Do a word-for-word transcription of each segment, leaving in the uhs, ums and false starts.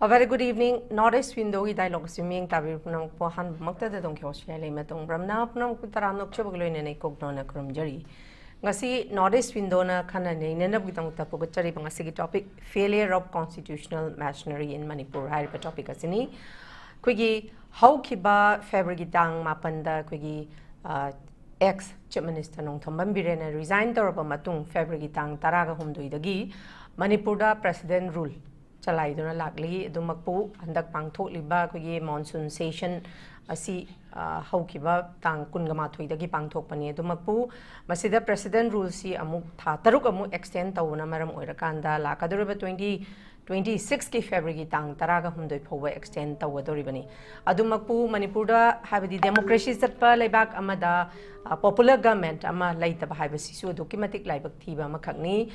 A very good evening. North East Window ꯒꯤ dialogue ꯑꯁꯤ ꯃꯤꯠꯌꯦꯡ ꯇꯥꯕꯤꯔꯤꯕ ꯄꯨꯝꯅꯃꯛꯄꯨ ꯑꯍꯥꯟꯕꯃꯛꯇꯗ ꯑꯗꯣꯝꯒꯤ host ꯌꯥꯏꯂꯩꯃꯇꯣꯡ ꯕ꯭ꯔꯍꯃꯅ ꯄꯨꯝꯅꯃꯛꯄꯨ ꯇꯔꯥꯝꯅ ꯑꯣꯛꯆꯕꯒ ꯂꯣꯏꯅꯅ ꯏꯀꯣꯛꯅꯧꯅ ꯈꯨꯔꯨꯝꯖꯔꯤ꯫ ꯉꯁꯤ North East Window ꯅ ꯈꯟꯅ ꯅꯩꯅꯅꯕꯒꯤꯗꯃꯛꯇ ꯄꯨꯒꯠꯆꯔꯤꯕ ꯉꯁꯤꯒꯤ topic, Failure of Constitutional Machinery in Manipur ꯍꯥꯏꯔꯤꯕ topic ꯑꯁꯤꯅꯤ꯫ ꯑꯩꯈꯣꯏꯒꯤ ꯍꯧꯈꯤꯕ February ꯒꯤ ꯇꯥꯡ ꯃꯥꯄꯟꯗ ꯑꯩꯈꯣꯏꯒꯤ, ꯑ, ex Chief Minister Nongthombam ꯕꯤꯔꯦꯟꯅ resign ꯇꯧꯔꯕ ꯃꯇꯨꯡ, February ꯒꯤ ꯇꯥꯡ ꯇꯔꯥꯒ ꯍꯨꯝꯗꯣꯏꯗꯒꯤ ꯃꯅꯤꯄꯨꯔꯗ President Rule ꯆꯂꯥꯏꯗꯨꯅ ꯂꯥꯛꯂꯤ꯫ ꯑꯗꯨꯃꯛꯄꯨ ꯍꯟꯗꯛ ꯄꯥꯡꯊꯣꯛꯂꯤꯕ ꯑꯩꯈꯣꯏꯒꯤ monsoon session ꯑꯁꯤ, ꯑ, ꯍꯧꯈꯤꯕ ꯇꯥꯡ ꯀꯨꯟꯒ ꯃꯥꯊꯣꯏꯗꯒꯤ ꯄꯥꯡꯊꯣꯛꯄꯅꯤ꯫ ꯑꯗꯨꯃꯛꯄꯨ ꯃꯁꯤꯗ President Rule ꯁꯤ ꯑꯃꯨꯛ ꯊꯥ ꯇꯔꯨꯛ ꯑꯃꯨꯛ extend ꯇꯧꯕꯅ ꯃꯔꯝ ꯑꯣꯏꯔꯀꯥꯟꯗ ꯂꯥꯛꯀꯗꯧꯔꯤꯕ twenty twenty-six ꯀꯤ February ꯒꯤ ꯇꯥꯡ ꯇꯔꯥꯒ ꯍꯨꯝꯗꯣꯏ ꯐꯥꯎꯕ extend ꯇꯧꯒꯗꯧꯔꯤꯕꯅꯤ꯫ ꯑꯗꯨꯃꯛꯄꯨ ꯃꯅꯤꯄꯨꯔꯗ, ꯍꯥꯏꯕꯗꯤ democracy ꯆꯠꯄ ꯂꯩꯕꯥꯛ ꯑꯃꯗ, ꯑ, popular government ꯑꯃ ꯂꯩꯇꯕ ꯍꯥꯏꯕꯁꯤꯁꯨ ꯑꯗꯨꯛꯀꯤ ꯃꯇꯤꯛ ꯂꯥꯏꯕꯛ ꯊꯤꯕ ꯑꯃꯈꯛꯅꯤ꯫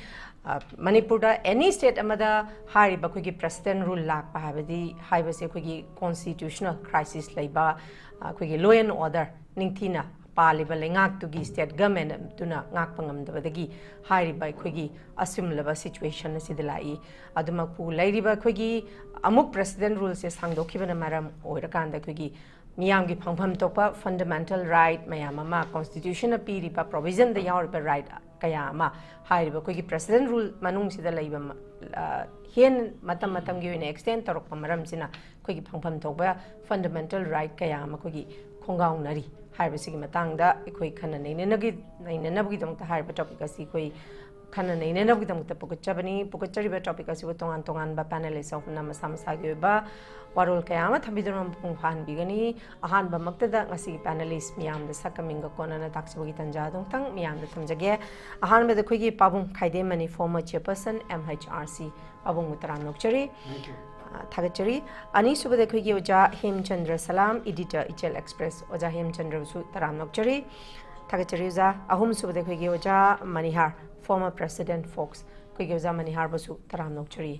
ꯑ, ꯃꯅꯤꯄꯨꯔꯗ any state ꯑꯃꯗ ꯍꯥꯏꯔꯤꯕ ꯑꯩꯈꯣꯏꯒꯤ President Rule ꯂꯥꯛꯄ ꯍꯥꯏꯕꯗꯤ, ꯍꯥꯏꯕꯁꯦ ꯑꯩꯈꯣꯏꯒꯤ constitutional crisis ꯂꯩꯕ, ꯑ, ꯑꯩꯈꯣꯏꯒꯤ law and order ꯅꯤꯡꯊꯤꯅ ꯄꯥꯜꯂꯤꯕ ꯂꯩꯉꯥꯛꯇꯨꯒꯤ state government ꯗꯨꯅ ꯉꯥꯛꯄ ꯉꯝꯗꯕꯗꯒꯤ ꯍꯥꯏꯔꯤꯕ ꯑꯩꯈꯣꯏꯒꯤ ꯑꯁꯤꯒꯨꯝꯂꯕ situation ꯑꯁꯤꯗ ꯂꯥꯛꯏ꯫ ꯑꯗꯨꯃꯛꯄꯨ ꯂꯩꯔꯤꯕ ꯑꯩꯈꯣꯏꯒꯤ ꯑꯃꯨꯛ President Rule ꯁꯦ ꯁꯥꯡꯗꯣꯛꯈꯤꯕꯅ ꯃꯔꯝ ꯑꯣꯏꯔꯀꯥꯟꯗ ꯑꯩꯈꯣꯏꯒꯤ ꯃꯤꯌꯥꯝꯒꯤ ꯐꯪꯐꯝ ꯊꯣꯛꯄ fundamental right ꯃꯌꯥꯝ ꯑꯃ, constitution ꯅ ꯄꯤꯔꯤꯕ provision ꯗ ꯌꯥꯎꯔꯤꯕ right ꯀꯌꯥ ꯑꯃ ꯍꯥꯏꯔꯤꯕ ꯑꯩꯈꯣꯏꯒꯤ President Rule ꯃꯅꯨꯡꯁꯤꯗ ꯂꯩꯕ ꯃ-, ꯑ, ꯍꯦꯟ-, ꯃꯇꯝ ꯃꯇꯝꯒꯤ ꯑꯣꯏꯅ extend ꯇꯧꯔꯛꯄ ꯃꯔꯝꯁꯤꯅ ꯑꯩꯈꯣꯏꯒꯤ ꯐꯪꯐꯝ ꯊꯣꯛꯄ fundamental right ꯀꯌꯥ ꯑꯃ ꯑꯩꯈꯣꯏꯒꯤ ꯈꯣꯡꯒꯥꯎꯅꯔꯤ ꯍꯥꯏꯕꯁꯤꯒꯤ ꯃꯇꯥꯡꯗ ꯑꯩꯈꯣꯏ ꯈꯟꯅ ꯅꯩꯅꯅꯒꯤ-, ꯅꯩꯅꯅꯕꯒꯤꯗꯃꯛꯇ ꯍꯥꯏꯔꯤꯕ topic ꯑꯁꯤ ꯑꯩꯈꯣꯏ ꯈꯟꯅ ꯅꯩꯅꯅꯕꯒꯤꯗꯃꯛꯇ ꯄꯨꯈꯠꯆꯕꯅꯤ꯫ ꯄꯨꯈꯠꯆꯔꯤꯕ topic ꯑꯁꯤꯕꯨ ꯇꯣꯉꯥꯟ ꯇꯣꯉꯥꯟꯕ panelist ꯑꯍꯨꯝꯅ ꯃꯁꯥ ꯃꯁꯥꯒꯤ ꯑꯣꯏꯕ ꯋꯥꯔꯣꯜ ꯀꯌꯥ ꯑꯃ ꯊꯝꯕꯤꯗꯨꯅ ꯃꯄꯨꯡ ꯐꯥꯍꯟꯕꯤꯒꯅꯤ꯫ ꯑꯍꯥꯟꯕꯃꯛꯇꯗ ꯉꯁꯤꯒꯤ panelist ꯃꯤꯌꯥꯝꯗ ꯁꯛꯀ ꯃꯤꯡꯒ ꯀꯣꯟꯅꯅ ꯇꯥꯛꯆꯕꯒꯤ ꯇꯥꯟꯖꯥ ꯑꯗꯨꯝꯇꯪ ꯃꯤꯌꯥꯝꯗ ꯊꯝꯖꯒꯦ꯫ ꯑꯍꯥꯟꯕꯗ ꯑꯩꯈꯣꯏꯒꯤ ꯄꯥꯕꯨꯡ ꯈꯥꯏꯗꯦꯝꯃꯅꯤ, former chairperson M H R C, ꯄꯥꯕꯨꯡꯕꯨ ꯇꯔꯥꯝꯅ ꯑꯣꯛꯆꯔꯤ꯫ Thank you. ꯑ, ꯊꯥꯒꯠꯆꯔꯤ꯫ ꯑꯅꯤꯁꯨꯕꯗ ꯑꯩꯈꯣꯏꯒꯤ ꯑꯣꯖꯥ ꯍꯦꯝꯆꯟꯗ꯭ꯔ ꯁꯂꯥꯝ, editor ꯏꯆꯦꯜ Express, ꯑꯣꯖꯥ ꯍꯦꯝꯆꯟꯗ꯭ꯔꯕꯨꯁꯨ ꯇꯔꯥꯝꯅ ꯑꯣꯛꯆꯔꯤ꯫ ꯊꯥꯒꯠꯆꯔꯤ ꯑꯣꯖꯥ꯫ ꯑꯍꯨꯝꯁꯨꯕꯗ ꯑꯩꯈꯣꯏꯒꯤ ꯑꯣꯖꯥ ꯃꯅꯤꯍꯥꯔ, former president Fox, ꯑꯩꯈꯣꯏꯒꯤ ꯑꯣꯖꯥ ꯃꯅꯤꯍꯥꯔꯕꯨꯁꯨ ꯇꯔꯥꯝꯅ ꯑꯣꯛꯆꯔꯤ꯫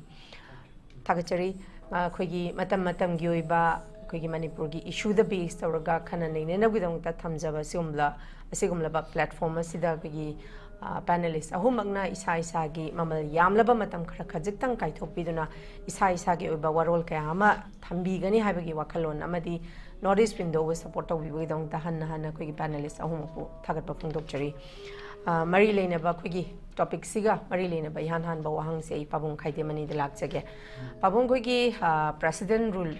ꯊꯥꯒꯠꯆꯔꯤ꯫ ꯑ, ꯑꯩꯈꯣꯏꯒꯤ ꯃꯇꯝ ꯃꯇꯝꯒꯤ ꯑꯣꯏꯕ ꯑꯩꯈꯣꯏꯒꯤ ꯃꯅꯤꯄꯨꯔꯒꯤ issue ꯗ base ꯇꯧꯔꯒ ꯈꯟꯅ ꯅꯩꯅꯅꯕꯒꯤꯗꯃꯛꯇ ꯊꯝꯖꯕ ꯑꯁꯤꯒꯨꯝꯂ-, ꯑꯁꯤꯒꯨꯝꯂꯕ platform ꯑꯁꯤꯗ ꯑꯩꯈꯣꯏꯒꯤ, ꯄꯦꯅꯦꯂꯤꯁ ꯑꯍꯨꯝꯃꯛꯅ ꯏꯁꯥ ꯏꯁꯥꯒꯤ ꯃꯃꯜ ꯌꯥꯝꯂꯕ ꯃꯇꯝ ꯈꯔ ꯈꯖꯤꯛꯇꯪ ꯀꯥꯏꯊꯣꯛꯄꯤꯗꯨꯅ ꯏꯁꯥ ꯏꯁꯥꯒꯤ ꯑꯣꯏꯕ ꯋꯥꯔꯣꯜ ꯀꯌꯥ ꯑꯃ ꯊꯝꯕꯤꯒꯅꯤ ꯍꯥꯏꯕꯒꯤ ꯋꯥꯈꯜꯂꯣꯟ ꯑꯃꯗꯤ ꯅꯣꯔꯠ ꯏꯁ ꯋꯤꯟꯗꯣꯕꯨ ꯁꯄꯣꯔꯠ ꯇꯧꯕꯤꯕꯒꯤꯗꯃꯛꯇ ꯍꯟꯅ ꯍꯟꯅ ꯑꯩꯈꯣꯏꯒꯤ ꯄꯦꯅꯦꯂꯤꯁ ꯑꯍꯨꯝꯃꯛꯄꯨ ꯊꯥꯒꯠꯄ ꯐꯣꯡꯗꯣꯛꯆꯔꯤ꯫ ꯑ, ꯃꯔꯤ ꯂꯩꯅꯕ ꯑꯩꯈꯣꯏꯒꯤ ꯇꯣꯄꯤꯛꯁꯤꯒ ꯃꯔꯤ ꯂꯩꯅꯕ ꯏꯍꯥꯟ ꯍꯥꯟꯕ ꯋꯥꯍꯪꯁꯦ ꯑꯩ ꯄꯥꯕꯨꯡ ꯈꯥꯏꯗꯦꯃꯅꯤꯗ ꯂꯥꯛꯆꯒꯦ꯫ ꯄꯥꯕꯨꯡ, ꯑꯩꯈꯣꯏꯒꯤ, ꯑ, ꯄ꯭ꯔꯦꯁꯤꯗꯦꯟ ꯔꯨꯜ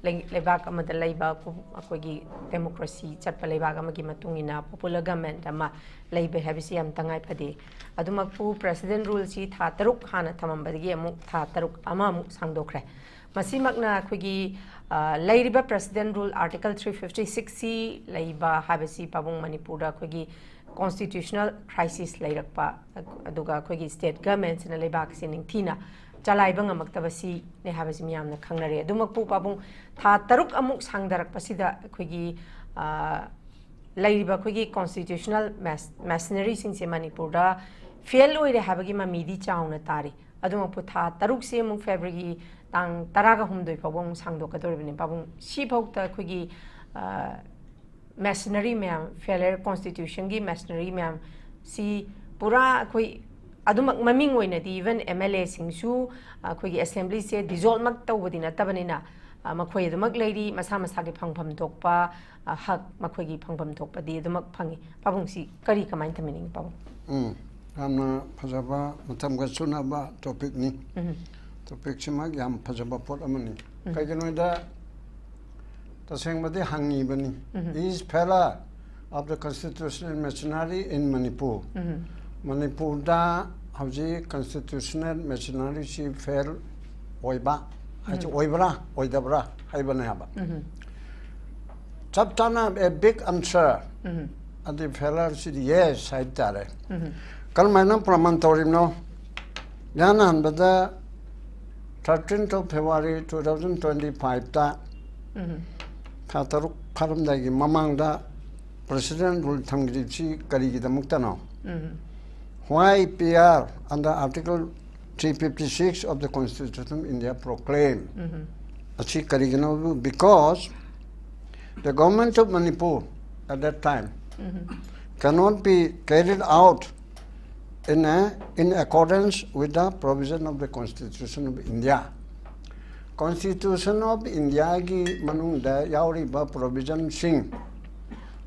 ꯂꯩ-, ꯂꯩꯕꯥꯛ ꯑꯃꯗ ꯂꯩꯕ ꯀꯨ-, ꯑꯩꯈꯣꯏꯒꯤ ꯗꯦꯃꯣꯀ꯭ꯔꯦꯁꯤ ꯆꯠꯄ ꯂꯩꯕꯥꯛ ꯑꯃꯒꯤ ꯃꯇꯨꯡ ꯏꯟꯅ ꯄꯣꯄꯨꯂꯔ ꯒꯃꯦꯟ ꯑꯃ ꯂꯩꯕ ꯍꯥꯏꯕꯁꯤ ꯌꯥꯝ ꯇꯉꯥꯏ ꯐꯗꯦ꯫ ꯑꯗꯨꯃꯛꯄꯨ ꯄ꯭ꯔꯦꯁꯤꯗꯦꯟ ꯔꯨꯜꯁꯤ ꯊꯥ ꯇꯔꯨꯛ ꯍꯥꯟꯅ ꯊꯝꯃꯝꯕꯗꯒꯤ ꯑꯃꯨꯛ ꯊꯥ ꯇꯔꯨꯛ ꯑꯃꯃꯨꯛ ꯁꯥꯡꯗꯣꯛꯈ꯭ꯔꯦ꯫ ꯃꯁꯤꯃꯛꯅ ꯑꯩꯈꯣꯏꯒꯤ, ꯑ, ꯂꯩꯔꯤꯕ president rule article three fifty ꯁꯤꯛꯁꯁꯤ ꯂꯩꯕ ꯍꯥꯏꯕꯁꯤ ꯄꯥꯕꯨꯡ ꯃꯅꯤꯄꯨꯔꯗ ꯑꯩꯈꯣꯏꯒꯤ ꯀꯣꯟꯁꯇꯤꯇ꯭ꯌꯨꯁꯅꯦꯜ ꯀ꯭ꯔꯥꯏꯁꯤꯁ ꯂꯩꯔꯛꯄ, ꯑꯗꯨꯒ ꯑꯩꯈꯣꯏꯒꯤ ꯁ꯭ꯇꯦꯠ ꯒꯃꯦꯟꯁꯤꯅ ꯂꯩꯕꯥꯛꯁꯤ ꯅꯤꯡꯊꯤꯅ ꯆꯂꯥꯏꯕ ꯉꯝꯃꯛꯇꯕꯁꯤꯅꯦ ꯍꯥꯏꯕꯁꯤ ꯃꯤꯌꯥꯝꯅ ꯈꯪꯅꯔꯦ꯫ ꯑꯗꯨꯃꯛꯄꯨ ꯄꯥꯕꯨꯡ ꯊꯥ ꯇꯔꯨꯛ ꯑꯃꯨꯛ ꯁꯥꯡꯊꯔꯛꯄꯁꯤꯗ ꯑꯩꯈꯣꯏꯒꯤ, ꯑ, ꯂꯩꯔꯤꯕ ꯑꯩꯈꯣꯏꯒꯤ ꯀꯣꯟꯁꯇꯤꯇ꯭ꯌꯨꯁꯅꯦꯜ ꯃꯦꯁ-, ꯃꯦꯁꯅꯔꯤꯁꯤꯡꯁꯦ ꯃꯅꯤꯄꯨꯔꯗ ꯐꯦꯜ ꯑꯣꯏꯔꯦ ꯍꯥꯏꯕꯒꯤ ꯃꯃꯤꯗꯤ ꯆꯥꯎꯅ ꯇꯥꯔꯤ꯫ ꯑꯗꯨꯃꯛꯄꯨ ꯊꯥ ꯇꯔꯨꯛꯁꯤ ꯑꯃꯨꯛ ꯐꯦꯕ꯭ꯔꯨꯋꯥꯔꯤꯒꯤ ꯇꯥꯡ ꯇꯔꯥꯒ ꯍꯨꯝꯗꯣꯏ ꯐꯥꯎꯕ ꯑꯃꯨꯛ ꯁꯥꯡꯗꯣꯛꯀꯗꯧꯔꯤꯕꯅꯤ꯫ ꯄꯥꯕꯨꯡ, ꯁꯤꯐꯥꯎꯗ ꯑꯩꯈꯣꯏꯒꯤ, ꯑ, ꯃꯦꯁꯅꯔꯤ ꯃꯌꯥꯝ, ꯐꯦꯂꯔ ꯀꯣꯟꯁꯇꯤꯇ꯭ꯌꯨꯁꯟꯒꯤ ꯃꯦꯁꯅꯔꯤ ꯃꯌꯥꯝ ꯁꯤ ꯄꯨꯔꯥ ꯑꯩꯈꯣꯏ ꯑꯗꯨꯃꯛ ꯃꯃꯤꯡ ꯑꯣꯏꯅꯗꯤ ꯏꯚꯟ ꯑꯦꯝ ꯑꯦꯜ ꯑꯦꯁꯤꯡꯁꯨ ꯑꯩꯈꯣꯏꯒꯤ ꯑꯦꯁꯦꯝꯕ꯭ꯂꯤꯁꯦ ꯗꯤꯖꯣꯜꯃꯛ ꯇꯧꯕꯗꯤ ꯅꯠꯇꯕꯅꯤꯅ, ꯑ, ꯃꯈꯣꯏ ꯑꯗꯨꯃꯛ ꯂꯩꯔꯤ, ꯃꯁꯥ ꯃꯁꯥꯒꯤ ꯐꯪꯐꯝ ꯊꯣꯛꯄ, ꯑ, ꯍꯛ, ꯃꯈꯣꯏꯒꯤ ꯐꯪꯐꯝ ꯊꯣꯛꯄꯗꯤ ꯑꯗꯨꯃꯛ ꯐꯪꯉꯤ꯫ ꯄꯥꯕꯨꯡꯁꯤ ꯀꯔꯤ ꯀꯃꯥꯏꯅ ꯊꯝꯕꯤꯅꯤꯡꯉꯤ, ꯄꯥꯕꯨꯡ? ꯎꯝ, ꯌꯥꯝꯅ ꯐꯖꯕ, ꯃꯇꯝꯒ ꯆꯨꯅꯕ ꯇꯣꯄꯤꯛꯅꯤ꯫ ꯎꯝ꯫ ꯇꯣꯄꯤꯛꯁꯤꯃꯛ ꯌꯥꯝ ꯐꯖꯕ ꯄꯣꯠ ꯑꯃꯅꯤ꯫ ꯎꯝ꯫ ꯀꯩꯒꯤꯅꯣꯗ ꯇꯁꯦꯡꯕꯗꯤ ꯍꯪꯉꯤꯕꯅꯤ꯫ ꯎꯝ꯫ Is failure of the constitutional machinery in Manipur? ꯎꯝ꯫ ꯃꯅꯤꯄꯨꯔꯗ ꯍꯧꯖꯤꯛ ꯀꯟꯁꯇꯤꯇ꯭ꯌꯨꯁꯅꯦꯜ ꯃꯦꯆꯤꯅꯔꯤꯁꯤ ꯐꯦꯜ ꯑꯣꯏꯕ ꯍꯥꯏꯁꯤ ꯎꯝ꯫ ꯑꯣꯏꯕ꯭ꯔꯥ ꯑꯣꯏꯗꯕ꯭ꯔꯥ ꯍꯥꯏꯕꯅꯦ ꯍꯥꯏꯕ꯫ ꯎꯝ꯫ ꯆꯞ ꯆꯥꯅ a big answer, ꯎꯝ꯫ ꯑꯗꯨ ꯐꯦꯂꯔꯁꯤꯗꯤ ꯌꯦꯁ ꯍꯥꯏꯕ ꯇꯥꯔꯦ꯫ ꯎꯝ꯫ ꯀꯔꯝꯍꯥꯏꯅ ꯄ꯭ꯔꯃꯥꯟ ꯇꯧꯔꯤꯕꯅꯣ? ꯏꯍꯥꯟ ꯍꯥꯟꯕꯗ thirteenth of February two thousand twenty fiveꯇ ꯎꯝ꯫ ꯊꯥ ꯇꯔꯨꯛ ꯐꯥꯔꯝꯗꯥꯏꯒꯤ ꯃꯃꯥꯡꯗ ꯄ꯭ꯔꯦꯁꯤꯗꯦꯟ ꯔꯨꯜ ꯊꯝꯈ꯭ꯔꯤꯕꯁꯤ ꯀꯔꯤꯒꯤꯗꯃꯛꯇꯅꯣ? ꯎꯝ꯫ Why P R under Article three fifty six of the Constitution of India proclaim? ꯎꯝ꯫ ꯑꯁꯤ ꯀꯔꯤꯒꯤꯅꯣ? Because the government of Manipur at that time um. cannot be carried out in, a, in accordance with the provision of the Constitution of India. Constitution of Indiaꯒꯤ ꯃꯅꯨꯡꯗ ꯌꯥꯎꯔꯤꯕ provisionꯁꯤꯡ,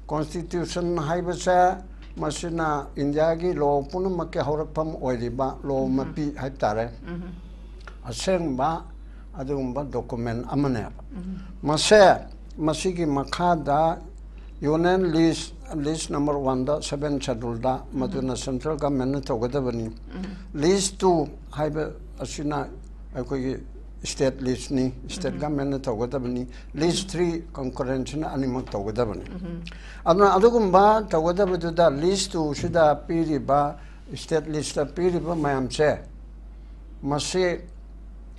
Constitution ꯍꯥꯏꯕꯁꯦ ꯃꯁꯤꯅ ꯏꯟꯗꯤꯌꯥꯒꯤ law ꯄꯨꯝꯅꯃꯛꯀꯤ ꯍꯧꯔꯛꯐꯝ ꯑꯣꯏꯔꯤꯕ law ꯃꯄꯤ ꯍꯥꯏꯕ ꯇꯥꯔꯦ꯫ ꯑꯁꯦꯡꯕ ꯑꯗꯨꯒꯨꯝꯕ document ꯑꯃꯅꯦꯕ꯫ ꯃꯁꯦ, ꯃꯁꯤꯒꯤ ꯃꯈꯥꯗ union list, list number oneꯗ, seven scheduleꯗ, ꯃꯗꯨꯅ central governmentꯅ ꯇꯧꯒꯗꯕꯅꯤ꯫ List two ꯍꯥꯏꯕ ꯑꯁꯤꯅ ꯑꯩꯈꯣꯏꯒꯤ state listꯅꯤ, state governmentꯅ ꯇꯧꯒꯗꯕꯅꯤ꯫ List three concurrentꯁꯤꯅ ꯑꯅꯤꯃꯛ ꯇꯧꯒꯗꯕꯅꯤ꯫ ꯑꯗꯨꯅ ꯑꯗꯨꯒꯨꯝꯕ ꯇꯧꯒꯗꯕꯗꯨꯗ list twoꯁꯤꯗ ꯄꯤꯔꯤꯕ, state listꯇ ꯄꯤꯔꯤꯕ ꯃꯌꯥꯝꯁꯦ, ꯃꯁꯤ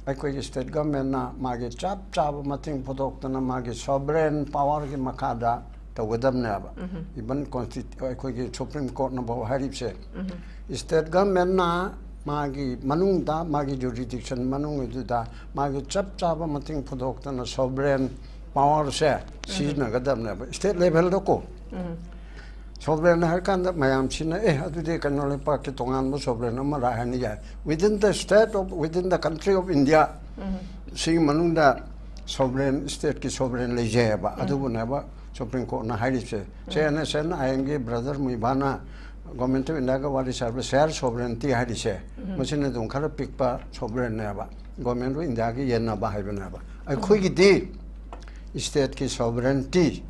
ꯑꯩꯈꯣꯏꯒꯤ state governmentꯅ ꯃꯥꯒꯤ ꯆꯞ ꯆꯥꯕ ꯃꯇꯦꯡ ꯄꯨꯊꯣꯛꯇꯅ ꯃꯥꯒꯤ sovereign powerꯒꯤ ꯃꯈꯥꯗ ꯇꯧꯒꯗꯕꯅꯦꯕ꯫ Even consti-, ꯑꯩꯈꯣꯏꯒꯤ Supreme Courtꯅꯐꯥꯎ ꯍꯥꯏꯔꯤꯕꯁꯦ, state governmentꯅ ꯃꯥꯒꯤ ꯃꯅꯨꯡꯗ, ꯃꯥꯒꯤ jurisdiction ꯃꯅꯨꯡꯗꯨꯗ ꯃꯥꯒꯤ ꯆꯞ ꯆꯥꯕ ꯃꯇꯦꯡ ꯄꯨꯊꯣꯛꯇꯅ sovereign powerꯁꯦ ꯁꯤꯖꯤꯟꯅꯒꯗꯕꯅꯦꯕ state levelꯗꯀꯣ꯫ Sovereign ꯍꯥꯏꯔ ꯀꯥꯟꯗ ꯃꯌꯥꯝꯁꯤꯅ, "ꯑꯦ, ꯑꯗꯨꯗꯤ ꯀꯩꯅꯣ, ꯂꯩꯄꯥꯛꯀꯤ ꯇꯣꯉꯥꯟꯕ sovereign ꯑꯃꯔ?" ꯍꯥꯏꯅ ꯌꯥꯏ꯫ Within the state of, within the country of India, ꯁꯤꯒꯤ ꯃꯅꯨꯡꯗ sovereign, stateꯀꯤ sovereign ꯂꯩꯖꯩꯑꯕ꯫ ꯑꯗꯨꯕꯨꯅꯦꯕ Supreme Courtꯅ ꯍꯥꯏꯔꯤꯁꯦ꯫ ꯁꯦ NSCN-IMꯒꯤ brother ꯃꯨꯏꯚꯥꯅ Government of Indiaꯒ ꯋꯥꯔꯤ ꯁꯥꯕ share sovereignty ꯍꯥꯏꯔꯤꯁꯦ, ꯃꯁꯤꯅ ꯑꯗꯨꯝ ꯈꯔ ꯄꯤꯛꯄ sovereignꯅꯦꯕ꯫ Government of Indiaꯒ ꯌꯦꯟꯅꯕ ꯍꯥꯏꯕꯅꯦꯕ꯫ ꯑꯩꯈꯣꯏꯒꯤꯗꯤ stateꯀꯤ sovereignty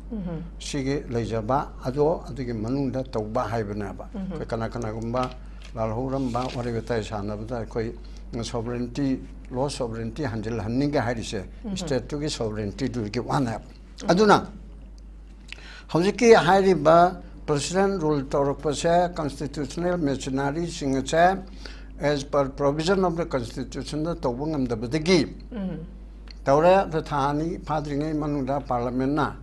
ꯁꯤꯒꯤ ꯂꯩꯖꯕ ꯑꯗꯣ ꯑꯗꯨꯒꯤ ꯃꯅꯨꯡꯗ ꯇꯧꯕ ꯍꯥꯏꯕꯅꯦꯕ꯫ ꯑꯩꯈꯣꯏ ꯀꯅꯥ ꯀꯅꯥꯒꯨꯝꯕ ꯂꯥꯜꯍꯧꯔꯝꯕ ꯋꯥꯔꯤ ꯋꯥꯇꯥꯏ ꯁꯥꯟꯅꯕꯗ ꯑꯩꯈꯣꯏ sovereignty, law sovereignty ꯍꯟꯖꯤꯜꯍꯟꯅꯤꯡꯒꯦ ꯍꯥꯏꯔꯤꯁꯦ stateꯇꯨꯒꯤ sovereigntyꯗꯨꯒꯤ ꯋꯥꯅꯦꯕ꯫ ꯑꯗꯨꯅ ꯍꯧꯖꯤꯛꯀꯤ ꯍꯥꯏꯔꯤꯕ president rule ꯇꯧꯔꯛꯄꯁꯦ constitutional machineryꯁꯤꯡ ꯑꯁꯦ as per provision of the constitutionꯗ ꯇꯧꯕ ꯉꯝꯗꯕꯗꯒꯤ ꯇꯧꯔꯦ꯫ ꯑꯗꯣ ꯊꯥ ꯑꯅꯤ ꯐꯥꯗ꯭ꯔꯤꯉꯩ ꯃꯅꯨꯡꯗ parliamentꯅ,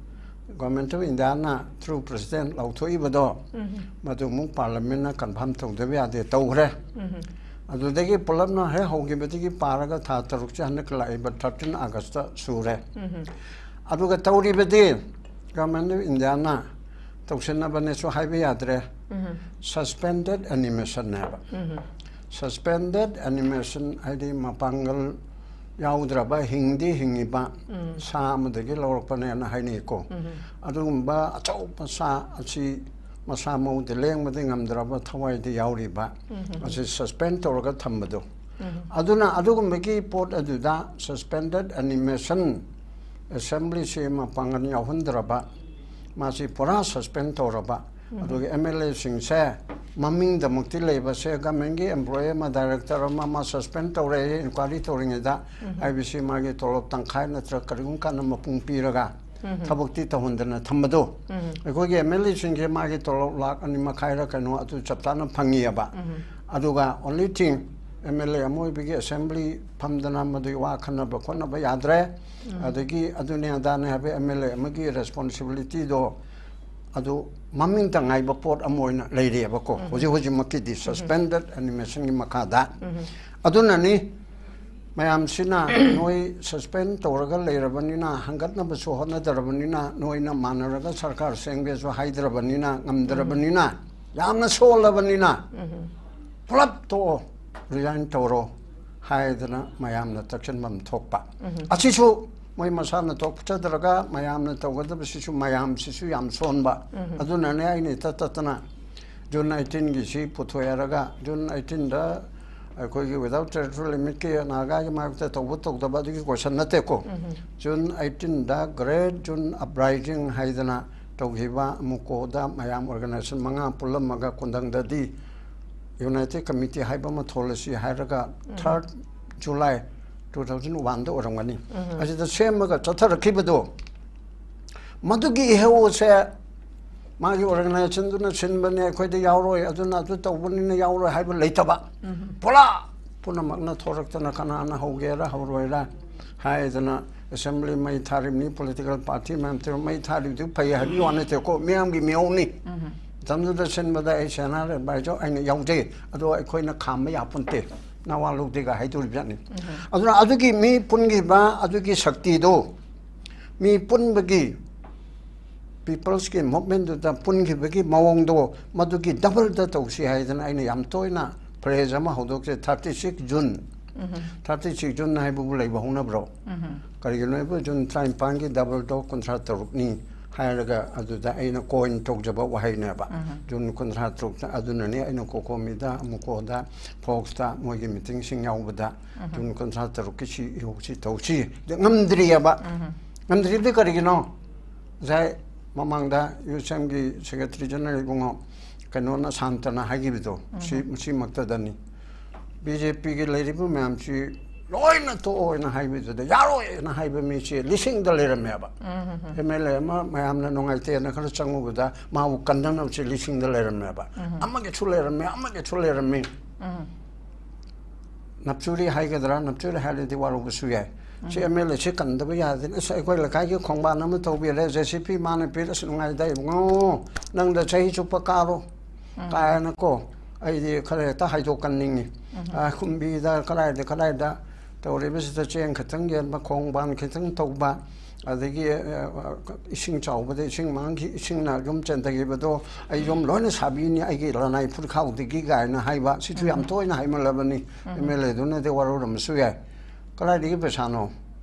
Government of Indiaꯅ through president ꯂꯧꯊꯣꯛꯏꯕꯗꯣ, ꯃꯗꯨ ꯑꯃꯨꯛ parliamentꯅ confirm ꯇꯧꯗꯕ ꯌꯥꯗꯦ, ꯇꯧꯈ꯭ꯔꯦ꯫ ꯑꯗꯨꯗꯒꯤ ꯄꯨꯂꯞꯅ ꯍꯦꯛ ꯍꯧꯈꯤꯕꯗꯒꯤ ꯄꯥꯔꯒ ꯊꯥ ꯇꯔꯨꯛꯁꯦ ꯍꯟꯗꯛ ꯂꯥꯛꯏꯕ thirteen Augustꯇ ꯁꯨꯔꯦ꯫ ꯑꯗꯨꯒ ꯇꯧꯔꯤꯕꯗꯤ Government of Indiaꯅ ꯇꯧꯁꯤꯟꯅꯕꯅꯦꯁꯨ ꯍꯥꯏꯕ ꯌꯥꯗ꯭ꯔꯦ꯫ Suspended animationꯅꯦꯕ꯫ Suspended animation ꯍꯥꯏꯗꯤ ꯃꯄꯥꯡꯒꯜ ꯌꯥꯎꯗ꯭ꯔꯕ, ꯍꯤꯡꯗꯤ ꯍꯤꯡꯉꯤꯕ ꯁꯥ ꯑꯃꯗꯒꯤ ꯂꯧꯔꯛꯄꯅꯦꯅ ꯍꯥꯏꯅꯩꯀꯣ꯫ ꯑꯗꯨꯒꯨꯝꯕ ꯑꯆꯧꯕ ꯁꯥ ꯑꯁꯤ ꯃꯁꯥ ꯃꯎꯗꯤ ꯂꯦꯡꯕꯗꯤ ꯉꯝꯗ꯭ꯔꯕ, ꯊꯋꯥꯏꯗꯤ ꯌꯥꯎꯔꯤꯕ ꯑꯁꯤ suspend ꯇꯧꯔꯒ ꯊꯝꯕꯗꯣ꯫ ꯑꯗꯨꯅ ꯑꯗꯨꯒꯨꯝꯕꯒꯤ ꯄꯣꯠ ꯑꯗꯨꯗ suspended animation, assemblyꯁꯤ ꯃꯄꯥꯡꯒꯜ ꯌꯥꯎꯍꯟꯗ꯭ꯔꯕ, ꯃꯥꯁꯤ ꯄꯨꯔꯥ suspend ꯇꯧꯔꯕ, ꯑꯗꯨꯒ MLAꯁꯤꯡꯁꯦ ꯃꯃꯤꯡꯗꯃꯛꯇꯤ ꯂꯩꯕꯁꯦ, governmentꯀꯤ employee ꯑꯃ, director ꯑꯃ, ꯑꯃ suspend ꯇꯧꯔꯦ inquiry ꯇꯧꯔꯤꯉꯩꯗ, IBC ꯃꯥꯒꯤ ꯇꯣꯂꯣꯞ ꯇꯪꯈꯥꯏ ꯅꯠꯇ꯭ꯔꯒ ꯀꯔꯤꯒꯨꯝꯕ ꯀꯥꯟꯗ ꯃꯄꯨꯡ ꯄꯤꯔꯒ ꯊꯕꯛꯇꯤ ꯇꯧꯍꯟꯗꯅ ꯊꯝꯕꯗꯣ꯫ ꯑꯩꯈꯣꯏꯒꯤ MLAꯁꯤꯡꯁꯦ ꯃꯥꯒꯤ ꯇꯣꯂꯣꯞ ꯂꯥꯛ ꯑꯅꯤ ꯃꯈꯥꯏꯔ ꯀꯩꯅꯣ ꯑꯗꯨ ꯆꯞ ꯆꯥꯅ ꯐꯪꯉꯤꯑꯕ꯫ ꯑꯗꯨꯒ only thing, MLA ꯑꯃ ꯑꯣꯏꯕꯒꯤ assembly ꯐꯝꯗꯅ ꯃꯗꯨꯒꯤ ꯋꯥ ꯈꯟꯅꯕ ꯈꯣꯠꯅꯕ ꯌꯥꯗ꯭ꯔꯦ꯫ ꯑꯗꯒꯤ ꯑꯗꯨꯅꯦ ꯑꯗꯥꯅꯦ ꯍꯥꯏꯕ MLA ꯑꯃꯒꯤ responsibilityꯗꯣ ꯑꯗꯨ ꯃꯃꯤꯡꯇ ꯉꯥꯏꯕ ꯄꯣꯠ ꯑꯃ ꯑꯣꯏꯅ ꯂꯩꯔꯤꯑꯕꯀꯣ꯫ ꯍꯧꯖꯤꯛ ꯍꯧꯖꯤꯛꯃꯛꯀꯤꯗꯤ suspended animationꯒꯤ ꯃꯈꯥꯗ꯫ ꯑꯗꯨꯅꯅꯤ ꯃꯌꯥꯝꯁꯤꯅ ꯅꯣꯏ suspend ꯇꯧꯔꯒ ꯂꯩꯔꯕꯅꯤꯅ, ꯍꯪꯒꯠꯅꯕꯁꯨ ꯍꯣꯠꯅꯗ꯭ꯔꯕꯅꯤꯅ, ꯅꯣꯏꯅ ꯃꯥꯟꯅꯔꯒ ꯁꯔꯀꯥꯔ ꯁꯦꯝꯒꯦꯁꯨ ꯍꯥꯏꯗ꯭ꯔꯕꯅꯤꯅ, ꯉꯝꯗ꯭ꯔꯕꯅꯤꯅ, ꯌꯥꯝꯅ ꯁꯣꯜꯂꯕꯅꯤꯅ, ꯄꯨꯂꯞ ꯇꯣꯛꯑꯣ, resign ꯇꯧꯔꯣ ꯍꯥꯏꯗꯅ ꯃꯌꯥꯝꯅ ꯇꯛꯁꯤꯟꯐꯝ ꯊꯣꯛꯄ꯫ ꯑꯁꯤꯁꯨ ꯃꯣꯏ ꯃꯁꯥꯅ ꯊꯣꯛꯆꯗ꯭ꯔꯒ ꯃꯌꯥꯝꯅ ꯇꯧꯒꯗꯕꯁꯤꯁꯨ, ꯃꯌꯥꯝꯁꯤꯁꯨ ꯌꯥꯝ ꯁꯣꯟꯕ꯫ ꯑꯗꯨꯅꯅꯦ ꯑꯩꯅ ꯏꯇꯠ ꯇꯠꯇꯅ June eighteenꯒꯤꯁꯤ ꯄꯨꯊꯣꯛꯑꯦ ꯍꯥꯏꯔꯒ, June eighteenꯗ ꯑꯩꯈꯣꯏꯒꯤ without territorial limitꯀꯤ ꯅꯥꯒꯥꯒꯤ ꯃꯥꯌꯣꯛꯇ ꯇꯧꯕ ꯇꯧꯗꯕ ꯑꯗꯨꯒꯤ question ꯅꯠꯇꯦꯀꯣ꯫ June eighteenꯗ Great June Uprising ꯍꯥꯏꯗꯅ ꯇꯧꯈꯤꯕ, ꯃꯨꯀꯣꯗ ꯃꯌꯥꯝ organization ꯃꯉꯥ ꯄꯨꯜꯂꯝꯃꯒ ꯀꯣꯟꯊꯪꯗꯗꯤ United Committee ꯍꯥꯏꯕ ꯑꯃ ꯊꯣꯛꯂꯁꯤ ꯍꯥꯏꯔꯒ third July two thousand oneꯗ ꯑꯣꯏꯔꯝꯒꯅꯤ꯫ ꯑꯁꯤꯗ ꯁꯦꯝꯃꯒ ꯆꯠꯊꯔꯛꯈꯤꯕꯗꯣ, ꯃꯗꯨꯒꯤ ꯏꯍꯧꯁꯦ ꯃꯥꯒꯤ organizationꯗꯨꯅ ꯁꯤꯟꯕꯅꯦ, ꯑꯩꯈꯣꯏꯗ ꯌꯥꯎꯔꯣꯏ, ꯑꯗꯨꯅ ꯑꯗꯨ ꯇꯧꯕꯅꯤꯅ ꯌꯥꯎꯔꯣꯏ ꯍꯥꯏꯕ ꯂꯩꯇꯕ꯫ ꯄꯨꯂꯞ ꯄꯨꯝꯅꯃꯛꯅ ꯊꯣꯔꯛꯇꯅ ꯀꯅꯥꯅ ꯍꯧꯒꯦꯔꯥ ꯍꯧꯔꯣꯏꯔꯥ ꯍꯥꯏꯗꯅ assembly ꯃꯩ ꯊꯥꯔꯤꯕꯅꯤ, political party ꯃꯌꯥꯝ ꯇꯧꯔ ꯃꯩ ꯊꯥꯔꯤꯕꯗꯨ ꯐꯩ ꯍꯥꯏꯕꯒꯤ ꯋꯥ ꯅꯠꯇꯦꯀꯣ, ꯃꯤꯌꯥꯝꯒꯤ ꯃꯤꯍꯧꯅꯤ꯫ ꯃꯇꯝꯗꯨꯗ ꯁꯤꯟꯕꯗ ꯑꯩ senior advisor ꯑꯩꯅ ꯌꯥꯎꯖꯩ, ꯑꯗꯣ ꯑꯩꯈꯣꯏꯅ ꯈꯥꯝꯕ ꯌꯥꯄꯣꯟꯇꯦ, ꯅꯋꯥ ꯂꯧꯗꯦꯒ ꯍꯥꯏꯗꯣꯔꯤꯕ ꯖꯥꯠꯅꯤ꯫ ꯑꯗꯨꯅ ꯑꯗꯨꯒꯤ ꯃꯤ ꯄꯨꯟꯈꯤꯕ ꯑꯗꯨꯒꯤ ꯁꯛꯇꯤꯗꯣ, ꯃꯤ ꯄꯨꯟꯕꯒꯤ ꯄꯤꯄꯜꯁꯀꯤ ꯃꯨꯚꯃꯦꯟꯗꯨꯗ ꯄꯨꯟꯈꯤꯕꯒꯤ ꯃꯑꯣꯡꯗꯣ ꯃꯗꯨꯒꯤ ꯗꯕꯜꯗ ꯇꯧꯁꯤ ꯍꯥꯏꯗꯅ ꯑꯩꯅ ꯌꯥꯝ ꯇꯣꯏꯅ ꯐ꯭ꯔꯦꯖ ꯑꯃ ꯍꯧꯗꯣꯛꯆꯩ, thirty six June. Thirty six June ꯍꯥꯏꯕꯕꯨ ꯂꯩꯕ ꯍꯧꯅꯕ꯭ꯔꯣ? ꯀꯔꯤꯒꯤꯅꯣ ꯍꯥꯏꯕ ꯖꯨꯟ ꯇꯔꯥꯅꯤꯄꯥꯟꯒꯤ ꯗꯕꯜꯗꯣ ꯀꯨꯟꯊ꯭ꯔꯥ ꯇꯔꯨꯛꯅꯤ ꯍꯥꯏꯔꯒ ꯑꯗꯨꯗ ꯑꯩꯅ ꯀꯣꯏꯟ ꯇꯧꯖꯕ ꯋꯥꯍꯩꯅꯦꯕ꯫ ꯖꯨꯟ ꯀꯨꯟꯊ꯭ꯔꯥ ꯇꯔꯨꯛꯇ꯫ ꯑꯗꯨꯅꯅꯦ ꯑꯩꯅ ꯀꯣꯀꯣꯃꯤꯗ, ꯑꯃꯨꯀꯣꯗ, ꯐꯣꯛꯁꯇ ꯃꯣꯏꯒꯤ ꯃꯤꯇꯤꯡꯁꯤꯡ ꯌꯥꯎꯕꯗ ꯖꯨꯟ ꯀꯨꯟꯊ꯭ꯔꯥ ꯇꯔꯨꯛꯀꯤ ꯁꯤ ꯏꯍꯧꯁꯤ ꯇꯧꯁꯤ꯫ ꯑꯗꯨ ꯉꯝꯗ꯭ꯔꯤꯑꯕ꯫ ꯉꯝꯗ꯭ꯔꯤꯕꯗꯤ ꯀꯔꯤꯒꯤꯅꯣ? ꯉꯁꯥꯏ ꯃꯃꯥꯡꯗ ꯌꯨ ꯑꯦꯁ ꯑꯦꯝꯒꯤ ꯁꯦꯀ꯭ꯔꯦꯇꯔꯤ ꯖꯦꯅꯔꯦꯜ ꯏꯕꯨꯡꯉꯣ ꯀꯩꯅꯣꯅ, ꯁꯥꯟꯇꯅ ꯍꯥꯏꯈꯤꯕꯗꯣ, ꯁꯤ, ꯁꯤꯃꯛꯇꯗꯅꯤ꯫ ꯕꯤ ꯖꯦ ꯄꯤꯒꯤ ꯂꯩꯔꯤꯕ ꯃꯌꯥꯝꯁꯤ ꯂꯣꯏꯅ ꯇꯣꯛꯑꯣꯅ ꯍꯥꯏꯕꯗꯨꯗ ꯌꯥꯔꯣꯏꯅ ꯍꯥꯏꯕ ꯃꯤꯁꯦ ꯂꯤꯁꯤꯡꯗ ꯂꯩꯔꯝꯃꯦꯕ꯫ ꯑꯦꯝ ꯑꯦꯜ ꯑꯦ ꯑꯃ ꯃꯌꯥꯝꯅ ꯅꯨꯡꯉꯥꯏꯇꯦꯅ ꯈꯔ ꯆꯪꯉꯨꯕꯗ ꯃꯥꯕꯨ ꯀꯟꯅꯅꯕꯁꯦ ꯂꯤꯁꯤꯡꯗ ꯂꯩꯔꯝꯃꯦꯕ꯫ ꯑꯃꯒꯤꯁꯨ ꯂꯩꯔꯝꯃꯦ, ꯑꯃꯒꯤꯁꯨ ꯂꯩꯔꯝꯃꯦ꯫ ꯅꯞꯆꯨꯔꯤ ꯍꯥꯏꯒꯗ꯭ꯔꯥ, ꯅꯞꯆꯨꯔꯤ ꯍꯥꯏꯔꯗꯤ ꯋꯥꯔꯧꯕꯁꯨ ꯌꯥꯏ꯫ ꯁꯤ ꯑꯦꯝ ꯑꯦꯜ ꯑꯦꯁꯤ ꯀꯟꯗꯕ ꯌꯥꯗꯦ꯫ ꯑꯁ, ꯑꯩꯈꯣꯏ ꯂꯩꯀꯥꯏꯒꯤ ꯈꯣꯡꯕꯥꯟ ꯑꯃ ꯇꯧꯕꯤꯔꯦ, ꯖꯦ ꯁꯤ ꯄꯤ ꯃꯥꯅ ꯄꯤꯔꯦ, ꯑꯁ, ꯅꯨꯡꯉꯥꯏꯗ ꯏꯕꯨꯡꯉꯣ, ꯅꯪꯗ ꯆꯍꯤ ꯆꯨꯞꯄ ꯀꯥꯔꯣ ꯀꯥꯏꯅꯀꯣ꯫ ꯑꯩꯗꯤ ꯈꯔ ꯍꯦꯛꯇ ꯍꯥꯏꯗꯣꯛꯀꯟꯅꯤꯡꯉꯤ꯫ ꯑꯥ, ꯀꯨꯝꯕꯤꯗ ꯀꯗꯥꯏꯗ, ꯀꯗꯥꯏꯗ ꯇꯧꯔꯤꯕꯁꯤꯗ ꯆꯦꯡ ꯈꯤꯇꯪ ꯌꯦꯟꯕ, ꯈꯣꯡꯕꯥꯟ ꯈꯤꯇꯪ ꯇꯧꯕ, ꯑꯗꯒꯤ, ꯑ, ꯏꯁꯤꯡ ꯆꯥꯎꯕꯗ ꯏꯁꯤꯡ ꯃꯥꯡꯈꯤ, ꯏꯁꯤꯡꯅ ꯌꯨꯝ ꯆꯦꯟꯊꯈꯤꯕꯗꯣ ꯑꯩ ꯌꯨꯝ ꯂꯣꯏꯅ ꯁꯥꯕꯤꯅꯤ ꯑꯩꯒꯤ ꯂꯅꯥꯏ ꯐꯨꯔꯤꯈꯥꯎꯗꯒꯤ ꯀꯥꯏꯅ ꯍꯥꯏꯕ, ꯁꯤꯁꯨ ꯌꯥꯝ ꯇꯣꯏꯅ ꯍꯥꯏꯃꯜꯂꯕꯅꯤ꯫ ꯑꯦꯝ ꯑꯦꯜ ꯑꯦꯗꯨꯅꯗꯤ ꯋꯥꯔꯧꯔꯝꯕꯁꯨ ꯌꯥꯏ꯫ ꯀꯗꯥꯏꯗꯒꯤ ꯄꯩꯁꯥꯅꯣ?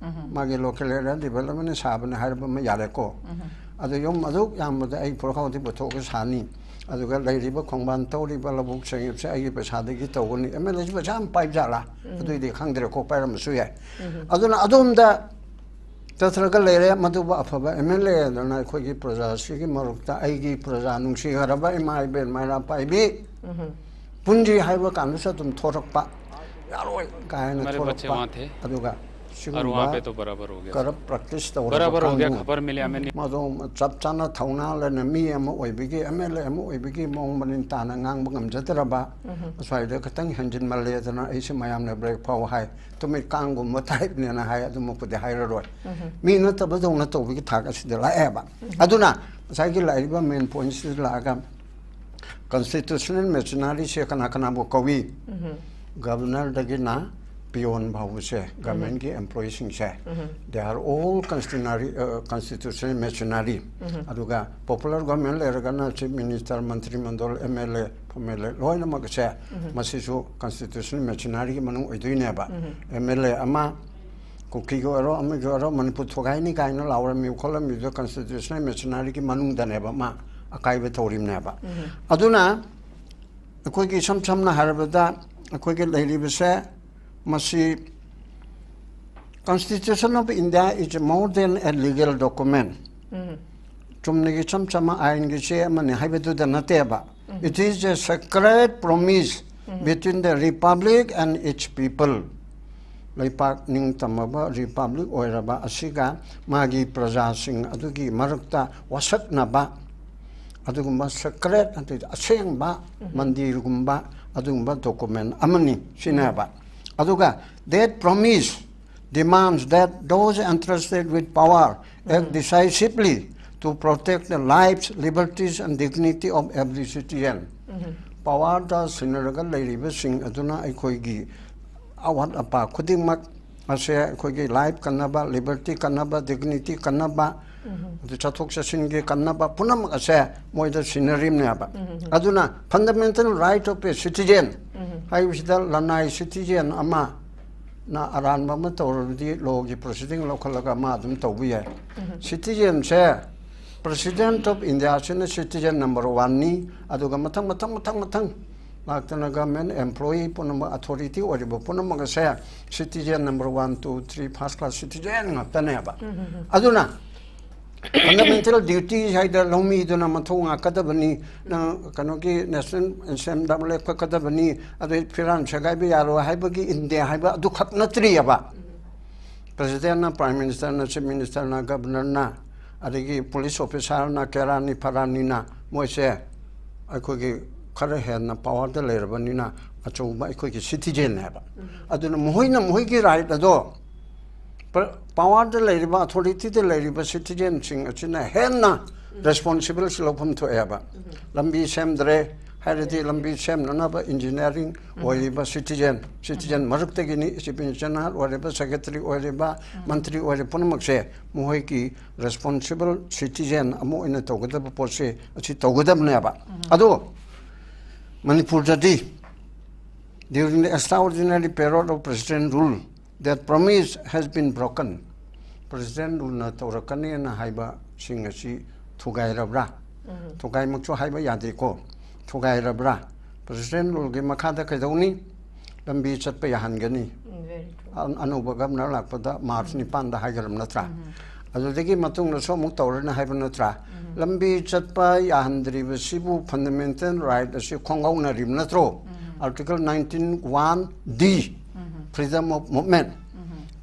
ꯃꯥꯒꯤ local area development ꯁꯥꯕꯅꯤ ꯍꯥꯏꯔꯕ ꯑꯃ ꯌꯥꯔꯦꯀꯣ꯫ ꯑꯗꯣ ꯌꯨꯝ ꯑꯗꯨꯛ ꯌꯥꯝꯕꯗ ꯑꯩ ꯐꯨꯔꯤꯈꯥꯎꯗꯤ ꯄꯨꯊꯣꯛꯑꯒ ꯁꯥꯅꯤ꯫ ꯑꯗꯨꯒ ꯂꯩꯔꯤꯕ ꯈꯣꯡꯕꯥꯟ ꯇꯧꯔꯤꯕ ꯂꯧꯕꯨꯛ ꯁꯦꯡꯉꯤꯕꯁꯦ ꯑꯩꯒꯤ ꯄꯩꯁꯥꯗꯒꯤ ꯇꯧꯒꯅꯤ꯫ ꯑꯦꯝ ꯑꯦꯜ ꯑꯦꯁꯤ ꯄꯩꯁꯥ ꯌꯥꯝ ꯄꯥꯏꯕ ꯖꯥꯠꯂꯥ? ꯑꯗꯨꯏꯗꯤ ꯈꯪꯗ꯭ꯔꯦꯀꯣ, ꯄꯥꯏꯔꯝꯕꯁꯨ ꯌꯥꯏ꯫ ꯑꯗꯨꯅ ꯑꯗꯣꯝꯗ ꯆꯠꯊꯔꯒ ꯂꯩꯔꯦ꯫ ꯃꯗꯨꯕꯨ ꯑꯐꯕ ꯑꯦꯝ ꯑꯦꯜ ꯑꯦ ꯑꯗꯨꯅ ꯑꯩꯈꯣꯏꯒꯤ ꯄ꯭ꯔꯖꯥꯁꯤꯒꯤ ꯃꯔꯛꯇ ꯑꯩꯒꯤ ꯄ꯭ꯔꯖꯥ ꯅꯨꯡꯁꯤꯈ꯭ꯔꯕ ꯏꯃꯥ ꯏꯕꯦꯟ ꯃꯩꯔꯥ ꯄꯥꯏꯕꯤ ꯄꯨꯟꯁꯤ ꯍꯥꯏꯕ ꯀꯥꯟꯗꯁꯨ ꯑꯗꯨꯝ ꯊꯣꯔꯛꯄ, ꯌꯥꯔꯣꯏ ꯀꯥꯏꯅ ꯍꯃꯥꯔꯦ ꯕꯆꯦ ꯊꯣꯔꯛꯄ꯫ ꯋꯥ ꯊꯦ꯫ ꯑꯗꯨꯒ ꯑꯣꯔ ꯁꯤꯒꯨꯝꯕ ꯋꯥ ꯄꯦ ꯇꯣ ꯕꯔꯥꯕꯔ ꯍꯣ ꯒꯌꯥ ꯀꯔꯞ ꯁꯥꯔ꯫ ꯄ꯭ꯔꯦꯛꯇꯤꯁ ꯇꯧꯔꯕ ꯕꯔꯥꯕꯔ ꯍꯣ ꯒꯌꯥ, ꯀꯥꯡꯕꯨ, ꯈꯕꯔ ꯃꯤꯂꯦ ꯍꯃꯦ ꯅꯤ꯫ ꯃꯗꯨ ꯆꯞ ꯆꯥꯅ ꯊꯧꯅꯥ ꯂꯩꯅ ꯃꯤ ꯑꯃ ꯑꯣꯏꯕꯒꯤ, ꯑꯦꯝ ꯑꯦꯜ ꯑꯦ ꯑꯃ ꯑꯣꯏꯕꯒꯤ ꯃꯑꯣꯡ ꯃꯔꯤꯟ ꯇꯥꯅ ꯉꯥꯡꯕ ꯉꯝꯖꯗ꯭ꯔꯕ, ꯑꯁ꯭ꯋꯥꯏꯗ ꯈꯤꯇꯪ ꯍꯦꯟꯖꯤꯟꯃꯜꯂꯦꯗꯅ ꯑꯩꯁꯦ ꯃꯌꯥꯝꯅ ꯕ꯭ꯔꯦꯛ ꯐꯥꯎ ꯍꯥꯏ꯫ ꯇꯨꯃꯤꯠ ꯀꯥꯡꯒꯨꯝꯕ ꯇꯥꯏꯞꯅꯦꯅ ꯍꯥꯏ, ꯑꯗꯨꯃꯛꯄꯨꯗꯤ ꯍꯥꯏꯔꯔꯣꯏ꯫ ꯃꯤ ꯅꯠꯇꯕꯗꯧꯅ ꯇꯧꯕꯒꯤ ꯊꯥꯛ ꯑꯁꯤꯗ ꯂꯥꯛꯑꯦꯕ꯫ ꯑꯗꯨꯅ ꯉꯁꯥꯏꯒꯤ ꯂꯥꯛꯏꯕ ꯃꯦꯟ ꯄꯣꯏꯟꯁꯤꯗ ꯂꯥꯛꯑꯒ ꯀꯟꯁꯇꯤꯇ꯭ꯌꯨꯁꯅꯦꯜ ꯃꯦꯆꯤꯅꯔꯤꯁꯦ ꯀꯅꯥ ꯀꯅꯥꯕꯨ ꯀꯧꯏ? ꯒꯕꯔꯅꯔꯗꯒꯤꯅ ꯄꯤꯌꯣꯟ ꯐꯥꯎꯕꯁꯦ, ꯒꯚꯔꯟꯃꯦꯟꯠꯀꯤ ꯑꯦꯝꯄ꯭ꯂꯣꯌꯤꯁꯤꯡꯁꯦ, they are all constitutional, constitutional machinery. ꯑꯗꯨꯒ ꯄꯣꯄꯨꯂꯔ ꯒꯚꯔꯟꯃꯦꯟꯠ ꯂꯩꯔꯒꯅ ꯆꯤꯐ ꯃꯤꯅꯤꯁꯇꯔ, ꯃꯟꯇ꯭ꯔꯤ ꯃꯟꯗꯜ, M L A, M L A ꯂꯣꯏꯅꯃꯛꯁꯦ, ꯃꯁꯤꯁꯨ ꯀꯟꯁꯇꯤꯇ꯭ꯌꯨꯁꯅꯦꯜ ꯃꯦꯆꯤꯅꯔꯤꯒꯤ ꯃꯅꯨꯡ ꯑꯣꯏꯗꯣꯏꯅꯦꯕ꯫ ꯑꯦꯝ ꯑꯦꯜ ꯑꯦ ꯑꯃ ꯀꯨꯀꯤꯒꯤ ꯑꯣꯏꯔꯣ, ꯑꯃꯒꯤ ꯑꯣꯏꯔꯣ, ꯃꯅꯤꯄꯨꯔ ꯊꯨꯒꯥꯏꯅꯤ ꯀꯥꯏꯅ ꯂꯥꯎꯔꯝꯃꯤ ꯈꯣꯠꯂꯝꯃꯤꯗꯣ ꯀꯟꯁꯇꯤꯇ꯭ꯌꯨꯁꯅꯦꯜ ꯃꯦꯆꯤꯅꯔꯤꯒꯤ ꯃꯅꯨꯡꯗꯅꯦꯕ, ꯃꯥ ꯑꯀꯥꯏꯕ ꯇꯧꯔꯤꯕꯅꯦꯕ꯫ ꯑꯗꯨꯅ ꯑꯩꯈꯣꯏꯒꯤ ꯏꯁꯝ ꯁꯝꯅ ꯍꯥꯏꯔꯕꯗ, ꯑꯩꯈꯣꯏꯒꯤ ꯂꯩꯔꯤꯕꯁꯦ, ꯃꯁꯤ Constitution of India is more than a legal document. ꯆꯨꯝꯅꯒꯤ ꯏꯆꯝ ꯆꯝꯕ ꯑꯥꯏꯟꯒꯤ ꯆꯦ ꯑꯃꯅꯤ ꯍꯥꯏꯕꯗꯨꯗ ꯅꯠꯇꯦꯕ꯫ It is a sacred promise between the republic and its people. ꯂꯩꯄꯥꯛ ꯅꯤꯡꯇꯝꯃꯕ ꯔꯤꯄꯕ꯭ꯂꯤꯛ ꯑꯣꯏꯔꯕ ꯑꯁꯤꯒ ꯃꯥꯒꯤ ꯄ꯭ꯔꯖꯥꯁꯤꯡ ꯑꯗꯨꯒꯤ ꯃꯔꯛꯇ ꯋꯥꯁꯛꯅꯕ ꯑꯗꯨꯒꯨꯝꯕ ꯁꯦꯀ꯭ꯔꯦꯠ, ꯑꯗꯩ ꯑꯁꯦꯡꯕ ꯃꯟꯗꯤꯔꯒꯨꯝꯕ ꯑꯗꯨꯒꯨꯝꯕ ꯗꯣꯀꯨꯃꯦꯟ ꯑꯃꯅꯤ ꯁꯤꯅꯦꯕ꯫ ꯑꯗꯨꯒ that promise demands that those entrusted with power act decisively to protect the lives, liberties and dignity of every citizen. ꯄꯋꯥꯔꯗ ꯁꯤꯟꯅꯔꯒ ꯂꯩꯔꯤꯕꯁꯤꯡ ꯑꯗꯨꯅ ꯑꯩꯈꯣꯏꯒꯤ ꯑꯋꯥꯠ ꯑꯄꯥ ꯈꯨꯗꯤꯡꯃꯛ ꯑꯁꯦ, ꯑꯩꯈꯣꯏꯒꯤ ꯂꯥꯏꯐ ꯀꯟꯅꯕ, ꯂꯤꯕꯔꯇꯤ ꯀꯟꯅꯕ, ꯗꯤꯒꯅꯤꯇꯤ ꯀꯟꯅꯕ, ꯑꯗꯨ ꯆꯠꯊꯣꯛ ꯆꯠꯁꯤꯟꯒꯤ ꯀꯟꯅꯕ ꯄꯨꯝꯅꯃꯛ ꯑꯁꯦ ꯃꯣꯏꯗ ꯁꯤꯟꯅꯔꯤꯕꯅꯦꯕ꯫ ꯑꯗꯨꯅ fundamental right of a citizen ꯍꯥꯏꯕꯁꯤꯗ ꯂꯅꯥꯏ ꯁꯤꯇꯤꯖꯦꯟ ꯑꯃꯅ ꯑꯔꯥꯟꯕ ꯑꯃ ꯇꯧꯔꯕꯗꯤ ꯂꯣꯒꯤ ꯄ꯭ꯔꯣꯁꯤꯗꯤꯡ ꯂꯧꯈꯠꯂꯒ ꯃꯥ ꯑꯗꯨꯝ ꯇꯧꯕ ꯌꯥꯏ꯫ ꯁꯤꯇꯤꯖꯦꯟꯁꯦ President of India ꯁꯤꯅ ꯁꯤꯇꯤꯖꯦꯟ ꯅꯝꯕꯔ ꯋꯥꯟꯅꯤ꯫ ꯑꯗꯨꯒ ꯃꯊꯪ ꯃꯊꯪ ꯃꯊꯪ ꯃꯊꯪ ꯂꯥꯛꯇꯅ ꯒꯚꯔꯟꯃꯦꯟꯠ ꯑꯦꯝꯄ꯭ꯂꯣꯌꯤ ꯄꯨꯝꯅꯃꯛ, ꯑꯣꯊꯣꯔꯤꯇꯤ ꯑꯣꯏꯔꯤꯕ ꯄꯨꯝꯅꯃꯛ ꯑꯁꯦ citizen number one, two, three, first class citizen ꯉꯥꯛꯇꯅꯦꯕ꯫ ꯑꯗꯨꯅ ꯐꯟꯗꯥꯃꯦꯟꯇꯦꯜ ꯗ꯭ꯌꯨꯇꯤ ꯍꯥꯏꯗꯅ ꯂꯧꯃꯤꯗꯨꯅ ꯃꯊꯧ ꯉꯥꯛꯀꯗꯕꯅꯤ, ꯅꯪ ꯀꯩꯅꯣꯒꯤ ꯅꯦꯁꯅꯦꯜ ꯑꯦꯟꯊꯦꯝꯗ ꯂꯦꯞꯀꯠꯀꯗꯕꯅꯤ, ꯑꯗꯩ ꯐꯤꯔꯥꯟ ꯁꯦꯒꯥꯏꯕ ꯌꯥꯔꯣꯏ ꯍꯥꯏꯕꯒꯤ ꯏꯟꯗꯦ ꯍꯥꯏꯕ ꯑꯗꯨꯈꯛ ꯅꯠꯇ꯭ꯔꯤꯑꯕ꯫ ꯄ꯭ꯔꯦꯁꯤꯗꯦꯟꯠꯅ, ꯄ꯭ꯔꯥꯏꯝ ꯃꯤꯅꯤꯁꯇꯔꯅ, ꯆꯤꯐ ꯃꯤꯅꯤꯁꯇꯔꯅ, ꯒꯕꯔꯅꯔꯅ, ꯑꯗꯒꯤ ꯄꯨꯂꯤꯁ ꯑꯣꯐꯤꯁꯥꯔꯅ, ꯀꯦꯔꯥꯅꯤ ꯐꯔꯥꯅꯤꯅ ꯃꯣꯏꯁꯦ ꯑꯩꯈꯣꯏꯒꯤ ꯈꯔ ꯍꯦꯟꯅ ꯄꯋꯥꯔꯗ ꯂꯩꯔꯕꯅꯤꯅ ꯑꯆꯧꯕ ꯑꯩꯈꯣꯏꯒꯤ ꯁꯤꯇꯤꯖꯦꯟꯅꯦꯕ꯫ ꯑꯗꯨꯅ ꯃꯈꯣꯏꯅ ꯃꯈꯣꯏꯒꯤ ꯔꯥꯏꯠ ꯑꯗꯣ ꯄ-, ꯄꯋꯥꯔꯗ ꯂꯩꯔꯤꯕ, ꯑꯣꯊꯣꯔꯤꯇꯤꯗ ꯂꯩꯔꯤꯕ ꯁꯤꯇꯤꯖꯦꯟꯁꯤꯡ ꯑꯁꯤꯅ ꯍꯦꯟꯅ ꯔꯦꯁꯄꯣꯟꯁꯤꯕꯤꯂꯤꯇꯤ ꯂꯧꯐꯝ ꯊꯣꯛꯑꯦꯕ꯫ ꯂꯝꯕꯤ ꯁꯦꯝꯗ꯭ꯔꯦ, ꯍꯥꯏꯔꯗꯤ ꯂꯝꯕꯤ ꯁꯦꯝꯅꯅꯕ ꯏꯟꯖꯤꯅꯤꯌꯥꯔꯤꯡ ꯑꯣꯏꯔꯤꯕ ꯁꯤꯇꯤꯖꯦꯟ, ꯁꯤꯇꯤꯖꯦꯟ ꯃꯔꯛꯇꯒꯤꯅꯤ, ꯆꯤꯐ ꯏꯟꯖꯤꯅꯤꯌꯥꯔ ꯑꯣꯏꯔꯤꯕ, ꯁꯦꯀ꯭ꯔꯦꯇꯔꯤ ꯑꯣꯏꯔꯤꯕ, ꯃꯟꯇ꯭ꯔꯤ ꯑꯣꯏꯔꯤꯕ ꯄꯨꯝꯅꯃꯛꯁꯦ ꯃꯈꯣꯏꯒꯤ ꯔꯦꯁꯄꯣꯟꯁꯤꯕꯜ ꯁꯤꯇꯤꯖꯦꯟ ꯑꯃ ꯑꯣꯏꯅ ꯇꯧꯒꯗꯕ ꯄꯣꯠꯁꯦ ꯑꯁꯤ ꯇꯧꯒꯗꯕꯅꯦꯕ꯫ ꯑꯗꯣ ꯃꯅꯤꯄꯨꯔꯗꯗꯤ during the extraordinary period of president rule that promise has been broken. President ꯔꯨꯜꯅ ꯇꯧꯔꯛꯀꯅꯦꯅ ꯍꯥꯏꯕꯁꯤꯡ ꯑꯁꯤ ꯊꯨꯒꯥꯏꯔꯕ꯭ꯔꯥ? ꯊꯨꯒꯥꯏꯃꯛꯁꯨ ꯍꯥꯏꯕ ꯌꯥꯗꯦꯀꯣ, ꯊꯨꯒꯥꯏꯔꯕ꯭ꯔꯥ? ꯄ꯭ꯔꯁꯤꯗꯦꯟ ꯔꯨꯜꯒꯤ ꯃꯈꯥꯗ ꯀꯩꯗꯧꯅꯤ? ꯂꯝꯕꯤ ꯆꯠꯄ ꯌꯥꯍꯟꯒꯅꯤ꯫ Very true. ꯑ- ꯑꯅꯧꯕ ꯒꯕꯅꯔ ꯂꯥꯛꯄꯗ ꯃꯥꯔꯆ ꯅꯤꯄꯥꯟꯗ ꯍꯥꯏꯈ꯭ꯔꯕ ꯅꯠꯇ꯭ꯔꯥ? ꯑꯗꯨꯗꯒꯤ ꯃꯇꯨꯡꯗꯁꯨ ꯑꯃꯨꯛ ꯇꯧꯔꯅꯤ ꯍꯥꯏꯕ ꯅꯠꯇ꯭ꯔꯥ? ꯂꯝꯕꯤ ꯆꯠꯄ ꯌꯥꯍꯟꯗ꯭ꯔꯤꯕꯁꯤꯕꯨ ꯐꯟꯗꯥꯃꯦꯟꯇꯦꯜ ꯔꯥꯏꯠ ꯑꯁꯤ ꯈꯣꯡꯒꯧꯅꯔꯤꯕ ꯅꯠꯇ꯭ꯔꯣ? Article nineteen one D, freedom of movement.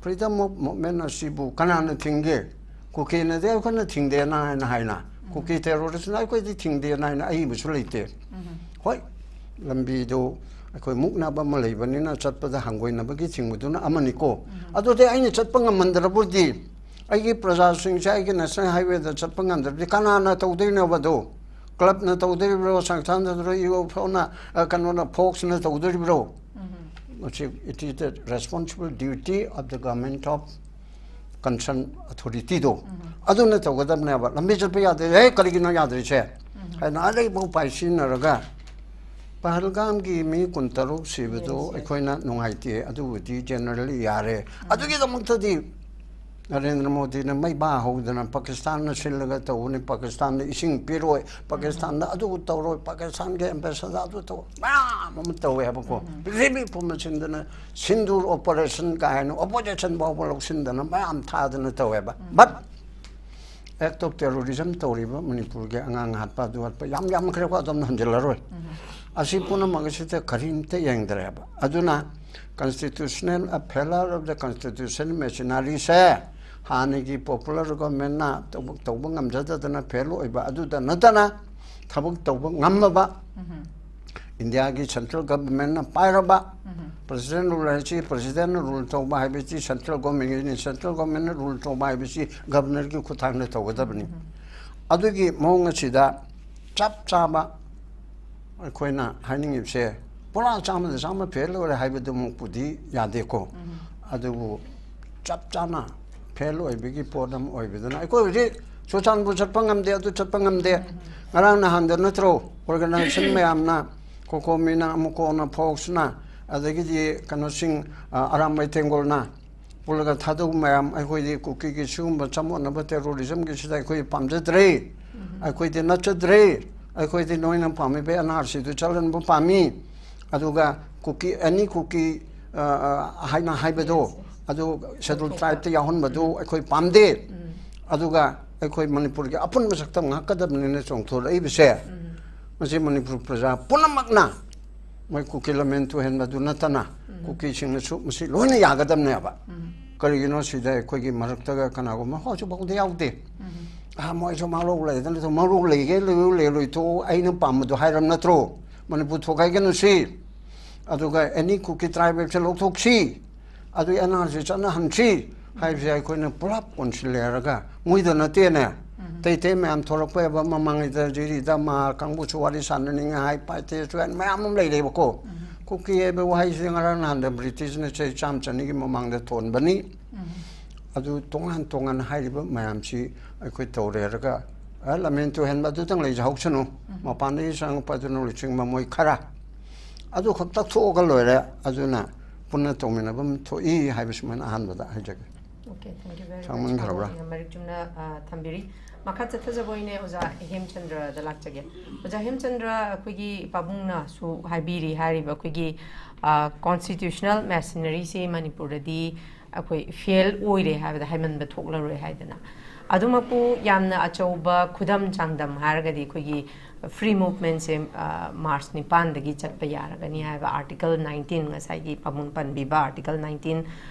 Freedom of movement ꯑꯁꯤꯕꯨ ꯀꯅꯥꯅ ꯊꯤꯡꯒꯦ? ꯀꯨꯀꯤꯅꯗꯤ ꯑꯩꯈꯣꯏꯅ ꯊꯤꯡꯗꯦꯅ ꯍꯥꯏꯅ ꯍꯥꯏꯅ, ꯀꯨꯀꯤ ꯇꯦꯔꯣꯔꯤꯁꯅ ꯑꯩꯈꯣꯏꯗꯤ ꯊꯤꯡꯗꯦꯅ ꯍꯥꯏꯅ ꯑꯏꯕꯁꯨ ꯂꯩꯇꯦ꯫ ꯍꯣꯏ, ꯂꯝꯕꯤꯗꯨ ꯑꯩꯈꯣꯏ ꯃꯨꯛꯅꯕ ꯑꯃ ꯂꯩꯕꯅꯤꯅ ꯆꯠꯄꯗ ꯍꯪꯒꯣꯏꯅꯕꯒꯤ ꯊꯤꯡꯕꯗꯨꯅ ꯑꯃꯅꯤꯀꯣ꯫ ꯑꯗꯨꯗꯤ ꯑꯩꯅ ꯆꯠꯄ ꯉꯝꯃꯟꯗ꯭ꯔꯕꯨꯗꯤ ꯑꯩꯒꯤ ꯄ꯭ꯔꯖꯥꯁꯤꯡꯁꯦ ꯑꯩꯒꯤ ꯅꯦꯁꯅꯦꯜ ꯍꯥꯏꯋꯦꯗ ꯆꯠꯄ ꯉꯝꯗ꯭ꯔꯕꯗꯤ ꯀꯅꯥꯅ ꯇꯧꯗꯣꯏꯅꯣꯕ ꯑꯗꯨ? ꯀ꯭ꯂꯕꯅ ꯇꯧꯗꯣꯔꯤꯕ꯭ꯔꯣ, ꯁꯪꯁꯊꯥꯟ ꯇꯧꯗꯣꯔꯤꯕ꯭ꯔꯣ, ꯌꯨ ꯑꯦꯐ ꯑꯣꯅ, ꯑ, ꯀꯩꯅꯣꯅ, ꯐꯣꯛꯁꯅ ꯇꯧꯗꯣꯔꯤꯕ꯭ꯔꯣ? ꯃꯁꯤ, it is the responsible duty of the government of concern authority ꯗꯣ, ꯑꯗꯨꯅ ꯇꯧꯒꯗꯕꯅꯦꯕ꯫ ꯂꯝꯕꯤ ꯆꯠꯄ ꯌꯥꯗꯦ, ꯍꯦ, ꯀꯔꯤꯒꯤꯅꯣ ꯌꯥꯗ꯭ꯔꯤꯁꯦ ꯍꯥꯏꯅ ꯑꯔꯩꯕ ꯎꯄꯥꯏ ꯁꯤꯖꯤꯟꯅꯔꯒ ꯄꯍꯜꯒꯥꯝꯒꯤ ꯃꯤ ꯀꯨꯟꯇꯔꯨꯛ ꯁꯤꯕꯗꯣ ꯑꯩꯈꯣꯏꯅ ꯅꯨꯡꯉꯥꯏꯇꯦ, ꯑꯗꯨꯕꯨꯗꯤ ꯖꯦꯅꯔꯦꯜꯂꯤ ꯌꯥꯔꯦ꯫ ꯑꯗꯨꯒꯤꯗꯃꯛꯇꯗꯤ ꯅꯔꯦꯟꯗ꯭ꯔ ꯃꯣꯗꯤꯅ ꯃꯩ ꯕꯥ ꯍꯧꯗꯅ ꯄꯥꯀꯤꯁꯇꯥꯟꯅ ꯁꯤꯜꯂꯒ ꯇꯧꯕꯅꯤ, ꯄꯥꯀꯤꯁꯇꯥꯟꯗ ꯏꯁꯤꯡ ꯄꯤꯔꯣꯏ, ꯄꯥꯀꯤꯁꯇꯥꯟꯗ ꯑꯗꯨ ꯇꯧꯔꯣꯏ, ꯄꯥꯀꯤꯁꯇꯥꯟꯒꯤ ꯑꯦꯝꯕꯦꯁꯦꯗꯔ ꯑꯗꯨ ꯇꯧ, ꯃꯌꯥꯝ ꯑꯃ ꯇꯧꯋꯦ ꯍꯥꯏꯕꯀꯣ꯫ ꯄ꯭ꯔꯤꯊꯤꯕꯤ ꯄꯨꯝꯕ ꯁꯤꯟꯗꯅ ꯁꯤꯟꯗꯨꯔ ꯑꯣꯄꯔꯦꯁꯟ ꯀꯥꯏꯅ ꯑꯣꯄꯣꯖꯤꯁꯟ ꯐꯥꯎꯕ ꯂꯧꯁꯤꯟꯗꯅ ꯃꯌꯥꯝ ꯊꯥꯗꯅ ꯇꯧꯋꯦꯕ꯫ But act of terrorism ꯇꯧꯔꯤꯕ ꯃꯅꯤꯄꯨꯔꯒꯤ ꯑꯉꯥꯡ ꯍꯥꯠꯄ, ꯑꯗꯨ ꯍꯥꯠꯄ ꯌꯥꯝ ꯌꯥꯝꯈ꯭ꯔꯦꯀꯣ, ꯑꯗꯨꯝ ꯍꯟꯖꯤꯜꯂꯔꯣꯏ꯫ ꯑꯁꯤ ꯄꯨꯝꯅꯃꯛ ꯑꯁꯤꯗ ꯀꯔꯤꯝꯇ ꯌꯦꯡꯗ꯭ꯔꯦꯕ꯫ ꯑꯗꯨꯅ constitutional, a failure of the constitutional machinery ꯁꯦ ꯍꯥꯟꯅꯒꯤ ꯄꯣꯄꯨꯂꯔ ꯒꯣꯔꯃꯦꯟꯅ ꯊꯕꯛ ꯇꯧꯕ ꯉꯝꯖꯗꯗꯅ ꯐꯦꯜ ꯑꯣꯏꯕ ꯑꯗꯨꯗ ꯅꯠꯇꯅ ꯊꯕꯛ ꯇꯧꯕ ꯉꯝꯃꯕ, ꯏꯟꯗꯤꯌꯥꯒꯤ ꯁꯦꯟꯇ꯭ꯔꯦꯜ ꯒꯚꯔꯟꯃꯦꯟꯠꯅ ꯄꯥꯏꯔꯕ, ꯄ꯭ꯔꯁꯤꯗꯦꯟ ꯔꯨꯜ ꯍꯥꯏꯁꯤ ꯄ꯭ꯔꯁꯤꯗꯦꯟꯅ ꯔꯨꯜ ꯇꯧꯕ ꯍꯥꯏꯕꯁꯤ ꯁꯦꯟꯇ꯭ꯔꯦꯜ ꯒꯣꯔꯃꯦꯟꯒꯤꯅꯤ, ꯁꯦꯟꯇ꯭ꯔꯦꯜ ꯒꯣꯔꯃꯦꯟꯅ ꯔꯨꯜ ꯇꯧꯕ ꯍꯥꯏꯕꯁꯤ ꯒꯚꯔꯅꯔꯒꯤ ꯈꯨꯠꯊꯥꯡꯗ ꯇꯧꯒꯗꯕꯅꯤ꯫ ꯑꯗꯨꯒꯤ ꯃꯑꯣꯡ ꯑꯁꯤꯗ ꯆꯞ ꯆꯥꯕ ꯑꯩꯈꯣꯏꯅ ꯍꯥꯏꯅꯤꯡꯉꯤꯕꯁꯦ ꯄꯨꯔꯥ ꯆꯥꯝꯃꯗ ꯆꯥꯝꯃ ꯐꯦꯜ ꯑꯣꯏꯔꯦ ꯍꯥꯏꯕꯗꯨꯃꯛꯄꯨꯗꯤ ꯌꯥꯗꯦꯀꯣ꯫ ꯑꯗꯨꯕꯨ ꯆꯞ ꯆꯥꯅ ꯐꯦꯜ ꯑꯣꯏꯕꯒꯤ ꯄꯣꯠ ꯑꯃ ꯑꯣꯏꯕꯗꯨꯅ ꯑꯩꯈꯣꯏ ꯍꯧꯖꯤꯛ ꯆꯨꯔꯆꯥꯟꯄꯨꯔ ꯆꯠꯄ ꯉꯝꯗꯦ, ꯑꯗꯨ ꯆꯠꯄ ꯉꯝꯗꯦ꯫ ꯉꯔꯥꯡ ꯅꯍꯥꯟꯗ ꯅꯠꯇ꯭ꯔꯣ ꯑꯣꯔꯒꯅꯥꯏꯖꯦꯁꯟ ꯃꯌꯥꯝꯅ, ꯀꯣꯀꯣꯃꯤꯅ, ꯑꯃꯨꯀꯣꯅ, ꯐꯣꯛꯁꯅ, ꯑꯗꯒꯤꯗꯤ ꯀꯩꯅꯣꯁꯤꯡ, ꯑ, ꯑꯔꯥꯝꯕꯥꯏ ꯇꯦꯡꯒꯣꯜꯅ ꯄꯨꯜꯂꯒ ꯊꯥꯗꯧ ꯃꯌꯥꯝ, ꯑꯩꯈꯣꯏꯗꯤ ꯀꯨꯀꯤꯒꯤ ꯁꯤꯒꯨꯝꯕ ꯆꯃꯣꯠꯅꯕ ꯇꯦꯔꯣꯔꯤꯖꯝꯒꯤꯁꯤꯗ ꯑꯩꯈꯣꯏ ꯄꯥꯝꯖꯗ꯭ꯔꯦ, ꯑꯩꯈꯣꯏꯗꯤ ꯅꯠꯆꯗ꯭ꯔꯦ, ꯑꯩꯈꯣꯏꯗꯤ ꯅꯣꯏꯅ ꯄꯥꯝꯃꯤꯕ ꯑꯦꯟ ꯑꯥꯔ ꯁꯤꯗꯨ ꯆꯠꯍꯟꯕ ꯄꯥꯝꯃꯤ꯫ ꯑꯗꯨꯒ ꯀꯨꯀꯤ, ꯑꯦꯅꯤ ꯀꯨꯀꯤ, ꯑ, ꯑ, ꯍꯥꯏꯅ ꯍꯥꯏꯕꯗꯣ, ꯑꯗꯨ ꯁꯦꯗꯨꯜ ꯇ꯭ꯔꯥꯏꯕꯇ ꯌꯥꯎꯍꯟꯕꯗꯨ ꯑꯩꯈꯣꯏ ꯄꯥꯝꯗꯦ꯫ ꯑꯗꯨꯒ ꯑꯩꯈꯣꯏ ꯃꯅꯤꯄꯨꯔꯒꯤ ꯑꯄꯨꯟꯕ ꯁꯛꯇꯝ ꯉꯥꯛꯀꯗꯕꯅꯤꯅ ꯆꯣꯡꯊꯣꯔꯛꯏꯕꯁꯦ, ꯃꯁꯤ ꯃꯅꯤꯄꯨꯔ ꯄ꯭ꯔꯖꯥ ꯄꯨꯝꯅꯃꯛꯅ, ꯃꯣꯏ ꯀꯨꯀꯤ ꯂꯝꯃꯦꯟ ꯇꯨꯍꯦꯟꯕꯗꯨ ꯅꯠꯇꯅ, ꯀꯨꯀꯤꯁꯤꯡꯅꯁꯨ ꯃꯁꯤ ꯂꯣꯏꯅ ꯌꯥꯒꯗꯕꯅꯦꯕ꯫ ꯀꯔꯤꯒꯤꯅꯣ ꯁꯤꯗ ꯑꯩꯈꯣꯏꯒꯤ ꯃꯔꯛꯇꯒ ꯀꯅꯥꯒꯨꯝꯕ ꯍꯧꯖꯤꯛꯐꯥꯎꯗ ꯌꯥꯎꯗꯦ꯫ ꯑꯥ, ꯃꯣꯏꯁꯨ ꯃꯔꯧ ꯂꯩꯗꯅ ꯃꯔꯧ ꯂꯩꯒꯦ ꯂꯩꯔꯣꯏ ꯂꯩꯔꯣꯏ ꯇꯣꯛꯑꯣ, ꯑꯩꯅ ꯄꯥꯝꯕꯗꯣ ꯍꯥꯏꯔꯕ ꯅꯠꯇ꯭ꯔꯣ? ꯃꯅꯤꯄꯨꯔ ꯊꯣꯛꯈꯥꯏꯒꯅꯨꯁꯤ, ꯑꯗꯨꯒ ꯑꯦꯅꯤ ꯀꯨꯀꯤ ꯇ꯭ꯔꯥꯏꯕꯦꯜꯁꯦ ꯂꯧꯊꯣꯛꯁꯤ, ꯑꯗꯨ ꯑꯦꯟ ꯑꯥꯔ ꯁꯤ ꯆꯠꯅꯍꯟꯁꯤ ꯍꯥꯏꯕꯁꯦ ꯑꯩꯈꯣꯏꯅ ꯄꯨꯂꯞ ꯀꯣꯟꯁꯤꯜꯂꯦꯔꯒ ꯃꯣꯏꯗ ꯅꯠꯇꯦꯅꯦ꯫ ꯑꯇꯩ ꯑꯇꯩ ꯃꯌꯥꯝ ꯊꯣꯛꯂꯛꯄ ꯌꯥꯕ, ꯃꯃꯥꯡꯉꯩꯗ ꯖꯤꯔꯤꯗ ꯃꯥ ꯀꯥꯡꯕꯨꯁꯨ ꯋꯥꯔꯤ ꯁꯥꯟꯅꯅꯤꯡꯉꯥꯏ, ꯄꯥꯏꯇꯦꯁꯨ ꯃꯌꯥꯝ ꯑꯃ ꯂꯩꯔꯦꯕꯀꯣ꯫ ꯀꯨꯀꯤ ꯍꯥꯏꯕ ꯋꯥꯍꯩꯁꯤ ꯉꯔꯥꯡ ꯅꯍꯥꯟꯗ ꯕ꯭ꯔꯤꯇꯤꯁꯅ ꯆꯍꯤ ꯆꯥꯝꯃ ꯆꯅꯤꯒꯤ ꯃꯃꯥꯡꯗ ꯊꯣꯟꯕꯅꯤ꯫ ꯑꯗꯨ ꯇꯣꯉꯥꯟ ꯇꯣꯉꯥꯟ ꯍꯥꯏꯔꯤꯕ ꯃꯌꯥꯝꯁꯤ ꯑꯩꯈꯣꯏ ꯇꯧꯔꯦꯔꯒ, ꯑ, ꯂꯝꯃꯦꯟ ꯇꯨꯍꯦꯟꯕ ꯑꯗꯨꯇꯪ ꯂꯩꯖꯍꯧꯁꯅꯨ꯫ ꯃꯄꯥꯟꯗꯒꯤ ꯆꯪꯉꯛꯄ ꯑꯗꯨꯅ ꯂꯨꯆꯤꯡꯕ ꯃꯣꯏ ꯈꯔ ꯑꯗꯨꯈꯛ ꯇꯛꯊꯣꯛꯑꯒ ꯂꯣꯏꯔꯦ꯫ ꯑꯗꯨꯅ ꯄꯨꯟꯅ ꯇꯧꯃꯤꯟꯅꯐꯝ ꯊꯣꯛꯏ ꯍꯥꯏꯕꯁꯤꯃꯅ ꯑꯍꯥꯟꯕꯗ ꯍꯥꯏꯖꯒꯦ꯫ Okay, thank you very much. ꯁꯥꯡꯃꯟꯈ꯭ꯔꯕ꯭ꯔꯥ? ꯌꯥꯝ ꯃꯔꯤꯛ ꯆꯨꯝꯅ, ꯑ, ꯊꯝꯕꯤꯔꯤ꯫ ꯃꯈꯥ ꯆꯠꯊꯖꯕ ꯑꯣꯏꯅ ꯑꯣꯖꯥ ꯍꯦꯝꯆꯟꯗ꯭ꯔꯗ ꯂꯥꯛꯆꯒꯦ꯫ ꯑꯣꯖꯥ ꯍꯦꯝꯆꯟꯗ꯭ꯔ, ꯑꯩꯈꯣꯏꯒꯤ ꯄꯥꯕꯨꯡꯅꯁꯨ ꯍꯥꯏꯕꯤꯔꯤ, ꯍꯥꯏꯔꯤꯕ ꯑꯩꯈꯣꯏꯒꯤ, ꯑ, constitutional machineryꯁꯤ ꯃꯅꯤꯄꯨꯔꯗꯗꯤ ꯑꯩꯈꯣꯏ ꯐꯦꯜ ꯑꯣꯏꯔꯦ ꯍꯥꯏꯕꯗ ꯍꯥꯏꯃꯟꯕ ꯊꯣꯛꯂꯔꯣꯏ ꯍꯥꯏꯗꯅ꯫ ꯑꯗꯨꯃꯛꯄꯨ ꯌꯥꯝꯅ ꯑꯆꯧꯕ ꯈꯨꯗꯝ ꯆꯥꯡꯗꯝ ꯍꯥꯏꯔꯒꯗꯤ ꯑꯩꯈꯣꯏꯒꯤ ꯐ꯭ꯔꯤ ꯃꯨꯚꯃꯦꯟꯁꯦ, ꯑ, ꯃꯥꯔꯆ ꯅꯤꯄꯥꯟꯗꯒꯤ ꯆꯠꯄ ꯌꯥꯔꯒꯅꯤ ꯍꯥꯏꯕ ꯑꯥꯔꯇꯤꯀꯜ ꯅꯥꯏꯟꯇꯤꯟ, ꯉꯁꯥꯏꯒꯤ ꯄꯥꯕꯨꯡ ꯄꯟꯕꯤꯕ ꯑꯥꯔꯇꯤꯀꯜ ꯅꯥꯏꯟꯇꯤꯟ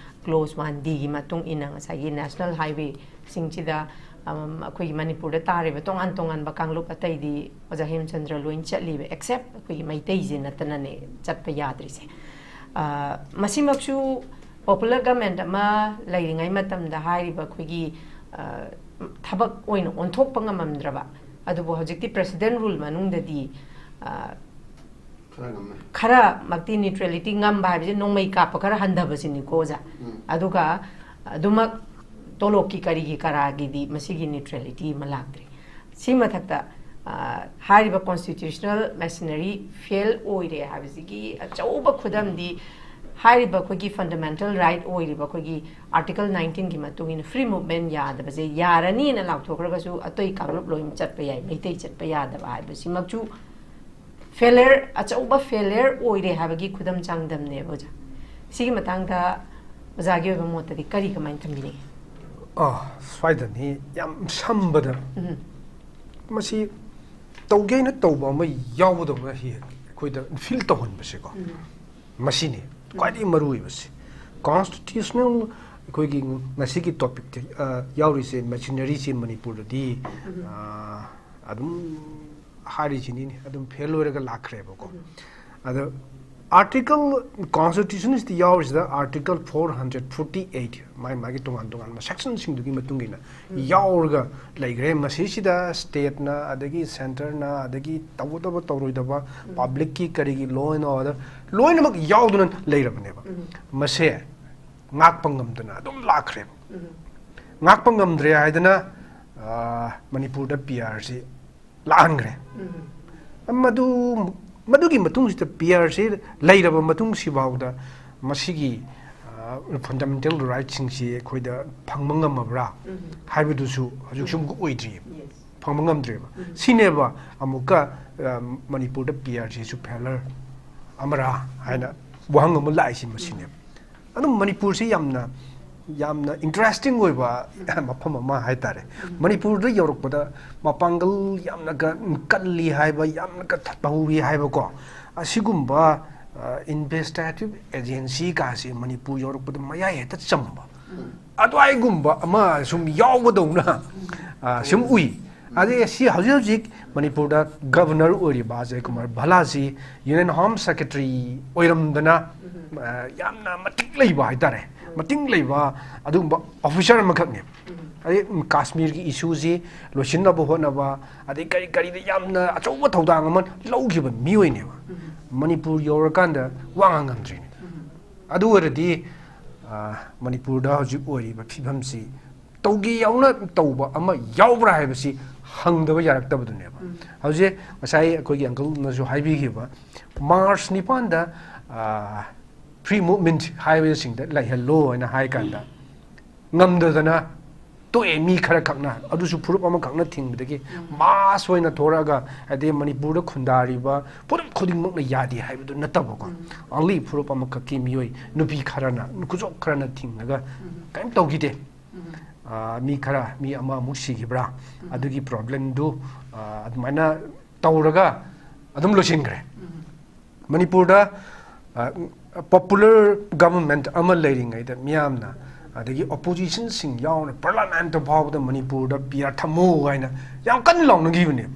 ꯀ꯭ꯂꯣꯖ ꯋꯥꯟ ꯗꯤꯒꯤ ꯃꯇꯨꯡ ꯏꯟꯅ ꯉꯁꯥꯏꯒꯤ ꯅꯦꯁꯅꯦꯜ ꯍꯥꯏꯋꯦꯁꯤꯡꯁꯤꯗ, ꯑꯝ, ꯑꯩꯈꯣꯏꯒꯤ ꯃꯅꯤꯄꯨꯔꯗ ꯇꯥꯔꯤꯕ ꯇꯣꯉꯥꯟ ꯇꯣꯉꯥꯟꯕ ꯀꯥꯡꯂꯨꯞ ꯑꯇꯩꯗꯤ ꯑꯣꯖꯥ ꯍꯦꯝꯆꯟꯗ꯭ꯔ ꯂꯣꯏ ꯆꯠꯂꯤꯕ, ꯑꯦꯛꯁꯦꯞ ꯑꯩꯈꯣꯏꯒꯤ ꯃꯩꯇꯩꯁꯦ ꯅꯠꯇꯅꯅꯦ ꯆꯠꯄ ꯌꯥꯗ꯭ꯔꯤꯁꯦ꯫ ꯑ, ꯃꯁꯤꯃꯛꯁꯨ ꯄꯣꯄꯨꯂꯔ ꯒꯃꯦꯟ ꯑꯃ ꯂꯩꯔꯤꯉꯩ ꯃꯇꯝꯗ ꯍꯥꯏꯔꯤꯕ ꯑꯩꯈꯣꯏꯒꯤ, ꯑ, ꯊꯕꯛ ꯑꯣꯏꯅ ꯑꯣꯟꯊꯣꯛꯄ ꯉꯝꯃꯝꯗ꯭ꯔꯕ, ꯑꯗꯨꯕꯨ ꯍꯧꯖꯤꯛꯇꯤ ꯄ꯭ꯔꯦꯁꯤꯗꯦꯟ ꯔꯨꯜ ꯃꯅꯨꯡꯗꯗꯤ, ꯑ, ꯈꯔ ꯉꯝꯃꯦ꯫ ꯈꯔꯃꯛꯇꯤ ꯅ꯭ꯌꯨꯇ꯭ꯔꯦꯂꯤꯇꯤ ꯉꯝꯕ ꯍꯥꯏꯕꯁꯤ ꯅꯣꯡꯃꯩ ꯀꯥꯞꯄ ꯈꯔ ꯍꯟꯊꯕꯁꯤꯅꯤꯀꯣ ꯑꯣꯖꯥ꯫ ꯎꯝ꯫ ꯑꯗꯨꯒ ꯑꯗꯨꯃꯛ ꯇꯣꯂꯣꯞꯀꯤ ꯀꯔꯤꯒꯤ ꯀꯔꯥꯒꯤꯗꯤ ꯃꯁꯤꯒꯤ ꯅ꯭ꯌꯨꯇ꯭ꯔꯦꯂꯤꯇꯤ ꯑꯃ ꯂꯥꯛꯇ꯭ꯔꯤ꯫ ꯁꯤ ꯃꯊꯛꯇ, ꯑ, ꯍꯥꯏꯔꯤꯕ ꯀꯣꯟꯁꯇꯤꯇ꯭ꯌꯨꯁꯅꯦꯜ ꯃꯦꯁꯤꯅꯔꯤ ꯐꯦꯜ ꯑꯣꯏꯔꯦ ꯍꯥꯏꯕꯁꯤꯒꯤ ꯑꯆꯧꯕ ꯈꯨꯗꯝꯗꯤ ꯍꯥꯏꯔꯤꯕ ꯑꯩꯈꯣꯏꯒꯤ ꯐꯟꯗꯥꯃꯦꯟꯇꯦꯜ ꯔꯥꯏꯠ ꯑꯣꯏꯔꯤꯕ ꯑꯩꯈꯣꯏꯒꯤ ꯑꯥꯔꯇꯤꯀꯜ ꯅꯥꯏꯟꯇꯤꯟꯒꯤ ꯃꯇꯨꯡ ꯏꯟꯅ ꯐ꯭ꯔꯤ ꯃꯨꯚꯃꯦꯟ ꯌꯥꯗꯕꯁꯦ, ꯌꯥꯔꯅꯤꯅ ꯂꯥꯎꯊꯣꯛꯈ꯭ꯔꯒꯁꯨ ꯑꯇꯩ ꯀꯥꯡꯂꯨꯞ ꯂꯣꯏꯅ ꯆꯠꯄ ꯌꯥꯏ, ꯃꯩꯇꯩ ꯆꯠꯄ ꯌꯥꯗꯕ ꯍꯥꯏꯕꯁꯤꯃꯛꯁꯨ ꯐꯦꯂꯔ, ꯑꯆꯧꯕ ꯐꯦꯂꯔ ꯑꯣꯏꯔꯦ ꯍꯥꯏꯕꯒꯤ ꯈꯨꯗꯝ ꯆꯥꯡꯗꯝꯅꯦꯕ ꯑꯣꯖꯥ꯫ ꯁꯤꯒꯤ ꯃꯇꯥꯡꯗ ꯑꯣꯖꯥꯒꯤ ꯑꯣꯏꯕ ꯃꯣꯠꯇꯗꯤ ꯀꯔꯤ, ꯀꯃꯥꯏꯅ ꯊꯝꯕꯤꯅꯤꯡꯉꯤ? ꯑꯥ, ꯁ꯭ꯋꯥꯏꯗꯅꯤ ꯌꯥꯝ ꯁꯝꯕꯗ, ꯎꯝ꯫ ꯃꯁꯤ ꯇꯧꯒꯦꯅ ꯇꯧꯕ ꯑꯃ ꯌꯥꯎꯕꯗꯧꯅ ꯍꯦꯛ ꯑꯩꯈꯣꯏꯗ ꯐꯤꯜ ꯇꯧꯍꯟꯕꯁꯦꯀꯣ, ꯃꯁꯤꯅꯤ ꯈ꯭ꯋꯥꯏꯗꯒꯤ ꯃꯔꯨ ꯑꯣꯏꯕꯁꯤ꯫ ꯀꯣꯟꯁꯇꯤꯇ꯭ꯌꯨꯁꯅꯦꯜ ꯑꯩꯈꯣꯏꯒꯤ ꯉꯁꯤꯒꯤ ꯇꯣꯄꯤꯛꯇ, ꯑ, ꯌꯥꯎꯔꯤꯁꯦ ꯃꯦꯁꯤꯅꯔꯤꯁꯦ ꯃꯅꯤꯄꯨꯔꯗꯗꯤ, ꯑ, ꯑꯗꯨꯝ ꯍꯥꯏꯔꯤꯁꯤꯅꯤꯅꯦ, ꯑꯗꯨꯝ ꯐꯦꯜ ꯑꯣꯏꯔꯒ ꯂꯥꯛꯈ꯭ꯔꯦꯕꯀꯣ꯫ ꯑꯗꯣ ꯑꯥꯔꯇꯤꯀꯜ, ꯀꯣꯟꯁꯇꯤꯇ꯭ꯌꯨꯁꯟꯁꯤꯗ ꯌꯥꯎꯔꯤꯁꯤꯗ article four hundred forty eight, ꯃꯥꯒꯤ ꯃꯥꯒꯤ ꯇꯣꯉꯥꯟ ꯇꯣꯉꯥꯟꯕ ꯁꯦꯛꯁꯟꯁꯤꯡꯗꯨꯒꯤ ꯃꯇꯨꯡ ꯏꯟꯅ ꯌꯥꯎꯔꯒ ꯂꯩꯈ꯭ꯔꯦ꯫ ꯃꯁꯤꯁꯤꯗ ꯁ꯭ꯇꯦꯠꯅ, ꯑꯗꯒꯤ ꯁꯦꯟꯇꯔꯅ, ꯑꯗꯒꯤ ꯇꯧꯒꯗꯕ ꯇꯧꯔꯣꯏꯗꯕ, ꯄꯕ꯭ꯂꯤꯛꯀꯤ ꯀꯔꯤꯒꯤ ꯂꯣ ꯑꯦꯟ ꯑꯣꯔꯗꯔ ꯂꯣꯏꯅꯃꯛ ꯌꯥꯎꯗꯨꯅ ꯂꯩꯔꯕꯅꯦꯕ꯫ ꯃꯁꯦ ꯉꯥꯛꯄ ꯉꯝꯗꯅ ꯑꯗꯨꯝ ꯂꯥꯛꯈ꯭ꯔꯦꯕ꯫ ꯉꯥꯛꯄ ꯉꯝꯗ꯭ꯔꯦ ꯍꯥꯏꯗꯅ, ꯑ, ꯃꯅꯤꯄꯨꯔꯗ ꯄꯤ ꯑꯥꯔꯁꯤ ꯂꯥꯛꯍꯟꯈ꯭ꯔꯦ꯫ ꯃꯗꯨ, ꯃꯗꯨꯒꯤ ꯃꯇꯨꯡꯁꯤꯗ ꯄꯤ ꯑꯥꯔꯁꯤ ꯂꯩꯔꯕ ꯃꯇꯨꯡꯁꯤꯐꯥꯎꯗ ꯃꯁꯤꯒꯤ, ꯑ, ꯐꯟꯗꯥꯃꯦꯟꯇꯦꯜ ꯔꯥꯏꯠꯁꯤꯡꯁꯤ ꯑꯩꯈꯣꯏꯗ ꯐꯪꯕ ꯉꯝꯃꯕ꯭ꯔꯥ ꯍꯥꯏꯕꯗꯨꯁꯨ ꯍꯧꯖꯤꯛꯁꯨ ꯑꯃꯨꯛ ꯑꯣꯏꯗ꯭ꯔꯤꯑꯕ꯫ ꯐꯪꯕ ꯉꯝꯗ꯭ꯔꯦꯕ꯫ ꯁꯤꯅꯦꯕ ꯑꯃꯨꯛꯀ, ꯑ, ꯃꯅꯤꯄꯨꯔꯗ ꯄꯤ ꯑꯥꯔꯁꯤꯁꯨ ꯐꯦꯂꯔ ꯑꯃꯔꯥ ꯍꯥꯏꯅ ꯋꯥꯍꯪ ꯑꯃ ꯂꯥꯛꯏꯁꯤ ꯃꯁꯤꯅꯦꯕ꯫ ꯑꯗꯨꯝ ꯃꯅꯤꯄꯨꯔꯁꯤ ꯌꯥꯝꯅ, ꯌꯥꯝꯅ ꯏꯟꯇꯔꯦꯁꯇꯤꯡ ꯑꯣꯏꯕ ꯃꯐꯝ ꯑꯃ ꯍꯥꯏꯇꯥꯔꯦ꯫ ꯃꯅꯤꯄꯨꯔꯗ ꯌꯧꯔꯛꯄꯗ ꯃꯄꯥꯡꯒꯜ ꯌꯥꯝꯅ ꯀ-, ꯀꯜꯂꯤ ꯍꯥꯏꯕ, ꯌꯥꯝꯅ ꯀ-, ꯇꯧꯔꯤ ꯍꯥꯏꯕꯀꯣ, ꯑꯁꯤꯒꯨꯝꯕ, ꯑ, ꯏꯟꯚꯦꯁꯇꯤꯒꯦꯇꯤꯚ ꯑꯦꯖꯦꯟꯁꯤ ꯀꯥꯁꯦ ꯃꯅꯤꯄꯨꯔ ꯌꯧꯔꯛꯄꯗ ꯃꯌꯥꯏ ꯍꯦꯛꯇ ꯆꯝꯕ, ꯑꯗꯨꯋꯥꯏꯒꯨꯝꯕ ꯑꯃ ꯁꯨꯝ ꯌꯥꯎꯕꯗꯧꯅ, ꯑ, ꯁꯨꯝ ꯎꯏ꯫ ꯑꯗꯩ ꯁꯤ ꯍꯧꯖꯤꯛ ꯍꯧꯖꯤꯛ ꯃꯅꯤꯄꯨꯔꯗ ꯒꯕꯔꯅꯔ ꯑꯣꯏꯔꯤꯕ Ajay Kumar ꯚꯜꯂꯥꯁꯤ union home secretary ꯑꯣꯏꯔꯝꯗꯅ, ꯑ, ꯌꯥꯝꯅ ꯃꯇꯤꯛ ꯂꯩꯕ ꯍꯥꯏꯇꯥꯔꯦ, ꯃꯇꯤꯛ ꯂꯩꯕ ꯑꯗꯨꯒꯨꯝꯕ ꯑꯣꯐꯤꯁꯥꯔ ꯑꯃꯈꯛꯅꯦꯕ꯫ ꯑꯗꯩ ꯀꯥꯁꯃꯤꯔꯒꯤ ꯏꯁꯨꯁꯤ ꯂꯣꯏꯁꯤꯟꯅꯕ ꯍꯣꯠꯅꯕ, ꯑꯗꯩ ꯀꯔꯤ ꯀꯔꯤꯗ ꯌꯥꯝꯅ ꯑꯆꯧꯕ ꯊꯧꯗꯥꯡ ꯑꯃ ꯂꯧꯈꯤꯕ ꯃꯤꯑꯣꯏꯅꯦꯕ꯫ ꯃꯅꯤꯄꯨꯔ ꯌꯧꯔꯀꯥꯟꯗ ꯋꯥ ꯉꯥꯡ ꯉꯝꯗ꯭ꯔꯤꯅꯤ꯫ ꯑꯗꯨ ꯑꯣꯏꯔꯗꯤ, ꯑ, ꯃꯅꯤꯄꯨꯔꯗ ꯍꯧꯖꯤꯛ ꯑꯣꯏꯔꯤꯕ ꯐꯤꯕꯝꯁꯤ ꯇꯧꯒꯦ ꯌꯥꯎꯅ ꯇꯧꯕ ꯑꯃ ꯌꯥꯎꯕ꯭ꯔꯥ ꯍꯥꯏꯕꯁꯤ ꯍꯪꯗꯕ ꯌꯥꯔꯛꯇꯕꯗꯨꯅꯦꯕ꯫ ꯍꯧꯖꯤꯛ ꯉꯁꯥꯏ ꯑꯩꯈꯣꯏꯒꯤ uncleꯅꯁꯨ ꯍꯥꯏꯕꯤꯈꯤꯕ, March ꯅꯤꯄꯥꯟꯗ, ꯑ, free movement ꯍꯥꯏꯕꯁꯤꯡꯗ ꯂꯩꯍꯜꯂꯣ ꯍꯥꯏꯅ ꯍꯥꯏ ꯀꯥꯟꯗ, ꯉꯝꯗꯗꯅ ꯇꯣꯛꯑꯦ ꯃꯤ ꯈꯔ ꯈꯛꯅ, ꯑꯗꯨꯁꯨ ꯐꯨꯔꯨꯞ ꯑꯃꯈꯛꯅ ꯊꯤꯡꯕꯗꯒꯤ꯫ Mass ꯑꯣꯏꯅ ꯊꯣꯔꯛꯑꯒ, ꯍꯥꯏꯗꯤ ꯃꯅꯤꯄꯨꯔꯗ ꯈꯨꯟꯗꯥꯔꯤꯕ ꯐꯨꯔꯨꯞ ꯈꯨꯗꯤꯡꯃꯛꯅ ꯌꯥꯗꯦ ꯍꯥꯏꯕꯗꯨ ꯅꯠꯇꯕꯀꯣ꯫ Only ꯐꯨꯔꯨꯞ ꯑꯃꯈꯛꯀꯤ ꯃꯤꯑꯣꯏ, ꯅꯨꯄꯤ ꯈꯔꯅ, ꯈꯨꯖꯣꯞ ꯈꯔꯅ ꯊꯤꯡꯉꯒ ꯀꯔꯤꯝ ꯇꯧꯈꯤꯗꯦ꯫ ꯑ, ꯃꯤ ꯈꯔ, ꯃꯤ ꯑꯃꯃꯨꯛ ꯁꯤꯈꯤꯕ꯭ꯔꯥ? ꯑꯗꯨꯒꯤ problemꯗꯨ, ꯑ, ꯑꯗꯨꯃꯥꯏꯅ ꯇꯧꯔꯒ ꯑꯗꯨꯝ ꯂꯣꯏꯁꯤꯟꯈ꯭ꯔꯦ꯫ ꯃꯅꯤꯄꯨꯔꯗ, ꯑ, popular government ꯑꯃ ꯂꯩꯔꯤꯉꯩꯗ ꯃꯤꯌꯥꯝꯅ, ꯑꯗꯒꯤ oppositionꯁꯤꯡ ꯌꯥꯎꯅ parliament ꯐꯥꯎꯕꯗ ꯃꯅꯤꯄꯨꯔꯗ PR ꯊꯝꯃꯨ ꯍꯥꯏꯅ ꯌꯥꯝ ꯀꯟꯅ ꯂꯥꯎꯅꯈꯤꯕꯅꯦꯕ꯫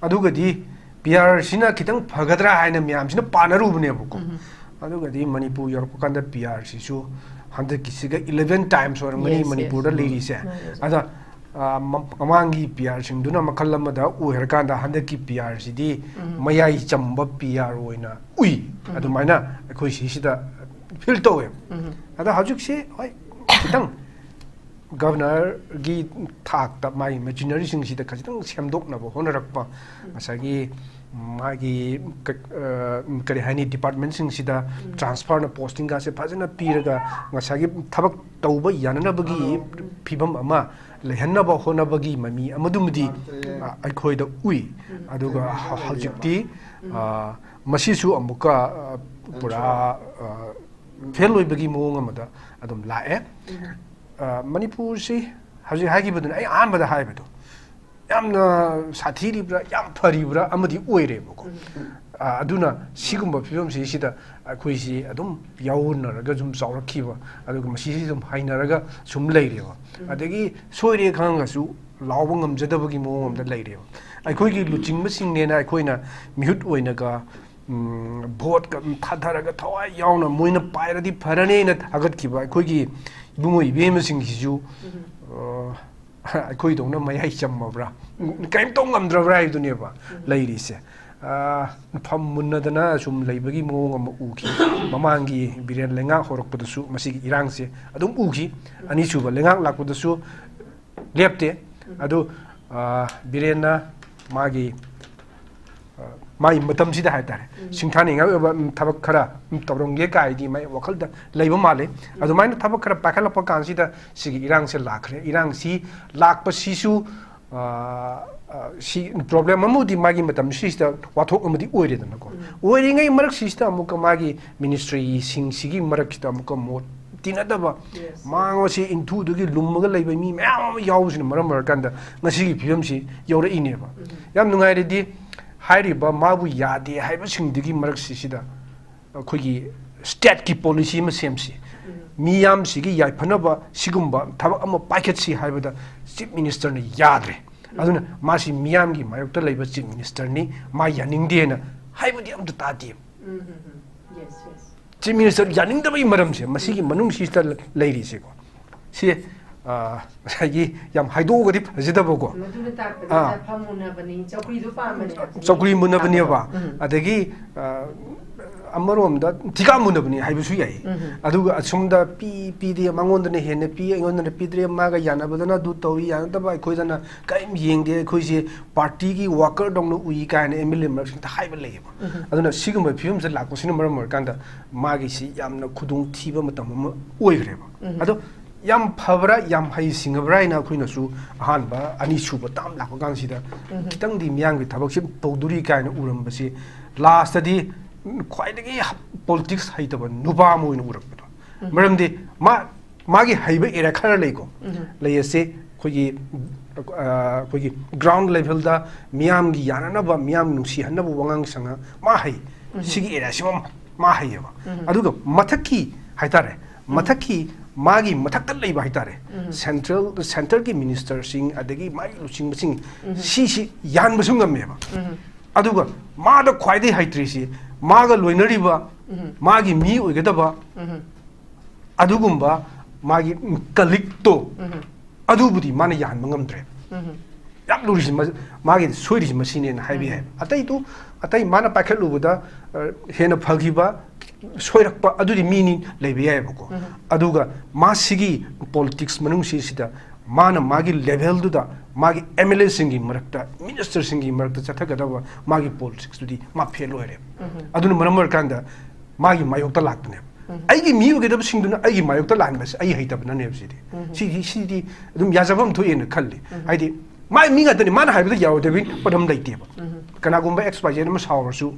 ꯑꯗꯨꯒꯗꯤ PRꯁꯤꯅ ꯈꯤꯇꯪ ꯐꯒꯗ꯭ꯔꯥ ꯍꯥꯏꯅ ꯃꯌꯥꯝꯁꯤꯅ ꯄꯥꯅꯔꯨꯕꯅꯦꯕꯀꯣ꯫ ꯑꯗꯨꯒꯗꯤ ꯃꯅꯤꯄꯨꯔ ꯌꯧꯔꯛꯄ ꯀꯥꯟꯗ PRꯁꯤꯁꯨ ꯍꯟꯗꯛꯀꯤꯁꯤꯒ eleven times ꯑꯣꯏꯔꯝꯒꯅꯤ Yes, yes. ꯃꯅꯤꯄꯨꯔꯗ ꯂꯩꯔꯤꯁꯦ꯫ Yes. ꯑꯗ, ꯑ, ꯃ-, ꯃꯃꯥꯡꯒꯤ PRꯁꯤꯡꯗꯨꯅ ꯃꯈꯜ ꯑꯃꯗ ꯑꯣꯏꯔꯀꯥꯟꯗ ꯍꯟꯗꯛꯀꯤ PRꯁꯤꯗꯤ ꯃꯌꯥꯏ ꯆꯝꯕ PR ꯑꯣꯏꯅ ꯎꯏ꯫ ꯑꯗꯨꯃꯥꯏꯅ ꯑꯩꯈꯣꯏ ꯁꯤꯁꯤꯗ feel ꯇꯧꯋꯦ꯫ ꯑꯗ ꯍꯧꯖꯤꯛꯁꯤ, ꯍꯣꯏ, ꯈꯤꯇꯪ governorꯒꯤ ꯊꯥꯛꯇ ꯃꯥꯒꯤ machineryꯁꯤꯡꯁꯤꯗ ꯈꯖꯤꯛꯇꯪ ꯁꯦꯝꯗꯣꯛꯅꯕ ꯍꯣꯠꯅꯔꯛꯄ, ꯉꯁꯥꯏꯒꯤ ꯃꯥꯒꯤ ꯀ-, ꯑ, ꯀꯔꯤ ꯍꯥꯏꯅꯤ, departmentꯁꯤꯡꯁꯤꯗ transferꯅ postingꯒꯁꯦ ꯐꯖꯅ ꯄꯤꯔꯒ ꯉꯁꯥꯏꯒꯤ ꯊꯕꯛ ꯇꯧꯕ ꯌꯥꯅꯅꯕꯒꯤ ꯐꯤꯕꯝ ꯑꯃ ꯂꯩꯍꯟꯅꯕ ꯍꯣꯠꯅꯕꯒꯤ ꯃꯃꯤ ꯑꯃꯗꯨꯃꯗꯤ, ꯑ, ꯑꯩꯈꯣꯏꯗ ꯎꯏ꯫ ꯑꯗꯨꯒ ꯍ-, ꯍꯧꯖꯤꯛꯇꯤ, ꯑ, ꯃꯁꯤꯁꯨ ꯑꯃꯨꯛꯀ, ꯑ, ꯄꯨꯔꯥ, ꯑ, fail ꯑꯣꯏꯕꯒꯤ ꯃꯑꯣꯡ ꯑꯃꯗ ꯑꯗꯨꯝ ꯂꯥꯛꯑꯦ꯫ ꯑ, ꯃꯅꯤꯄꯨꯔꯁꯤ ꯍꯧꯖꯤꯛ ꯍꯥꯏꯈꯤꯕꯗꯨꯅ ꯑꯩ ꯑꯍꯥꯟꯕꯗ ꯍꯥꯏꯕꯗꯣ ꯌꯥꯝꯅ ꯁꯥꯊꯤꯔꯤꯕ꯭ꯔꯥ, ꯌꯥꯝ ꯐꯔꯤꯕ꯭ꯔꯥ ꯑꯃꯗꯤ ꯑꯣꯏꯔꯦꯕꯀꯣ꯫ ꯑ, ꯑꯗꯨꯅ ꯁꯤꯒꯨꯝꯕ ꯐꯤꯕꯝꯁꯤꯁꯤꯗ ꯑꯩꯈꯣꯏꯁꯤ ꯑꯗꯨꯝ ꯌꯥꯎꯅꯔꯒ ꯁꯨꯝ ꯆꯥꯎꯔꯛꯈꯤꯕ, ꯑꯗꯨꯒ ꯃꯁꯤꯁꯤ ꯑꯗꯨꯝ ꯍꯩꯅꯔꯒ ꯁꯨꯝ ꯂꯩꯔꯦꯕ꯫ ꯑꯗꯒꯤ ꯁꯣꯏꯔꯦ ꯈꯪꯉꯒꯁꯨ ꯂꯥꯎꯕ ꯉꯝꯖꯗꯕꯒꯤ ꯃꯑꯣꯡ ꯑꯃꯗ ꯂꯩꯔꯦꯕ꯫ ꯑꯩꯈꯣꯏꯒꯤ ꯂꯨꯆꯤꯡꯕꯁꯤꯡꯅꯦꯅ ꯑꯩꯈꯣꯏꯅ ꯃꯤꯍꯨꯠ ꯑꯣꯏꯅꯒ, ꯎꯝ, voteꯀ ꯑꯗꯨꯝ ꯊꯥꯗꯔꯒ ꯊꯋꯥꯏ ꯌꯥꯎꯅ ꯃꯣꯏꯅ ꯄꯥꯏꯔꯗꯤ ꯐꯔꯅꯦꯅ ꯊꯥꯒꯠꯈꯤꯕ ꯑꯩꯈꯣꯏꯒꯤ ꯏꯕꯨꯡꯉꯣ ꯏꯕꯦꯝꯃꯁꯤꯡꯁꯤꯁꯨ, ꯑ, ꯑꯩꯈꯣꯏꯗꯧꯅ ꯃꯌꯥꯏ ꯆꯝꯃꯕ꯭ꯔꯥ, ꯀꯔꯤꯝꯇꯧ ꯉꯝꯗ꯭ꯔꯕ꯭ꯔꯥ ꯍꯥꯏꯕꯗꯨꯅꯦꯕ ꯂꯩꯔꯤꯁꯦ꯫ ꯐꯝ ꯃꯨꯟꯅꯗꯅ ꯁꯨꯝ ꯂꯩꯕꯒꯤ ꯃꯑꯣꯡ ꯑꯃ ꯎꯈꯤ꯫ ꯃꯃꯥꯡꯒꯤ ꯕꯤꯔꯦꯟ ꯂꯩꯉꯥꯛ ꯍꯧꯔꯛꯄꯗꯁꯨ ꯃꯁꯤꯒꯤ ꯏꯔꯥꯡꯁꯦ ꯑꯗꯨꯝ ꯎꯈꯤ꯫ ꯑꯅꯤꯁꯨꯕ ꯂꯩꯉꯥꯛ ꯂꯥꯛꯄꯗꯁꯨ ꯂꯦꯞꯇꯦ꯫ ꯑꯗꯨ ꯕꯤꯔꯦꯟꯅ ꯃꯥꯒꯤ ꯃꯥꯒꯤ ꯃꯇꯝꯁꯤꯗ ꯍꯥꯏꯇꯥꯔꯦ, ꯁꯤꯡꯊꯥꯅꯤꯡꯉꯥꯏ ꯑꯣꯏꯕ ꯊꯕꯛ ꯈꯔ ꯇꯧꯔꯝꯒꯦ ꯀꯥꯏꯗꯤ ꯃꯥꯏ ꯋꯥꯈꯜꯗ ꯂꯩꯕ ꯃꯥꯜꯂꯤ꯫ ꯑꯗꯨꯃꯥꯏꯅ ꯊꯕꯛ ꯈꯔ ꯄꯥꯏꯈꯠꯂꯛꯄ ꯀꯥꯟꯁꯤꯗ ꯁꯤꯒꯤ ꯏꯔꯥꯡꯁꯦ ꯂꯥꯛꯈ꯭ꯔꯦ꯫ ꯏꯔꯥꯡꯁꯤ ꯂꯥꯛꯄꯁꯤꯁꯨ ꯁꯤ ꯄ꯭ꯔꯣꯕ꯭ꯂꯦꯝ ꯑꯃꯕꯨꯗꯤ ꯃꯥꯒꯤ ꯃꯇꯝꯁꯤꯁꯤꯗ ꯋꯥꯊꯣꯛ ꯑꯃꯗꯤ ꯑꯣꯏꯔꯦꯗꯅꯀꯣ꯫ ꯑꯣꯏꯔꯤꯉꯩ ꯃꯔꯛꯁꯤꯁꯤꯗ ꯑꯃꯨꯛꯀ ꯃꯥꯒꯤ ꯃꯤꯅꯤꯁꯇ꯭ꯔꯤꯁꯤꯡꯁꯤꯒꯤ ꯃꯔꯛꯁꯤꯗ ꯑꯃꯨꯛꯀ ꯃꯣꯠ ꯇꯤꯟꯅꯗꯕ, ꯃꯥꯉꯣꯁꯤ ꯏꯟꯊꯨꯗꯨꯒꯤ ꯂꯨꯝꯃꯒ ꯂꯩꯕ ꯃꯤ ꯃꯌꯥꯝ ꯑꯃ ꯌꯥꯎꯕꯁꯤꯅ ꯃꯔꯝ ꯑꯣꯏꯔꯀꯥꯟꯗ ꯉꯁꯤꯒꯤ ꯐꯤꯕꯝꯁꯤ ꯌꯧꯔꯛꯏꯅꯦꯕ꯫ ꯌꯥꯝ ꯅꯨꯡꯉꯥꯏꯔꯗꯤ ꯍꯥꯏꯔꯤꯕ ꯃꯥꯕꯨ ꯌꯥꯗꯦ ꯍꯥꯏꯕꯁꯤꯡꯗꯨꯒꯤ ꯃꯔꯛꯁꯤꯁꯤꯗ ꯑꯩꯈꯣꯏꯒꯤ ꯁ꯭ꯇꯦꯠꯀꯤ ꯄꯣꯂꯤꯁꯤ ꯑꯃ ꯁꯦꯝꯁꯤ, ꯃꯤꯌꯥꯝꯁꯤꯒꯤ ꯌꯥꯏꯐꯅꯕ ꯁꯤꯒꯨꯝꯕ ꯊꯕꯛ ꯑꯃ ꯄꯥꯏꯈꯠꯁꯤ ꯍꯥꯏꯕꯗ ꯆꯤꯐ ꯃꯤꯅꯤꯁꯇꯔꯅ ꯌꯥꯗ꯭ꯔꯦ꯫ ꯑꯗꯨꯅ ꯃꯥꯁꯤ ꯃꯤꯌꯥꯝꯒꯤ ꯃꯥꯌꯣꯛꯇ ꯂꯩꯕ ꯆꯤꯐ ꯃꯤꯅꯤꯁꯇꯔꯅꯤ, ꯃꯥ ꯌꯥꯅꯤꯡꯗꯦꯅ ꯍꯥꯏꯕꯗꯤ ꯑꯝꯇ ꯇꯥꯗꯦ꯫ ꯆꯤꯐ ꯃꯤꯅꯤꯁꯇꯔ ꯌꯥꯅꯤꯡꯗꯕꯒꯤ ꯃꯔꯝꯁꯦ ꯃꯁꯤꯒꯤ ꯃꯅꯨꯡꯁꯤꯗ ꯂꯩꯔꯤꯁꯦꯀꯣ꯫ ꯁꯤ ꯉꯁꯥꯏꯒꯤ ꯌꯥꯝ ꯍꯥꯏꯗꯣꯛꯑꯒꯗꯤ ꯐꯖꯗꯕꯀꯣ꯫ ꯃꯗꯨꯅ ꯇꯥꯛꯄꯗꯤ ꯑꯥ꯫ ꯆꯠꯐꯝ ꯃꯨꯟꯅꯕꯅꯤ, ꯆꯧꯀ꯭ꯔꯤꯗꯨ ꯄꯥꯝꯕꯅꯦ ꯍꯥꯏꯕꯗꯨꯅꯤ꯫ ꯆꯧꯀ꯭ꯔꯤ ꯃꯨꯟꯅꯕꯅꯦꯕ꯫ ꯎꯝ꯫ ꯑꯗꯒꯤ ꯑ, ꯑꯃꯔꯣꯝꯗ ꯊꯤꯀꯥ ꯃꯨꯟꯅꯕꯅꯤ ꯍꯥꯏꯕꯁꯨ ꯌꯥꯏ꯫ ꯎꯝ꯫ ꯑꯗꯨꯒ ꯑꯁꯣꯝꯗ ꯄꯤ ꯄꯤꯗꯦ, ꯃꯉꯣꯟꯗꯅ ꯍꯦꯟꯅ ꯄꯤ, ꯑꯩꯉꯣꯟꯗꯅ ꯄꯤꯗ꯭ꯔꯦ, ꯃꯥꯒ ꯌꯥꯅꯕꯗꯅ ꯑꯗꯨ ꯇꯧꯏ, ꯌꯥꯅꯗꯕ ꯑꯩꯈꯣꯏꯗꯅ ꯀꯔꯤꯝ ꯌꯦꯡꯗꯦ, ꯑꯩꯈꯣꯏꯁꯦ ꯄꯥꯔꯇꯤꯒꯤ ꯋꯥꯀꯔꯗꯧꯅ ꯎꯏ ꯀꯥꯏꯅ ꯑꯦꯝ ꯑꯦꯜ ꯑꯦ ꯃꯔꯛꯁꯤꯡꯗ ꯍꯥꯏꯕ ꯂꯩꯌꯦꯕ꯫ ꯎꯝ꯫ ꯑꯗꯨꯅ ꯁꯤꯒꯨꯝꯕ ꯐꯤꯕꯝꯁꯤꯗ ꯂꯥꯛꯄꯁꯤꯅ ꯃꯔꯝ ꯑꯣꯏꯔꯀꯥꯟꯗ ꯃꯥꯒꯤꯁꯤ ꯌꯥꯝꯅ ꯈꯨꯗꯣꯡꯊꯤꯕ ꯃꯇꯝ ꯑꯃ ꯑꯣꯏꯈ꯭ꯔꯦꯕ꯫ ꯎꯝ꯫ ꯑꯗꯣ ꯌꯥꯝ ꯐꯕ꯭ꯔꯥ, ꯌꯥꯝ ꯍꯩ ꯁꯤꯡꯉꯕ꯭ꯔꯥ ꯍꯥꯏꯅ ꯑꯩꯈꯣꯏꯅꯁꯨ ꯑꯍꯥꯟꯕ, ꯑꯅꯤꯁꯨꯕ ꯇꯥꯝ ꯂꯥꯛꯄ ꯀꯥꯟꯁꯤꯗ ꯎꯝ꯫ ꯈꯤꯇꯪꯗꯤ ꯃꯤꯌꯥꯝꯒꯤ ꯊꯕꯛꯁꯤ ꯇꯧꯗꯣꯔꯤ ꯀꯥꯏꯅ ꯎꯔꯝꯕꯁꯤ, ꯂꯥꯁꯇꯗꯤ ꯈ꯭ꯋꯥꯏꯗꯒꯤ ꯄꯣꯂꯤꯇꯤꯛꯁ ꯍꯩꯇꯕ ꯅꯨꯄꯥ ꯑꯃ ꯑꯣꯏꯅ ꯎꯔꯛꯄꯗꯣ꯫ ꯎꯝ꯫ ꯃꯔꯝꯗꯤ ꯃꯥ, ꯃꯥꯒꯤ ꯍꯩꯕ ꯑꯦꯔꯤꯌꯥ ꯈꯔ ꯂꯩꯀꯣ꯫ ꯎꯝ꯫ ꯂꯩ ꯑꯁꯦ ꯑꯩꯈꯣꯏꯒꯤ, ꯑ, ꯑꯩꯈꯣꯏꯒꯤ ꯒ꯭ꯔꯥꯎꯟ ꯂꯦꯚꯦꯜꯗ ꯃꯤꯌꯥꯝꯒꯤ ꯌꯥꯅꯅꯕ, ꯃꯤꯌꯥꯝ ꯅꯨꯡꯁꯤꯍꯟꯅꯕ ꯋꯥꯉꯥꯡ ꯁꯉꯥꯡ ꯃꯥ ꯍꯩ꯫ ꯎꯝ꯫ ꯁꯤꯒꯤ ꯑꯦꯔꯤꯌꯥꯁꯤꯃ ꯃꯥ ꯍꯩꯌꯦꯕ꯫ ꯎꯝ꯫ ꯑꯗꯨꯒ ꯃꯊꯛꯀꯤ ꯍꯥꯏꯇꯥꯔꯦ, ꯎꯝ꯫ ꯃꯊꯛꯀꯤ ꯃꯥꯒꯤ ꯃꯊꯛꯇ ꯂꯩꯕ ꯍꯥꯏꯇꯥꯔꯦ, ꯎꯝ꯫ ꯁꯦꯟꯇ꯭ꯔꯦꯜ, ꯁꯦꯟꯇꯔꯒꯤ ꯃꯤꯅꯤꯁꯇꯔꯁꯤꯡ ꯑꯗꯒꯤ ꯃꯥꯒꯤ ꯂꯨꯆꯤꯡꯕꯁꯤꯡ ꯎꯝ꯫ ꯁꯤꯁꯤ ꯌꯥꯟꯕꯁꯨ ꯉꯝꯃꯦꯕ꯫ ꯎꯝ꯫ ꯑꯗꯨꯒ ꯃꯥꯗ ꯈ꯭ꯋꯥꯏꯗꯒꯤ ꯍꯩꯇ꯭ꯔꯤꯁꯤ ꯃꯥꯒ ꯂꯣꯏꯅꯔꯤꯕ ꯎꯝ꯫ ꯃꯥꯒꯤ ꯃꯤ ꯑꯣꯏꯒꯗꯕ ꯎꯝ꯫ ꯑꯗꯨꯒꯨꯝꯕ ꯃꯥꯒꯤ ꯀꯂꯤꯛꯇꯣ ꯎꯝ꯫ ꯑꯗꯨꯕꯨꯗꯤ ꯃꯥꯅ ꯌꯥꯍꯟꯕ ꯉꯝꯗ꯭ꯔꯦ꯫ ꯎꯝ꯫ ꯌꯥꯝ ꯂꯨꯔꯤꯁꯤ ꯃ- ꯃꯥꯒꯤ ꯁꯣꯏꯔꯤꯁꯤ ꯃꯁꯤꯅꯦꯅ ꯍꯥꯏꯕ ꯌꯥꯏ꯫ ꯑꯇꯩꯗꯨ, ꯑꯇꯩ ꯃꯥꯅ ꯄꯥꯏꯈꯠꯂꯨꯕꯗ ꯑ, ꯍꯦꯟꯅ ꯐꯈꯤꯕ, ꯁꯣꯏꯔꯛꯄ, ꯑꯗꯨꯗꯤ ꯃꯤꯅꯤ, ꯂꯩꯕ ꯌꯥꯏꯑꯕꯀꯣ꯫ ꯑꯗꯨꯒ ꯃꯥꯁꯤꯒꯤ ꯄꯣꯂꯤꯇꯤꯛꯁ ꯃꯅꯨꯡꯁꯤꯁꯤꯗ ꯃꯥꯅ ꯃꯥꯒꯤ ꯂꯦꯚꯦꯜꯗꯨꯗ ꯃꯥꯒꯤ ꯑꯦꯝ ꯑꯦꯜ ꯑꯦꯁꯤꯡꯒꯤ ꯃꯔꯛꯇ, ꯃꯤꯅꯤꯁꯇꯔꯁꯤꯡꯒꯤ ꯃꯔꯛꯇ ꯆꯠꯊꯒꯗꯕ ꯃꯥꯒꯤ ꯄꯣꯂꯤꯇꯤꯛꯁꯇꯨꯗꯤ ꯃꯥ ꯐꯦꯜ ꯑꯣꯏꯔꯦ꯫ ꯑꯗꯨꯅ ꯃꯔꯝ ꯑꯣꯏꯔꯀꯥꯟꯗ ꯃꯥꯒꯤ ꯃꯥꯌꯣꯛꯇ ꯂꯥꯛꯄꯅꯦꯕ꯫ ꯑꯩꯒꯤ ꯃꯤ ꯑꯣꯏꯒꯗꯕꯁꯤꯡꯗꯨꯅ ꯑꯩꯒꯤ ꯃꯥꯌꯣꯛꯇ ꯂꯥꯟꯕꯁꯦ ꯑꯩ ꯍꯩꯇꯕꯅꯅꯦꯕ ꯁꯤꯗꯤ꯫ ꯁꯤꯗꯤ, ꯁꯤꯗꯤ ꯑꯗꯨꯝ ꯌꯥꯖꯐꯝ ꯊꯣꯛꯑꯦꯅ ꯈꯜꯂꯤ꯫ ꯍꯥꯏꯗꯤ ꯃꯥ ꯃꯤ ꯉꯥꯛꯇꯅꯤ, ꯃꯥꯅ ꯍꯥꯏꯕꯗ ꯌꯥꯔꯣꯏꯗꯕꯒꯤ ꯄꯣꯠ ꯑꯃ ꯂꯩꯇꯦꯕ꯫ ꯀꯅꯥꯒꯨꯝꯕ ꯑꯦꯛꯁ ꯋꯥꯏ ꯖꯦꯠ ꯑꯃ ꯁꯥꯎꯔꯁꯨ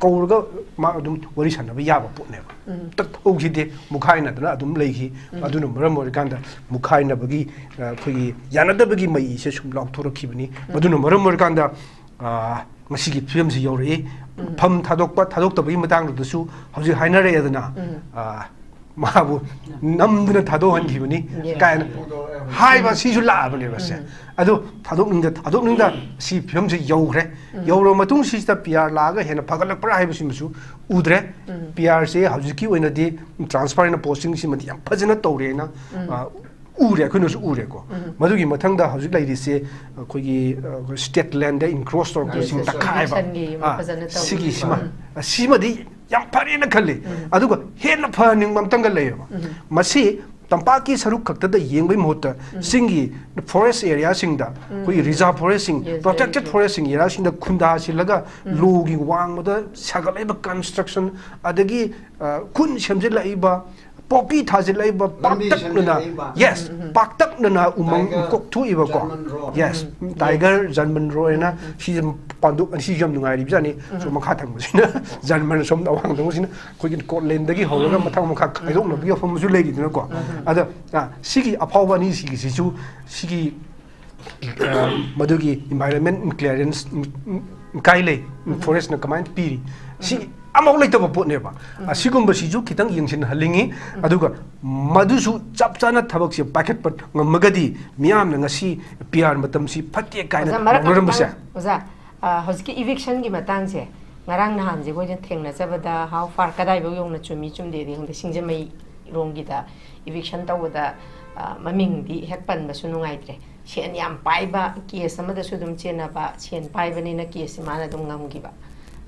ꯀꯧꯔꯒ ꯃꯥ ꯑꯗꯨꯝ ꯋꯥꯔꯤ ꯁꯥꯟꯅꯕ ꯌꯥꯕ ꯄꯣꯠꯅꯦꯕ꯫ ꯇꯛ ꯍꯧꯈꯤꯗꯦ, ꯃꯨꯈꯥꯏꯅꯗꯅ ꯑꯗꯨꯝ ꯂꯩꯈꯤ꯫ ꯑꯗꯨꯅ ꯃꯔꯝ ꯑꯣꯏꯔꯀꯥꯟꯗ ꯃꯨꯈꯥꯏꯅꯕꯒꯤ, ꯑ, ꯑꯩꯈꯣꯏꯒꯤ ꯌꯥꯅꯗꯕꯒꯤ ꯃꯩꯁꯦ ꯁꯨꯝ ꯂꯥꯎꯊꯣꯔꯛꯈꯤꯕꯅꯤ꯫ ꯃꯗꯨꯅ ꯃꯔꯝ ꯑꯣꯏꯔꯀꯥꯟꯗ, ꯑ, ꯉꯁꯤꯒꯤ ꯐꯤꯕꯝꯁꯤ ꯌꯧꯔꯛꯏ꯫ ꯐꯝ ꯊꯥꯗꯣꯛꯄ ꯊꯥꯗꯣꯛꯇꯕꯒꯤ ꯃꯇꯥꯡꯗꯨꯗꯁꯨ ꯍꯧꯖꯤꯛ ꯍꯥꯏꯅꯔꯛꯑꯦꯗꯅ, ꯑ, ꯃꯥꯕꯨ ꯅꯝꯗꯨꯅ ꯊꯥꯗꯣꯛꯍꯟꯈꯤꯕꯅꯤ ꯀꯥꯏꯅ ꯍꯥꯏꯕ ꯁꯤꯁꯨ ꯂꯥꯛꯑꯕꯅꯦꯕ ꯁꯦ꯫ ꯑꯗꯣ ꯊꯥꯗꯣꯛꯅꯤꯡꯗ ꯊꯥꯗꯣꯛꯅꯤꯡꯗ ꯁꯤ ꯐꯤꯕꯝꯁꯤ ꯌꯧꯈ꯭ꯔꯦ꯫ ꯌꯧꯔꯕ ꯃꯇꯨꯡꯁꯤꯗ ꯄꯤ ꯑꯥꯔ ꯂꯥꯛꯑꯒ ꯍꯦꯟꯅ ꯐꯒꯠꯂꯛꯄ꯭ꯔꯥ ꯍꯥꯏꯕꯁꯤꯃꯁꯨ ꯎꯗ꯭ꯔꯦ꯫ ꯄꯤ ꯑꯥꯔꯁꯦ ꯍꯧꯖꯤꯛꯀꯤ ꯑꯣꯏꯅꯗꯤ ꯇ꯭ꯔꯥꯟꯁꯄꯥꯔꯦꯟ ꯄꯣꯁꯇꯤꯡꯁꯤꯃꯗꯤ ꯌꯥꯝ ꯐꯖꯅ ꯇꯧꯔꯦꯅ, ꯑ, ꯎꯔꯦ, ꯑꯩꯈꯣꯏꯅꯁꯨ ꯎꯔꯦꯀꯣ꯫ ꯃꯗꯨꯒꯤ ꯃꯊꯪꯗ ꯍꯧꯖꯤꯛ ꯂꯩꯔꯤꯁꯦ ꯑꯩꯈꯣꯏꯒꯤ, ꯑ, ꯁ꯭ꯇꯦꯠ ꯂꯦꯟꯗ ꯏꯟꯀ꯭ꯔꯣꯁ ꯇꯧꯔꯛꯄꯁꯤꯡ ꯇꯛꯈꯥꯏꯕ꯫ ꯏꯚꯤꯛꯁꯟꯒꯤ ꯑꯃ ꯑ, ꯐꯖꯅ ꯇꯧꯔꯤ꯫ ꯁꯤꯒꯤꯁꯤꯃ, ꯑ, ꯁꯤꯃꯗꯤ ꯌꯥꯝ ꯐꯔꯦꯅ ꯈꯜꯂꯤ꯫ ꯑꯗꯨꯒ ꯍꯦꯟꯅ ꯐꯍꯟꯅꯤꯡꯕ ꯑꯝꯇꯪꯒ ꯂꯩꯌꯦꯕ꯫ ꯃꯁꯤ ꯇꯝꯄꯥꯛꯀꯤ ꯁꯔꯨꯛ ꯈꯛꯇꯗ ꯌꯦꯡꯕꯒꯤ ꯃꯍꯨꯠꯇ ꯆꯤꯡꯒꯤ ꯐꯣꯔꯦꯁ ꯑꯦꯔꯤꯌꯥꯁꯤꯡꯗ, ꯑꯩꯈꯣꯏꯒꯤ ꯔꯤꯖꯥꯔꯚ ꯐꯣꯔꯦꯁꯁꯤꯡ, ꯄ꯭ꯔꯣꯇꯦꯛꯇꯦꯗ ꯐꯣꯔꯦꯁꯁꯤꯡ ꯑꯦꯔꯤꯌꯥꯁꯤꯡꯗ ꯈꯨꯟꯗꯥꯁꯤꯜꯂꯒ ꯂꯣꯒꯤ ꯋꯥꯡꯃꯗ ꯁꯥꯒꯠꯂꯛꯏꯕ ꯀꯟꯁꯇ꯭ꯔꯛꯁꯟ, ꯑꯗꯒꯤ, ꯑ, ꯈꯨꯟ ꯁꯦꯝꯖꯤꯜꯂꯛꯏꯕ, ꯄꯣꯄꯤ ꯊꯥꯖꯤꯜꯂꯛꯏꯕ, ꯂꯝꯕꯤ ꯄꯥꯛꯇꯛꯅꯅ, ꯁꯦꯝꯖꯤꯜꯂꯛꯏꯕ꯫ Yes, ꯄꯥꯛꯇꯛꯅꯅ ꯎꯃꯪ ꯇꯥꯏꯒꯔ ꯀꯣꯛꯊꯣꯛꯏꯕꯀꯣ꯫ ꯖꯔꯃꯟ ꯔꯣ꯫ Yes, ꯇꯥꯏꯒꯔ ꯖꯔꯃꯟ ꯔꯣ ꯍꯥꯏꯅ ꯁꯤꯁꯦ ꯄꯥꯟꯗꯣꯛ ꯑꯅꯤꯁꯤ ꯌꯥꯝ ꯅꯨꯡꯉꯥꯏꯔꯤꯕꯖꯥꯠꯅꯤ꯫ ꯁꯣꯝ ꯃꯈꯥ ꯊꯪꯕꯁꯤꯅ ꯖꯔꯃꯟ, ꯁꯣꯝꯗ ꯑꯋꯥꯡ ꯊꯪꯕꯁꯤꯅ ꯑꯩꯈꯣꯏꯒꯤ ꯁ꯭ꯀꯣꯠꯂꯦꯟꯗꯒꯤ ꯍꯧꯔꯒ ꯃꯊꯪ ꯃꯈꯥ ꯈꯥꯏꯗꯣꯛꯅꯕꯒꯤ ꯋꯥꯐꯝ ꯑꯃꯁꯨ ꯂꯩꯔꯤꯗꯅꯀꯣ꯫ ꯑꯗ, ꯑ, ꯁꯤꯒꯤ ꯑꯐꯥꯎꯕ ꯑꯅꯤꯁꯤꯒꯤꯁꯤꯁꯨ ꯁꯤꯒꯤ, ꯑ, ꯃꯗꯨꯒꯤ ꯏꯟꯚꯥꯏꯔꯣꯟꯃꯦꯟ ꯀ꯭ꯂꯤꯌꯥꯔꯦꯟꯁ ꯀꯥꯏ ꯂꯩ, ꯐꯣꯔꯦꯁꯅ ꯀꯃꯥꯏꯅ ꯄꯤꯔꯤ, ꯁꯤ ꯑꯃꯐꯥꯎ ꯂꯩꯇꯕ ꯄꯣꯠꯅꯦꯕ꯫ ꯑꯁꯤꯒꯨꯝꯕꯁꯤꯁꯨ ꯈꯤꯇꯪ ꯌꯦꯡꯁꯤꯟꯍꯜꯂꯤꯉꯤ꯫ ꯑꯗꯨꯒ ꯃꯗꯨꯁꯨ ꯆꯞ ꯆꯥꯅ ꯊꯕꯛꯁꯦ ꯄꯥꯏꯈꯠꯄ ꯉꯝꯃꯒꯗꯤ ꯃꯤꯌꯥꯝꯅ ꯉꯁꯤ ꯄꯤ ꯑꯥꯔ ꯃꯇꯝꯁꯤ ꯐꯠꯇꯦ ꯀꯥꯏꯅ ꯑꯣꯖꯥ, ꯃꯔꯛ ꯑꯃ ꯂꯥꯎꯅꯔꯝꯕꯁꯦ꯫ ꯈꯤꯇꯪ, ꯑꯣꯖꯥ, ꯑ, ꯍꯧꯖꯤꯛꯀꯤ ꯏꯚꯤꯛꯁꯟꯒꯤ ꯃꯇꯥꯡꯁꯦ ꯉꯔꯥꯡ ꯅꯍꯥꯟꯁꯦ ꯑꯩꯈꯣꯏꯅ ꯊꯦꯡꯅꯖꯕꯗ how far, ꯀꯗꯥꯏꯐꯥꯎ ꯌꯧꯅ ꯆꯨꯝꯃꯤ ꯆꯨꯝꯗꯦꯗꯤ ꯈꯪꯗꯦ, ꯁꯤꯡꯖꯃꯩꯔꯣꯝꯒꯤꯗ ꯏꯚꯤꯛꯁꯟ ꯇꯧꯕꯗ, ꯑ, ꯃꯃꯤꯡꯗꯤ ꯍꯦꯛ ꯄꯟꯕꯁꯨ ꯅꯨꯡꯉꯥꯏꯇ꯭ꯔꯦ꯫ ꯁꯦꯟ ꯌꯥꯝ ꯄꯥꯏꯕ, ꯀꯦꯁ ꯑꯃꯗꯁꯨ ꯑꯗꯨꯝ ꯆꯦꯟꯅꯕ, ꯁꯦꯟ ꯄꯥꯏꯕꯅꯤꯅ ꯀꯦꯁꯁꯦ ꯃꯥꯅ ꯑꯗꯨꯝ ꯉꯝꯈꯤꯕ꯫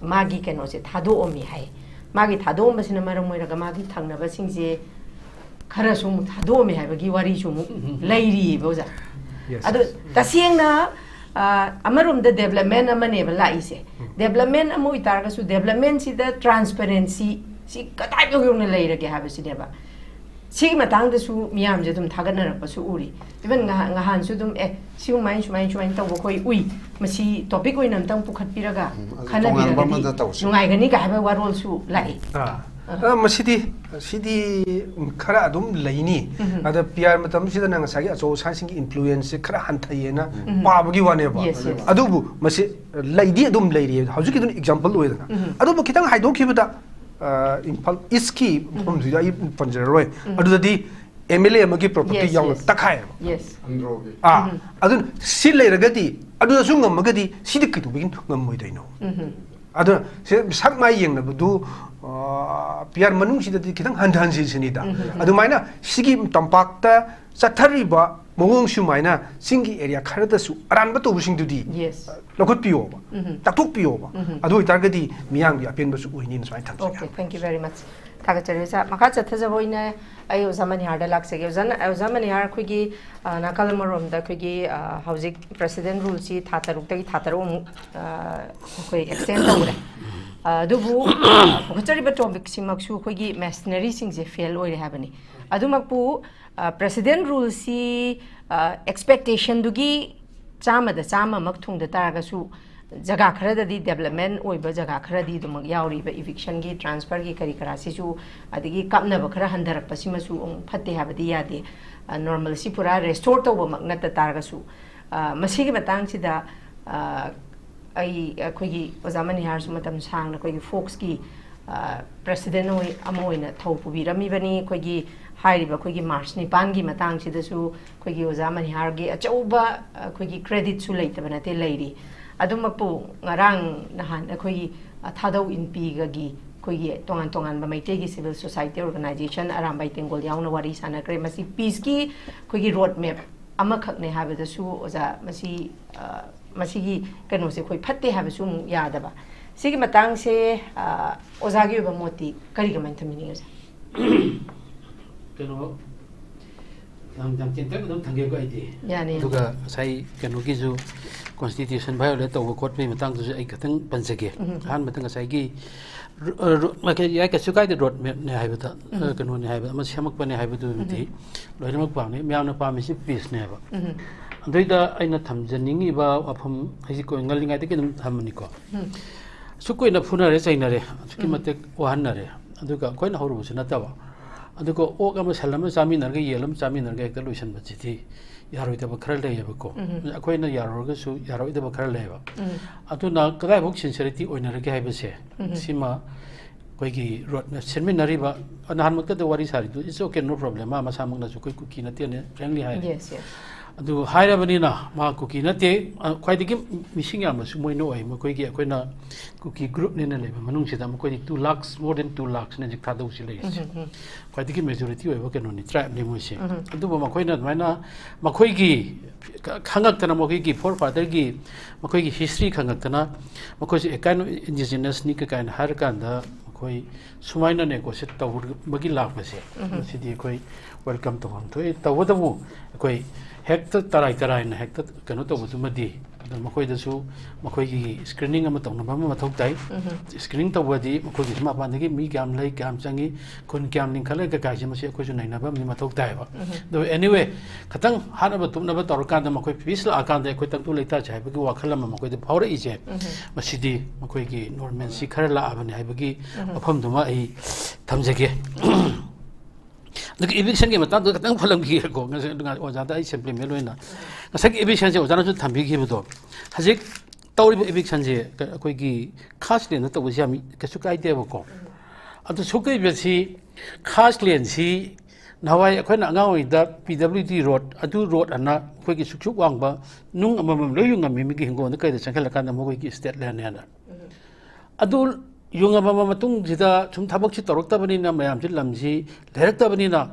ꯃꯥꯒꯤ ꯀꯩꯅꯣꯁꯦ ꯊꯥꯗꯣꯛꯑꯝꯃꯤ ꯍꯥꯏ꯫ ꯃꯥꯒꯤ ꯊꯥꯗꯣꯛꯑꯝꯕꯁꯤꯅ ꯃꯔꯝ ꯑꯣꯏꯔꯒ ꯃꯥꯒꯤ ꯊꯪꯅꯕꯁꯤꯡꯁꯦ ꯈꯔꯁꯨ ꯑꯃꯨꯛ ꯊꯥꯗꯣꯛꯑꯝꯃꯤ ꯍꯥꯏꯕꯒꯤ ꯋꯥꯔꯤꯁꯨ ꯑꯃꯨꯛ ꯂꯩꯔꯤꯑꯕ, ꯑꯣꯖꯥ꯫ Yes, ꯑꯗꯣ yes. ꯇꯁꯦꯡꯅ, ꯑ, ꯑꯃꯔꯣꯝꯗ ꯗꯦꯕꯂꯞꯃꯦꯟ ꯑꯃꯅꯦꯕ ꯂꯥꯛꯏꯁꯦ꯫ ꯗꯦꯕꯂꯞꯃꯦꯟ ꯑꯃ ꯑꯣꯏꯇꯥꯔꯒꯁꯨ ꯗꯦꯕꯂꯞꯃꯦꯟꯁꯤꯗ ꯇ꯭ꯔꯥꯟꯁꯄꯦꯔꯦꯟꯁꯤ ꯁꯤ ꯀꯗꯥꯏꯐꯥꯎ ꯌꯧꯅ ꯂꯩꯔꯒꯦ ꯍꯥꯏꯕꯁꯤꯅꯦꯕ꯫ ꯁꯤꯒꯤ ꯃꯇꯥꯡꯗꯁꯨ ꯃꯤꯌꯥꯝꯁꯦ ꯑꯗꯨꯝ ꯊꯥꯒꯠꯅꯔꯛꯄꯁꯨ ꯎꯔꯤ꯫ Even ꯉꯍꯥ-, ꯉꯍꯥꯟꯁꯨ ꯑꯗꯨꯝ, "ꯑꯦ, ꯁꯤꯒꯨꯝꯃꯥꯏꯅ ꯁꯨꯃꯥꯏꯅ ꯁꯨꯃꯥꯏꯅ ꯇꯧꯕ ꯑꯩꯈꯣꯏ ꯎꯏ, ꯃꯁꯤ ꯇꯣꯄꯤꯛ ꯑꯣꯏꯅ ꯑꯝꯇꯪ ꯄꯨꯈꯠꯄꯤꯔꯒ ꯎꯝ, ꯑꯗꯨ ꯈꯟꯅꯕꯤꯔꯒꯗꯤ ꯇꯣꯉꯥꯟꯕ ꯑꯃꯗ ꯇꯧꯁꯤ꯫ ꯅꯨꯡꯉꯥꯏꯒꯅꯤ" ꯀꯥꯏ ꯍꯥꯏꯕ ꯋꯥꯔꯣꯜꯁꯨ ꯂꯥꯛꯏ꯫ ꯑꯥ꯫ ꯑ, ꯃꯁꯤꯗꯤ ꯁꯤꯗꯤ ꯈꯔ ꯑꯗꯨꯝ ꯂꯩꯅꯤ꯫ ꯎꯝ꯫ ꯑꯗ ꯄꯤ ꯑꯥꯔ ꯃꯇꯝꯁꯤꯗꯅ ꯉꯁꯥꯏꯒꯤ ꯑꯆꯧ ꯑꯁꯥꯡꯁꯤꯡꯒꯤ ꯏꯟꯐ꯭ꯂꯨꯌꯦꯟꯁꯁꯦ ꯈꯔ ꯍꯟꯊꯩꯌꯦꯅ ꯎꯝ꯫ ꯄꯥꯕꯒꯤ ꯋꯥꯅꯦꯕ꯫ Yes, yes. ꯑꯗꯨꯕꯨ ꯃꯁꯤ ꯂꯩꯗꯤ ꯑꯗꯨꯝ ꯂꯩꯔꯤ꯫ ꯍꯧꯖꯤꯛꯀꯤꯗꯨꯅ ꯑꯦꯛꯖꯥꯝꯄꯜ ꯑꯣꯏꯗꯅ꯫ ꯎꯝ꯫ ꯑꯗꯨꯕꯨ ꯈꯤꯇꯪ ꯍꯥꯏꯗꯣꯛꯈꯤꯕꯗ, ꯑ, ꯏꯝꯐꯥꯜ ꯏꯁꯀꯤ ꯃꯐꯝꯁꯤꯗ ꯑꯩ ꯄꯟꯖꯔꯔꯣꯏ꯫ ꯎꯝ꯫ ꯑꯗꯨꯗꯗꯤ ꯑꯦꯝ ꯑꯦꯜ ꯑꯦ ꯑꯃꯒꯤ ꯄ꯭ꯔꯣꯄꯔꯇꯤ Yes, ꯌꯥꯎꯅ yes. ꯇꯛꯈꯥꯏꯌꯦꯕ꯫ Yes. ꯑꯟꯗ꯭ꯔꯣꯒꯤ꯫ ꯑꯥ, ꯎꯝ꯫ ꯑꯗꯨꯅ ꯁꯤ ꯂꯩꯔꯒꯗꯤ, ꯑꯗꯨꯗꯁꯨ ꯉꯝꯃꯒꯗꯤ, ꯁꯤꯗꯤ ꯀꯩꯗꯧꯕꯒꯤ ꯉꯝꯃꯣꯏꯗꯣꯏꯅꯣ? ꯎꯝ꯫ ꯑꯗꯨꯅ ꯁꯤ ꯁꯛ ꯃꯥꯏ ꯌꯦꯡꯅꯕꯗꯨ, ꯑ, ꯄꯤ ꯑꯥꯔ ꯃꯅꯨꯡꯁꯤꯗꯗꯤ ꯈꯤꯇꯪ ꯍꯟꯊꯍꯟꯁꯤ ꯁꯤꯅꯤꯗ꯫ ꯎꯝ꯫ ꯑꯗꯨꯃꯥꯏꯅ ꯁꯤꯒꯤ ꯇꯝꯄꯥꯛꯇ ꯆꯠꯊꯔꯤꯕ ꯃꯑꯣꯡ ꯁꯨꯃꯥꯏꯅ ꯆꯤꯡꯒꯤ ꯑꯦꯔꯤꯌꯥ ꯈꯔꯗꯁꯨ ꯑꯔꯥꯟꯕ ꯇꯧꯕꯁꯤꯡꯗꯨꯗꯤ Yes. ꯂꯧꯈꯠꯄꯤꯌꯣꯕ, ꯎꯝ꯫ ꯇꯥꯛꯊꯣꯛꯄꯤꯌꯣꯕ꯫ ꯎꯝ꯫ ꯑꯗꯨ ꯑꯣꯏꯇꯥꯔꯒꯗꯤ ꯃꯤꯌꯥꯝꯒꯤ ꯑꯄꯦꯟꯕꯁꯨ ꯑꯣꯏꯅꯤꯅ ꯁꯨꯃꯥꯏꯅ ꯊꯝꯖꯒꯦ꯫ Okay, thank you very much. ꯊꯥꯒꯠꯆꯔꯤ ꯑꯣꯖꯥ꯫ ꯃꯈꯥ ꯆꯠꯊꯖꯕ ꯑꯣꯏꯅ ꯑꯩ ꯑꯣꯖꯥ ꯃꯅꯤꯍꯥꯔꯗ ꯂꯥꯛꯆꯒꯦ꯫ ꯑꯣꯖꯥ, ꯑꯣꯖꯥ ꯃꯅꯤꯍꯥꯔ, ꯑꯩꯈꯣꯏꯒꯤ, ꯑ, ꯅꯥꯀꯜ ꯑꯃꯔꯣꯝꯗ ꯑꯩꯈꯣꯏꯒꯤ, ꯑ, ꯍꯧꯖꯤꯛ ꯄ꯭ꯔꯦꯁꯤꯗꯦꯟ ꯔꯨꯜꯁꯤ ꯊꯥ ꯇꯔꯨꯛꯇꯒꯤ ꯊꯥ ꯇꯔꯨꯛ ꯑꯃꯨꯛ, ꯑ, ꯑꯩꯈꯣꯏ ꯑꯦꯛꯁꯇꯦꯟ ꯇꯧꯈ꯭ꯔꯦ꯫ ꯑ, ꯑꯗꯨꯕꯨ, ꯑ, ꯄꯨꯈꯠꯆꯔꯤꯕ ꯇꯣꯄꯤꯛꯁꯤꯃꯛꯁꯨ ꯑꯩꯈꯣꯏꯒꯤ ꯃꯦꯁꯅꯔꯤꯁꯤꯡꯁꯦ ꯐꯦꯜ ꯑꯣꯏꯔꯦ ꯍꯥꯏꯕꯅꯤ꯫ ꯑꯗꯨꯃꯛꯄꯨ, ꯑ, ꯄ꯭ꯔꯦꯁꯤꯗꯦꯟ ꯔꯨꯜꯁꯤ, ꯑ, ꯑꯦꯛꯁꯄꯦꯛꯇꯦꯁꯟꯗꯨꯒꯤ ꯆꯥꯝꯃꯗ ꯆꯥꯝꯃꯃꯛ ꯊꯨꯡꯗ ꯇꯥꯔꯒꯁꯨ, ꯖꯒꯥ ꯈꯔꯗꯗꯤ ꯗꯦꯕꯂꯞꯃꯦꯟ ꯑꯣꯏꯕ ꯖꯒꯥ ꯈꯔꯗꯤ ꯑꯗꯨꯃꯛ ꯌꯥꯎꯔꯤꯕ, ꯏꯚꯤꯛꯁꯟꯒꯤ, ꯇ꯭ꯔꯥꯟꯁꯐꯔꯒꯤ, ꯀꯔꯤ ꯀꯔꯥꯁꯤꯁꯨ, ꯑꯗꯒꯤ ꯀꯞꯅꯕ ꯈꯔ ꯍꯟꯊꯔꯛꯄꯁꯤꯃꯁꯨ ꯑꯃꯨꯛ ꯐꯠꯇꯦ ꯍꯥꯏꯕꯗꯤ ꯌꯥꯗꯦ꯫ ꯑ, ꯅꯣꯔꯃꯦꯜꯁꯤ ꯄꯨꯔꯥ ꯔꯦꯁꯇꯣꯔ ꯇꯧꯕꯃꯛ ꯅꯠꯇ ꯇꯥꯔꯒꯁꯨ, ꯑ, ꯃꯁꯤꯒꯤ ꯃꯇꯥꯡꯁꯤꯗ, ꯑ, ꯑꯩ, ꯑꯩꯈꯣꯏꯒꯤ ꯑꯣꯖꯥ ꯃꯅꯤꯍꯥꯔꯁꯨ ꯃꯇꯝ ꯁꯥꯡꯅ ꯑꯩꯈꯣꯏꯒꯤ ꯐꯣꯛꯁꯀꯤ, ꯑ, ꯄ꯭ꯔꯦꯁꯤꯗꯦꯟ ꯑꯣꯏ-, ꯑꯃ ꯑꯣꯏꯅ ꯊꯧ ꯄꯨꯕꯤꯔꯝꯃꯤꯕꯅꯤ꯫ ꯑꯩꯈꯣꯏꯒꯤ ꯍꯥꯏꯔꯤꯕ ꯑꯩꯈꯣꯏꯒꯤ ꯃꯥꯔꯆ ꯅꯤꯄꯥꯟꯒꯤ ꯃꯇꯥꯡꯁꯤꯗꯁꯨ ꯑꯩꯈꯣꯏꯒꯤ ꯑꯣꯖꯥ ꯃꯅꯤꯍꯥꯔꯒꯤ ꯑꯆꯧꯕ ꯑꯩꯈꯣꯏꯒꯤ ꯀ꯭ꯔꯦꯗꯤꯠꯁꯨ ꯂꯩꯇꯕ ꯅꯠꯇꯦ, ꯂꯩꯔꯤ꯫ ꯑꯗꯨꯃꯛꯄꯨ ꯉꯔꯥꯡ ꯅꯍꯥꯟ ꯑꯩꯈꯣꯏꯒꯤ, ꯑ, ꯊꯥꯗꯧ ꯏꯟꯄꯤꯒꯒꯤ ꯑꯩꯈꯣꯏꯒꯤ ꯇꯣꯉꯥꯟ ꯇꯣꯉꯥꯟꯕ ꯃꯩꯇꯩꯒꯤ ꯁꯤꯚꯤꯜ ꯁꯣꯁꯥꯏꯇꯤ ꯑꯣꯔꯒꯅꯥꯏꯖꯦꯁꯟ ꯑꯔꯥꯝꯕꯥꯏ ꯇꯦꯡꯒꯣꯜ ꯌꯥꯎꯅ ꯋꯥꯔꯤ ꯁꯥꯟꯅꯈ꯭ꯔꯦ꯫ ꯃꯁꯤ ꯄꯤꯁꯀꯤ ꯑꯩꯈꯣꯏꯒꯤ ꯔꯣꯗ ꯃꯦꯞ ꯑꯃꯈꯛꯅꯦ ꯍꯥꯏꯕꯗꯁꯨ ꯑꯣꯖꯥ, ꯃꯁꯤ, ꯑ, ꯃꯁꯤꯒꯤ ꯀꯩꯅꯣꯁꯦ ꯑꯩꯈꯣꯏ ꯐꯠꯇꯦ ꯍꯥꯏꯕꯁꯨ ꯑꯃꯨꯛ ꯌꯥꯗꯕ꯫ ꯁꯤꯒꯤ ꯃꯇꯥꯡꯁꯦ, ꯑ, ꯑꯣꯖꯥꯒꯤ ꯑꯣꯏꯕ ꯃꯣꯠꯇꯤ ꯀꯔꯤ, ꯀꯃꯥꯏꯅ ꯊꯝꯕꯤꯅꯤꯡꯉꯤ ꯑꯣꯖꯥ? ꯀꯩꯅꯣ, ꯌꯥꯝ, ꯌꯥꯝ ꯇꯦꯟꯇꯛꯅ ꯑꯗꯨꯝ ꯊꯝꯒꯦꯀꯣ ꯑꯩꯗꯤ꯫ ꯌꯥꯅꯤ꯫ ꯑꯗꯨꯒ ꯉꯁꯥꯏ ꯀꯩꯅꯣꯒꯤꯁꯨ, constitution violate ꯇꯧꯕ ꯈꯣꯠꯄꯒꯤ ꯃꯇꯥꯡꯗꯨꯁꯨ ꯑꯩ ꯈꯤꯇꯪ ꯄꯟꯖꯒꯦ꯫ ꯎꯝ꯫ ꯑꯍꯥꯟꯕꯗ ꯉꯁꯥꯏꯒꯤ ꯔꯣ-, ꯑ, ꯔꯣ-, ꯃꯥꯏꯀꯩ ꯌꯥꯏ, ꯀꯩꯁꯨ ꯀꯥꯏꯗꯦ, road mapꯅꯦ ꯍꯥꯏꯕꯗ, ꯑ, ꯎꯝ꯫ ꯀꯩꯅꯣꯅꯦ ꯍꯥꯏꯕꯗ, ꯑꯃ ꯁꯦꯝꯃꯛꯄꯅꯦ ꯍꯥꯏꯕꯗꯨꯃꯗꯤ ꯎꯝ꯫ ꯂꯣꯏꯅꯃꯛ ꯄꯥꯝꯃꯤ꯫ ꯃꯌꯥꯝꯅ ꯄꯥꯝꯃꯤꯁꯤ peaceꯅꯦꯕ꯫ ꯎꯝ꯫ ꯑꯗꯨꯏꯗ ꯑꯩꯅ ꯊꯝꯖꯅꯤꯡꯉꯤꯕ ꯋꯥꯐꯝ ꯍꯥꯏꯁꯤ ꯀꯣꯏ-, ꯉꯜꯂꯤꯉꯩꯗꯒꯤ ꯑꯗꯨꯝ ꯊꯝꯕꯅꯤꯀꯣ꯫ ꯎꯝ꯫ ꯑꯁꯨꯛ ꯀꯨꯏꯅ ꯐꯨꯅꯔꯦ ꯆꯩꯅꯔꯦ, ꯑꯁꯨꯛꯀꯤ ꯎꯝ꯫ ꯃꯇꯤꯛ ꯋꯥꯍꯟꯅꯔꯦ, ꯑꯗꯨꯒ ꯑꯩꯈꯣꯏꯅ ꯍꯧꯔꯨꯕꯁꯨ ꯅꯠꯇꯕ, ꯑꯗꯨꯒ ꯑꯣꯛ ꯑꯃ ꯁꯟ ꯑꯃ ꯆꯥꯃꯤꯟꯅꯔꯒ, ꯌꯦꯟ ꯑꯃ ꯆꯥꯃꯤꯟꯅꯔꯒ ꯍꯦꯛꯇ ꯂꯣꯏꯁꯤꯟꯕꯁꯤꯗꯤ ꯌꯥꯔꯣꯏꯗꯕ ꯈꯔ ꯂꯩꯌꯦꯕꯀꯣ꯫ ꯎꯝ꯫ ꯑꯩꯈꯣꯏꯅ ꯌꯥꯔꯨꯔꯒꯁꯨ ꯌꯥꯔꯣꯏꯗꯕ ꯈꯔ ꯂꯩꯌꯦꯕ꯫ ꯎꯝ꯫ ꯑꯗꯨꯅ ꯀꯗꯥꯏꯐꯥꯎ sincerity ꯑꯣꯏꯅꯔꯒꯦ ꯍꯥꯏꯕꯁꯦ, ꯎꯝ꯫ ꯁꯤꯃ ꯑꯩꯈꯣꯏꯒꯤ road map ꯁꯦꯝꯃꯤꯟꯅꯔꯤꯕ, ꯅꯍꯥꯟꯃꯛꯇꯗ ꯋꯥꯔꯤ ꯁꯥꯔꯤꯗꯨ, it's okay, no problem, ꯃꯥ ꯃꯁꯥꯃꯛꯅꯁꯨ ꯑꯩꯈꯣꯏ ꯀꯨꯀꯤ ꯅꯠꯇꯦꯅꯦ, frankly ꯍꯥꯏꯔꯦ꯫ Yes, yes. ꯑꯗꯨ ꯍꯥꯏꯔꯕꯅꯤꯅ ꯃꯥ ꯀꯨꯀꯤ ꯅꯠꯇꯦ꯫ ꯑ, ꯈ꯭ꯋꯥꯏꯗꯒꯤ ꯃꯤꯁꯤꯡ ꯌꯥꯝꯕꯁꯨ ꯃꯣꯏꯅ ꯑꯣꯏ꯫ ꯃꯈꯣꯏꯒꯤ, ꯑꯩꯈꯣꯏꯅ ꯀꯨꯀꯤ groupꯅꯦꯅ ꯂꯩꯕ ꯃꯅꯨꯡꯁꯤꯗ ꯃꯈꯣꯏꯗꯤ two lakhs, more than two lakhsꯅꯦ ꯍꯧꯖꯤꯛ ꯊꯥꯗꯧꯁꯤ ꯂꯩꯔꯤꯁꯦ꯫ ꯎꯝ, ꯎꯝ, ꯎꯝ꯫ ꯈ꯭ꯋꯥꯏꯗꯒꯤ majority ꯑꯣꯏꯕ ꯀꯩꯅꯣꯅꯤ, tribeꯅꯤ ꯃꯣꯏꯁꯦ꯫ ꯎꯝ꯫ ꯑꯗꯨꯕꯨ ꯃꯈꯣꯏꯅ ꯑꯗꯨꯃꯥꯏꯅ ꯃꯈꯣꯏꯒꯤ ꯈ-, ꯈꯪꯉꯛꯇꯅ, ꯃꯈꯣꯏꯒꯤ forefatherꯒꯤ, ꯃꯈꯣꯏꯒꯤ history ꯈꯪꯉꯛꯇꯅ, ꯃꯈꯣꯏꯁꯦ ꯑꯦ kind of indigenousꯅꯤ ꯀꯩ ꯀꯥꯏꯅ ꯍꯥꯏꯔꯀꯥꯟꯗ, ꯃꯈꯣꯏ ꯁꯨꯃꯥꯏꯅ negotiate ꯇꯧꯕꯒꯤ ꯂꯥꯛꯄꯁꯦ, ꯎꯝ꯫ ꯃꯁꯤꯗꯤ ꯑꯩꯈꯣꯏ welcome ꯇꯧꯐꯝ ꯊꯣꯛꯑꯦ꯫ ꯇꯧꯕꯇꯕꯨ ꯑꯩꯈꯣꯏ ꯍꯦꯛꯇ ꯇꯔꯥꯏ ꯇꯔꯥꯏꯅ ꯍꯦꯛꯇ ꯀꯩꯅꯣ ꯇꯧꯕꯗꯨꯃꯗꯤ, ꯑꯗꯨ ꯃꯈꯣꯏꯗꯁꯨ ꯃꯈꯣꯏꯒꯤ screening ꯑꯃ ꯇꯧꯅꯕ ꯑꯃ ꯃꯊꯧ ꯇꯥꯏ꯫ ꯎꯝ꯫ Screening ꯇꯧꯕꯗꯤ ꯃꯈꯣꯏꯒꯤꯁꯨ ꯃꯄꯥꯟꯗꯒꯤ ꯃꯤ ꯀꯌꯥꯝ ꯂꯩ, ꯀꯌꯥꯝ ꯆꯪꯉꯤ, ꯈꯨꯟ ꯀꯌꯥꯝ ꯂꯤꯡꯈꯠꯂꯦ ꯀꯩꯀꯥꯁꯦ, ꯃꯁꯤ ꯑꯩꯈꯣꯏꯁꯨ ꯅꯩꯅꯕ ꯑꯃꯗꯤ ꯃꯊꯧ ꯇꯥꯏꯌꯦꯕ꯫ ꯎꯝ꯫ ꯑꯗꯨ anyway, ꯈꯤꯇꯪ ꯍꯥꯠꯅꯕ ꯇꯨꯞꯅꯕ ꯇꯧꯔꯀꯥꯟꯗ ꯃꯈꯣꯏ peace ꯂꯥꯛꯑꯀꯥꯟꯗ ꯑꯩꯈꯣꯏ ꯇꯪꯗꯨ ꯂꯩꯇꯥꯁꯦ ꯍꯥꯏꯕꯒꯤ ꯋꯥꯈꯜ ꯑꯃ ꯃꯈꯣꯏꯗ ꯐꯥꯎꯔꯛꯏꯁꯦ, ꯎꯝ꯫ ꯃꯁꯤꯗꯤ ꯃꯈꯣꯏꯒꯤ normalcy ꯈꯔ ꯂꯥꯛꯑꯕꯅꯤ ꯍꯥꯏꯕꯒꯤ ꯎꯝ꯫ ꯋꯥꯐꯝꯗꯨꯃ ꯑꯩ ꯊꯝꯖꯒꯦ꯫ ꯑꯗꯨꯒ evictionꯒꯤ ꯃꯇꯥꯡꯗ ꯈꯤꯇꯪ ꯄꯜꯂꯝꯈꯤꯒꯦꯀꯣ꯫ ꯉꯁꯥꯏ ꯑꯣꯖꯥꯗ ꯑꯩ supplement ꯑꯣꯏꯅ, ꯉꯁꯥꯏꯒꯤ evictionꯁꯦ ꯑꯣꯖꯥꯅꯁꯨ ꯊꯝꯕꯤꯈꯤꯕꯗꯣ, ꯍꯧꯖꯤꯛ ꯇꯧꯔꯤꯕ evictionꯁꯦ ꯑꯩꯈꯣꯏꯒꯤ ꯈꯥꯁ ꯂꯦꯟꯗ ꯇꯧꯕꯁꯦ ꯌꯥꯝ ꯀꯩꯁꯨ ꯀꯥꯏꯗꯦꯕꯀꯣ꯫ ꯑꯗꯨ ꯁꯨꯛꯀꯩꯕꯁꯤ, ꯈꯥꯁ ꯂꯦꯟꯁꯤ ꯅꯍꯥꯟꯋꯥꯏ ꯑꯩꯈꯣꯏꯅ ꯑꯉꯥꯡ ꯑꯣꯏꯔꯤꯉꯩꯗ P W D road, ꯑꯗꯨ road ꯑꯅ ꯑꯩꯈꯣꯏꯒꯤ ꯁꯨꯛꯁꯨꯛ ꯋꯥꯡꯕ ꯅꯨꯡ ꯑꯃꯃꯝ ꯂꯣꯏ ꯌꯨꯡꯉꯝꯃꯤ, ꯃꯤꯒꯤ ꯍꯤꯡꯒꯣꯜꯗ ꯀꯩꯗ ꯆꯪꯁꯤꯜꯂꯀꯥꯟꯗ ꯃꯈꯣꯏꯒꯤ state landꯅꯦꯅ꯫ ꯑꯗꯨ ꯌꯨꯡꯉꯝꯃꯕ ꯃꯇꯨꯡꯁꯤꯗ ꯁꯨꯝ ꯊꯕꯛꯁꯤ ꯇꯧꯔꯛꯇꯕꯅꯤꯅ, ꯃꯌꯥꯝꯁꯤ, ꯂꯝꯁꯤ ꯂꯩꯔꯛꯇꯕꯅꯤꯅ,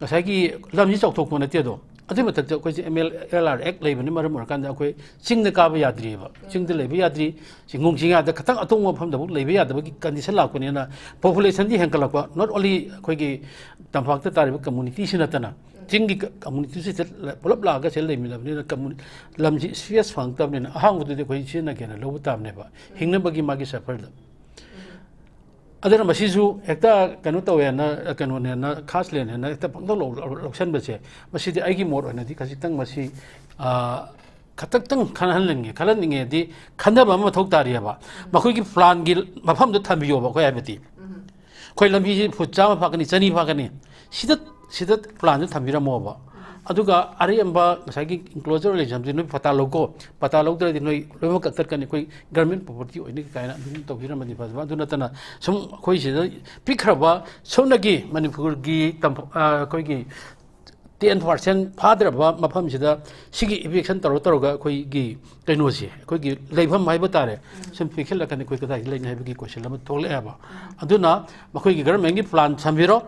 ꯉꯁꯥꯏꯒꯤ ꯂꯝꯁꯤ ꯆꯥꯎꯊꯣꯛꯄ ꯅꯠꯇꯦ ꯑꯗꯣ, ꯑꯗꯨꯏ ꯃꯊꯛꯇ ꯑꯩꯈꯣꯏꯁꯦ ꯑꯦꯝ ꯑꯦꯜ ꯑꯦꯜ ꯑꯥꯔ ꯑꯦꯛ ꯂꯩꯕꯅ ꯃꯔꯝ ꯑꯣꯏꯔꯀꯥꯟꯗ ꯑꯩꯈꯣꯏ ꯆꯤꯡꯗ ꯀꯥꯕ ꯌꯥꯗ꯭ꯔꯤꯑꯕ꯫ ꯆꯤꯡꯗ ꯂꯩꯕ ꯌꯥꯗ꯭ꯔꯤ꯫ ꯆꯤꯡꯒꯣꯡ ꯆꯤꯡꯌꯥꯗ ꯈꯤꯇꯪ ꯑꯇꯣꯡꯕ ꯃꯐꯝꯗꯐꯥꯎ ꯂꯩꯕ ꯌꯥꯗꯕꯒꯤ ꯀꯟꯗꯤꯁꯟ ꯂꯥꯛꯄꯅꯤꯅ, ꯄꯣꯄꯨꯂꯦꯁꯟꯗꯤ ꯍꯦꯟꯒꯠꯂꯛꯄ, not only ꯑꯩꯈꯣꯏꯒꯤ ꯇꯝꯄꯥꯛꯇ ꯇꯥꯔꯤꯕ ꯀꯝꯃꯨꯅꯤꯇꯤꯁꯤ ꯅꯠꯇꯅ ꯆꯤꯡꯒꯤ ꯀ-, ꯀꯝꯃꯨꯅꯤꯇꯤꯁꯤꯗ ꯄꯨꯂꯞ ꯂꯥꯛꯑꯒ ꯁꯤꯗ ꯂꯩꯃꯤꯟꯅꯕꯅꯤꯅ, ꯀꯝꯃꯨꯅꯤ-, ꯂꯝꯁꯤ ꯁ꯭ꯄꯦꯁ ꯐꯪꯉꯛꯇꯕꯅꯤꯅ ꯑꯍꯥꯡꯕꯗꯨꯗꯤ ꯑꯩꯈꯣꯏ ꯁꯤꯖꯤꯟꯅꯒꯦꯅ ꯂꯧꯕ ꯇꯥꯕꯅꯦꯕ, ꯍꯤꯡꯅꯕꯒꯤ ꯃꯥꯒꯤ ꯁꯐꯔꯗ꯫ ꯑꯗꯨꯅ ꯃꯁꯤꯁꯨ ꯍꯦꯛꯇ ꯀꯩꯅꯣ ꯇꯧꯋꯦꯅ, ꯀꯩꯅꯣꯅꯦꯅ, ꯈꯥꯁ ꯂꯦꯟꯅꯦꯅ ꯍꯦꯛꯇ ꯄꯪꯂꯧ ꯂꯧ-, ꯂꯧꯁꯟꯕꯁꯦ, ꯃꯁꯤꯗꯤ ꯑꯩꯒꯤ ꯃꯣꯠ ꯑꯣꯏꯅꯗꯤ ꯈꯖꯤꯛꯇꯪ ꯃꯁꯤ, ꯑꯥ, ꯈꯇꯪ ꯈꯟꯍꯟꯅꯤꯡꯉꯦ, ꯈꯜꯍꯟꯅꯤꯡꯉꯦꯗꯤ ꯈꯟꯅꯕ ꯑꯃ ꯃꯊꯧ ꯇꯥꯔꯤꯑꯕ꯫ ꯃꯈꯣꯏꯒꯤ ꯄ꯭ꯂꯥꯟꯒꯤ ꯃꯐꯝꯗꯣ ꯊꯝꯕꯤꯌꯣꯕ꯫ ꯑꯩꯈꯣꯏ ꯍꯥꯏꯕꯗꯤ ꯑꯩꯈꯣꯏ ꯂꯝꯕꯤꯁꯤ ꯐꯨꯠ ꯆꯥꯝꯃ ꯐꯥꯀꯅꯤ, ꯆꯅꯤ ꯐꯥꯀꯅꯤ, ꯁꯤꯗ, ꯁꯤꯗ ꯄ꯭ꯂꯥꯟꯁꯦ ꯊꯝꯕꯤꯔꯝꯃꯣꯕ꯫ ꯑꯗꯨꯒ ꯑꯔꯦꯝꯕ ꯉꯁꯥꯏꯒꯤ ꯏꯟꯀ꯭ꯂꯣꯖꯔ ꯂꯩꯖꯕꯗꯤ ꯅꯣꯏ ꯄꯇꯥ ꯂꯧꯀꯣ, ꯄꯇꯥ ꯂꯧꯗ꯭ꯔꯗꯤ ꯅꯣꯏ ꯂꯣꯏꯅꯃꯛ ꯀꯛꯊꯠꯀꯅꯤ, ꯑꯩꯈꯣꯏ ꯒꯔꯃꯦꯟ ꯄ꯭ꯔꯣꯄꯔꯇꯤ ꯑꯣꯏꯅꯤ ꯀꯥꯏꯅ ꯑꯗꯨꯝ ꯇꯧꯕꯤꯔꯝꯃꯗꯤ ꯐꯖꯕ꯫ ꯑꯗꯨ ꯅꯠꯇꯅ ꯁꯨꯝ ꯑꯩꯈꯣꯏ ꯁꯤꯗ ꯄꯤꯛꯈ꯭ꯔꯕ ꯁꯣꯝꯗꯒꯤ ꯃꯅꯤꯄꯨꯔꯒꯤ ꯇꯝꯐ-, ꯑ, ꯑꯩꯈꯣꯏꯒꯤ ꯇꯦꯟ ꯄꯥꯔꯁꯦꯟ ꯐꯥꯗ꯭ꯔꯕ ꯃꯐꯝꯁꯤꯗ ꯁꯤꯒꯤ ꯏꯚꯤꯛꯁꯟ ꯇꯧꯔ ꯇꯧꯔꯒ ꯑꯩꯈꯣꯏꯒꯤ ꯀꯩꯅꯣꯁꯦ, ꯑꯩꯈꯣꯏꯒꯤ ꯂꯩꯐꯝ ꯍꯥꯏꯕ ꯇꯥꯔꯦ, ꯁꯨꯝ ꯄꯤꯛꯁꯤꯜꯂꯛꯀꯅꯤ, ꯑꯩꯈꯣꯏ ꯀꯗꯥꯏꯗ ꯂꯩꯅꯤ ꯍꯥꯏꯕꯒꯤ ꯀꯣꯏꯁꯟ ꯑꯃ ꯊꯣꯛꯂꯛꯑꯦꯕ꯫ ꯑꯗꯨꯅ ꯃꯈꯣꯏꯒꯤ ꯒꯔꯃꯦꯟꯒꯤ ꯄ꯭ꯂꯥꯟ ꯊꯝꯕꯤꯔꯣ꯫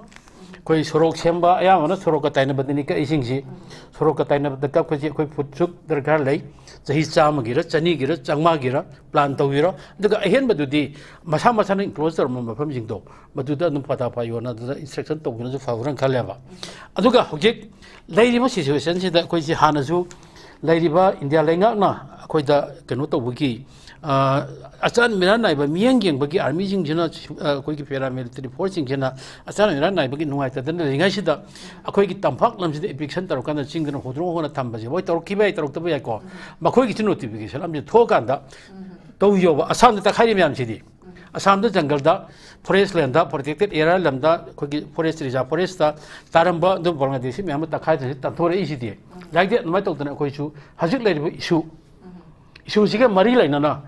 ꯑꯩꯈꯣꯏ ꯁꯣꯔꯣꯛ ꯁꯦꯝꯕ, ꯑꯌꯥꯝꯕꯅ ꯁꯣꯔꯣꯛꯀ ꯇꯥꯏꯅꯕꯗꯅꯤ ꯀꯛꯏꯁꯤꯡꯁꯤ꯫ ꯁꯣꯔꯣꯛꯀ ꯇꯥꯏꯅꯕꯗ ꯀꯛꯄꯁꯤ ꯑꯩꯈꯣꯏ ꯐꯨꯠ ꯁꯨꯛ ꯗꯔꯀꯥꯔ ꯂꯩ꯫ ꯆꯍꯤ ꯆꯥꯝꯃꯒꯤꯔ, ꯆꯅꯤꯒꯤꯔ, ꯆꯥꯝꯃꯉꯥꯒꯤꯔ ꯄ꯭ꯂꯥꯟ ꯇꯧꯕꯤꯔꯣ꯫ ꯑꯗꯨꯒ ꯑꯍꯦꯟꯕꯗꯨꯗꯤ ꯃꯁꯥ ꯃꯁꯥꯅ ꯏꯟꯀ꯭ꯂꯣꯖ ꯇꯧꯔꯝꯕ ꯃꯐꯝꯁꯤꯡꯗꯣ, ꯃꯗꯨꯗ ꯑꯗꯨꯝ ꯄꯇꯥ ꯄꯥꯏꯌꯣꯅ ꯑꯗꯨꯗ ꯏꯟꯁꯇ꯭ꯔꯛꯁꯟ ꯇꯧꯕꯅꯁꯨ ꯐꯕ꯭ꯔꯅ ꯈꯜꯂꯦꯕ꯫ ꯑꯗꯨꯒ ꯍꯧꯖꯤꯛ ꯂꯩꯔꯤꯕ ꯁꯤꯆꯨꯋꯦꯁꯟꯁꯤꯗ ꯑꯩꯈꯣꯏꯁꯤ ꯍꯥꯟꯅꯁꯨ ꯂꯩꯔꯤꯕ ꯏꯟꯗꯤꯌꯥ ꯂꯩꯉꯥꯛꯅ ꯑꯩꯈꯣꯏꯗ ꯀꯩꯅꯣ ꯇꯧꯕꯒꯤ, ꯑ, ꯑꯆꯥꯟ ꯃꯤꯔꯥꯟ ꯅꯥꯏꯕ ꯃꯤꯠꯌꯦꯡ ꯌꯦꯡꯕꯒꯤ ꯑꯥꯔꯃꯤꯁꯤꯡꯁꯤꯅ, ꯑ, ꯑꯩꯈꯣꯏꯒꯤ ꯄꯦꯔꯥꯃꯤꯂꯤꯇꯔꯤ ꯐꯣꯔꯁꯁꯤꯡꯁꯤꯅ ꯑꯆꯥꯟ ꯃꯤꯔꯥꯟ ꯅꯥꯏꯕꯒꯤ ꯅꯨꯡꯉꯥꯏꯇꯗꯅ ꯂꯩꯔꯤꯉꯩꯁꯤꯗ ꯑꯩꯈꯣꯏꯒꯤ ꯇꯝꯄꯥꯛ ꯂꯝꯁꯤꯗ ꯏꯚꯤꯛꯁꯟ ꯇꯧꯔꯀꯥꯟꯗ ꯆꯤꯡꯗꯅ ꯍꯣꯗ꯭ꯔꯣꯛ ꯍꯣꯟꯅ ꯊꯝꯕꯁꯦ, ꯍꯣꯏ, ꯇꯧꯔꯛꯈꯤꯕ ꯌꯥꯏ, ꯇꯧꯔꯛꯇꯕ ꯌꯥꯏꯀꯣ, ꯃꯈꯣꯏꯒꯤꯁꯨ ꯅꯣꯇꯤꯐꯤꯀꯦꯁꯟ ꯑꯃꯁꯦ ꯊꯣꯛꯑꯀꯥꯟꯗ ꯇꯧꯕꯤꯌꯣꯕ꯫ ꯑꯁꯥꯝꯗ ꯇꯛꯈꯥꯏꯔꯤ ꯃꯌꯥꯝꯁꯤꯗꯤ, ꯑꯁꯥꯝꯗ ꯖꯪꯒꯜꯗ, ꯐꯣꯔꯦꯁ ꯂꯦꯟꯗ, ꯄ꯭ꯔꯣꯇꯦꯛꯇꯦꯠ ꯑꯦꯔꯤꯌꯥ ꯂꯝꯗ, ꯑꯩꯈꯣꯏꯒꯤ ꯐꯣꯔꯦꯁ ꯔꯤꯖꯥꯔꯚ ꯐꯣꯔꯦꯁꯇ ꯇꯥꯔꯝꯕ ꯑꯗꯨꯝ ꯕꯪꯒ꯭ꯂꯥꯗꯦꯁꯤ ꯃꯌꯥꯝ ꯑꯃ ꯇꯛꯈꯥꯏꯗꯅ ꯇꯥꯟꯊꯣꯔꯛꯏꯁꯤꯗꯤ꯫ ꯂꯥꯏꯛ ꯗꯦꯠ ꯑꯗꯨꯃꯥꯏꯅ ꯇꯧꯗꯅ ꯑꯩꯈꯣꯏꯁꯨ ꯍꯧꯖꯤꯛ ꯂꯩꯔꯤꯕ ꯏꯁꯨ, ꯏꯁꯨꯁꯤꯒ ꯃꯔꯤ ꯂꯩꯅꯅ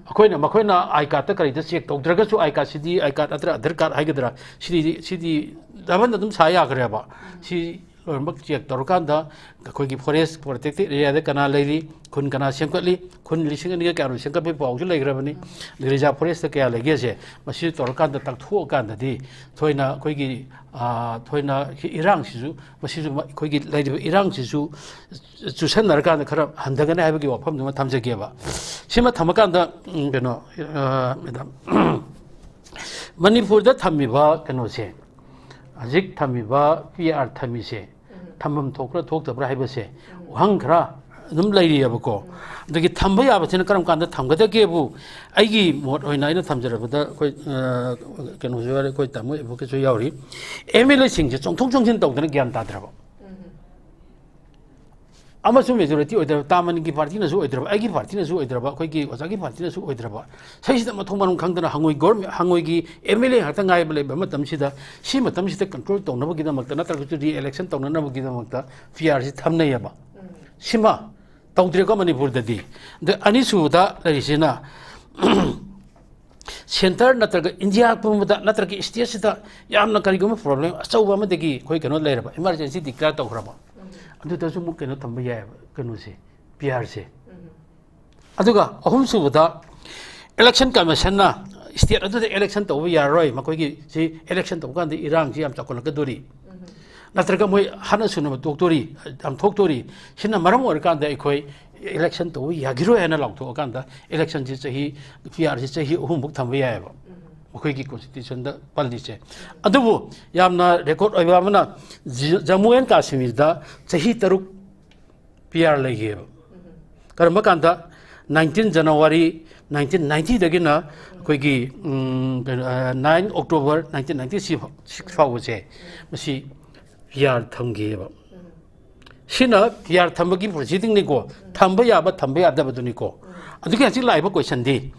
ꯑꯩꯈꯣꯏꯅ, ꯃꯈꯣꯏꯅ ꯑꯥꯏ ꯀꯥꯔꯗꯇ ꯀꯔꯤꯗ ꯆꯦꯛ ꯇꯧꯗ꯭ꯔꯒꯁꯨ, ꯑꯥꯏ ꯀꯥꯔꯗꯁꯤꯗꯤ, ꯑꯥꯏ ꯀꯥꯔꯗ ꯅꯠꯇ꯭ꯔꯒ ꯑꯙꯥꯔ ꯀꯥꯔꯗ ꯍꯥꯏꯒꯗ꯭ꯔꯥ, ꯁꯤꯗꯤ, ꯁꯤꯗꯤ ꯗꯕꯜ ꯑꯗꯨꯝ ꯁꯥ ꯌꯥꯈ꯭ꯔꯦꯕ꯫ ꯁꯤ ꯂꯣꯏꯅꯃꯛ ꯆꯦꯛ ꯇꯧꯔꯀꯥꯟꯗ ꯑꯩꯈꯣꯏꯒꯤ ꯐꯣꯔꯦꯁ ꯄ꯭ꯔꯣꯇꯦꯛꯇꯦꯠ ꯑꯦꯔꯤꯌꯥꯗ ꯀꯅꯥ ꯂꯩꯔꯤ, ꯈꯨꯟ ꯀꯅꯥ ꯁꯦꯝꯒꯠꯂꯤ, ꯈꯨꯟ ꯂꯤꯁꯤꯡ ꯑꯅꯤꯒ ꯀꯌꯥꯅꯣ ꯁꯦꯝꯒꯠꯄꯒꯤ ꯄꯥꯎꯁꯨ ꯂꯩꯈ꯭ꯔꯕꯅꯤ꯫ ꯑꯗꯩ ꯔꯤꯖꯥꯔꯚ ꯐꯣꯔꯦꯁꯇ ꯀꯌꯥ ꯂꯩꯒꯦꯁꯦ, ꯃꯁꯤ ꯇꯧꯔꯀꯥꯟꯗ ꯇꯥꯛꯊꯣꯛꯑꯀꯥꯟꯗꯗꯤ ꯊꯣꯏꯅ ꯑꯩꯈꯣꯏꯒꯤ, ꯑꯥ, ꯊꯣꯏꯅ ꯏꯔꯥꯡꯁꯤꯁꯨ, ꯃꯁꯤꯁꯨ ꯑꯩꯈꯣꯏꯒꯤ ꯂꯩꯔꯤꯕ ꯏꯔꯥꯡꯁꯤꯁꯨ ꯆꯨꯁꯟꯅꯔꯀꯥꯟꯗ ꯈꯔ ꯍꯟꯊꯒꯅꯤ ꯍꯥꯏꯕꯒꯤ ꯋꯥꯐꯝꯗꯨꯃ ꯊꯝꯖꯒꯦꯕ꯫ ꯁꯤꯃ ꯊꯝꯃꯀꯥꯟꯗ, ꯎꯝ, ꯀꯩꯅꯣ, ꯑꯥ, ꯃꯦꯗꯥꯝ, ꯃꯅꯤꯄꯨꯔꯗ ꯊꯝꯃꯤꯕ ꯀꯩꯅꯣꯁꯦ, ꯍꯧꯖꯤꯛ ꯊꯝꯃꯤꯕ ꯄꯤ ꯑꯥꯔ ꯊꯝꯃꯤꯁꯦ ꯊꯝꯐꯝ ꯊꯣꯛꯄ꯭ꯔꯥ ꯊꯣꯛꯇꯕ꯭ꯔꯥ ꯍꯥꯏꯕꯁꯦ ꯋꯥꯍꯪ ꯈꯔ ꯑꯗꯨꯝ ꯂꯩꯔꯤꯑꯕꯀꯣ꯫ ꯑꯗꯒꯤ ꯊꯝꯕ ꯌꯥꯕꯁꯤꯅ ꯀꯔꯝ ꯀꯥꯟꯗ ꯊꯝꯒꯗꯒꯦꯕꯨ ꯑꯩꯒꯤ ꯃꯣꯠ ꯑꯣꯏꯅ ꯑꯩꯅ ꯊꯝꯖꯔꯕꯗ ꯑꯩꯈꯣꯏ, ꯑ, ꯀꯩꯅꯣꯁꯨ ꯌꯥꯎꯔꯤ, ꯑꯩꯈꯣꯏ ꯇꯥꯃꯣ ꯑꯦꯗꯚꯣꯀꯦꯠꯁꯨ ꯌꯥꯎꯔꯤ, ꯑꯦꯝ ꯑꯦꯜ ꯑꯦꯁꯤꯡꯁꯦ ꯆꯣꯡꯊꯣꯛ ꯆꯣꯡꯁꯤꯟ ꯇꯧꯗꯅ ꯒ꯭ꯌꯥꯟ ꯇꯥꯗ꯭ꯔꯕ꯫ ꯑꯃꯁꯨ ꯃꯦꯖꯣꯔꯤꯇꯤ ꯑꯣꯏꯗ꯭ꯔꯕ, ꯇꯥꯃꯟꯒꯤ ꯄꯥꯔꯇꯤꯅꯁꯨ ꯑꯣꯏꯗ꯭ꯔꯕ, ꯑꯩꯒꯤ ꯄꯥꯔꯇꯤꯅꯁꯨ ꯑꯣꯏꯗ꯭ꯔꯕ, ꯑꯩꯈꯣꯏꯒꯤ ꯑꯣꯖꯥꯒꯤ ꯄꯥꯔꯇꯤꯅꯁꯨ ꯑꯣꯏꯗ꯭ꯔꯕ, ꯁꯤꯁꯤꯗ ꯃꯊꯣꯡ ꯃꯔꯝ ꯈꯪꯗꯅ ꯍꯉꯣꯏ ꯒꯣꯔꯃꯦꯟ, ꯍꯉꯣꯏꯒꯤ ꯑꯦꯝ ꯑꯦꯜ ꯑꯦ ꯉꯥꯛꯇ ꯉꯥꯏꯕ ꯂꯩꯕ ꯃꯇꯝꯁꯤꯗ, ꯁꯤ ꯃꯇꯝꯁꯤꯗ ꯀꯟꯇ꯭ꯔꯣꯜ ꯇꯧꯅꯕꯒꯤꯗꯃꯛꯇ ꯅꯠꯇ꯭ꯔꯒꯁꯨ ꯔꯤ ꯑꯦꯂꯦꯛꯁꯟ ꯇꯧꯅꯅꯕꯒꯤꯗꯃꯛꯇ ꯄꯤ ꯑꯥꯔꯁꯤ ꯊꯝꯅꯩꯌꯦꯕ꯫ ꯁꯤꯃ ꯇꯧꯗ꯭ꯔꯦꯀꯣ ꯃꯅꯤꯄꯨꯔꯗꯗꯤ꯫ ꯑꯗ ꯑꯅꯤꯁꯨꯕꯗ ꯂꯩꯔꯤꯁꯤꯅ ꯁꯦꯟꯇꯔ ꯅꯠꯇ꯭ꯔꯒ ꯏꯟꯗꯤꯌꯥ ꯄꯨꯝꯕꯗ ꯅꯠꯇ꯭ꯔꯒ ꯏꯁꯇꯦꯠꯁꯤꯗ ꯌꯥꯝꯅ ꯀꯔꯤꯒꯨꯝꯕ ꯄ꯭ꯔꯣꯕ꯭ꯂꯦꯝ ꯑꯆꯧꯕ ꯑꯃꯗꯒꯤ ꯑꯩꯈꯣꯏ ꯀꯩꯅꯣ ꯂꯩꯔꯕ, ꯏꯃꯥꯔꯖꯦꯟꯁꯤ ꯗꯤꯀ꯭ꯂꯦꯌꯔ ꯇꯧꯈ꯭ꯔꯕ, ꯑꯗꯨꯗꯁꯨ ꯑꯃꯨꯛ ꯀꯩꯅꯣ ꯊꯝꯕ ꯌꯥꯏꯑꯕ, ꯀꯩꯅꯣꯁꯦ, ꯄꯤ ꯑꯥꯔꯁꯦ꯫ ꯑꯗꯨꯒ ꯑꯍꯨꯝꯁꯨꯕꯗ, ꯏꯂꯦꯛꯁꯟ ꯀꯃꯤꯁꯟꯅ ꯏꯁꯇꯦꯠ ꯑꯗꯨꯗ ꯏꯂꯦꯛꯁꯟ ꯇꯧꯕ ꯌꯥꯔꯔꯣꯏ, ꯃꯈꯣꯏꯒꯤ ꯁꯤ ꯏꯂꯦꯛꯁꯟ ꯇꯧꯕ ꯀꯥꯟꯗ ꯏꯔꯥꯡꯁꯤ ꯌꯥꯝ ꯆꯥꯎꯈꯠꯂꯛꯀꯗꯣꯔꯤ, ꯅꯠꯇ꯭ꯔꯒ ꯃꯣꯏ ꯍꯥꯠꯅ ꯁꯨꯅꯕ ꯇꯣꯛꯇꯣꯔꯤ, ꯌꯥꯝ ꯊꯣꯛꯇꯣꯔꯤ, ꯁꯤꯅ ꯃꯔꯝ ꯑꯣꯏꯔꯀꯥꯟꯗ ꯑꯩꯈꯣꯏ ꯏꯂꯦꯛꯁꯟ ꯇꯧꯕ ꯌꯥꯈꯤꯔꯣꯏ ꯍꯥꯏꯅ ꯂꯥꯎꯊꯣꯛꯑꯀꯥꯟꯗ ꯏꯂꯦꯛꯁꯟꯁꯤ ꯆꯍꯤ, ꯄꯤ ꯑꯥꯔꯁꯤ ꯆꯍꯤ ꯑꯍꯨꯝꯃꯨꯛ ꯊꯝꯕ ꯌꯥꯏꯑꯕ, ꯃꯈꯣꯏꯒꯤ ꯀꯣꯟꯁꯇꯤꯇ꯭ꯌꯨꯁꯟꯗ ꯄꯜꯂꯤꯁꯦ꯫ ꯑꯗꯨꯕꯨ ꯌꯥꯝꯅ ꯔꯦꯀꯣꯔꯠ ꯑꯣꯏꯕ ꯑꯃꯅ, ꯖꯤ-, ꯖꯝꯃꯨ ꯑꯦꯟ ꯀꯥꯁꯃꯤꯔꯗ ꯆꯍꯤ ꯇꯔꯨꯛ ꯄꯤ ꯑꯥꯔ ꯂꯩꯈꯤꯑꯕ꯫ ꯀꯔꯝꯕ ꯀꯥꯟꯗ? ꯅꯥꯏꯟꯇꯤꯟ ꯖꯅꯋꯥꯔꯤ ꯅꯥꯏꯟꯇꯤꯟ ꯅꯥꯏꯟꯇꯤꯗꯒꯤꯅ ꯑꯩꯈꯣꯏꯒꯤ, ꯎꯝ, ꯀꯩꯅꯣ, ꯑ, nine October nineteen ninety six ꯐꯥꯎꯕꯁꯦ, ꯃꯁꯤ ꯄꯤ ꯑꯥꯔ ꯊꯝꯈꯤꯑꯕ꯫ ꯁꯤꯅ ꯄꯤ ꯑꯥꯔ ꯊꯝꯕꯒꯤ ꯄ꯭ꯔꯣꯁꯤꯗꯤꯡꯅꯤꯀꯣ, ꯊꯝꯕ ꯌꯥꯕ, ꯊꯝꯕ ꯌꯥꯗꯕꯗꯨꯅꯤꯀꯣ꯫ ꯑꯗꯨꯒꯤ ꯍꯧꯖꯤꯛ ꯂꯥꯛꯏꯕ ꯀꯣꯏꯁꯟꯗꯤ,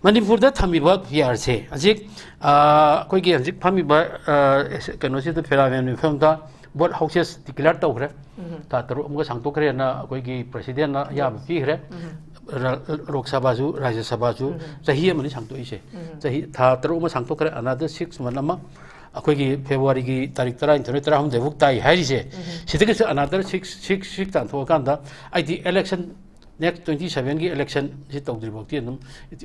ꯃꯅꯤꯄꯨꯔꯗ ꯊꯝꯃꯤꯕ ꯄꯤ ꯑꯥꯔꯁꯦ ꯍꯧꯖꯤꯛ, ꯑ, ꯑꯩꯈꯣꯏꯒꯤ ꯍꯧꯖꯤꯛ ꯐꯝꯃꯤꯕ, ꯑ, ꯀꯩꯅꯣꯁꯤꯗ, ꯐꯦꯔꯥꯃꯦꯟ ꯃꯤꯐꯝꯗ ꯕꯣꯠ ꯍꯥꯎꯁꯦꯁ ꯗꯤꯀ꯭ꯂꯦꯌꯔ ꯇꯧꯈ꯭ꯔꯦ꯫ ꯊꯥ ꯇꯔꯨꯛ ꯑꯃꯒ ꯁꯥꯡꯗꯣꯛꯈ꯭ꯔꯦꯅ ꯑꯩꯈꯣꯏꯒꯤ ꯄ꯭ꯔꯁꯤꯗꯦꯟꯅ ꯑꯌꯥꯕ ꯄꯤꯈ꯭ꯔꯦ꯫ ꯔ-, ꯂꯣꯛ ꯁꯚꯥꯁꯨ, ꯔꯥꯖ꯭ꯌ ꯁꯚꯥꯁꯨ ꯆꯍꯤ ꯑꯃꯅꯤ ꯁꯥꯡꯗꯣꯛꯏꯁꯦ꯫ ꯆꯍꯤ, ꯊꯥ ꯇꯔꯨꯛ ꯑꯃ ꯁꯥꯡꯗꯣꯛꯈ꯭ꯔꯦ, another six month ꯑꯃ꯫ ꯑꯩꯈꯣꯏꯒꯤ ꯐꯦꯕ꯭ꯔꯨꯋꯥꯔꯤꯒꯤ ꯇꯥꯔꯤꯛ ꯇꯔꯥꯅꯤꯊꯣꯏ, ꯇꯔꯥꯍꯨꯝꯗꯣꯏ ꯐꯥꯎ ꯇꯥꯏ ꯍꯥꯏꯔꯤꯁꯦ, ꯁꯤꯗꯒꯤꯁꯨ another six, six, six ꯇꯥꯟꯊꯣꯛꯑꯀꯥꯟꯗ ꯑꯩꯗꯤ election, next twenty sevenꯒꯤ election ꯁꯤ ꯇꯧꯗ꯭ꯔꯤ ꯐꯥꯎꯗꯤ ꯑꯗꯨꯝ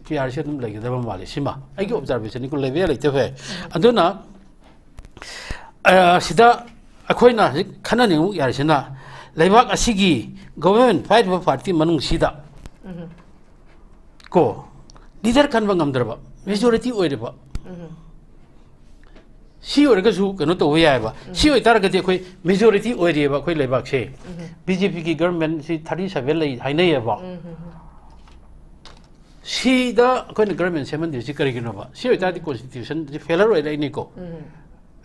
ꯐꯤ ꯑꯥꯔꯁꯤ ꯑꯗꯨꯝ ꯂꯩꯒꯗꯕ ꯃꯥꯜꯂꯦ꯫ ꯁꯤꯃ ꯑꯩꯒꯤ observationꯅꯤꯀꯣ, ꯂꯩꯕ ꯌꯥꯏ ꯂꯩꯇꯕ ꯌꯥꯏ꯫ ꯑꯗꯨꯅ ꯑ, ꯁꯤꯗ ꯑꯩꯈꯣꯏꯅ ꯍꯧꯖꯤꯛ ꯈꯟꯅꯅꯤꯡꯉꯨ ꯌꯥꯔꯤꯁꯤꯅ, ꯂꯩꯕꯥꯛ ꯑꯁꯤꯒꯤ government ꯄꯥꯏꯔꯤꯕ party ꯃꯅꯨꯡꯁꯤꯗ ꯀꯣ, leader ꯈꯟꯕ ꯉꯝꯗ꯭ꯔꯕ, majority ꯑꯣꯏꯔꯕ, ꯁꯤ ꯑꯣꯏꯔꯒꯁꯨ ꯀꯩꯅꯣ ꯇꯧꯕ ꯌꯥꯏꯑꯕ꯫ ꯁꯤ ꯑꯣꯏꯇꯥꯔꯒꯗꯤ ꯑꯩꯈꯣꯏ majority ꯑꯣꯏꯔꯤꯑꯕ ꯑꯩꯈꯣꯏ ꯂꯩꯕꯥꯛꯁꯦ꯫ ꯕꯤ ꯖꯦ ꯄꯤꯒꯤ government ꯁꯤ thirty seven ꯂꯩ ꯍꯥꯏꯅꯩꯌꯦꯕ꯫ ꯁꯤꯗ ꯑꯩꯈꯣꯏꯅ government ꯁꯦꯝꯍꯟꯗ꯭ꯔꯤꯁꯤ ꯀꯔꯤꯒꯤꯅꯣꯕ? ꯁꯤ ꯑꯣꯏꯇꯥꯔꯗꯤ constitution ꯁꯤ failure ꯑꯣꯏꯔꯛꯏꯅꯤꯀꯣ꯫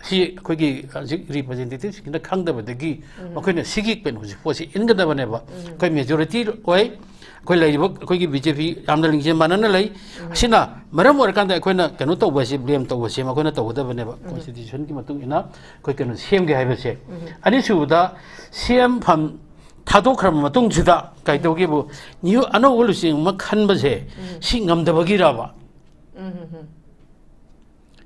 ꯁꯤ ꯑꯩꯈꯣꯏꯒꯤ ꯍꯧꯖꯤꯛ representativeꯁꯤꯡꯁꯤꯅ ꯈꯪꯗꯕꯗꯒꯤ ꯃꯈꯣꯏꯅ ꯁꯤꯒꯤ ꯀꯩꯅꯣ ꯍꯧꯖꯤꯛ ꯄꯣꯠꯁꯤ ꯏꯟꯒꯗꯕꯅꯦꯕ꯫ ꯑꯩꯈꯣꯏ majority ꯑꯣꯏ, ꯑꯩꯈꯣꯏ ꯂꯩꯔꯤꯕ ꯑꯩꯈꯣꯏꯒꯤ ꯕꯤ ꯖꯦ ꯄꯤ ꯌꯥꯝꯅ ꯂꯤꯡꯖꯦꯜ ꯃꯥꯟꯅꯅ ꯂꯩ꯫ ꯑꯁꯤꯅ ꯃꯔꯝ ꯑꯣꯏꯔꯀꯥꯟꯗ ꯑꯩꯈꯣꯏꯅ ꯀꯩꯅꯣ ꯇꯧꯕꯁꯤ, blame ꯇꯧꯕꯁꯤ ꯃꯈꯣꯏꯅ ꯇꯧꯒꯗꯕꯅꯦꯕ꯫ Constitutionꯒꯤ ꯃꯇꯨꯡ ꯏꯟꯅ ꯑꯩꯈꯣꯏ ꯀꯩꯅꯣ ꯁꯦꯝꯒꯦ ꯍꯥꯏꯕꯁꯦ꯫ ꯑꯅꯤꯁꯨꯕꯗ, ꯁꯤ ꯑꯦꯝ ꯐꯝ ꯊꯥꯗꯣꯛꯈ꯭ꯔꯕ ꯃꯇꯨꯡꯁꯤꯗ ꯀꯩꯗꯧꯒꯦꯕꯨ, new ꯑꯅꯧꯕ ꯂꯨꯆꯤꯡ ꯑꯃ ꯈꯟꯕꯁꯦ ꯁꯤ ꯉꯝꯗꯕꯒꯤꯔꯕ?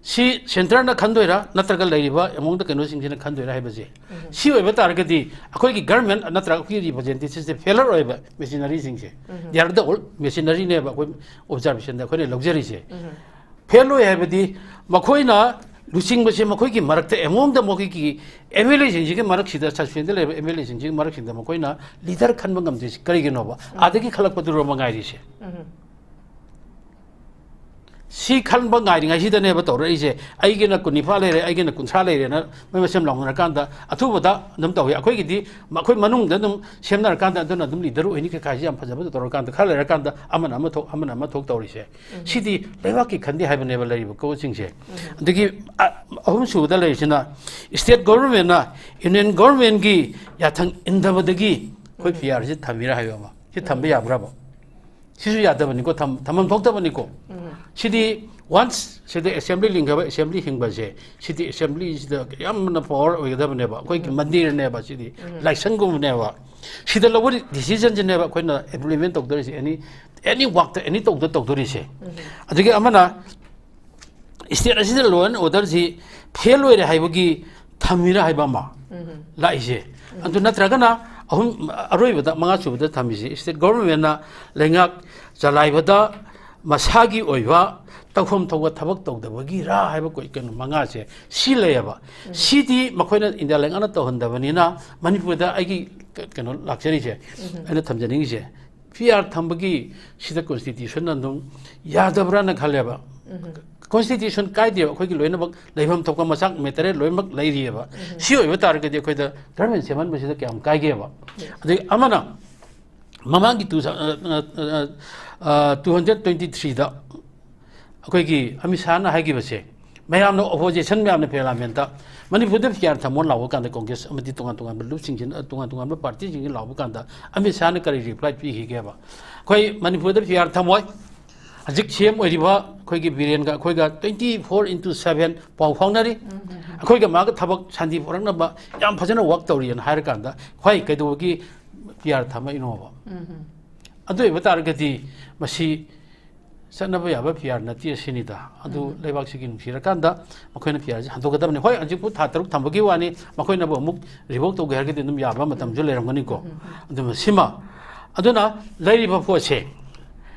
ꯁꯤ centreꯅ ꯈꯟꯗꯣꯏꯔꯥ, ꯅꯠꯇ꯭ꯔꯒ ꯂꯩꯔꯤꯕ ꯑꯃꯨꯛꯇ ꯀꯩꯅꯣꯁꯤꯡꯁꯤꯅ ꯈꯟꯗꯣꯏꯔꯥ ꯍꯥꯏꯕꯁꯦ, ꯁꯤ ꯑꯣꯏꯕ ꯇꯥꯔꯒꯗꯤ ꯑꯩꯈꯣꯏꯒꯤ government ꯅꯠꯇ꯭ꯔꯒ ꯑꯩꯈꯣꯏꯒꯤ representativeꯁꯦ failure ꯑꯣꯏꯕ machineryꯁꯤꯡꯁꯦ, they are the all machineryꯅꯦꯕ ꯑꯩꯈꯣꯏ observationꯗ ꯑꯩꯈꯣꯏꯅ ꯂꯧꯖꯔꯤꯁꯦ꯫ Fail ꯑꯣꯏ ꯍꯥꯏꯕꯗꯤ ꯃꯈꯣꯏꯅ ꯂꯨꯆꯤꯡꯕꯁꯦ ꯃꯈꯣꯏꯒꯤ ꯃꯔꯛꯇ ꯑꯃꯨꯛꯇ ꯃꯈꯣꯏꯒꯤ ꯑꯦꯝ ꯑꯦꯜ ꯑꯦꯁꯤꯡꯁꯤꯒꯤ ꯃꯔꯛꯁꯤꯗ, suspendꯗ ꯂꯩꯔꯤꯕ ꯑꯦꯝ ꯑꯦꯜ ꯑꯦꯁꯤꯡꯁꯤꯒꯤ ꯃꯔꯛꯁꯤꯗ ꯃꯈꯣꯏꯅ leader ꯈꯟꯕ ꯉꯝꯗ꯭ꯔꯤꯁꯤ ꯀꯔꯤꯒꯤꯅꯣꯕ? ꯑꯥꯗꯒꯤ ꯈꯜꯂꯛꯄꯗꯨꯔꯣ ꯃꯉꯥꯏꯔꯤꯁꯦ? ꯁꯤ ꯈꯟꯕ ꯉꯥꯏꯔꯤꯉꯩꯁꯤꯗꯅꯦꯕ ꯇꯧꯔꯛꯏꯁꯦ꯫ ꯑꯩꯒꯤꯅ ꯀꯨꯟꯅꯤꯄꯥꯜ ꯂꯩꯔꯦ, ꯑꯩꯒꯤꯅ ꯀꯨꯟꯊ꯭ꯔꯥ ꯂꯩꯔꯦꯅ ꯃꯣꯏ ꯃꯁꯦꯟ ꯂꯥꯎꯅꯔꯀꯥꯟꯗ ꯑꯊꯨꯕꯗ ꯑꯗꯨꯝ ꯇꯧꯏ꯫ ꯑꯩꯈꯣꯏꯒꯤꯗꯤ ꯑꯩꯈꯣꯏ ꯃꯅꯨꯡꯗ ꯑꯗꯨꯝ ꯁꯦꯝꯅꯔꯀꯥꯟꯗ ꯑꯗꯨꯅ ꯑꯗꯨꯝ leader ꯑꯣꯏꯅꯤ ꯀꯩꯀꯥꯁꯤ ꯌꯥꯝ ꯐꯖꯕꯗ ꯇꯧꯔꯀꯥꯟꯗ ꯈꯔ ꯂꯩꯔꯀꯥꯟꯗ ꯑꯃꯅ ꯑꯃ ꯊꯣꯛ, ꯑꯃꯅ ꯑꯃ ꯊꯣꯛ ꯇꯧꯔꯤꯁꯦ꯫ ꯁꯤꯗꯤ ꯂꯩꯕꯥꯛꯀꯤ ꯈꯟꯗꯦ ꯍꯥꯏꯕꯅꯦꯕ ꯂꯩꯔꯤꯕ ꯀꯣꯆꯁꯤꯡꯁꯦ꯫ ꯑꯗꯒꯤ ꯑ-, ꯑꯍꯨꯝꯁꯨꯕꯗ ꯂꯩꯔꯤꯁꯤꯅ state governmentꯅ union governmentꯀꯤ ꯌꯥꯊꯪ ꯏꯟꯗꯕꯗꯒꯤ ꯑꯩꯈꯣꯏ ꯄꯤ ꯑꯥꯔꯁꯤ ꯊꯝꯃꯤꯔꯥ ꯍꯥꯏꯕ ꯑꯃ꯫ ꯁꯤ ꯊꯝꯕ ꯌꯥꯕ꯭ꯔꯕ? ꯁꯤꯁꯨ ꯌꯥꯗꯕꯅꯤꯀꯣ, ꯊꯝ-, ꯊꯝꯐꯝ ꯊꯣꯛꯇꯕꯅꯤꯀꯣ꯫ ꯁꯤꯗꯤ once ꯁꯤꯗ assembly ꯂꯤꯡꯈ꯭ꯔꯕ, assembly ꯍꯤꯡꯕꯁꯦ, ꯁꯤꯗꯤ assemblyꯁꯤꯗ ꯌꯥꯝꯅ power ꯑꯣꯏꯒꯗꯕꯅꯦꯕ, ꯑꯩꯈꯣꯏꯒꯤ ꯃꯟꯗꯤꯔꯅꯦꯕ, ꯁꯤꯗꯤ ꯂꯥꯏꯁꯪꯒꯨꯝꯕꯅꯦꯕ꯫ ꯁꯤꯗ ꯂꯧꯕ decisionꯁꯤꯅꯦꯕ ꯑꯩꯈꯣꯏꯅ implement ꯇꯧꯗꯣꯔꯤꯁꯦ, any, any workꯇ, any ꯇꯧꯗ ꯇꯧꯗꯣꯔꯤꯁꯦ꯫ ꯑꯗꯒꯤ ꯑꯃꯅ ꯁ꯭ꯇꯦꯠ ꯑꯁꯤꯗ ꯂꯣ ꯑꯦꯟ ꯑꯣꯔꯗꯔꯁꯤ ꯐꯦꯜ ꯑꯣꯏꯔꯦ ꯍꯥꯏꯕꯒꯤ ꯊꯝꯃꯤꯔꯥ ꯍꯥꯏꯕ ꯑꯃ ꯂꯥꯛꯏꯁꯦ꯫ ꯑꯗꯨ ꯅꯠꯇ꯭ꯔꯒꯅ ꯑꯍꯨꯝ, ꯑꯔꯣꯏꯕꯗ ꯃꯉꯥ ꯁꯨꯕꯗ ꯊꯝꯃꯤꯁꯦ, ꯁ꯭ꯇꯦꯠ ꯒꯣꯚꯔꯟꯃꯦꯟꯅ ꯂꯩꯉꯥꯛ ꯆꯂꯥꯏꯕꯗ ꯃꯁꯥꯒꯤ ꯑꯣꯏꯕ ꯇꯧꯐꯝ ꯊꯣꯛꯄ ꯊꯕꯛ ꯇꯧꯗꯕꯒꯤꯔꯥ ꯍꯥꯏꯕ ꯀꯣꯏ-, ꯀꯩꯅꯣ ꯃꯉꯥꯁꯦ ꯁꯤ ꯂꯩꯌꯦꯕ꯫ ꯁꯤꯗꯤ ꯃꯈꯣꯏꯅ ꯏꯟꯗꯤꯌꯥ ꯂꯩꯉꯥꯛꯅ ꯇꯧꯍꯟꯗꯕꯅꯤꯅ ꯃꯅꯤꯄꯨꯔꯗ ꯑꯩꯒꯤ ꯀ-, ꯀꯩꯅꯣ ꯂꯥꯛꯆꯔꯤꯁꯦ, ꯑꯩꯅ ꯊꯝꯖꯅꯤꯡꯉꯤꯁꯦ, ꯄꯤ ꯑꯥꯔ ꯊꯝꯕꯒꯤ ꯁꯤꯗ ꯀꯣꯟꯁꯇꯤꯇ꯭ꯌꯨꯁꯟꯅ ꯑꯗꯨꯝ ꯌꯥꯗꯕ꯭ꯔꯥꯅ ꯈꯜꯂꯦꯕ꯫ ꯀꯣꯟꯁꯇꯤꯇ꯭ꯌꯨꯁꯟ ꯀꯥꯏꯗꯦꯕ, ꯑꯩꯈꯣꯏꯒꯤ ꯂꯣꯏꯅꯃꯛ ꯂꯩꯐꯝ ꯊꯣꯛꯄ ꯃꯆꯥꯛ ꯃꯦꯇꯔꯤꯌꯦꯜ ꯂꯣꯏꯅꯃꯛ ꯂꯩꯔꯤꯑꯕ꯫ ꯁꯤ ꯑꯣꯏꯕ ꯇꯥꯔꯒꯗꯤ ꯑꯩꯈꯣꯏꯗ ꯒꯚꯔꯟꯃꯦꯟ ꯁꯦꯝꯍꯟꯕꯁꯤꯗ ꯀꯌꯥꯝ ꯀꯥꯏꯒꯦꯕ? ꯑꯗꯩ ꯑꯃꯅ ꯃꯃꯥꯡꯒꯤ ꯇꯨ, ꯑ, ꯑ, ꯑ, ꯑ, two hundred twenty three ꯗ ꯑꯩꯈꯣꯏꯒꯤ ꯑꯃꯤꯠ ꯁꯥꯍꯅ ꯍꯥꯏꯈꯤꯕꯁꯦ, ꯃꯌꯥꯝꯅ, ꯑꯣꯄꯣꯖꯤꯁꯟ ꯃꯌꯥꯝꯅ ꯄꯥꯔꯂꯤꯌꯥꯃꯦꯟꯠꯇ ꯃꯅꯤꯄꯨꯔꯗ ꯄꯤ ꯑꯥꯔ ꯊꯝꯃꯣ ꯂꯥꯎꯕ ꯀꯥꯟꯗ ꯀꯣꯡꯒ꯭ꯔꯦꯁ ꯑꯃꯗꯤ ꯇꯣꯉꯥꯟ ꯇꯣꯉꯥꯟꯕ ꯂꯨꯞꯁꯤꯡꯁꯤꯅ, ꯇꯣꯉꯥꯟ ꯇꯣꯉꯥꯟꯕ ꯄꯥꯔꯇꯤꯁꯤꯡꯒꯤ ꯂꯥꯎꯕ ꯀꯥꯟꯗ ꯑꯃꯤꯠ ꯁꯥꯍꯅ ꯀꯔꯤ ꯔꯤꯄ꯭ꯂꯥꯏ ꯄꯤꯈꯤꯒꯦꯕ? ꯑꯩꯈꯣꯏ ꯃꯅꯤꯄꯨꯔꯗ ꯄꯤ ꯑꯥꯔ ꯊꯝꯃꯣꯏ, ꯍꯧꯖꯤꯛ ꯁꯤ ꯑꯦꯝ ꯑꯣꯏꯔꯤꯕ ꯑꯩꯈꯣꯏꯒꯤ ꯕꯤꯔꯦꯟꯒ ꯑꯩꯈꯣꯏꯒ twenty four into seven ꯄꯥꯎ ꯐꯥꯎꯅꯔꯤ꯫ ꯑꯩꯈꯣꯏꯒ ꯃꯥꯒ ꯊꯕꯛ ꯁꯥꯟꯇꯤ ꯄꯨꯔꯛꯅꯕ ꯌꯥꯝ ꯐꯖꯅ ꯋꯥꯛ ꯇꯧꯔꯤꯑꯅ ꯍꯥꯏꯔꯀꯥꯟꯗ, ꯍꯣꯏ, ꯀꯩꯗꯧꯕꯒꯤ ꯄꯤ ꯑꯥꯔ ꯊꯝꯃꯛꯏꯅꯣꯕ? ꯑꯗꯨ ꯑꯣꯏꯕ ꯇꯥꯔꯒꯗꯤ ꯃꯁꯤ ꯆꯠꯅꯕ ꯌꯥꯕ ꯄꯤ ꯑꯥꯔ ꯅꯠꯇꯦ ꯑꯁꯤꯅꯤꯗ꯫ ꯑꯗꯨ ꯂꯩꯕꯥꯛꯁꯤꯒꯤ ꯅꯨꯡꯁꯤꯔꯀꯥꯟꯗ ꯃꯈꯣꯏꯅ ꯄꯤ ꯑꯥꯔꯁꯤ ꯍꯟꯗꯣꯛꯀꯗꯕꯅꯤ꯫ ꯍꯣꯏ, ꯍꯧꯖꯤꯛꯄꯨ ꯊꯥ ꯇꯔꯨꯛ ꯊꯝꯕꯒꯤ ꯋꯥꯅꯤ, ꯃꯈꯣꯏꯅꯕꯨ ꯑꯃꯨꯛ ꯔꯤꯚꯣꯛ ꯇꯧꯒꯦ ꯍꯥꯏꯔꯒꯗꯤ ꯑꯗꯨꯝ ꯌꯥꯕ ꯃꯇꯝꯁꯨ ꯂꯩꯔꯝꯒꯅꯤꯀꯣ꯫ ꯑꯗꯨꯅ ꯁꯤꯃ, ꯑꯗꯨꯅ ꯂꯩꯔꯤꯕ ꯄꯣꯠꯁꯦ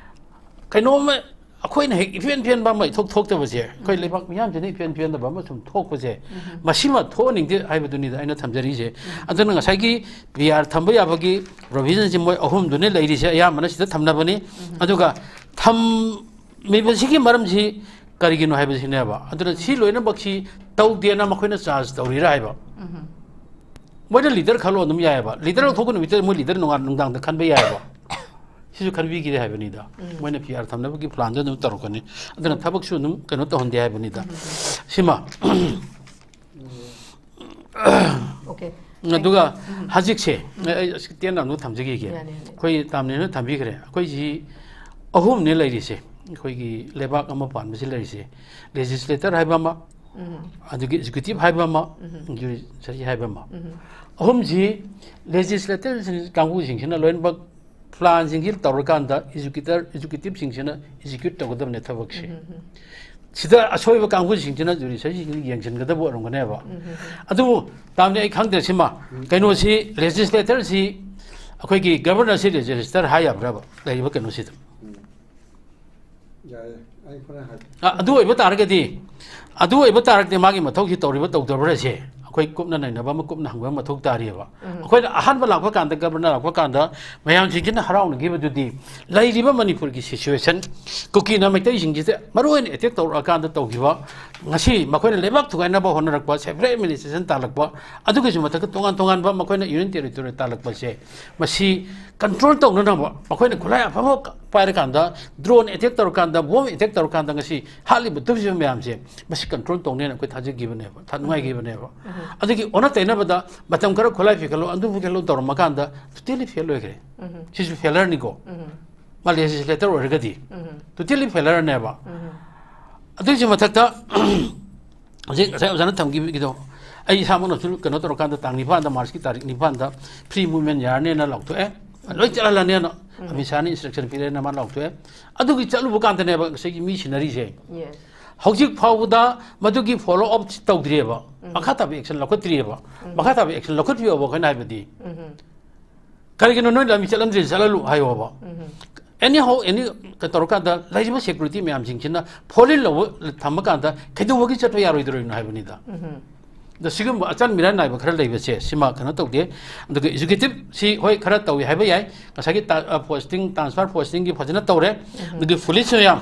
ꯀꯩꯅꯣꯝꯃ ꯑꯩꯈꯣꯏꯅ ꯍꯦꯛ ꯏꯐꯦꯟ ꯐꯦꯟꯕ ꯑꯃ ꯏꯊꯣꯛ ꯊꯣꯛꯇꯕꯁꯦ ꯑꯩꯈꯣꯏ ꯂꯩꯕꯥꯛ ꯃꯤꯌꯥꯝꯁꯤꯅ ꯏꯐꯦꯟ ꯐꯦꯟꯗꯕ ꯑꯃ ꯁꯨꯝ ꯊꯣꯛꯄꯁꯦ, ꯃꯁꯤꯃ ꯊꯣꯛꯍꯟꯅꯤꯡꯗꯦ ꯍꯥꯏꯕꯗꯨꯅꯤꯗ ꯑꯩꯅ ꯊꯝꯖꯔꯤꯁꯦ꯫ ꯑꯗꯨꯅ ꯉꯁꯥꯏꯒꯤ ꯄꯤ ꯑꯥꯔ ꯊꯝꯕ ꯌꯥꯕꯒꯤ ꯄ꯭ꯔꯣꯚꯤꯖꯟꯁꯦ ꯃꯣꯏ ꯑꯍꯨꯝꯗꯨꯅ ꯂꯩꯔꯤꯁꯦ, ꯑꯌꯥꯝꯕꯅ ꯁꯤꯗ ꯊꯝꯅꯕꯅꯤ꯫ ꯑꯗꯨꯒ ꯊꯝꯃꯤꯕꯁꯤꯒꯤ ꯃꯔꯝꯁꯤ ꯀꯔꯤꯒꯤꯅꯣ ꯍꯥꯏꯕꯁꯤꯅꯦꯕ꯫ ꯑꯗꯨꯅ ꯁꯤ ꯂꯣꯏꯅꯃꯛꯁꯤ ꯇꯧꯗꯦꯅ ꯃꯈꯣꯏꯅ ꯆꯥꯔꯖ ꯇꯧꯔꯤꯔꯥ ꯍꯥꯏꯕ꯫ ꯃꯣꯏꯅ ꯂꯤꯗꯔ ꯈꯜꯂꯣ ꯑꯗꯨꯝ ꯌꯥꯏꯑꯕ꯫ ꯂꯤꯗꯔ ꯂꯧꯊꯣꯛꯄ ꯅꯨꯃꯤꯠꯇ ꯃꯣꯏ ꯂꯤꯗꯔ ꯅꯣꯡꯉꯥꯟ ꯅꯨꯡꯗꯥꯡꯗ ꯈꯟꯕ ꯌꯥꯏꯑꯕ꯫ ꯁꯤꯁꯨ ꯈꯟꯕꯤꯈꯤꯗꯦ ꯍꯥꯏꯕꯅꯤꯗ꯫ ꯃꯣꯏꯅ ꯄꯤ ꯑꯥꯔ ꯊꯝꯅꯕꯒꯤ ꯄ꯭ꯂꯥꯟꯗꯣ ꯑꯗꯨꯝ ꯇꯧꯔꯛꯀꯅꯤ꯫ ꯑꯗꯨꯅ ꯊꯕꯛꯁꯨ ꯑꯗꯨꯝ ꯀꯩꯅꯣ ꯇꯧꯍꯟꯗꯦ ꯍꯥꯏꯕꯅꯤꯗ꯫ ꯁꯤꯃ꯫ ꯑꯣꯀꯦ꯫ ꯑꯗꯨꯒ ꯍꯧꯖꯤꯛꯁꯦ, ꯑꯩ ꯑꯁꯤ ꯇꯦꯟꯅ ꯑꯃꯨꯛ ꯊꯝꯖꯈꯤꯒꯦ꯫ ꯌꯥꯅꯤ, ꯌꯥꯅꯤ꯫ ꯑꯩꯈꯣꯏ ꯇꯥꯝꯅꯦꯅ ꯊꯝꯕꯤꯈ꯭ꯔꯦ꯫ ꯑꯩꯈꯣꯏꯁꯤ ꯑꯍꯨꯝꯅꯦ ꯂꯩꯔꯤꯁꯦ꯫ ꯑꯩꯈꯣꯏꯒꯤ ꯂꯩꯕꯥꯛ ꯑꯃ ꯄꯥꯟꯕꯁꯤ ꯂꯩꯔꯤꯁꯦ, ꯂꯦꯖꯤꯁꯂꯦꯇꯔ ꯍꯥꯏꯕ ꯑꯃ, ꯑꯗꯨꯒꯤ ꯑꯦꯛꯖꯤꯀ꯭ꯌꯨꯇꯤꯚ ꯍꯥꯏꯕ ꯑꯃ, ꯖꯨꯗꯤꯁꯔꯤ ꯍꯥꯏꯕ ꯑꯃ꯫ ꯑꯍꯨꯝꯁꯤ ꯂꯦꯖꯤꯁꯂꯦꯇꯔ ꯀꯥꯡꯕꯨꯁꯤꯡꯁꯤꯅ ꯂꯣꯏꯅꯃꯛ ꯄ꯭ꯂꯥꯟꯁꯤꯡꯁꯤ ꯇꯧꯔꯀꯥꯟꯗ ꯑꯦꯛꯖꯤꯀ꯭ꯌꯨꯇꯔ, ꯑꯦꯛꯖꯤꯀ꯭ꯌꯨꯇꯤꯚꯁꯤꯡꯁꯤꯅ ꯑꯦꯛꯖꯤꯀ꯭ꯌꯨꯠ ꯇꯧꯒꯗꯕꯅꯦ ꯊꯕꯛꯁꯦ꯫ ꯁꯤꯗ ꯑꯁꯣꯏꯕ ꯀꯥꯡꯕꯨꯁꯤꯡꯁꯤꯅ ꯖꯨꯔꯤꯁꯁꯤꯡꯁꯤ ꯌꯦꯡꯁꯤꯟꯒꯗꯕ ꯑꯣꯏꯔꯝꯒꯅꯦꯕ꯫ ꯑꯗꯨꯕꯨ ꯇꯥꯝꯅꯦ, ꯑꯩ ꯈꯪꯗ꯭ꯔꯦ ꯁꯤꯃ꯫ ꯀꯩꯅꯣꯁꯤ, ꯂꯦꯖꯤꯁꯂꯦꯇꯔꯁꯤ ꯑꯩꯈꯣꯏꯒꯤ ꯒꯕꯔꯅꯔꯁꯤ ꯂꯦꯖꯤꯁꯂꯦꯇꯔ ꯍꯥꯏ ꯌꯥꯕ꯭ꯔꯕ ꯂꯩꯔꯤꯕ ꯀꯩꯅꯣꯁꯤꯗ? ꯌꯥꯏꯌꯦ, ꯑꯩ ꯈꯔ ꯍꯥꯏ꯫ ꯑ, ꯑꯗꯨ ꯑꯣꯏꯕ ꯇꯥꯔꯒꯗꯤ, ꯑꯗꯨ ꯑꯣꯏꯕ ꯇꯥꯔꯒꯗꯤ ꯃꯥꯒꯤ ꯃꯊꯧꯁꯤ ꯇꯧꯔꯤꯕ ꯇꯧꯗꯕ꯭ꯔꯥꯁꯦ ꯑꯩꯈꯣꯏ ꯀꯨꯞꯅ ꯅꯩꯅꯕ ꯑꯃ, ꯀꯨꯞꯅ ꯍꯪꯕ ꯑꯃ ꯃꯊꯧ ꯇꯥꯔꯤꯑꯕ꯫ ꯑꯩꯈꯣꯏꯅ ꯑꯍꯥꯟꯕ ꯂꯥꯛꯄ ꯀꯥꯟꯗ, ꯒꯕꯔꯅꯔ ꯂꯥꯛꯄ ꯀꯥꯟꯗ ꯃꯌꯥꯝꯁꯤꯡꯁꯤꯅ ꯍꯔꯥꯎꯅꯈꯤꯕꯗꯨꯗꯤ ꯂꯩꯔꯤꯕ ꯃꯅꯤꯄꯨꯔꯒꯤ ꯁꯤꯆꯨꯋꯦꯁꯟ, ꯀꯨꯀꯤꯅ ꯃꯩꯇꯩꯁꯤꯡꯁꯤꯗ ꯃꯔꯨꯑꯣꯏꯅ ꯑꯦꯇꯦꯛ ꯇꯧꯔꯛꯑꯀꯥꯟꯗ ꯇꯧꯈꯤꯕ, ꯉꯁꯤ ꯃꯈꯣꯏꯅ ꯂꯩꯕꯥꯛ ꯊꯨꯒꯥꯏꯅꯕ ꯍꯣꯠꯅꯔꯛꯄ, ꯁꯦꯄꯔꯦꯠ ꯑꯦꯗꯃꯤꯅꯤꯁꯇ꯭ꯔꯦꯁꯟ ꯇꯥꯜꯂꯛꯄ, ꯑꯗꯨꯒꯤꯁꯨ ꯃꯊꯛꯇ ꯇꯣꯉꯥꯟ ꯇꯣꯉꯥꯟꯕ ꯃꯈꯣꯏꯅ ꯌꯨꯅꯤꯌꯟ ꯇꯦꯔꯤꯇꯣꯔꯤ ꯇꯥꯜꯂꯛꯄꯁꯦ, ꯃꯁꯤ ꯀꯟꯇ꯭ꯔꯣꯜ ꯇꯧꯅꯅꯕ ꯃꯈꯣꯏꯅ ꯈꯨꯠꯂꯥꯏ ꯑꯐꯕ ꯄꯥꯏꯔꯀꯥꯟꯗ, ꯗ꯭ꯔꯣꯟ ꯑꯦꯇꯦꯛ ꯇꯧꯔꯀꯥꯟꯗ, ꯕꯣꯝ ꯑꯦꯇꯦꯛ ꯇꯧꯔꯀꯥꯟꯗ ꯉꯁꯤ ꯍꯥꯠꯂꯤꯕ ꯇꯨꯞꯂꯤꯕ ꯃꯌꯥꯝꯁꯦ, ꯃꯁꯤ ꯀꯟꯇ꯭ꯔꯣꯜ ꯇꯧꯅꯦꯅ ꯑꯩꯈꯣꯏ ꯊꯥꯖꯈꯤꯕꯅꯦꯕ, ꯊꯥ-, ꯅꯨꯡꯉꯥꯏꯈꯤꯕꯅꯦꯕ꯫ ꯑꯗꯒꯤ ꯑꯣꯟꯅ ꯇꯩꯅꯕꯗ ꯃꯇꯝ ꯈꯔ ꯈꯨꯠꯂꯥꯏ ꯄꯤꯈꯠꯂꯣ, ꯑꯗꯨ ꯄꯤꯈꯠꯂꯣ ꯇꯧꯔꯝꯃꯀꯥꯟꯗ ꯇꯣꯇꯦꯂꯤ ꯐꯦꯜ ꯑꯣꯏꯈ꯭ꯔꯦ꯫ ꯁꯤꯁꯨ ꯐꯦꯂꯔꯅꯤꯀꯣ꯫ ꯃꯥ ꯂꯦꯖꯤꯁꯂꯦꯇꯔ ꯑꯣꯏꯔꯒꯗꯤ ꯇꯣꯇꯦꯂꯤ ꯐꯦꯂꯔꯅꯦꯕ꯫ ꯑꯗꯨꯒꯤꯁꯨ ꯃꯊꯛꯇ ꯍꯧꯖꯤꯛ ꯉꯁꯥꯏ ꯑꯣꯖꯥꯅ ꯊꯝꯈꯤꯕꯒꯤꯗꯣ, ꯑꯩ ꯏꯁꯥꯃꯛꯅꯁꯨ ꯀꯩꯅꯣ ꯇꯧꯔꯀꯥꯟꯗ, ꯇꯥꯡ ꯅꯤꯄꯥꯟꯗ, ꯃꯥꯔꯆꯀꯤ ꯇꯥꯔꯤꯛ ꯅꯤꯄꯥꯟꯗ ꯐ꯭ꯔꯤ ꯃꯨꯚꯃꯦꯟ ꯌꯥꯔꯅꯦꯅ ꯂꯥꯎꯊꯣꯛꯑꯦ, ꯂꯣꯏ ꯆꯠꯍꯜꯂꯅꯦꯅ ꯑꯃꯤꯠ ꯁꯥꯍꯅ ꯏꯟꯁꯇ꯭ꯔꯛꯁꯟ ꯄꯤꯔꯛꯑꯦꯅ ꯃꯥ ꯂꯥꯎꯊꯣꯛꯑꯦ꯫ ꯑꯗꯨꯒꯤ ꯆꯠꯂꯨꯕ ꯀꯥꯟꯗꯅꯦꯕ ꯉꯁꯥꯏꯒꯤ ꯃꯤ ꯁꯤꯅꯔꯤꯁꯦ꯫ Yes. ꯍꯧꯖꯤꯛ ꯐꯥꯎꯕꯗ ꯃꯗꯨꯒꯤ ꯐꯣꯂꯣ ꯑꯞ ꯇꯧꯗ꯭ꯔꯤꯑꯕ꯫ ꯃꯈꯥ ꯇꯥꯕ ꯑꯦꯛꯁꯟ ꯂꯧꯈꯠꯇ꯭ꯔꯤꯑꯕ꯫ ꯃꯈꯥ ꯇꯥꯕ ꯑꯦꯛꯁꯟ ꯂꯧꯈꯠꯄꯤꯌꯣꯕ ꯑꯩꯈꯣꯏꯅ ꯍꯥꯏꯕꯗꯤ꯫ ꯀꯔꯤꯒꯤꯅꯣ ꯅꯣꯏ ꯂꯝꯕꯤ ꯆꯠꯂꯝꯗ꯭ꯔꯤ, ꯆꯠꯍꯜꯂꯨ ꯍꯥꯏꯌꯣꯕ꯫ ꯑꯦꯅꯤ ꯍꯥꯎ ꯑꯦꯅꯤ ꯇꯧꯔꯀꯥꯟꯗ ꯂꯩꯔꯤꯕ ꯁꯦꯀ꯭ꯌꯨꯔꯤꯇꯤ ꯃꯌꯥꯝꯁꯤꯡꯁꯤꯅ ꯐꯣꯔꯤꯟ ꯂꯧꯕ ꯊꯝꯃꯀꯥꯟꯗ ꯀꯩꯗꯧꯕꯒꯤ ꯆꯠꯄ ꯌꯥꯔꯣꯏꯗꯣꯔꯤꯅꯣ ꯍꯥꯏꯕꯅꯤꯗ꯫ ꯑꯗꯣ ꯁꯤꯒꯨꯝꯕ ꯑꯆꯟ ꯃꯤꯔꯥꯏ ꯅꯥꯏꯕ ꯈꯔ ꯂꯩꯕꯁꯦ ꯁꯤꯃ ꯀꯩꯅꯣ ꯇꯧꯗꯦ꯫ ꯑꯗꯨꯒ ꯑꯦꯖꯨꯀꯦꯇꯤꯞꯁꯤ ꯍꯣꯏ ꯈꯔ ꯇꯧꯏ ꯍꯥꯏꯕ ꯌꯥꯏ꯫ ꯉꯁꯥꯏꯒꯤ ꯇ-, ꯑ, ꯄꯣꯁꯇꯤꯡ, ꯇ꯭ꯔꯥꯟꯁꯐꯔ ꯄꯣꯁꯇꯤꯡꯒꯤ ꯐꯖꯅ ꯇꯧꯔꯦ꯫ ꯑꯗꯒꯤ ꯄꯨꯂꯤꯁ ꯃꯌꯥꯝ,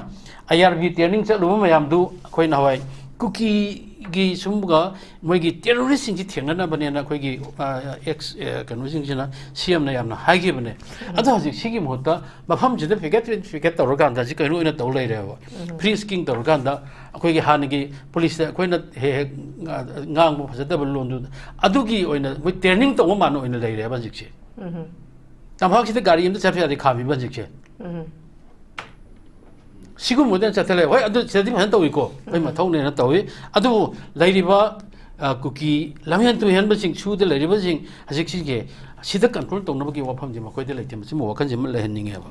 ꯑꯥꯏ ꯑꯥꯔ ꯕꯤ ꯇ꯭ꯔꯦꯅꯤꯡ ꯆꯠꯂꯨꯕ ꯃꯌꯥꯝꯗꯨ ꯑꯩꯈꯣꯏ ꯅꯍꯥꯟꯋꯥꯏ ꯀꯨꯀꯤꯒꯤ ꯁꯨꯝꯕ ꯃꯣꯏꯒꯤ ꯇꯦꯔꯣꯔꯤꯁꯁꯤꯡꯁꯤ ꯊꯦꯡꯅꯅꯕꯅꯦꯅ ꯑꯩꯈꯣꯏꯒꯤ, ꯑ, ꯑꯦꯛꯁ, ꯑ, ꯀꯩꯅꯣꯁꯤꯡꯁꯤꯅ, ꯁꯤ ꯑꯦꯝꯅ ꯌꯥꯝꯅ ꯍꯥꯏꯈꯤꯕꯅꯦ꯫ ꯑꯗꯣ ꯍꯧꯖꯤꯛ ꯁꯤꯒꯤ ꯃꯍꯨꯠꯇ ꯃꯐꯝꯁꯤꯗ ꯄꯤꯀꯦꯠ, ꯄꯤꯀꯦꯠ ꯇꯧꯔꯀꯥꯟꯗ ꯁꯤ ꯀꯩꯅꯣ ꯑꯣꯏꯅ ꯇꯧ ꯂꯩꯔꯦꯕ꯫ ꯐ꯭ꯔꯤ ꯁ꯭ꯀꯤꯡ ꯇꯧꯔꯀꯥꯟꯗ ꯑꯩꯈꯣꯏꯒꯤ ꯍꯥꯟꯅꯒꯤ ꯄꯨꯂꯤꯁꯇ ꯑꯩꯈꯣꯏꯅ ꯍꯦꯛ ꯍꯦꯛ ꯉꯥꯡꯕ ꯐꯖꯗꯕ ꯂꯣꯟꯗꯨ, ꯑꯗꯨꯒꯤ ꯑꯣꯏꯅ ꯃꯣꯏ ꯇ꯭ꯔꯦꯅꯤꯡ ꯇꯧꯕ ꯃꯥꯟꯅ ꯑꯣꯏꯅ ꯂꯩꯔꯦꯕ ꯍꯧꯖꯤꯛꯁꯦ꯫ ꯇꯝꯄꯥꯛꯁꯤꯗ ꯒꯥꯔꯤ ꯑꯝꯇ ꯆꯠꯄ ꯌꯥꯗꯦ ꯈꯥꯝꯃꯤꯕ ꯍꯧꯖꯤꯛꯁꯦ꯫ ꯁꯤꯒꯨꯝꯕꯗ ꯆꯠꯊꯔꯦ꯫ ꯍꯣꯏ, ꯑꯗꯨ ꯁꯤꯗꯗꯤ ꯐꯖꯅ ꯇꯧꯏꯀꯣ, ꯑꯩꯈꯣꯏ ꯃꯊꯧꯅꯦꯅ ꯇꯧꯏ꯫ ꯑꯗꯨꯕꯨ ꯂꯩꯔꯤꯕ, ꯑ, ꯀꯨꯀꯤ ꯂꯝꯍꯦꯟ ꯇꯨꯍꯦꯟꯕꯁꯤꯡ, ꯁꯨꯗ ꯂꯩꯔꯤꯕꯁꯤꯡ, ꯍꯧꯖꯤꯛꯁꯤꯡꯁꯦ ꯁꯤꯗ ꯀꯟꯇ꯭ꯔꯣꯜ ꯇꯧꯅꯕꯒꯤ ꯋꯥꯐꯝꯁꯤ ꯃꯈꯣꯏꯗ ꯂꯩꯇꯦ꯫ ꯃꯁꯤꯃ ꯋꯥꯈꯜꯁꯤ ꯑꯃ ꯂꯩꯍꯟꯅꯤꯡꯉꯦꯕ꯫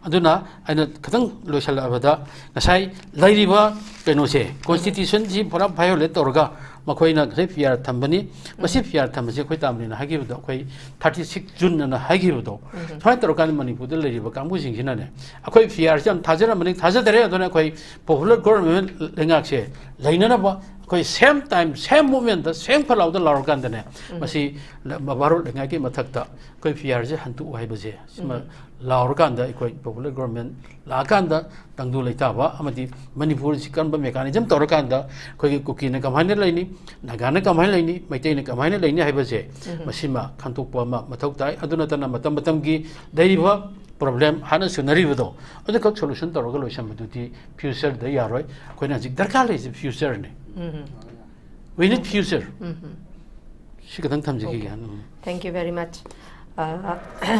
ꯑꯗꯨꯅ ꯑꯩꯅ ꯈꯤꯇꯪ ꯂꯣꯏꯁꯤꯜꯂꯛꯑꯕꯗ, ꯉꯁꯥꯏ ꯂꯩꯔꯤꯕ ꯀꯩꯅꯣꯁꯦ, ꯀꯣꯟꯁꯇꯤꯇ꯭ꯌꯨꯁꯟꯁꯤ ꯄꯨꯔꯥ ꯚꯥꯏꯑꯣꯂꯦꯠ ꯇꯧꯔꯒ ꯃꯈꯣꯏꯅ ꯉꯁꯥꯏ ꯄꯤ ꯑꯥꯔ ꯊꯝꯕꯅꯤ꯫ ꯃꯁꯤ ꯄꯤ ꯑꯥꯔ ꯊꯝꯕꯁꯤ ꯑꯩꯈꯣꯏ ꯇꯥꯃꯤꯜꯅ ꯍꯥꯏꯈꯤꯕꯗꯣ, ꯑꯩꯈꯣꯏ ꯊꯥꯔꯇꯤ ꯁꯤꯛꯁ ꯖꯨꯟ ꯑꯅ ꯍꯥꯏꯈꯤꯕꯗꯣ, ꯁꯨꯃꯥꯏꯅ ꯇꯧꯔꯀꯥꯟꯗ ꯃꯅꯤꯄꯨꯔꯗ ꯂꯩꯔꯤꯕ ꯀꯥꯡꯕꯨꯁꯤꯡꯁꯤꯅꯅꯦ, ꯑꯩꯈꯣꯏ ꯄꯤ ꯑꯥꯔꯁꯤ ꯌꯥꯝ ꯊꯥꯖꯔꯝꯕꯅꯤ, ꯊꯥꯖꯗꯔꯦ꯫ ꯑꯗꯨꯅ ꯑꯩꯈꯣꯏ ꯄꯣꯄꯨꯂꯔ ꯒꯣꯔꯃꯦꯟ ꯂꯩꯉꯥꯛꯁꯦ ꯂꯩꯅꯅꯕ ꯑꯩꯈꯣꯏ ꯁꯦꯝ ꯇꯥꯏꯝ, ꯁꯦꯝ ꯃꯨꯞꯃꯦꯟꯗ, ꯁꯦꯝ ꯈꯣꯠ ꯂꯥꯎꯗ ꯂꯥꯎꯔꯀꯥꯟꯗꯅꯦ, ꯃꯁꯤ ꯚꯥꯔꯣꯠ ꯂꯩꯉꯥꯛꯀꯤ ꯃꯊꯛꯇ ꯑꯩꯈꯣꯏ ꯄꯤ ꯑꯥꯔꯁꯦ ꯍꯟꯗꯣꯛꯎ ꯍꯥꯏꯕꯁꯦ, ꯁꯤꯃ ꯂꯥꯎꯔꯀꯥꯟꯗ ꯑꯩꯈꯣꯏ ꯄꯣꯄꯨꯂꯔ ꯒꯣꯔꯃꯦꯟ ꯂꯥꯛꯑꯀꯥꯟꯗ ꯇꯪꯗꯨ ꯂꯩꯇꯥꯕ ꯑꯃꯗꯤ ꯃꯅꯤꯄꯨꯔꯁꯤ ꯀꯔꯝꯕ ꯃꯦꯀꯥꯅꯤꯖꯝ ꯇꯧꯔꯀꯥꯟꯗ ꯑꯩꯈꯣꯏꯒꯤ ꯀꯨꯀꯤꯅ ꯀꯃꯥꯏꯅ ꯂꯩꯅꯤ, ꯅꯥꯒꯥꯅ ꯀꯃꯥꯏꯅ ꯂꯩꯅꯤ, ꯃꯩꯇꯩꯅ ꯀꯃꯥꯏꯅ ꯂꯩꯅꯤ ꯍꯥꯏꯕꯁꯦ, ꯃꯁꯤꯃ ꯈꯟꯗꯣꯛꯄ ꯑꯃ ꯃꯊꯧ ꯇꯥꯏ꯫ ꯑꯗꯨ ꯅꯠꯇꯅ ꯃꯇꯝ ꯃꯇꯝꯒꯤ ꯂꯩꯔꯤꯕ ꯄ꯭ꯔꯣꯕ꯭ꯂꯦꯝ ꯍꯥꯟꯅ ꯁꯨꯅꯔꯤꯕꯗꯣ, ꯑꯗꯨꯈꯛ ꯁꯣꯂꯨꯁꯟ ꯇꯧꯔꯒ ꯂꯣꯏꯁꯟꯕꯗꯨꯗꯤ ꯐ꯭ꯌꯨꯆꯔꯗ ꯌꯥꯔꯣꯏ꯫ ꯑꯩꯈꯣꯏꯅ ꯍꯧꯖꯤꯛ ꯗꯔꯀꯥꯔ ꯂꯩꯔꯤꯁꯦ ꯐ꯭ꯌꯨꯆꯔꯅꯤ꯫ We need future. ꯁꯤ ꯈꯛꯇꯪ ꯊꯝꯖꯒꯦ꯫ Thank you very much.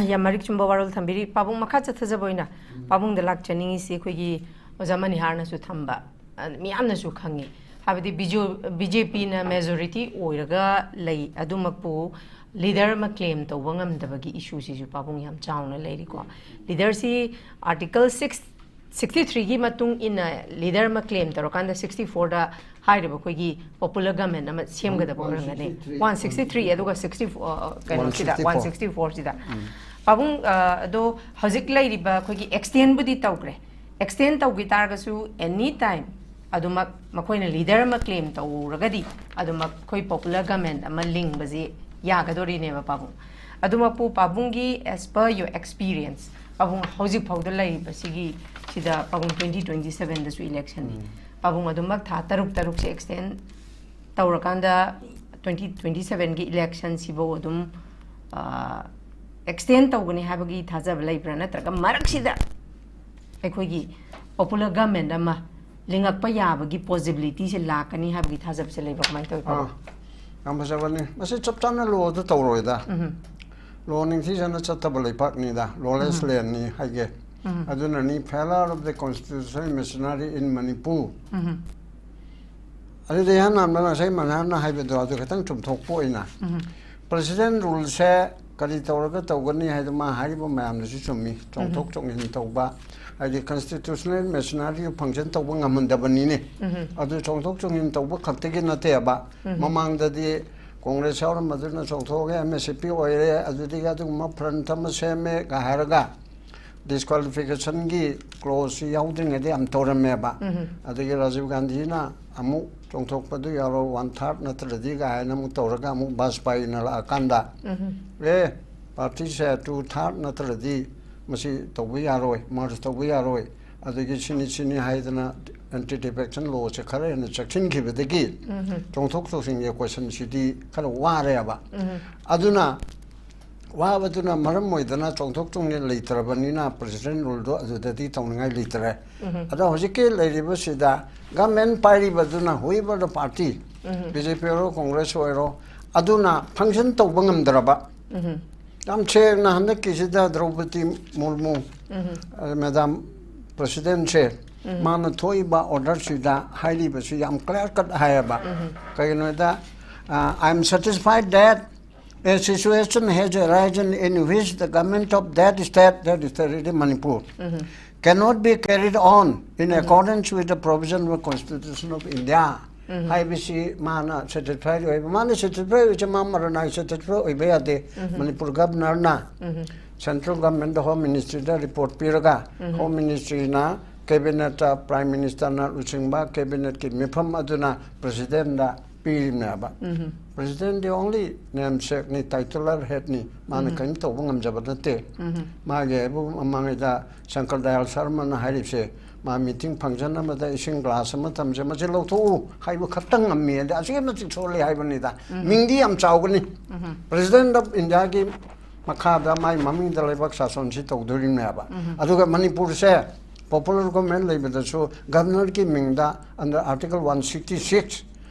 ꯌꯥꯝ ꯃꯔꯤꯛ ꯆꯨꯝꯕ ꯋꯥꯔꯣꯜ ꯊꯝꯕꯤꯔꯤ꯫ ꯄꯥꯕꯨꯡ, ꯃꯈꯥ ꯆꯠꯊꯖꯕ ꯑꯣꯏꯅ ꯄꯥꯕꯨꯡꯗ ꯂꯥꯛꯆꯅꯤꯡꯉꯤꯁꯤ ꯑꯩꯈꯣꯏꯒꯤ ꯑꯣꯖꯥ ꯃꯅꯤꯍꯥꯔꯅꯁꯨ ꯊꯝꯕ, ꯑ, ꯃꯤꯌꯥꯝꯅꯁꯨ ꯈꯪꯉꯤ꯫ ꯍꯥꯏꯕꯗꯤ ꯕꯤ ꯖꯦ ꯄꯤꯅ ꯃꯦꯖꯣꯔꯤꯇꯤ ꯑꯣꯏꯔꯒ ꯂꯩ, ꯑꯗꯨꯃꯛꯄꯨ ꯂꯤꯗꯔ ꯑꯃ ꯀ꯭ꯂꯦꯝ ꯇꯧꯕ ꯉꯝꯗꯕꯒꯤ ꯏꯁꯨꯁꯤꯁꯨ ꯄꯥꯕꯨꯡ ꯌꯥꯝ ꯆꯥꯎꯅ ꯂꯩꯔꯤꯀꯣ꯫ ꯂꯤꯗꯔꯁꯤ ꯑꯥꯔꯇꯤꯀꯜ ꯁꯤꯛꯁ ꯁꯤꯛꯁꯇꯤ ꯊ꯭ꯔꯤꯒꯤ ꯃꯇꯨꯡ ꯏꯟꯅ ꯂꯤꯗꯔ ꯑꯃ ꯀ꯭ꯂꯦꯝ ꯇꯧꯔꯀꯥꯟꯗ ꯁꯤꯛꯁꯇꯤ ꯐꯣꯔꯗ ꯍꯥꯏꯔꯤꯕ ꯑꯩꯈꯣꯏꯒꯤ ꯄꯣꯄꯨꯂꯔ ꯒꯃꯦꯟ ꯑꯃ ꯁꯦꯝꯒꯗꯕ ꯑꯣꯏꯔꯝꯒꯅꯤ꯫ ꯋꯥꯟ ꯁꯤꯛꯁꯇꯤ ꯊ꯭ꯔꯤ, ꯑꯗꯨꯒ ꯁꯤꯛꯁꯇꯤ ꯐꯣꯔ, ꯀꯩꯅꯣꯁꯤꯗ, ꯋꯥꯟ ꯁꯤꯛꯁꯇꯤ ꯐꯣꯔꯁꯤꯗ꯫ ꯄꯥꯕꯨꯡ, ꯑ, ꯑꯗꯣ ꯍꯧꯖꯤꯛ ꯂꯩꯔꯤꯕ ꯑꯩꯈꯣꯏꯒꯤ ꯑꯦꯛꯁꯇꯦꯟꯕꯨꯗꯤ ꯇꯧꯈ꯭ꯔꯦ꯫ ꯑꯦꯛꯁꯇꯦꯟ ꯇꯧꯈꯤ ꯇꯥꯔꯒꯁꯨ ꯑꯦꯅꯤ ꯇꯥꯏꯝ ꯑꯗꯨꯃꯛ ꯃꯈꯣꯏꯅ ꯂꯤꯗꯔ ꯑꯃ ꯀ꯭ꯂꯦꯝ ꯇꯧꯔꯒꯗꯤ ꯑꯗꯨꯃꯛ ꯑꯩꯈꯣꯏ ꯄꯣꯄꯨꯂꯔ ꯒꯃꯦꯟ ꯑꯃ ꯂꯤꯡꯕꯁꯤ ꯌꯥꯒꯗꯣꯔꯤꯅꯦꯕ ꯄꯥꯕꯨꯡ꯫ ꯑꯗꯨꯃꯛꯄꯨ ꯄꯥꯕꯨꯡꯒꯤ, as per your experience, ꯄꯥꯕꯨꯡ ꯍꯧꯖꯤꯛ ꯐꯥꯎꯗ ꯂꯩꯔꯤꯕꯁꯤꯒꯤ ꯁꯤꯗ ꯄꯥꯕꯨꯡ ꯇ꯭ꯋꯦꯟꯇꯤ ꯇ꯭ꯋꯦꯟꯇꯤ ꯁꯕꯦꯟꯗꯁꯨ ꯏꯂꯦꯛꯁꯟꯅꯤ꯫ ꯄꯥꯕꯨꯡ ꯑꯗꯨꯃꯛ ꯊꯥ ꯇꯔꯨꯛ ꯇꯔꯨꯛꯁꯦ ꯑꯦꯛꯁꯇꯦꯟ ꯇꯧꯔꯀꯥꯟꯗ ꯇ꯭ꯋꯦꯟꯇꯤ ꯇ꯭ꯋꯦꯟꯇꯤ ꯁꯕꯦꯟꯒꯤ ꯏꯂꯦꯛꯁꯟꯁꯤꯐꯧ ꯑꯗꯨꯝ, ꯑ, ꯑꯦꯛꯁꯇꯦꯟ ꯇꯧꯒꯅꯤ ꯍꯥꯏꯕꯒꯤ ꯊꯥꯖꯕ ꯂꯩꯕ꯭ꯔꯥ? ꯅꯠꯇ꯭ꯔꯒ ꯃꯔꯛꯁꯤꯗ ꯑꯩꯈꯣꯏꯒꯤ ꯄꯣꯄꯨꯂꯔ ꯒꯃꯦꯟ ꯑꯃ ꯂꯤꯡꯉꯛꯄ ꯌꯥꯕꯒꯤ ꯄꯣꯁꯤꯕꯤꯂꯤꯇꯤꯁꯦ ꯂꯥꯛꯀꯅꯤ ꯍꯥꯏꯕꯒꯤ ꯊꯥꯖꯕꯁꯦ ꯂꯩꯕ꯭ꯔꯥ? ꯀꯃꯥꯏꯅ ꯇꯧꯋꯤ, ꯄꯥꯕꯨꯡ? ꯌꯥꯝ ꯐꯖꯕꯅꯤ꯫ ꯃꯁꯤ ꯆꯞ ꯆꯥꯅ ꯂꯣꯗ ꯇꯧꯔꯣꯏꯗ꯫ ꯂꯣ ꯅꯤꯡꯊꯤꯖꯅ ꯆꯠꯇꯕ ꯂꯩꯄꯥꯛꯅꯤꯗ, ꯂꯣꯂꯦꯁ ꯂꯦꯟꯅꯤ ꯍꯥꯏꯒꯦ꯫ ꯑꯗꯨꯅꯅꯤ failure of the constitutional machinery in Manipur꯫ ꯑꯗꯨꯗ ꯏꯍꯥꯟ ꯍꯥꯟꯕ ꯉꯁꯥꯏ ꯃꯅꯥꯔꯅ ꯍꯥꯏꯕꯗꯣ ꯑꯗꯨ ꯈꯤꯇꯪ ꯆꯨꯝꯊꯣꯛꯄ ꯑꯣꯏꯅ, ꯄ꯭ꯔꯦꯁꯤꯗꯦꯟ ꯔꯨꯜꯁꯦ ꯀꯔꯤ ꯇꯧꯔꯒ ꯇꯧꯒꯅꯤ ꯍꯥꯏꯗꯣ ꯃꯥ ꯍꯥꯏꯔꯤꯕ ꯃꯌꯥꯝꯗꯨꯁꯨ ꯆꯨꯝꯃꯤ꯫ ꯆꯣꯡꯊꯣꯛ ꯆꯣꯡꯁꯤꯟ ꯇꯧꯕ, ꯍꯥꯏꯗꯤ constitutional machinery function ꯇꯧꯕ ꯉꯝꯍꯟꯗꯕꯅꯤꯅꯦ꯫ ꯑꯗꯨ ꯆꯣꯡꯊꯣꯛ ꯆꯣꯡꯁꯤꯟ ꯇꯧꯕ ꯈꯛꯇꯒꯤ ꯅꯠꯇꯦꯕ꯫ ꯃꯃꯥꯡꯗꯗꯤ Congress ꯌꯥꯎꯔꯝꯕꯗꯨꯅ ꯆꯣꯡꯊꯣꯛꯑꯒ M S C P ꯑꯣꯏꯔꯦ, ꯑꯗꯨꯗꯒꯤ ꯑꯗꯨꯒꯨꯝꯕ front ꯑꯃ ꯁꯦꯝꯃꯦ ꯀ ꯍꯥꯏꯔꯒ disqualificationꯒꯤ clauseꯁꯤ ꯌꯥꯎꯗ꯭ꯔꯤꯉꯩꯗ ꯌꯥꯝ ꯇꯧꯔꯝꯃꯦꯕ꯫ ꯑꯗꯒꯤ ꯔꯥꯖꯤꯕ ꯒꯥꯟꯙꯤꯅ ꯑꯃꯨꯛ ꯆꯣꯡꯊꯣꯛꯄꯗꯨ ꯌꯥꯔꯣꯏ, one third ꯅꯠꯇ꯭ꯔꯗꯤ ꯀꯥꯏꯅ ꯑꯃꯨꯛ ꯇꯧꯔꯒ ꯑꯃꯨꯛ ꯕꯥꯖꯄꯥꯏꯅ ꯂꯥꯛꯑꯀꯥꯟꯗ, ꯑꯦ, partyꯁꯦ two third ꯅꯠꯇ꯭ꯔꯗꯤ ꯃꯁꯤ ꯇꯧꯕ ꯌꯥꯔꯣꯏ, merge ꯇꯧꯕ ꯌꯥꯔꯣꯏ, ꯑꯗꯒꯤ ꯁꯤꯅꯤ ꯁꯤꯅꯤ ꯍꯥꯏꯗꯅ anti defection lawꯁꯦ ꯈꯔ ꯍꯦꯟꯅ ꯆꯦꯛꯁꯤꯟꯈꯤꯕꯗꯒꯤ ꯆꯣꯡꯊꯣꯛ ꯆꯣꯡꯁꯤꯟꯒꯤ questionꯁꯤꯗꯤ ꯈꯔ ꯋꯥꯔꯦꯕ꯫ ꯑꯗꯨꯅ ꯋꯥꯕꯗꯨꯅ ꯃꯔꯝ ꯑꯣꯏꯗꯅ ꯆꯣꯡꯊꯣꯛ ꯆꯣꯡꯁꯤꯟ ꯂꯩꯇ꯭ꯔꯕꯅꯤꯅ president ruleꯗꯣ ꯑꯗꯨꯗꯗꯤ ꯇꯧꯅꯤꯡꯉꯥꯏ ꯂꯩꯇ꯭ꯔꯦ꯫ ꯑꯗꯣ ꯍꯧꯖꯤꯛꯀꯤ ꯂꯩꯔꯤꯕꯁꯤꯗ government ꯄꯥꯏꯔꯤꯕꯗꯨꯅ, whoever the party, B J P ꯑꯣꯏꯔꯣ, Congress ꯑꯣꯏꯔꯣ, ꯑꯗꯨꯅ function ꯇꯧꯕ ꯉꯝꯗ꯭ꯔꯕ, ꯌꯥꯝ ꯁꯦꯡꯅ ꯍꯟꯗꯛꯀꯤꯁꯤꯗ ꯗ꯭ꯔꯧꯄꯗꯤ ꯃꯨꯔꯃꯨ, ꯑ, Madam Presidentꯁꯦ, ꯃꯥꯅ ꯊꯣꯛꯏꯕ orderꯁꯤꯗ ꯍꯥꯏꯔꯤꯕꯁꯤ ꯌꯥꯝ clear cut ꯍꯥꯏꯌꯦꯕ꯫ ꯀꯩꯒꯤꯅꯣꯗ, ꯑ, "I am satisfied that a situation has arisen in which the government of that state," that state is Manipur, "cannot be carried on in accordance with the provision of the Constitution of India." ꯍꯥꯏꯕꯁꯤ ꯃꯥꯅ satisfied ꯑꯣꯏꯕ, ꯃꯥꯅ satisfied ꯑꯣꯏꯕꯁꯦ ꯃꯥ ꯃꯔꯅꯥꯏ satisfied ꯑꯣꯏꯕ ꯌꯥꯗꯦ꯫ Manipur governorꯅ central government Home Ministryꯗ report ꯄꯤꯔꯒ, Home Ministryꯅ cabinetꯇ, Prime Ministerꯅ ꯂꯨꯆꯤꯡꯕ cabinetꯀꯤ ꯃꯤꯐꯝ ꯑꯗꯨꯅ presidentꯗ ꯄꯤꯔꯤꯕꯅꯦꯕ꯫ Presidentꯗꯤ only namesakeꯅꯤ, titular headꯅꯤ, ꯃꯥꯅ ꯀꯔꯤꯝ ꯇꯧꯕ ꯉꯝꯖꯕ ꯅꯠꯇꯦ꯫ ꯃꯥꯒꯤ ꯍꯥꯏꯕꯨ ꯃꯃꯥꯡꯉꯩꯗ ꯁꯪꯀꯔ ꯗꯌꯥꯜ ꯁꯔꯃꯅ ꯍꯥꯏꯔꯤꯕꯁꯦ, ꯃꯥ meeting function ꯑꯃꯗ ꯏꯁꯤꯡ glass ꯑꯃ ꯊꯝꯁꯦ, ꯃꯁꯤ ꯂꯧꯊꯣꯛꯎ ꯍꯥꯏꯕ ꯈꯛꯇꯪ ꯉꯝꯃꯤ, ꯑꯗ ꯑꯁꯨꯛꯀꯤ ꯃꯇꯤꯛ ꯁꯣꯜꯂꯤ ꯍꯥꯏꯕꯅꯤꯗ꯫ ꯃꯤꯡꯗꯤ ꯌꯥꯝ ꯆꯥꯎꯒꯅꯤ꯫ President of Indiaꯒꯤ ꯃꯈꯥꯗ ꯃꯥꯏ ꯃꯃꯤꯡꯗ ꯂꯩꯕꯥꯛ ꯁꯥꯁꯣꯟꯁꯤ ꯇꯧꯗꯣꯔꯤꯕꯅꯦꯕ꯫ ꯑꯗꯨꯒ ꯃꯅꯤꯄꯨꯔꯁꯦ popular government ꯂꯩꯕꯗꯁꯨ governorꯒꯤ ꯃꯤꯡꯗ under Article one sixty six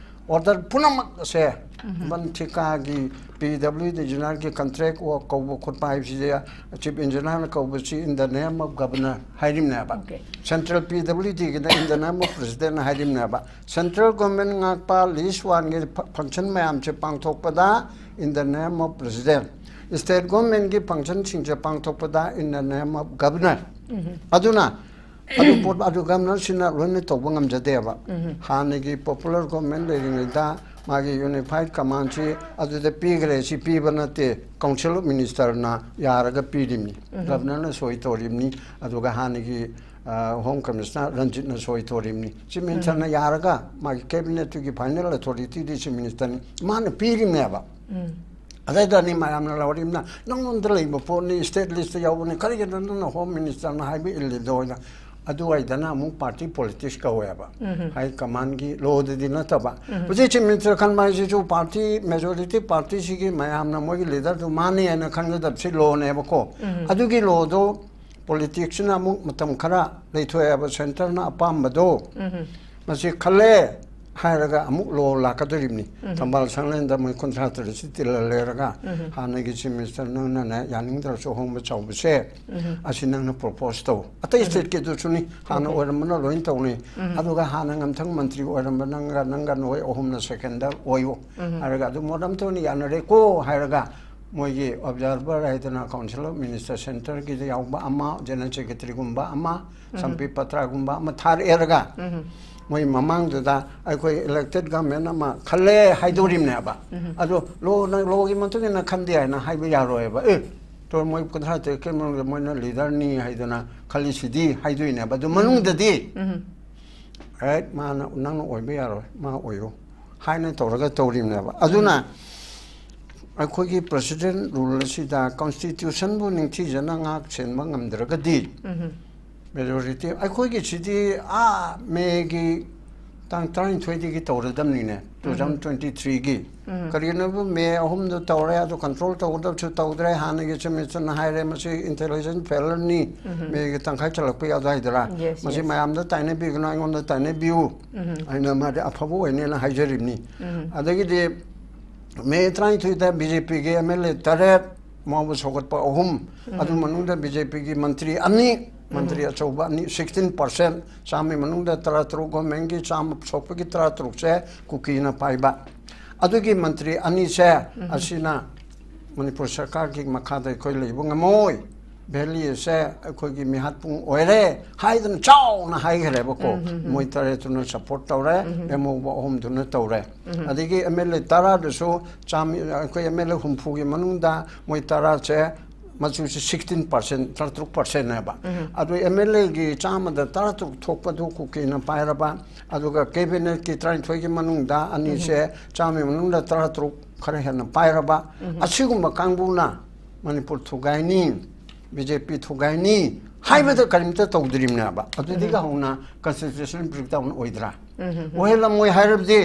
order ꯄꯨꯝꯅꯃꯛ ꯑꯁꯦ, ꯎꯝ꯫ ꯕꯟ ꯊꯤꯀꯥꯒꯤ, P W D engineerꯒꯤ contract work ꯀꯧꯕ ꯈꯣꯠꯄ ꯍꯥꯏꯕꯁꯤꯗꯤ Chief Engineerꯅ ꯀꯧꯕꯁꯤ in the name of governor ꯍꯥꯏꯔꯤꯕꯅꯦꯕ꯫ Okay꯫ Central P W Dꯒꯤꯗ in the name of president ꯍꯥꯏꯔꯤꯕꯅꯦꯕ꯫ Central government ꯉꯥꯛꯄ list oneꯒꯤ ꯐ-, function ꯃꯌꯥꯝꯁꯦ ꯄꯥꯡꯊꯣꯛꯄꯗ in the name of president꯫ State governmentꯀꯤ functionꯁꯤꯡꯁꯦ ꯄꯥꯡꯊꯣꯛꯄꯗ in the name of governor꯫ ꯑꯗꯨꯅ ꯑꯗꯨ ꯄꯣꯠ ꯑꯗꯨ governorꯁꯤꯅ ꯂꯣꯏꯅ ꯇꯧꯕ ꯉꯝꯖꯗꯦꯕ꯫ ꯍꯥꯟꯅꯒꯤ popular government ꯂꯩꯔꯤꯉꯩꯗ ꯃꯥꯒꯤ unified commandꯁꯤ ꯑꯗꯨꯗ ꯄꯤꯈ꯭ꯔꯦ, ꯁꯤ ꯄꯤꯕ ꯅꯠꯇꯦ, Council of Ministerꯅ ꯌꯥꯔꯒ ꯄꯤꯔꯤꯕꯅꯤ, governorꯅ ꯁꯣꯏ ꯇꯧꯔꯤꯕꯅꯤ꯫ ꯑꯗꯨꯒ ꯍꯥꯟꯅꯒꯤ ꯑ, Home Commissioner ꯔꯟꯖꯤꯠꯅ ꯁꯣꯏ ꯇꯧꯔꯤꯕꯅꯤ꯫ Chief Ministerꯅ ꯌꯥꯔꯒ ꯃꯥꯒꯤ cabinetꯇꯨꯒꯤ final authorityꯗꯤ Chief Ministerꯅꯤ, ꯃꯥꯅ ꯄꯤꯔꯤꯕꯅꯦꯕ꯫ ꯑꯗꯩꯗꯅꯤ ꯃꯌꯥꯝꯅ ꯂꯧꯔꯤꯕꯅ, "ꯅꯪꯉꯣꯟꯗ ꯂꯩꯕ ꯄꯣꯠꯅꯤ, state listꯇ ꯌꯥꯎꯕꯅꯤ, ꯀꯔꯤꯒꯤꯅꯣ ꯅꯪꯅ Home Ministerꯅ ꯍꯥꯏꯕ ꯏꯜꯂꯤꯗꯣ?" ꯍꯥꯏꯅ꯫ ꯑꯗꯨꯋꯥꯏꯗꯅ ꯑꯃꯨꯛ party politics ꯀꯧꯋꯦꯕ꯫ High commandꯀꯤ lawꯗꯗꯤ ꯅꯠꯇꯕ꯫ ꯍꯧꯖꯤꯛ Chief Minister ꯈꯟꯕ ꯍꯥꯏꯁꯤꯁꯨ party, majority partyꯁꯤꯒꯤ ꯃꯌꯥꯝꯅ ꯃꯣꯏꯒꯤ leaderꯗꯨ ꯃꯥꯅꯤ ꯍꯥꯏꯅ ꯈꯟꯒꯗꯕꯁꯤ lawꯅꯦꯕꯀꯣ꯫ ꯑꯗꯨꯒꯤ lawꯗꯣ politicsꯅ ꯑꯃꯨꯛ ꯃꯇꯝ ꯈꯔ ꯂꯩꯊꯣꯛꯑꯦꯕ, centreꯅ ꯑꯄꯥꯝꯕꯗꯣ꯫ ꯃꯁꯤ ꯈꯜꯂꯦ ꯍꯥꯏꯔꯒ ꯑꯃꯨꯛ law ꯂꯥꯛꯀꯗꯧꯔꯤꯕꯅꯤ꯫ ꯊꯝꯕꯥꯜ ꯁꯪꯂꯦꯟꯗ ꯃꯣꯏ ꯀꯨꯟꯊ꯭ꯔꯥ ꯇꯔꯦꯠꯁꯤ ꯇꯤꯜꯂ ꯂꯩꯔꯒ ꯍꯥꯟꯅꯒꯤ Chief Minister ꯅꯪꯅꯅꯦ ꯌꯥꯅꯤꯡꯗ꯭ꯔꯁꯨ ꯑꯍꯣꯡꯕ ꯆꯥꯎꯕꯁꯦ ꯑꯁꯤ ꯅꯪꯅ propose ꯇꯧ꯫ ꯑꯇꯩ stateꯀꯤꯗꯨꯁꯨꯅꯤ, ꯍꯥꯟꯅ ꯑꯣꯏꯔꯝꯕꯅ ꯂꯣꯏꯅ ꯇꯧꯅꯤ꯫ ꯑꯗꯨꯒ ꯍꯥꯟꯅ ꯉꯝꯊꯪ ꯃꯟꯇ꯭ꯔꯤ ꯑꯣꯏꯔꯝꯕ ꯅꯪꯒ, ꯅꯪꯒ ꯅꯣꯏ ꯑꯍꯨꯝꯅ secondꯗ ꯑꯣꯏꯌꯨ ꯍꯥꯏꯔꯒ ꯑꯗꯨ ꯃꯣꯠ ꯑꯃ ꯊꯣꯛꯅ ꯌꯥꯅꯔꯦꯀꯣ ꯍꯥꯏꯔꯒ ꯃꯣꯏꯒꯤ observer ꯍꯥꯏꯗꯅ Council of Minister centreꯒꯤꯗ ꯌꯥꯎꯕ ꯑꯃ, General Secretaryꯒꯨꯝꯕ ꯑꯃ, ꯁꯝꯄꯤ ꯄꯇ꯭ꯔꯥꯒꯨꯝꯕ ꯑꯃ ꯊꯥꯔꯛꯑꯦꯔꯒ ꯃꯣꯏ ꯃꯃꯥꯡꯗꯨꯗ ꯑꯩꯈꯣꯏ elected government ꯑꯃ ꯈꯜꯂꯦ ꯍꯥꯏꯗꯣꯔꯤꯕꯅꯦꯕ꯫ ꯑꯗꯣ lawꯅ, lawꯒꯤ ꯃꯇꯨꯡ ꯏꯟꯅ ꯈꯟꯗꯦ ꯍꯥꯏꯅ ꯍꯥꯏꯕ ꯌꯥꯔꯣꯏꯕ꯫ ꯑꯦ, ꯇꯣ ꯃꯣꯏ ꯀꯨꯟꯊ꯭ꯔꯥ ꯇꯔꯦꯠꯀꯤ ꯃꯅꯨꯡꯗ ꯃꯣꯏꯅ leaderꯅꯤ ꯍꯥꯏꯗꯅ ꯈꯜꯂꯤꯁꯤꯗꯤ ꯍꯥꯏꯗꯣꯏꯅꯦꯕ꯫ ꯑꯗꯨ ꯃꯅꯨꯡꯗꯗꯤ ꯑꯦ, ꯃꯥꯅ, "ꯅꯪꯅ ꯑꯣꯏꯕ ꯌꯥꯔꯣꯏ, ꯃꯥ ꯑꯣꯏꯌꯨ" ꯍꯥꯏꯅ ꯇꯧꯔꯒ ꯇꯧꯔꯤꯕꯅꯦꯕ꯫ ꯑꯗꯨꯅ ꯑꯩꯈꯣꯏꯒꯤ president rule ꯑꯁꯤꯗ constitutionꯕꯨ ꯅꯤꯡꯊꯤꯖꯅ ꯉꯥꯛ ꯁꯦꯟꯕ ꯉꯝꯗ꯭ꯔꯒꯗꯤ majority ꯑꯩꯈꯣꯏꯒꯤ ꯁꯤꯗꯤ ꯑꯥ Mayꯒꯤ ꯇꯥꯡ ꯇꯔꯥꯅꯤꯊꯣꯏꯗꯒꯤ ꯇꯧꯔꯗꯕꯅꯤꯅꯦ, two thousand twenty threeꯒꯤ꯫ ꯀꯔꯤꯒꯤꯅꯣꯕꯨ May ꯑꯍꯨꯝꯗ ꯇꯧꯔꯦ, ꯑꯗꯨ control ꯇꯧꯒꯗꯕꯁꯨ ꯇꯧꯗ꯭ꯔꯦ, ꯍꯥꯟꯅꯒꯤ Chief Ministerꯅ ꯍꯥꯏꯔꯦ ꯃꯁꯤ intelligence failureꯅꯤ꯫ Mayꯒꯤ ꯇꯪꯈꯥꯏ ꯆꯜꯂꯛꯄ ꯌꯥꯎꯗ ꯍꯥꯏꯗꯔꯥ? Yes, ꯃꯁꯤ yes. ꯃꯌꯥꯝꯗ ꯇꯥꯏꯅꯕꯤꯒꯅꯨ, ꯑꯩꯉꯣꯟꯗ ꯇꯥꯏꯅꯕꯤꯌꯨ꯫ ꯑꯩꯅ ꯃꯥꯗꯤ ꯑꯐꯕ ꯑꯣꯏꯅꯦꯅ ꯍꯥꯏꯖꯔꯤꯕꯅꯤ꯫ ꯑꯗꯒꯤꯗꯤ May ꯇꯔꯥꯅꯤꯊꯣꯏꯗ BJPꯒꯤ MLA ꯇꯔꯦꯠ, ꯃꯥꯕꯨ ꯁꯧꯒꯠꯄ ꯑꯍꯨꯝ, ꯑꯗꯨ ꯃꯅꯨꯡꯗ BJPꯒꯤ ꯃꯟꯇ꯭ꯔꯤ ꯑꯅꯤ, ꯃꯟꯇ꯭ꯔꯤ ꯑꯆꯧꯕ ꯑꯅꯤ, sixteen percent, ꯆꯥꯝꯃꯒꯤ ꯃꯅꯨꯡꯗ ꯇꯔꯥꯇꯔꯨꯛ, governmentꯀꯤ ꯆꯥꯝꯃ ꯁꯣꯛꯄꯒꯤ ꯇꯔꯥꯇꯔꯨꯛꯁꯦ ꯀꯨꯀꯤꯅ ꯄꯥꯏꯕ꯫ ꯑꯗꯨꯒꯤ ꯃꯟꯇ꯭ꯔꯤ ꯑꯅꯤꯁꯦ ꯑꯁꯤꯅ ꯃꯅꯤꯄꯨꯔ ꯁꯔꯀꯥꯔꯒꯤ ꯃꯈꯥꯗ ꯑꯩꯈꯣꯏ ꯂꯩꯕ ꯉꯝꯃꯣꯏ, ꯚꯦꯂꯤ ꯑꯁꯦ ꯑꯩꯈꯣꯏꯒꯤ ꯃꯤꯍꯥꯠꯄꯨꯡ ꯑꯣꯏꯔꯦ ꯍꯥꯏꯗꯅ ꯆꯥꯎꯅ ꯍꯥꯏꯈ꯭ꯔꯦꯕꯀꯣ꯫ ꯎꯝ, ꯎꯝ, ꯎꯝ꯫ ꯃꯣꯏ ꯇꯔꯦꯠꯇꯨꯅ ꯁꯄꯣꯔꯠ ꯇꯧꯔꯦ, ꯎꯝ꯫ ꯑꯦꯝ ꯑꯣ ꯑꯍꯨꯝꯗꯨꯅ ꯇꯧꯔꯦ꯫ ꯎꯝ꯫ ꯑꯗꯒꯤ ꯑꯦꯝ ꯑꯦꯜ ꯑꯦ ꯇꯔꯥꯗꯨꯁꯨ ꯆꯥꯝꯃ, ꯑꯩꯈꯣꯏ ꯑꯦꯝ ꯑꯦꯜ ꯑꯦ ꯍꯨꯝꯐꯨꯒꯤ ꯃꯅꯨꯡꯗ ꯃꯣꯏ ꯇꯔꯥꯁꯦ ꯃꯆꯨꯁꯦ ꯁꯤꯛꯁꯇꯤꯟ ꯄꯥꯔꯁꯦꯟ, ꯇꯔꯥꯇꯔꯨꯛ ꯄꯥꯔꯁꯦꯟꯅꯦꯕ꯫ ꯎꯝ꯫ ꯑꯗꯨ ꯑꯦꯝ ꯑꯦꯜ ꯑꯦꯒꯤ ꯆꯥꯝꯃꯗ ꯇꯔꯥꯇꯔꯨꯛ ꯊꯣꯛꯄꯗꯨ ꯀꯨꯀꯤꯅ ꯄꯥꯏꯔꯕ, ꯑꯗꯨꯒ ꯀꯦꯕꯤꯅꯦꯠꯀꯤ ꯇꯔꯥꯅꯤꯊꯣꯏꯒꯤ ꯃꯅꯨꯡꯗ ꯑꯅꯤꯁꯦ ꯎꯝ꯫ ꯆꯥꯝꯃꯒꯤ ꯃꯅꯨꯡꯗ ꯇꯔꯥꯇꯔꯨꯛ ꯈꯔ ꯍꯦꯟꯅ ꯄꯥꯏꯔꯕ, ꯎꯝ꯫ ꯑꯁꯤꯒꯨꯝꯕ ꯀꯥꯡꯕꯨꯅ ꯃꯅꯤꯄꯨꯔ ꯊꯨꯒꯥꯏꯅꯤ, ꯕꯤ ꯖꯦ ꯄꯤ ꯊꯨꯒꯥꯏꯅꯤ ꯍꯥꯏꯕꯗ ꯎꯝ꯫ ꯀꯔꯤꯝꯇ ꯇꯧꯗ꯭ꯔꯤꯕꯅꯦꯕ꯫ ꯑꯗꯨꯗꯒꯤ ꯎꯝ꯫ ꯍꯧꯅ constitution breakdown ꯑꯣꯏꯗ꯭ꯔꯥ? ꯎꯝ, ꯎꯝ, ꯎꯝ꯫ ꯑꯣꯏꯍꯜꯂꯝꯃꯣꯏ ꯍꯥꯏꯔꯕꯗꯤ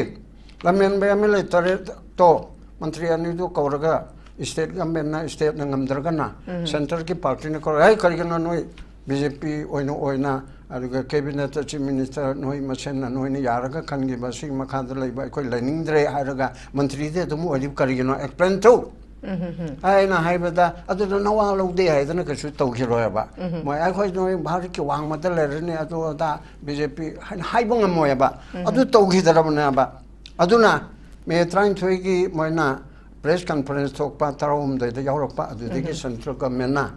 ꯂꯝꯍꯦꯟꯕ ꯑꯦꯝ ꯑꯦꯜ ꯑꯦ ꯇꯔꯦꯠꯇꯣ ꯃꯟꯇ꯭ꯔꯤ ꯑꯅꯤꯗꯨ ꯀꯧꯔꯒ state governmentꯅ, stateꯅ ꯉꯝꯗ꯭ꯔꯒꯅ ꯎꯝ꯫ Centreꯒꯤ partyꯅ ꯀꯧꯔꯒ, "ꯍꯩ, ꯀꯔꯤꯒꯤꯅꯣ ꯅꯣꯏ ꯕꯤ ꯖꯦ ꯄꯤ ꯑꯣꯏꯅ ꯑꯣꯏꯅ, ꯑꯗꯨꯒ cabinet chief minister ꯅꯣꯏ ꯃꯁꯦꯟꯅ ꯅꯣꯏꯅ ꯌꯥꯔꯒ ꯈꯟꯈꯤꯕ, ꯁꯤꯒꯤ ꯃꯈꯥꯗ ꯂꯩꯕ ꯑꯩꯈꯣꯏ ꯂꯩꯅꯤꯡꯗ꯭ꯔꯦ" ꯍꯥꯏꯔꯒ ꯃꯟꯇ꯭ꯔꯤꯗꯤ ꯑꯗꯨꯝ ꯑꯣꯏꯔꯤꯕ ꯀꯔꯤꯒꯤꯅꯣ? Explain ꯇꯧ꯫ ꯎꯝ, ꯎꯝ, ꯎꯝ꯫ ꯑꯩꯅ ꯍꯥꯏꯕꯗ, "ꯑꯗꯨꯗ ꯅꯋꯥ ꯂꯧꯗꯦ" ꯍꯥꯏꯗꯅ ꯀꯩꯁꯨ ꯇꯧꯈꯤꯔꯣꯏꯕ꯫ ꯎꯝ, ꯎꯝ꯫ ꯃꯣꯏ, "ꯑꯩꯈꯣꯏ ꯅꯣꯏ ꯚꯥꯔꯠꯀꯤ ꯋꯥꯡꯃꯗ ꯂꯩꯔꯅꯤ, ꯑꯗꯨ ꯑꯗꯥ ꯕꯤ ꯖꯦ ꯄꯤ" ꯍꯥꯏꯅ ꯍꯥꯏꯕ ꯉꯝꯃꯣꯏꯕ꯫ ꯎꯝ꯫ ꯑꯗꯨ ꯇꯧꯈꯤꯗ꯭ꯔꯕꯅꯦꯕ꯫ ꯑꯗꯨꯅ ꯃꯦ ꯇꯔꯥꯅꯤꯊꯣꯏꯒꯤ ꯃꯣꯏꯅ press conference ꯊꯣꯛꯄ, ꯇꯔꯥꯍꯨꯝꯗꯣꯏꯗ ꯌꯥꯎꯔꯛꯄ, ꯑꯗꯨꯗꯒꯤ ꯎꯝ꯫ Central governmentꯅ,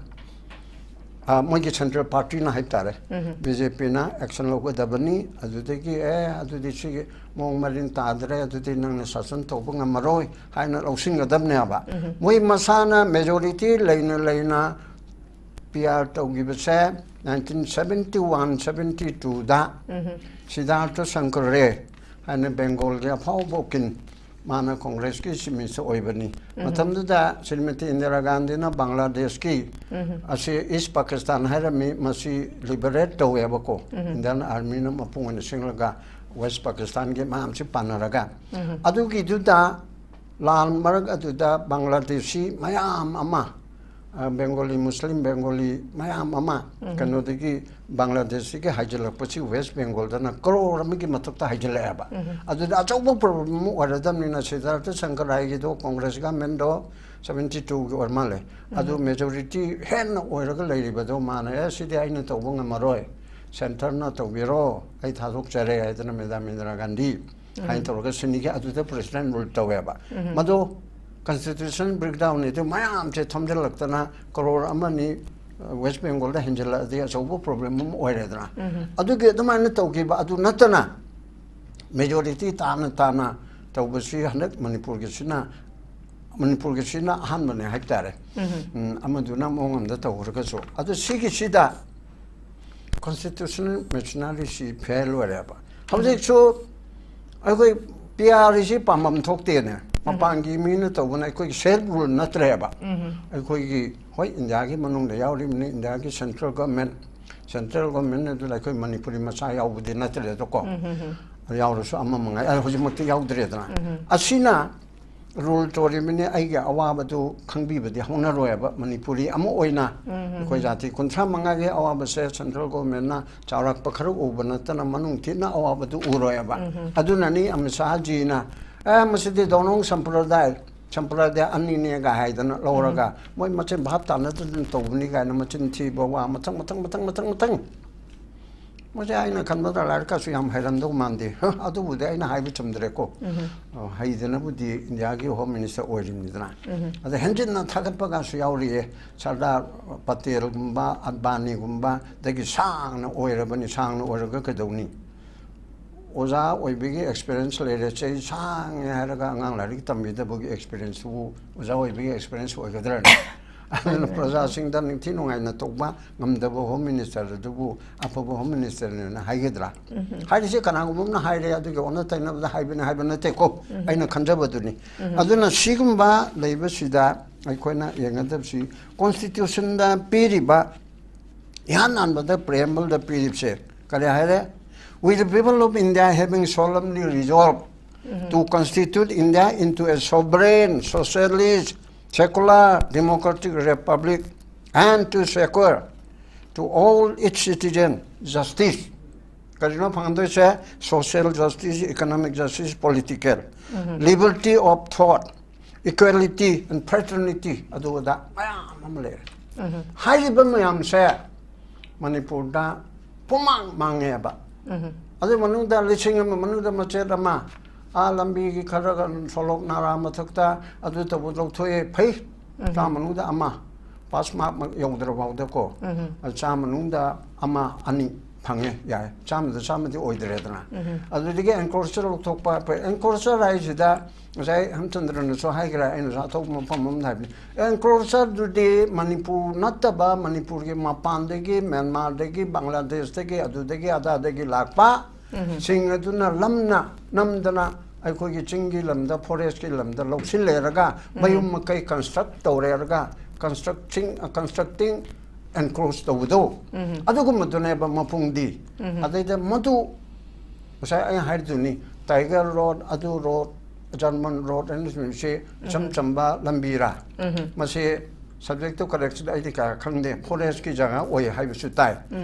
ꯑ, ꯃꯣꯏꯒꯤ central partyꯅ ꯍꯥꯏꯕ ꯇꯥꯔꯦ, ꯎꯝ꯫ ꯕꯤ ꯖꯦ ꯄꯤꯅ action ꯂꯧꯒꯗꯕꯅꯤ꯫ ꯑꯗꯨꯗꯒꯤ, "ꯑꯦ, ꯑꯗꯨꯗꯤ ꯁꯤꯒꯤ ꯃꯑꯣꯡ ꯃꯔꯤꯟ ꯇꯥꯗ꯭ꯔꯦ, ꯑꯗꯨꯗꯤ ꯅꯪꯅ ꯁꯥꯁꯟ ꯇꯧꯕ ꯉꯝꯃꯔꯣꯏ" ꯍꯥꯏꯅ ꯂꯧꯁꯤꯟꯒꯗꯕꯅꯦꯕ꯫ ꯎꯝ꯫ ꯃꯣꯏ ꯃꯁꯥꯅ majority ꯂꯩꯅ ꯂꯩꯅ ꯄꯤ ꯑꯥꯔ ꯇꯧꯈꯤꯕꯁꯦ nineteen seventy one seventy twoꯗ ꯎꯝ꯫ ꯁꯤꯗꯥꯔꯊ ꯁꯪꯀꯔ ꯔꯦ ꯍꯥꯏꯅ ꯕꯦꯡꯒꯣꯜꯒꯤ ꯑꯐꯥꯎꯕ ꯎꯀꯤꯜ, ꯃꯥꯅ ꯀꯣꯡꯒ꯭ꯔꯦꯁꯀꯤ chief minister ꯑꯣꯏꯕꯅꯤ꯫ ꯎꯝ꯫ ꯃꯇꯝꯗꯨꯗ ꯁ꯭ꯔꯤꯃꯇꯤ ꯏꯟꯗꯤꯔꯥ ꯒꯥꯟꯙꯤꯅ ꯕꯪꯒ꯭ꯂꯥꯗꯦꯁꯀꯤ ꯎꯝ꯫ ꯑꯁꯤ East Pakistan ꯍꯥꯏꯔꯝꯃꯤ, ꯃꯁꯤ liberate ꯇꯧꯋꯦꯕꯀꯣ꯫ ꯎꯝ꯫ Indian armyꯅ ꯃꯄꯨꯡ ꯑꯣꯏꯅ ꯁꯤꯡꯂꯒ West Pakistanꯒꯤ ꯃꯌꯥꯝꯁꯤ ꯄꯥꯟꯅꯔꯒ꯫ ꯎꯝ꯫ ꯑꯗꯨꯒꯤꯗꯨꯗ ꯂꯥꯟ ꯃꯔꯛ ꯑꯗꯨꯗ ꯕꯪꯒ꯭ꯂꯥꯗꯦꯁꯤ ꯃꯌꯥꯝ ꯑꯃ, ꯑ, ꯕꯦꯡꯒꯣꯂꯤ, ꯃꯨꯁꯂꯤꯝ ꯕꯦꯡꯒꯣꯂꯤ ꯃꯌꯥꯝ ꯑꯃ ꯎꯝ꯫ ꯀꯩꯅꯣꯗꯒꯤ ꯕꯪꯒ꯭ꯂꯥꯗꯦꯁꯁꯤꯒꯤ ꯍꯥꯏꯖꯤꯜꯂꯛꯄꯁꯤ West Bengalꯗ ꯀ꯭ꯔꯣꯔ ꯑꯃꯒꯤ ꯃꯊꯛꯇ ꯍꯥꯏꯖꯤꯜꯂꯛꯑꯦꯕ꯫ ꯎꯝ꯫ ꯑꯗꯨꯗ ꯑꯆꯧꯕ problem ꯑꯃ ꯑꯣꯏꯔꯗꯕꯅꯤꯅ ꯁꯤꯗꯥꯔꯊ ꯁꯪꯀꯔ ꯔꯥꯏꯒꯤꯗꯣ ꯀꯣꯡꯒ꯭ꯔꯦꯁ governmentꯗꯣ seventy twoꯒꯤ ꯑꯣꯏꯔ ꯃꯥꯜꯂꯦ꯫ ꯑꯗꯨ ꯎꯝ꯫ Majority ꯍꯦꯟꯅ ꯑꯣꯏꯔꯒ ꯂꯩꯔꯤꯕꯗꯣ ꯃꯥꯅ, "ꯑꯦ, ꯁꯤꯗꯤ ꯑꯩꯅ ꯇꯧꯕ ꯉꯝꯃꯔꯣꯏ, centreꯅ ꯇꯧꯕꯤꯔꯣ, ꯑꯩ ꯊꯥꯗꯣꯛꯆꯔꯦ" ꯍꯥꯏꯗꯅ ꯃꯦꯗꯥꯝ ꯏꯟꯗꯤꯔꯥ ꯒꯥꯟꯙꯤ ꯍꯥꯏꯅ ꯎꯝ꯫ ꯇꯧꯔꯒ ꯁꯤꯅꯤꯒꯤ ꯑꯗꯨꯗ president rule ꯇꯧꯋꯦꯕ꯫ ꯎꯝ꯫ ꯃꯗꯣ ꯀꯟꯁꯇꯤꯇ꯭ꯌꯨꯁꯟ ꯕ꯭ꯔꯦꯛꯗꯥꯎꯟ ꯑꯗꯨ ꯃꯌꯥꯝꯁꯦ ꯊꯣꯝꯖꯤꯜꯂꯛꯇꯅ ꯀꯔꯣꯔ ꯑꯃꯅꯤ ꯋꯦꯁ ꯕꯦꯡꯒꯣꯜꯗ ꯍꯦꯟꯖꯤꯜꯂꯛꯑꯗꯤ ꯑꯆꯧꯕ ꯄ꯭ꯔꯣꯕ꯭ꯂꯦꯝ ꯑꯃ ꯑꯣꯏꯔꯦꯗꯅ꯫ ꯑꯗꯨꯒꯤ ꯑꯗꯨꯃꯥꯏꯅ ꯇꯧꯈꯤꯕ ꯑꯗꯨ ꯅꯠꯇꯅ ꯃꯦꯖꯣꯔꯤꯇꯤ ꯇꯥꯅ ꯇꯥꯅ ꯇꯧꯕꯁꯤ ꯍꯟꯗꯛ ꯃꯅꯤꯄꯨꯔꯒꯤꯁꯤꯅ, ꯃꯅꯤꯄꯨꯔꯒꯤꯁꯤꯅ ꯑꯍꯥꯟꯕꯅꯦ ꯍꯥꯏꯕ ꯇꯥꯔꯦ꯫ ꯎꯝ, ꯑꯃꯗꯨꯅ ꯃꯑꯣꯡ ꯑꯃꯗ ꯇꯧꯈ꯭ꯔꯒꯁꯨ꯫ ꯑꯗꯨ ꯁꯤꯒꯤꯁꯤꯗ ꯀꯣꯟꯁꯇꯤꯇ꯭ꯌꯨꯁꯅꯦꯜ ꯃꯦꯆꯤꯅꯔꯤꯁꯤ ꯐꯦꯜ ꯑꯣꯏꯔꯦꯕ꯫ ꯍꯧꯖꯤꯛꯁꯨ ꯑꯩꯈꯣꯏ ꯄꯤ ꯑꯥꯔ ꯁꯤ ꯄꯥꯝꯐꯝ ꯊꯣꯛꯇꯦꯅꯦ꯫ ꯃꯄꯥꯟꯒꯤ ꯃꯤꯅ ꯇꯧꯕꯅ ꯑꯩꯈꯣꯏꯒꯤ ꯁꯦꯜꯐ ꯔꯨꯜ ꯅꯠꯇ꯭ꯔꯦꯕ꯫ ꯑꯩꯈꯣꯏꯒꯤ, ꯍꯣꯏ, ꯏꯟꯗꯤꯌꯥꯒꯤ ꯃꯅꯨꯡꯗ ꯌꯥꯎꯔꯤꯕꯅꯤ, ꯏꯟꯗꯤꯌꯥꯒꯤ ꯁꯦꯟꯇ꯭ꯔꯦꯜ ꯒꯣꯔꯃꯦꯟ, ꯁꯦꯟꯇ꯭ꯔꯦꯜ ꯒꯣꯔꯃꯦꯟ ꯑꯗꯨꯗ ꯑꯩꯈꯣꯏ ꯃꯅꯤꯄꯨꯔꯤ ꯃꯆꯥ ꯌꯥꯎꯕꯗꯤ ꯅꯠꯇ꯭ꯔꯦꯗꯀꯣ꯫ ꯌꯥꯎꯔꯁꯨ ꯑꯃ ꯃꯉꯥꯏ, ꯑ, ꯍꯧꯖꯤꯛꯃꯛꯇꯤ ꯌꯥꯎꯗ꯭ꯔꯦꯗꯅ꯫ ꯑꯁꯤꯅ ꯔꯨꯜ ꯇꯧꯔꯤꯕꯅꯤ, ꯑꯩꯒꯤ ꯑꯋꯥꯕꯗꯨ ꯈꯪꯕꯤꯕꯗꯤ ꯍꯧꯅꯔꯣꯏꯕ꯫ ꯃꯅꯤꯄꯨꯔꯤ ꯑꯃ ꯑꯣꯏꯅ ꯑꯩꯈꯣꯏ ꯖꯥꯇꯤ ꯀꯨꯟꯊ꯭ꯔꯥ ꯃꯉꯥꯒꯤ ꯑꯋꯥꯕꯁꯦ ꯁꯦꯟꯇ꯭ꯔꯦꯜ ꯒꯣꯔꯃꯦꯟꯅ ꯆꯥꯎꯔꯥꯛꯄ ꯈꯔ ꯎꯕ ꯅꯠꯇꯅ ꯃꯅꯨꯡ ꯊꯤꯅ ꯑꯋꯥꯕꯗꯨ ꯎꯔꯣꯏꯕ꯫ ꯑꯗꯨꯅꯅꯤ ꯑꯃꯤꯠ ꯁꯥꯍꯖꯤꯅ, "ꯑꯦ, ꯃꯁꯤꯗꯤ ꯗꯣꯅꯣꯡ ꯁꯝꯄ꯭ꯔꯗꯥꯏ, ꯁꯝꯄ꯭ꯔꯗꯥꯏ ꯑꯅꯤꯅꯦꯒ" ꯍꯥꯏꯗꯅ ꯂꯧꯔꯒ ꯃꯣꯏ ꯃꯆꯤꯟ ꯚꯥꯞ ꯇꯥꯅꯗꯗꯅ ꯇꯧꯕꯅꯤ ꯀꯥꯏꯅ ꯃꯆꯤꯟ ꯊꯤꯕ ꯋꯥ ꯃꯊꯪ, ꯃꯊꯪ, ꯃꯊꯪ, ꯃꯊꯪ, ꯃꯊꯪ꯫ ꯃꯁꯤ ꯑꯩꯅ ꯈꯟꯕꯗ ꯂꯥꯏꯔꯤꯛ ꯀꯁꯨ ꯌꯥꯝ ꯍꯩꯔꯝꯗꯧ ꯃꯥꯟꯗꯦ꯫ ꯍ, ꯑꯗꯨꯕꯨꯗꯤ ꯑꯩꯅ ꯍꯥꯏꯕ ꯆꯨꯝꯗ꯭ꯔꯦꯀꯣ꯫ ꯑ, ꯍꯩꯗꯅꯕꯨꯗꯤ ꯏꯟꯗꯤꯌꯥꯒꯤ ꯍꯣꯝ ꯃꯤꯅꯤꯁꯇꯔ ꯑꯣꯏꯔꯤꯕꯅꯤꯗꯅ꯫ ꯑꯗ ꯍꯦꯟꯖꯤꯟꯅ ꯊꯥꯒꯠꯄꯒꯁꯨ ꯌꯥꯎꯔꯤꯌꯦ꯫ ꯁꯔꯗꯥꯔ ꯄꯇꯦꯜꯒꯨꯝꯕ, ꯑꯗꯕꯥꯅꯤꯒꯨꯝꯕ, ꯑꯗꯒꯤ ꯁꯥꯡꯅ ꯑꯣꯏꯔꯕꯅꯤ, ꯁꯥꯡꯅ ꯑꯣꯏꯔꯒ ꯀꯩꯗꯧꯅꯤ? ꯑꯣꯖꯥ ꯑꯣꯏꯕꯒꯤ ꯑꯦꯛꯁꯄꯤꯔꯤꯌꯦꯟꯁ ꯂꯩꯔꯦ, ꯆꯍꯤ ꯁꯥꯡꯉꯦ ꯍꯥꯏꯔꯒ ꯑꯉꯥꯡ ꯂꯥꯏꯔꯤꯛ ꯇꯝꯕꯤꯗꯕꯒꯤ ꯑꯦꯛꯁꯄꯤꯔꯤꯌꯦꯟꯁꯇꯨꯕꯨ ꯑꯣꯖꯥ ꯑꯣꯏꯕꯒꯤ ꯑꯦꯛꯁꯄꯤꯔꯤꯌꯦꯟꯁ ꯑꯣꯏꯒꯗ꯭ꯔꯅꯦ? ꯑꯗꯨꯅ ꯄ꯭ꯔꯖꯥꯁꯤꯡꯗ ꯅꯤꯡꯊꯤ ꯅꯨꯡꯉꯥꯏꯅ ꯇꯧꯕ ꯉꯝꯗꯕ ꯍꯣꯝ ꯃꯤꯅꯤꯁꯇꯔ ꯑꯗꯨꯕꯨ ꯑꯐꯕ ꯍꯣꯝ ꯃꯤꯅꯤꯁꯇꯔꯅꯦꯅ ꯍꯥꯏꯒꯗ꯭ꯔꯥ? ꯍꯥꯏꯔꯤꯁꯦ ꯀꯅꯥꯒꯨꯝꯕ ꯑꯃꯅ ꯍꯥꯏꯔꯦ, ꯑꯗꯨꯒꯤ ꯑꯣꯟꯅ ꯇꯩꯅꯕꯗ ꯍꯥꯏꯕꯅꯤ ꯍꯥꯏꯕ ꯅꯠꯇꯦꯀꯣ, ꯑꯩꯅ ꯈꯟꯖꯕꯗꯨꯅꯤ꯫ ꯑꯗꯨꯅ ꯁꯤꯒꯨꯝꯕ ꯂꯩꯕꯁꯤꯗ ꯑꯩꯈꯣꯏꯅ ꯌꯦꯡꯒꯗꯕꯁꯤ ꯀꯣꯟꯁꯇꯤꯇ꯭ꯌꯨꯁꯟꯗ ꯄꯤꯔꯤꯕ ꯏꯍꯥꯟ ꯍꯥꯟꯕꯗ ꯄ꯭ꯔꯤꯑꯦꯝꯕꯜꯗ ꯄꯤꯔꯤꯕꯁꯦ ꯀꯔꯤ ꯍꯥꯏꯔꯦ? "We the people of India having solemnly resolved to constitute India into a sovereign, socialist, secular, democratic republic and to secure to all its citizens justice." ꯀꯔꯤꯅꯣ ꯐꯪꯍꯟꯗꯣꯏꯁꯦ? Social justice, economic justice, political liberty of thought, equality and fraternity, ꯑꯗꯨ ꯑꯗꯥ ꯃꯌꯥꯝ ꯑꯃ ꯂꯩꯔꯦ꯫ ꯍꯥꯏꯔꯤꯕ ꯃꯌꯥꯝꯁꯦ ꯃꯅꯤꯄꯨꯔꯗ ꯄꯨꯃꯥꯡ ꯃꯥꯡꯉꯦꯕ꯫ ꯑꯗꯨ ꯃꯅꯨꯡꯗ ꯂꯤꯁꯤꯡ ꯑꯃ ꯃꯅꯨꯡꯗ ꯃꯆꯦꯠ ꯑꯃ ꯑꯥ ꯂꯝꯕꯤꯒꯤ ꯈꯔꯒ ꯁꯣꯂꯣꯛ ꯅꯥꯔꯥ ꯃꯊꯛꯇ ꯑꯗꯨ ꯇꯧꯕ ꯂꯧꯊꯣꯛꯑꯦ, ꯐꯩ꯫ ꯆꯥꯝꯃ ꯃꯅꯨꯡꯗ ꯑꯃ, ꯄꯥꯁ ꯃꯥꯔꯛ ꯌꯧꯗ꯭ꯔ ꯐꯥꯎꯗꯀꯣ, ꯑꯗꯨ ꯆꯥꯝꯃ ꯃꯅꯨꯡꯗ ꯑꯃ ꯑꯅꯤ ꯐꯪꯉꯦ, ꯌꯥꯏ, ꯆꯥꯝꯃꯗ ꯆꯥꯝꯃꯗꯤ ꯑꯣꯏꯗ꯭ꯔꯦꯗꯅ꯫ ꯑꯗꯨꯗꯒꯤ ꯑꯦꯟꯀ꯭ꯔꯣꯆꯔ ꯂꯧꯊꯣꯛꯄ, ꯑꯦꯟꯀ꯭ꯔꯣꯆꯔ ꯍꯥꯏꯁꯤꯗ ꯉꯁꯥꯏ ꯍꯦꯝꯆꯟꯗ꯭ꯔꯅꯁꯨ ꯍꯥꯏꯈ꯭ꯔꯦ, ꯑꯩꯅꯁꯨ ꯑꯇꯣꯞꯄ ꯃꯐꯝ ꯑꯃꯗ ꯍꯥꯏꯕꯅꯤ, ꯑꯦꯟꯀ꯭ꯔꯣꯆꯔꯗꯨꯗꯤ ꯃꯅꯤꯄꯨꯔ ꯅꯠꯇꯕ, ꯃꯅꯤꯄꯨꯔꯒꯤ ꯃꯄꯥꯟꯗꯒꯤ, ꯃ꯭ꯌꯥꯟꯃꯥꯔꯗꯒꯤ, ꯕꯪꯒ꯭ꯂꯥꯗꯦꯁꯇꯒꯤ, ꯑꯗꯨꯗꯒꯤ ꯑꯗꯥꯗꯒꯤ ꯂꯥꯛꯄ ꯁꯤꯡ ꯑꯗꯨꯅ ꯂꯝꯅ ꯅꯝꯗꯅ ꯑꯩꯈꯣꯏꯒꯤ ꯆꯤꯡꯒꯤ ꯂꯝꯗ, ꯐꯣꯔꯦꯁꯀꯤ ꯂꯝꯗ ꯂꯧꯁꯤꯜꯂꯦꯔꯒ ꯃꯌꯨꯝ ꯃꯀꯩ ꯀꯟꯁꯇ꯭ꯔꯛ ꯇꯧꯔꯦꯔꯒ, ꯀꯟꯁꯇ꯭ꯔꯛꯁꯤꯡ, ꯀꯟꯁꯇ꯭ꯔꯛꯇꯤꯡ ꯑꯦꯟꯀ꯭ꯔꯣꯆ ꯇꯧꯕꯗꯣ, ꯑꯗꯨꯒꯨꯝꯕꯗꯨꯅꯦꯕ ꯃꯄꯨꯡꯗꯤ꯫ ꯑꯗꯩꯗ ꯃꯗꯨ ꯉꯁꯥꯏ ꯑꯩꯅ ꯍꯥꯏꯔꯤꯗꯨꯅꯤ, ꯇꯥꯏꯒꯔ ꯔꯣꯗ, ꯑꯗꯨ ꯔꯣꯗ, ꯖꯔꯃꯟ ꯔꯣꯗ ꯍꯥꯏꯅ ꯁꯤ ꯏꯆꯝ ꯆꯝꯕ ꯂꯝꯕꯤꯔꯥ? ꯃꯁꯤ subject to correction ꯑꯩꯗꯤ ꯀꯌꯥ ꯈꯪꯗꯦ, ꯐꯣꯔꯦꯁꯀꯤ ꯖꯒꯥ ꯑꯣꯏ ꯍꯥꯏꯕꯁꯨ ꯇꯥꯏ꯫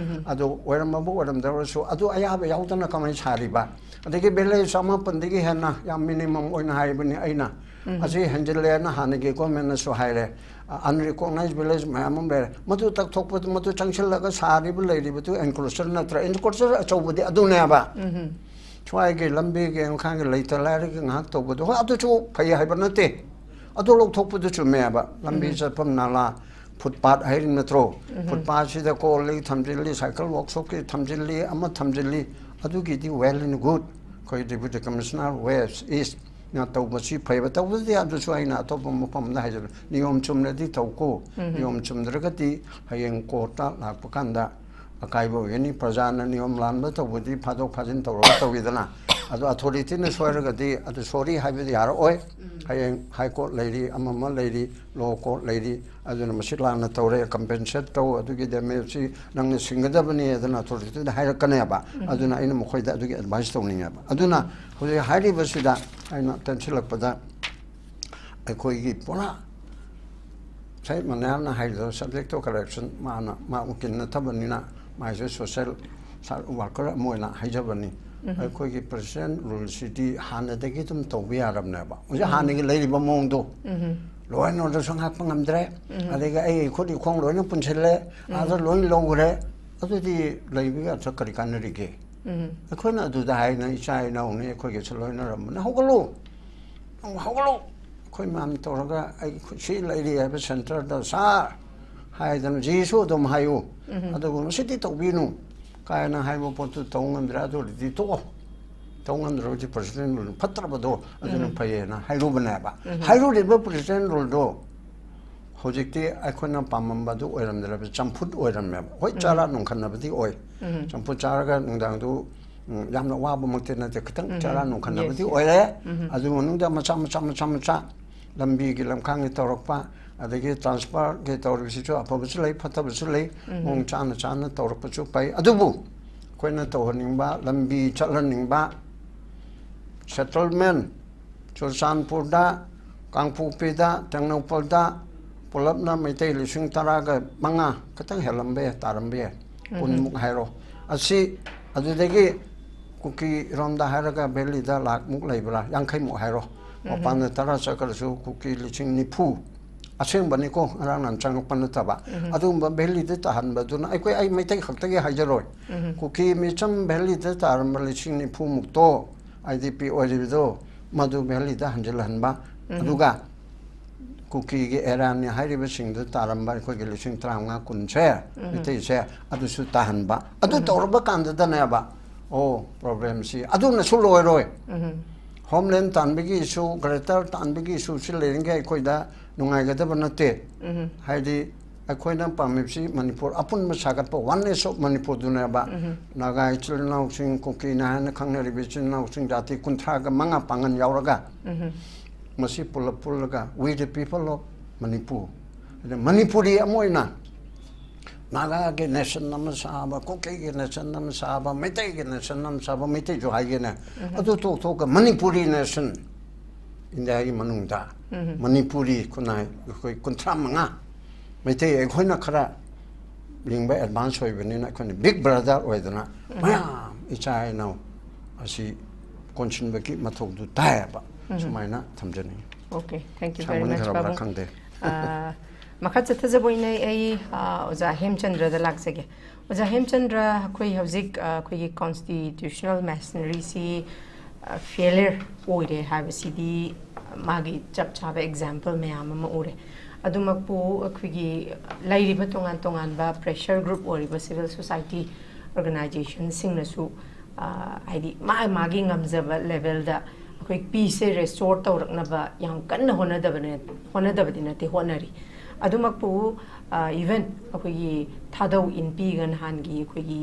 ꯑꯗꯨ ꯑꯣꯏꯔꯝꯕꯕꯨ ꯑꯣꯏꯔꯝꯗ꯭ꯔꯕꯁꯨ, ꯑꯗꯨ ꯑꯌꯥꯕ ꯌꯥꯎꯗꯅ ꯀꯃꯥꯏꯅ ꯁꯥꯔꯤꯕ? ꯑꯗꯒꯤ ꯚꯤꯂꯦꯖ ꯑꯃꯄꯨꯟꯗꯒꯤ ꯍꯦꯟꯅ, ꯌꯥꯝ ꯃꯤꯅꯤꯃꯝ ꯑꯣꯏꯅ ꯍꯥꯏꯕꯅꯤ ꯑꯩꯅ, ꯑꯁꯤ ꯍꯦꯟꯖꯤꯜꯂꯦꯅ ꯍꯥꯟꯅꯒꯤ ꯒꯣꯔꯃꯦꯟꯅꯁꯨ ꯍꯥꯏꯔꯦ꯫ ꯑꯟꯔꯤꯀꯣꯛꯅꯥꯏꯖ ꯚꯤꯂꯦꯖ ꯃꯌꯥꯝ ꯑꯃ ꯂꯩꯔꯦ꯫ ꯃꯗꯨ ꯇꯛꯊꯣꯛꯄꯗ, ꯃꯗꯨ ꯆꯪꯁꯤꯜꯂꯒ ꯁꯥꯔꯤꯕ ꯂꯩꯔꯤꯕꯗꯨ ꯑꯦꯟꯀ꯭ꯔꯣꯆꯔ ꯅꯠꯇ꯭ꯔꯥ? ꯑꯦꯟꯀ꯭ꯔꯣꯆꯔ ꯑꯆꯧꯕꯗꯤ ꯑꯗꯨꯅꯦꯕ꯫ ꯁ꯭ꯋꯥꯏꯒꯤ ꯂꯝꯕꯤꯒꯤ ꯏꯪꯈꯥꯡꯒꯤ ꯂꯩꯇ ꯂꯥꯏꯔꯒꯤ ꯉꯥꯏꯍꯥꯛ ꯇꯧꯕꯗꯣ, ꯍꯣꯏ, ꯑꯗꯨꯁꯨ ꯐꯩ ꯍꯥꯏꯕ ꯅꯠꯇꯦ, ꯑꯗꯨ ꯂꯧꯊꯣꯛꯄꯗꯨ ꯆꯨꯝꯃꯦꯕ꯫ ꯂꯝꯕꯤ ꯆꯠꯐꯝ ꯅꯥꯂꯥ, ꯐꯨꯠꯄꯥꯠ ꯍꯥꯏꯔꯤ ꯅꯠꯇ꯭ꯔꯣ? ꯐꯨꯠꯄꯥꯠꯁꯤꯗ ꯀꯣꯜ ꯂꯤꯛ ꯊꯝꯖꯤꯜꯂꯤ, ꯁꯥꯏꯀꯜ ꯋꯥꯛꯁꯣꯞꯀꯤ ꯊꯝꯖꯤꯜꯂꯤ, ꯑꯃ ꯊꯝꯖꯤꯜꯂꯤ, ꯑꯗꯨꯒꯤꯗꯤ well and good꯫ ꯑꯩꯈꯣꯏ ꯗꯦꯄ꯭ꯌꯨꯇꯤ ꯀꯃꯤꯁꯅꯔ ꯋꯦꯁ ꯏꯁꯅ ꯇꯧꯕꯁꯤ ꯐꯩꯕ꯫ ꯇꯧꯕꯗꯤ ꯑꯗꯨꯁꯨ ꯑꯩꯅ ꯑꯇꯣꯞꯄ ꯃꯐꯝ ꯑꯃꯗ ꯍꯥꯏꯖꯕ, ꯅꯤꯌꯣꯝ ꯆꯨꯝꯅꯗꯤ ꯇꯧꯀꯣ꯫ ꯅꯤꯌꯣꯝ ꯆꯨꯝꯗ꯭ꯔꯒꯗꯤ ꯍꯌꯦꯡ ꯀꯣꯔꯠꯇ ꯂꯥꯛꯄ ꯀꯥꯟꯗ ꯑꯀꯥꯏꯕ ꯑꯣꯏꯒꯅꯤ꯫ ꯄ꯭ꯔꯖꯥꯅ ꯅꯤꯌꯣꯝ ꯂꯥꯟꯕ ꯇꯧꯕꯗꯤ ꯐꯥꯗꯣꯛ ꯐꯥꯖꯤꯟ ꯇꯧꯔꯒ ꯇꯧꯋꯤꯗꯅ, ꯑꯗꯣ ꯑꯊꯣꯔꯤꯇꯤꯅ ꯁꯣꯏꯔꯒꯗꯤ ꯑꯗꯨ ꯁꯣꯔꯤ ꯍꯥꯏꯕꯗꯤ ꯌꯥꯔꯛꯑꯣꯏ꯫ ꯍꯌꯦꯡ ꯍꯥꯏ ꯀꯣꯔꯠ ꯂꯩꯔꯤ, ꯑꯃ ꯑꯃ ꯂꯩꯔꯤ, ꯂꯣ ꯀꯣꯔꯠ ꯂꯩꯔꯤ, ꯑꯗꯨꯅ ꯃꯁꯤ ꯂꯥꯟꯅ ꯇꯧꯔꯦ, ꯀꯝꯄꯦꯟꯁꯦꯠ ꯇꯧ, ꯑꯗꯨꯒꯤ ꯗꯦꯃꯦꯖꯁꯤ ꯅꯪꯅ ꯁꯤꯡꯒꯗꯕꯅꯤ ꯑꯗꯨꯅ ꯑꯊꯣꯔꯤꯇꯤꯗ ꯍꯥꯏꯔꯛꯀꯅꯦꯕ꯫ ꯑꯗꯨꯅ ꯑꯩꯅ ꯃꯈꯣꯏꯗ ꯑꯗꯨꯒꯤ ꯑꯦꯗꯚꯥꯏꯁ ꯇꯧꯅꯤꯡꯉꯦꯕ꯫ ꯑꯗꯨꯅ ꯍꯧꯖꯤꯛ ꯍꯥꯏꯔꯤꯕꯁꯤꯗ ꯑꯩꯅ ꯇꯦꯟꯁꯤꯜꯂꯛꯄꯗ, ꯑꯩꯈꯣꯏꯒꯤ ꯄꯨꯔꯥ ꯉꯁꯥꯏ ꯃꯅꯥꯜꯅ ꯍꯥꯏꯔꯤꯗꯣ, subject to correction, ꯃꯥꯅ, ꯃꯥ ꯎꯀꯤꯜ ꯅꯠꯇꯕꯅꯤꯅ, ꯃꯥꯏꯁꯨ ꯁꯣꯁꯤꯌꯦꯜ ꯋꯥꯔꯀꯔ ꯑꯃ ꯑꯣꯏꯅ ꯍꯥꯏꯖꯕꯅꯤ꯫ ꯑꯩꯈꯣꯏꯒꯤ ꯄ꯭ꯔꯦꯁꯤꯗꯦꯟ ꯔꯨꯜꯁꯤꯗꯤ ꯍꯥꯟꯅꯗꯒꯤ ꯑꯗꯨꯝ ꯇꯧꯕ ꯌꯥꯔꯕꯅꯦꯕ꯫ ꯍꯧꯖꯤꯛ ꯍꯥꯟꯅꯒꯤ ꯂꯩꯔꯤꯕ ꯃꯑꯣꯡꯗꯣ, ꯂꯣ ꯑꯦꯟ ꯑꯣꯔꯗꯔꯁꯨ ꯉꯥꯛꯄ ꯉꯝꯗ꯭ꯔꯦ, ꯑꯗꯒꯤ ꯑꯩ ꯈꯨꯠ ꯏꯈꯣꯡ ꯂꯣꯏꯅ ꯄꯨꯟꯁꯤꯜꯂꯦ, ꯑꯥꯗ ꯂꯣꯏ ꯂꯧꯈ꯭ꯔꯦ, ꯑꯗꯨꯗꯤ ꯂꯩꯕꯒꯤ ꯑꯔꯊ ꯀꯔꯤ ꯀꯥꯟꯅꯔꯤꯒꯦ? ꯑꯩꯈꯣꯏꯅ ꯑꯗꯨꯗ ꯍꯥꯏꯅ, "ꯏꯆꯥ ꯏꯅꯥꯎꯅꯤ, ꯑꯩꯈꯣꯏꯒꯁꯨ ꯂꯣꯏꯅꯔꯝꯕꯅ, ꯍꯧꯒꯠꯂꯨ, ꯅꯪ ꯍꯧꯒꯠꯂꯨ, ꯑꯩꯈꯣꯏ ꯃꯌꯥꯝ ꯇꯧꯔꯒ ꯑꯩ ꯁꯤ ꯂꯩꯔꯤ ꯍꯥꯏꯕ ꯁꯦꯟꯇꯔꯗ ꯁꯥꯔ ꯍꯥꯏꯗꯅ ꯖꯤꯁꯨ ꯑꯗꯨꯝ ꯍꯥꯏꯌꯨ, ꯑꯗꯨꯕꯨ ꯃꯁꯤꯗꯤ ꯇꯧꯕꯤꯅꯨ" ꯀꯥꯏꯅ ꯍꯥꯏꯕ ꯄꯣꯠꯇꯨ ꯇꯧ ꯉꯝꯗ꯭ꯔꯦ꯫ ꯑꯗꯨ ꯑꯣꯏꯔꯗꯤ ꯇꯣꯛꯑꯣ, ꯇꯧ ꯉꯝꯗ꯭ꯔꯕꯗꯤ ꯄ꯭ꯔꯁꯤꯗꯦꯟ ꯔꯨꯜ ꯐꯠꯇ꯭ꯔꯕꯗꯣ ꯑꯗꯨꯅ ꯐꯩꯌꯦꯅ ꯍꯥꯏꯔꯨꯕꯅꯦꯕ꯫ ꯍꯥꯏꯔꯨꯔꯤꯕ ꯄ꯭ꯔꯁꯤꯗꯦꯟ ꯔꯨꯜꯗꯣ ꯍꯧꯖꯤꯛꯇꯤ ꯑꯩꯈꯣꯏꯅ ꯄꯥꯝꯃꯝꯕꯗꯨ ꯑꯣꯏꯔꯝꯗ꯭ꯔꯕ, ꯆꯝꯐꯨꯠ ꯑꯣꯏꯔꯝꯃꯦꯕ꯫ ꯍꯣꯏ, ꯆꯥꯔꯥ ꯅꯨꯡꯈꯠꯅꯕꯗꯤ ꯑꯣꯏ, ꯆꯝꯐꯨꯠ ꯆꯥꯔꯒ ꯅꯨꯡꯗꯥꯡꯗꯨ, ꯎꯝ, ꯌꯥꯝꯅ ꯋꯥꯕꯃꯛꯇꯤ ꯅꯠꯇꯦ, ꯈꯤꯇꯪ ꯆꯥꯔꯥ ꯅꯨꯡꯈꯠꯅꯕꯗꯤ ꯑꯣꯏꯔꯦ꯫ ꯑꯗꯨ ꯃꯅꯨꯡꯗ ꯃꯆꯥ ꯃꯆꯥ ꯃꯆꯥ ꯃꯆꯥ ꯂꯝꯕꯤꯒꯤ ꯂꯝꯈꯥꯡꯒꯤ ꯇꯧꯔꯛꯄ, ꯑꯗꯒꯤ ꯇ꯭ꯔꯥꯟꯁꯐꯔꯒꯤ ꯇꯧꯔꯤꯕꯁꯤꯁꯨ ꯑꯐꯕꯁꯨ ꯂꯩ, ꯐꯠꯇꯕꯁꯨ ꯂꯩ꯫ ꯃꯑꯣꯡ ꯆꯥꯅ ꯆꯥꯅ ꯇꯧꯔꯛꯄꯁꯨ ꯐꯩ꯫ ꯑꯗꯨꯕꯨ ꯑꯩꯈꯣꯏꯅ ꯇꯧꯍꯟꯅꯤꯡꯕ, ꯂꯝꯕꯤ ꯆꯠꯍꯟꯅꯤꯡꯕ, ꯁꯦꯇꯜꯃꯦꯟ, ꯆꯨꯔꯆꯥꯟꯄꯨꯔꯗ, ꯀꯥꯡꯄꯣꯛꯄꯤꯗ, ꯇꯦꯡꯅꯧꯄꯜꯗ ꯄꯨꯂꯞꯅ ꯃꯩꯇꯩ ꯂꯤꯁꯤꯡ ꯇꯔꯥꯒ ꯃꯉꯥ, ꯈꯤꯇꯪ ꯍꯦꯜꯂꯝꯕ ꯌꯥꯏ, ꯇꯥꯔꯝꯕ ꯌꯥꯏ, ꯀꯨꯟꯃꯨꯛ ꯍꯥꯏꯔꯣ꯫ ꯑꯁꯤ ꯑꯗꯨꯗꯒꯤ ꯀꯨꯀꯤꯔꯣꯝꯗ ꯍꯥꯏꯔꯒ ꯚꯦꯂꯤꯗ ꯂꯥꯛꯃꯨꯛ ꯂꯩꯕ꯭ꯔꯥ, ꯌꯥꯡꯈꯩꯃꯨꯛ ꯍꯥꯏꯔꯣ꯫ ꯃꯄꯥꯟꯗ ꯇꯔꯥ ꯆꯠꯈ꯭ꯔꯁꯨ ꯀꯨꯀꯤ ꯂꯤꯁꯤꯡ ꯅꯤꯐꯨ, ꯑꯁꯦꯡꯕꯅꯤꯀꯣ, ꯉꯔꯥꯡ ꯅꯍꯥꯟ ꯆꯪꯉꯛꯄ ꯅꯠꯇꯕ꯫ ꯑꯗꯨꯒꯨꯝꯕ ꯚꯦꯂꯤꯗ ꯇꯥꯍꯟꯕꯗꯨꯅ ꯑꯩꯈꯣꯏ, ꯑꯩ ꯃꯩꯇꯩ ꯈꯛꯇꯒꯤ ꯍꯥꯏꯖꯔꯣꯏ, ꯀꯨꯀꯤ ꯃꯤꯆꯝ ꯚꯦꯂꯤꯗ ꯇꯥꯔꯝꯕ ꯂꯤꯁꯤꯡ ꯅꯤꯐꯨꯃꯨꯛꯇꯣ, ꯑꯥꯏ ꯗꯤ ꯄꯤ ꯑꯣꯏꯔꯤꯕꯗꯣ, ꯃꯗꯨ ꯚꯦꯂꯤꯗ ꯍꯟꯖꯤꯜꯍꯟꯕ, ꯑꯗꯨꯒ ꯀꯨꯀꯤꯒꯤ ꯑꯦꯔꯤꯌꯥꯅꯤ ꯍꯥꯏꯔꯤꯕꯁꯤꯡꯗꯨ ꯇꯥꯔꯝꯕ ꯑꯩꯈꯣꯏꯒꯤ ꯂꯤꯁꯤꯡ ꯇꯔꯥꯃꯉꯥ ꯀꯨꯟꯁꯦ, ꯃꯩꯇꯩꯁꯦ, ꯑꯗꯨꯁꯨ ꯇꯥꯍꯟꯕ꯫ ꯑꯗꯨ ꯇꯧꯔꯕ ꯀꯥꯟꯗꯨꯗꯅꯦꯕ, ꯑꯣ, ꯄ꯭ꯔꯣꯕ꯭ꯂꯦꯝꯁꯤ ꯑꯗꯨꯅꯁꯨ ꯂꯣꯏꯔꯣꯏ꯫ ꯍꯣꯝꯂꯦꯟ ꯇꯥꯟꯕꯒꯤ ꯏꯁꯨ, ꯒ꯭ꯔꯦꯇꯔ ꯇꯥꯟꯕꯒꯤ ꯏꯁꯨꯁꯤ ꯂꯩꯔꯤꯉꯩ ꯑꯩꯈꯣꯏꯗ ꯅꯨꯡꯉꯥꯏꯒꯗꯕ ꯅꯠꯇꯦ꯫ ꯍꯥꯏꯗꯤ ꯑꯩꯈꯣꯏꯅ ꯄꯥꯝꯃꯤꯕꯁꯤ ꯃꯅꯤꯄꯨꯔ ꯑꯄꯨꯟꯕ ꯁꯥꯒꯠꯄ, oneness of ꯃꯅꯤꯄꯨꯔꯗꯨꯅꯦꯕ꯫ ꯅꯥꯒꯥ ꯏꯆꯤꯜ ꯏꯅꯥꯎꯁꯤꯡ, ꯀꯨꯀꯤꯅ ꯍꯥꯏꯅ ꯈꯪꯅꯔꯤꯕ ꯏꯆꯤꯜ ꯏꯅꯥꯎꯁꯤꯡ, ꯖꯥꯇꯤ ꯀꯨꯟꯊ꯭ꯔꯥꯒ ꯃꯉꯥ ꯄꯥꯡꯒꯜ ꯌꯥꯎꯔꯒ ꯃꯁꯤ ꯄꯨꯂꯞ ꯄꯨꯜꯂꯒ we the people of Manipur, ꯑꯗ ꯃꯅꯤꯄꯨꯔꯤ ꯑꯃ ꯑꯣꯏꯅ ꯅꯥꯒꯥꯒꯤ ꯅꯦꯁꯟ ꯑꯃ ꯁꯥꯕ, ꯀꯨꯀꯤꯒꯤ ꯅꯦꯁꯟ ꯑꯃ ꯁꯥꯕ, ꯃꯩꯇꯩꯒꯤ ꯅꯦꯁꯟ ꯑꯃ ꯁꯥꯕ, ꯃꯩꯇꯩꯁꯨ ꯍꯥꯏꯒꯦꯅꯦ, ꯑꯗꯨ ꯇꯣꯛꯊꯣꯛꯑꯒ ꯃꯅꯤꯄꯨꯔꯤ ꯅꯦꯁꯟ, ꯏꯟꯗꯤꯌꯥꯒꯤ ꯃꯅꯨꯡꯗ ꯃꯅꯤꯄꯨꯔꯤ ꯈꯨꯟꯅꯥꯏ ꯑꯩꯈꯣꯏ ꯀꯨꯟꯊ꯭ꯔꯥ ꯃꯉꯥ, ꯃꯩꯇꯩ ꯑꯩꯈꯣꯏꯅ ꯈꯔ ꯂꯤꯡꯕ, ꯑꯦꯗꯚꯥꯟꯁ ꯑꯣꯏꯕꯅꯤꯅ ꯑꯩꯈꯣꯏꯅ ꯕꯤꯛ ꯕ꯭ꯔꯗꯔ ꯑꯣꯏꯗꯅ ꯃꯌꯥꯝ ꯏꯆꯥ ꯏꯅꯥꯎ ꯑꯁꯤ ꯀꯣꯟꯁꯤꯟꯕꯒꯤ ꯃꯊꯧꯗꯨ ꯇꯥꯏꯌꯦꯕ꯫ ꯁꯨꯃꯥꯏꯅ ꯊꯝꯖꯅꯤꯡꯉꯤ꯫ Okay, thank you very much, ꯁꯥꯡꯃꯟꯈ꯭ꯔꯕ꯭ꯔꯥ ꯄꯥꯕꯨꯡ꯫ ꯈꯪꯗꯦ꯫ ꯑꯥ, ꯃꯈꯥ ꯆꯠꯊꯖꯕ ꯑꯣꯏꯅ ꯑꯩ ꯑ, ꯑꯣꯖꯥ ꯍꯦꯝꯆꯟꯗ꯭ꯔꯗ ꯂꯥꯛꯆꯒꯦ꯫ ꯑꯣꯖꯥ ꯍꯦꯝꯆꯟꯗ꯭ꯔ, ꯑꯩꯈꯣꯏ ꯍꯧꯖꯤꯛ ꯑ, ꯑꯩꯈꯣꯏꯒꯤ ꯀꯣꯟꯁꯇꯤꯇ꯭ꯌꯨꯁꯅꯦꯜ ꯃꯦꯁꯅꯔꯤꯁꯤ ꯐꯦꯂꯤꯌꯔ ꯑꯣꯏꯔꯦ ꯍꯥꯏꯕꯁꯤꯗꯤ ꯃꯥꯒꯤ ꯆꯞ ꯆꯥꯕ ꯑꯦꯛꯖꯥꯝꯄꯜ ꯃꯌꯥꯝ ꯑꯃ ꯎꯔꯦ꯫ ꯑꯗꯨꯃꯛꯄꯨ ꯑꯩꯈꯣꯏꯒꯤ ꯂꯩꯔꯤꯕ ꯇꯣꯉꯥꯟ ꯇꯣꯉꯥꯟꯕ ꯄ꯭ꯔꯦꯁꯔ ꯒ꯭ꯔꯨꯞ ꯑꯣꯏꯔꯤꯕ ꯁꯤꯚꯤꯜ ꯁꯣꯁꯥꯏꯇꯤ ꯑꯣꯔꯒꯅꯥꯏꯖꯦꯁꯟꯁꯤꯡꯅꯁꯨ ꯑ, ꯍꯥꯏꯗꯤ ꯃꯥ ꯃꯥꯒꯤ ꯉꯝꯖꯕ ꯂꯦꯚꯦꯜꯗ ꯑꯩꯈꯣꯏ ꯄꯤꯁꯁꯦ ꯔꯦꯁꯇꯣꯔ ꯇꯧꯔꯛꯅꯕ ꯌꯥꯝ ꯀꯟꯅ ꯍꯣꯠꯅꯗꯕꯅꯦ, ꯍꯣꯠꯅꯗꯕꯗꯤ ꯅꯠꯇꯦ, ꯍꯣꯠꯅꯔꯤ꯫ ꯑꯗꯨꯃꯛꯄꯨ ꯏꯚꯟ ꯑꯩꯈꯣꯏꯒꯤ ꯊꯥꯗꯧ ꯏꯟꯄꯤꯒ ꯅꯍꯥꯟꯒꯤ ꯑꯩꯈꯣꯏꯒꯤ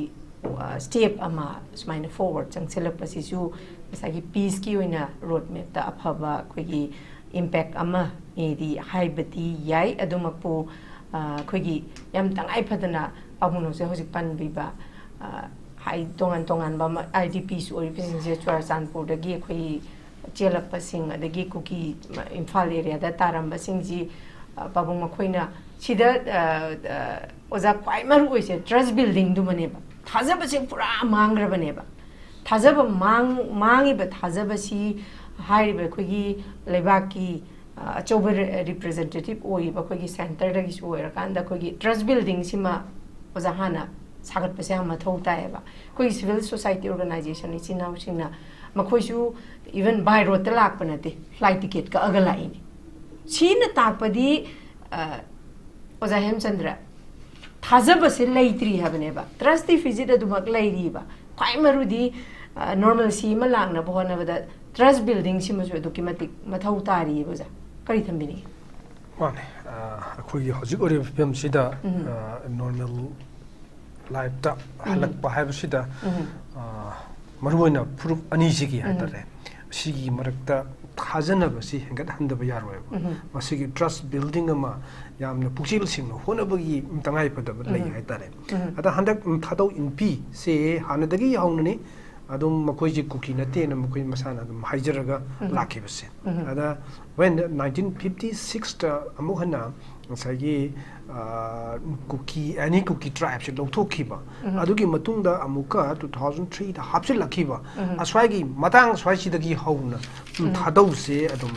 ꯁ꯭ꯇꯦꯞ ꯑꯃ ꯁꯨꯃꯥꯏꯅ ꯐꯣꯔꯋꯥꯔꯗ ꯆꯪꯁꯤꯜꯂꯛꯄꯁꯤꯁꯨ ꯉꯁꯥꯏꯒꯤ ꯄꯤꯁꯀꯤ ꯑꯣꯏꯅ ꯔꯣꯗ ꯃꯦꯞꯇ ꯑꯐꯕ ꯑꯩꯈꯣꯏꯒꯤ ꯏꯝꯄꯦꯛ ꯑꯃꯅꯦꯗꯤ ꯍꯥꯏꯕꯗꯤ ꯌꯥꯏ꯫ ꯑꯗꯨꯃꯛꯄꯨ ꯑ, ꯑꯩꯈꯣꯏꯒꯤ ꯌꯥꯝ ꯇꯉꯥꯏ ꯐꯗꯅ ꯄꯥꯕꯨꯡꯅꯧꯁꯦ ꯍꯧꯖꯤꯛ ꯄꯟꯕꯤꯕ ꯑ, ꯍꯥꯏ ꯇꯣꯉꯥꯟ ꯇꯣꯉꯥꯟꯕ ꯑꯥꯏ ꯗꯤ ꯄꯤꯁ ꯑꯣꯏꯔꯤꯕꯁꯤꯡꯁꯦ ꯆꯨꯔꯥꯆꯥꯟꯄꯨꯔꯗꯒꯤ ꯑꯩꯈꯣꯏ ꯆꯦꯜꯂꯛꯄꯁꯤꯡ, ꯑꯗꯒꯤ ꯀꯨꯀꯤ ꯏꯝꯐꯥꯜ ꯑꯦꯔꯤꯌꯥꯗ ꯇꯥꯔꯝꯕꯁꯤꯡꯁꯤ ꯑ, ꯄꯥꯕꯨꯡ ꯃꯈꯣꯏꯅ ꯁꯤꯗ ꯑ, ꯑ, ꯑꯣꯖꯥ ꯈ꯭ꯋꯥꯏ ꯃꯔꯨ ꯑꯣꯏꯁꯦ ꯇ꯭ꯔꯁ ꯕꯤꯜꯗꯤꯡꯗꯨꯃꯅꯦꯕ꯫ ꯊꯥꯖꯕꯁꯦ ꯄꯨꯔꯥ ꯃꯥꯡꯈ꯭ꯔꯕꯅꯦꯕ꯫ ꯊꯥꯖꯕ ꯃꯥꯡ ꯃꯥꯡꯉꯤꯕ ꯊꯥꯖꯕꯁꯤ ꯍꯥꯏꯔꯤꯕ ꯑꯩꯈꯣꯏꯒꯤ ꯂꯩꯕꯥꯛꯀꯤ ꯑ, ꯑꯆꯧꯕ ꯔꯦ- ꯔꯤꯄ꯭ꯔꯖꯦꯟꯇꯦꯇꯤꯚ ꯑꯣꯏꯔꯤꯕ ꯑꯩꯈꯣꯏꯒꯤ ꯁꯦꯟꯇꯔꯗꯒꯤꯁꯨ ꯑꯣꯏꯔꯀꯥꯟꯗ ꯑꯩꯈꯣꯏꯒꯤ ꯇ꯭ꯔꯁ ꯕꯤꯜꯗꯤꯡꯁꯤꯃ ꯑꯣꯖꯥ ꯍꯥꯟꯅ ꯁꯥꯒꯠꯄꯁꯦ ꯌꯥꯝ ꯃꯊꯧ ꯇꯥꯏꯌꯦꯕ꯫ ꯑꯩꯈꯣꯏꯒꯤ ꯁꯤꯚꯤꯜ ꯁꯣꯁꯥꯏꯇꯤ ꯑꯣꯔꯒꯅꯥꯏꯖꯦꯁꯟ ꯏꯆꯤꯟ ꯏꯅꯥꯎꯁꯤꯡꯅ ꯃꯈꯣꯏꯁꯨ ꯏꯚꯟ ꯕꯥꯏ ꯔꯣꯗꯇ ꯂꯥꯛꯄ ꯅꯠꯇꯦ, ꯐ꯭ꯂꯥꯏꯠ ꯇꯤꯀꯦꯠ ꯀꯛꯑꯒ ꯂꯥꯛꯏꯅꯤ꯫ ꯁꯤꯅ ꯇꯥꯛꯄꯗꯤ ꯑ, ꯑꯣꯖꯥ ꯍꯦꯝꯆꯟꯗ꯭ꯔ, ꯊꯥꯖꯕꯁꯦ ꯂꯩꯇ꯭ꯔꯤ ꯍꯥꯏꯕꯅꯦꯕ꯫ ꯇ꯭ꯔꯁ ꯗꯤꯐꯤꯁꯤꯠ ꯑꯗꯨꯃꯛ ꯂꯩꯔꯤꯕ꯫ ꯈ꯭ꯋꯥꯏ ꯃꯔꯨꯗꯤ ꯅꯣꯔꯃꯦꯜꯁꯤ ꯑꯃ ꯂꯥꯛꯅꯕ ꯍꯣꯠꯅꯕꯗ ꯇ꯭ꯔꯁ ꯕꯤꯜꯗꯤꯡꯁꯤꯃꯁꯨ ꯑꯗꯨꯛꯀꯤ ꯃꯇꯤꯛ ꯃꯊꯧ ꯇꯥꯔꯤꯑꯕ ꯑꯣꯖꯥ꯫ ꯀꯔꯤ ꯊꯝꯕꯤꯅꯤꯡꯉꯤ? ꯃꯥꯅꯦ꯫ ꯑ, ꯑꯩꯈꯣꯏꯒꯤ ꯍꯧꯖꯤꯛ ꯑꯣꯏꯔꯤꯕ ꯐꯤꯕꯝꯁꯤꯗ, ꯎꯝ꯫ ꯑ, ꯅꯣꯔꯃꯦꯜ ꯂꯥꯏꯐꯇ ꯍꯜꯂꯛꯄ ꯍꯥꯏꯕꯁꯤꯗ, ꯎꯝ꯫ ꯑ, ꯃꯔꯨꯑꯣꯏꯅ ꯐꯨꯔꯨꯞ ꯑꯅꯤꯁꯤꯒꯤ ꯎꯝ꯫ ꯍꯥꯏꯇꯥꯔꯦ, ꯁꯤꯒꯤ ꯃꯔꯛꯇ ꯊꯥꯖꯅꯕꯁꯤ ꯍꯦꯟꯒꯠꯍꯟꯗꯕ ꯌꯥꯔꯣꯏꯕ꯫ ꯎꯝ꯫ ꯃꯁꯤꯒꯤ ꯇ꯭ꯔꯁ ꯕꯤꯜꯗꯤꯡ ꯑꯃ ꯌꯥꯝꯅ ꯄꯨꯛꯆꯦꯜ ꯁꯦꯡꯅ ꯍꯣꯠꯅꯕꯒꯤ ꯇꯉꯥꯏ ꯐꯗꯕ ꯂꯩ ꯎꯝ꯫ ꯍꯥꯏꯇꯥꯔꯦ꯫ ꯎꯝ꯫ ꯑꯗ ꯍꯟꯗꯛ ꯊꯥꯗꯧ ꯏꯟꯄꯤꯁꯦ ꯍꯥꯟꯅꯗꯒꯤ ꯍꯧꯅꯅꯤ ꯑꯗꯨꯝ ꯃꯈꯣꯏꯁꯦ ꯀꯨꯀꯤ ꯅꯠꯇꯦꯅ ꯃꯈꯣꯏ ꯃꯁꯥꯅ ꯑꯗꯨꯝ ꯍꯥꯏꯖꯔꯒ ꯎꯝ꯫ ꯂꯥꯛꯈꯤꯕꯁꯦ꯫ ꯎꯝ꯫ ꯑꯗ when nineteen fifty sixꯇ ꯑꯃꯨꯛ ꯍꯟꯅ ꯉꯁꯥꯏꯒꯤ, ꯑ, ꯀꯨꯀꯤ, ꯑꯦꯅꯤ ꯀꯨꯀꯤ ꯇ꯭ꯔꯥꯏꯕꯁꯦ ꯂꯧꯊꯣꯛꯈꯤꯕ, ꯎꯝ꯫ ꯑꯗꯨꯒꯤ ꯃꯇꯨꯡꯗ ꯑꯃꯨꯛꯀ two thousand threeꯗ ꯍꯥꯞꯆꯤꯜꯂꯛꯈꯤꯕ, ꯎꯝ꯫ ꯑꯁ꯭ꯋꯥꯏꯒꯤ ꯃꯇꯥꯡ ꯁ꯭ꯋꯥꯏꯁꯤꯗꯒꯤ ꯍꯧꯅ, ꯎꯝ, ꯎꯝ꯫ ꯊꯥꯗꯧꯁꯦ ꯑꯗꯨꯝ,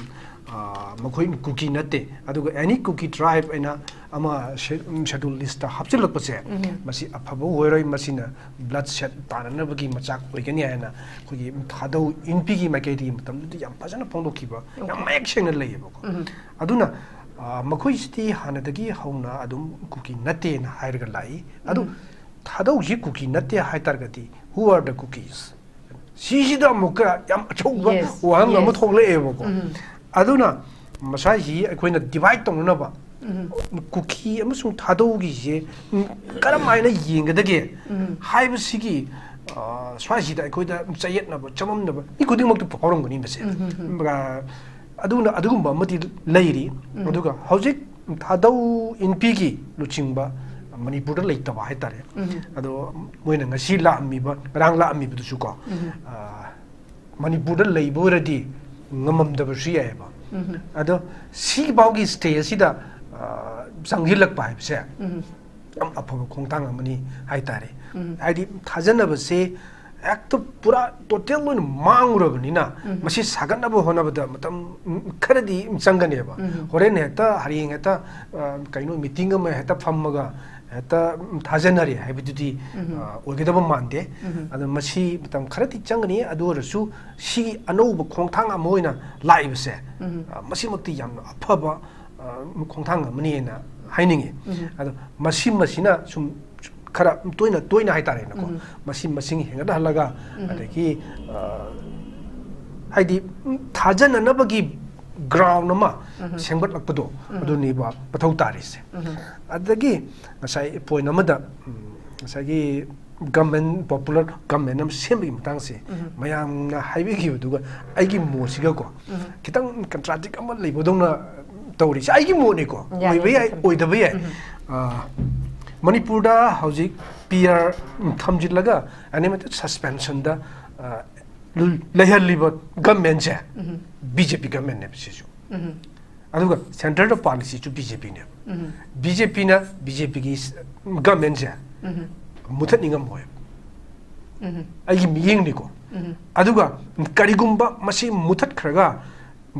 ꯑ, ꯃꯈꯣꯏ ꯀꯨꯀꯤ ꯅꯠꯇꯦ, ꯑꯗꯨꯒ ꯑꯦꯅꯤ ꯀꯨꯀꯤ ꯇ꯭ꯔꯥꯏꯕ ꯑꯩꯅ ꯑꯃ ꯁꯦ-, ꯎꯝ, ꯁꯦꯗꯨꯜ ꯂꯤꯁꯇ ꯍꯥꯞꯆꯤꯜꯂꯛꯄꯁꯦ, ꯎꯝ꯫ ꯃꯁꯤ ꯑꯐꯕ ꯑꯣꯏꯔꯣꯏ, ꯃꯁꯤꯅ ꯕ꯭ꯂꯠ ꯁꯦꯠ ꯇꯥꯅꯅꯕꯒꯤ ꯃꯆꯥꯛ ꯑꯣꯏꯒꯅꯤ ꯍꯥꯏꯅ ꯑꯩꯈꯣꯏꯒꯤ ꯊꯥꯗꯧ ꯏꯟꯄꯤꯒꯤ ꯃꯥꯏꯀꯩꯗꯒꯤ ꯃꯇꯝꯗꯨꯗ ꯌꯥꯝ ꯐꯖꯅ ꯐꯣꯡꯗꯣꯛꯈꯤꯕ, ꯌꯥꯝ ꯑꯣꯀꯦ꯫ ꯃꯌꯦꯛ ꯁꯦꯡꯅ ꯂꯩꯌꯦꯕꯀꯣ꯫ ꯎꯝ꯫ ꯑꯗꯨꯅ, ꯑ, ꯃꯈꯣꯏꯁꯤꯗꯤ ꯍꯥꯟꯅꯗꯒꯤ ꯍꯧꯅ ꯑꯗꯨꯝ ꯀꯨꯀꯤ ꯅꯠꯇꯦꯅ ꯍꯥꯏꯔꯒ ꯂꯥꯛꯏ꯫ ꯑꯗꯨ ꯎꯝ꯫ ꯊꯥꯗꯧꯁꯤ ꯀꯨꯀꯤ ꯅꯠꯇꯦ ꯍꯥꯏ ꯇꯥꯔꯒꯗꯤ, who are the Kukis? ꯁꯤꯁꯤꯗ ꯑꯃꯨꯛꯀ ꯌꯥꯝ ꯑꯆꯧꯕ ꯌꯦꯁ, ꯋꯥꯍꯪ ꯑꯃ ꯌꯦꯁ꯫ ꯊꯣꯛꯂꯛꯑꯦꯕꯀꯣ꯫ ꯎꯝ꯫ ꯑꯗꯨꯅ ꯃꯁꯥꯏꯁꯤ ꯑꯩꯈꯣꯏꯅ ꯗꯤꯚꯥꯏꯠ ꯇꯧꯅꯅꯕ, ꯎꯝ꯫ ꯀꯨꯀꯤ ꯑꯃꯁꯨꯡ ꯊꯥꯗꯧꯒꯤꯁꯦ, ꯎꯝ, ꯀꯔꯝ ꯍꯥꯏꯅ ꯌꯦꯡꯒꯗꯒꯦ ꯎꯝ꯫ ꯍꯥꯏꯕꯁꯤꯒꯤ, ꯑ, ꯁ꯭ꯋꯥꯏꯁꯤꯗ ꯑꯩꯈꯣꯏꯗ ꯆꯌꯦꯠꯅꯕ, ꯆꯃꯝꯅꯕ ꯃꯤ ꯈꯨꯗꯤꯡꯃꯛꯇ ꯐꯥꯎꯔꯝꯒꯅꯤ ꯃꯁꯦ꯫ ꯎꯝ, ꯎꯝ, ꯎꯝ꯫ ꯑ, ꯑꯗꯨꯅ, ꯑꯗꯨꯒꯨꯝꯕ ꯑꯃꯗꯤ ꯂꯩꯔꯤ꯫ ꯎꯝ꯫ ꯑꯗꯨꯒ ꯍꯧꯖꯤꯛ ꯊꯥꯗꯧ ꯏꯟꯄꯤꯒꯤ ꯂꯨꯆꯤꯡꯕ ꯃꯅꯤꯄꯨꯔꯗ ꯂꯩꯇꯕ ꯍꯥꯏꯇꯥꯔꯦ꯫ ꯎꯝ꯫ ꯑꯗꯣ ꯃꯣꯏꯅ ꯉꯁꯤ ꯂꯥꯛꯑꯝꯃꯤꯕ, ꯉꯔꯥꯡ ꯂꯥꯛꯑꯝꯃꯤꯕꯗꯨꯁꯨ ꯀꯣ, ꯎꯝ꯫ ꯑ, ꯃꯅꯤꯄꯨꯔꯗ ꯂꯩꯕ ꯑꯣꯏꯔꯗꯤ ꯉꯝꯃꯝꯗꯕꯁꯨ ꯌꯥꯏꯑꯕ꯫ ꯎꯝ꯫ ꯑꯗꯣ ꯁꯤꯐꯥꯎꯒꯤ ꯁ꯭ꯇꯦꯖꯁꯤꯗ, ꯑ, ꯆꯪꯁꯤꯜꯂꯛꯄ ꯍꯥꯏꯕꯁꯦ ꯎꯝ꯫ ꯌꯥꯝ ꯑꯐꯕ ꯈꯣꯡꯊꯥꯡ ꯑꯃꯅꯤ ꯍꯥꯏꯇꯥꯔꯦ꯫ ꯎꯝ꯫ ꯍꯥꯏꯗꯤ ꯊꯥꯖꯅꯕꯁꯦ ꯍꯦꯛꯇ ꯄꯨꯔꯥ ꯇꯣꯇꯦꯜ ꯑꯣꯏꯅ ꯃꯥꯡꯉꯨꯔꯕꯅꯤꯅ ꯎꯝ꯫ ꯃꯁꯤ ꯁꯥꯒꯠꯅꯕ ꯍꯣꯠꯅꯕꯗ ꯃꯇꯝ, ꯎꯝ, ꯈꯔꯗꯤ ꯆꯪꯒꯅꯦꯕ꯫ ꯎꯝ꯫ ꯍꯣꯔꯦꯟ ꯍꯦꯛꯇ, ꯍꯌꯦꯡ ꯍꯦꯛꯇ, ꯑ, ꯀꯩꯅꯣ, ꯃꯤꯇꯤꯡ ꯑꯃ ꯍꯦꯛꯇ ꯐꯝꯃꯒ ꯍꯦꯛꯇ, ꯎꯝ, ꯊꯥꯖꯅꯔꯦ ꯍꯥꯏꯕꯗꯨꯗꯤ, ꯎꯝ꯫ ꯑ, ꯑꯣꯏꯒꯗꯕ ꯃꯥꯟꯗꯦ꯫ ꯎꯝ꯫ ꯑꯗꯣ ꯃꯁꯤ ꯃꯇꯝ ꯈꯔꯗꯤ ꯆꯪꯒꯅꯤ꯫ ꯑꯗꯨ ꯑꯣꯏꯔꯁꯨ ꯁꯤꯒꯤ ꯑꯅꯧꯕ ꯈꯣꯡꯊꯥꯡ ꯑꯃ ꯑꯣꯏꯅ ꯂꯥꯛꯏꯕꯁꯦ, ꯎꯝ꯫ ꯑ, ꯃꯁꯤꯃꯛꯇꯤ ꯌꯥꯝꯅ ꯑꯐꯕ, ꯑ, ꯈꯣꯡꯊꯥꯡ ꯑꯃꯅꯤꯅ ꯍꯥꯏꯅꯤꯡꯉꯤ꯫ ꯎꯝ꯫ ꯑꯗꯣ ꯃꯁꯤ, ꯃꯁꯤꯅ ꯁꯨꯝ ꯈꯔ ꯇꯣꯏꯅ, ꯇꯣꯏꯅ ꯍꯥꯏꯇꯥꯔꯦꯅꯦꯀꯣ, ꯎꯝ꯫ ꯃꯁꯤ ꯃꯁꯤꯡ ꯍꯦꯟꯒꯠꯍꯜꯂꯒ, ꯎꯝ꯫ ꯑꯗꯒꯤ, ꯑ, ꯍꯥꯏꯗꯤ, ꯎꯝ, ꯊꯥꯖꯅꯅꯕꯒꯤ ꯒ꯭ꯔꯥꯎꯟ ꯑꯃ ꯎꯝ꯫ ꯁꯦꯝꯒꯠꯂꯛꯄꯗꯣ, ꯎꯝ꯫ ꯑꯗꯨꯅꯦꯕ ꯃꯊꯧ ꯇꯥꯔꯤꯁꯦ꯫ ꯎꯝ꯫ ꯑꯗꯒꯤ ꯉꯁꯥꯏ ꯄꯣꯏꯟ ꯑꯃꯗ, ꯎꯝ, ꯉꯁꯥꯏꯒꯤ ꯒꯃꯦꯟ, ꯄꯣꯄꯨꯂꯔ ꯒꯃꯦꯟ ꯑꯃ ꯁꯦꯝꯕꯒꯤ ꯃꯇꯥꯡꯁꯦ, ꯎꯝ꯫ ꯃꯌꯥꯝꯅ ꯍꯥꯏꯕꯤꯈꯤꯕꯗꯨꯒ ꯑꯩꯒꯤ ꯃꯣꯠꯁꯤꯒꯀꯣ, ꯎꯝ꯫ ꯈꯤꯇꯪ ꯀꯟꯇ꯭ꯔꯥꯗꯤꯛ ꯑꯃ ꯂꯩꯕꯗꯧꯅ ꯇꯧꯔꯤꯁꯦ ꯑꯩꯒꯤ ꯃꯣꯠꯅꯤꯀꯣ꯫ ꯌꯥꯅꯤ, ꯑꯣꯏꯕ ꯌꯥꯏ, ꯌꯥꯅꯤ꯫ ꯑꯣꯏꯗꯕ ꯌꯥꯏ꯫ ꯎꯝ꯫ ꯑ, ꯃꯅꯤꯄꯨꯔꯗ ꯍꯧꯖꯤꯛ ꯄꯤ ꯑꯥꯔ ꯊꯝꯖꯤꯜꯂꯒ ꯑꯟꯂꯤꯃꯤꯇꯦꯠ ꯁꯁꯄꯦꯟꯁꯟꯗ, ꯑ, ꯂꯩꯍꯜꯂꯤꯕ ꯒꯃꯦꯟꯁꯦ ꯎꯝ꯫ ꯕꯤ ꯖꯦ ꯄꯤ ꯒꯃꯦꯟꯅꯦꯕ ꯁꯤꯁꯨ꯫ ꯎꯝ꯫ ꯑꯗꯨꯒ ꯁꯦꯟꯇꯔꯗ ꯄꯥꯜꯂꯤꯁꯤꯁꯨ ꯕꯤ ꯖꯦ ꯄꯤꯅꯦꯕ꯫ ꯎꯝ꯫ ꯕꯤ ꯖꯦ ꯄꯤꯅ, ꯕꯤ ꯖꯦ ꯄꯤꯒꯤ ꯒꯃꯦꯟꯁꯦ ꯎꯝ꯫ ꯃꯨꯊꯠꯅꯤꯡꯉꯝꯃꯣꯏꯕ꯫ ꯎꯝ꯫ ꯑꯩꯒꯤ ꯃꯤꯠꯌꯦꯡꯅꯤꯀꯣ꯫ ꯎꯝ꯫ ꯑꯗꯨꯒ ꯀꯔꯤꯒꯨꯝꯕ ꯃꯁꯤ ꯃꯨꯊꯠꯈ꯭ꯔꯒ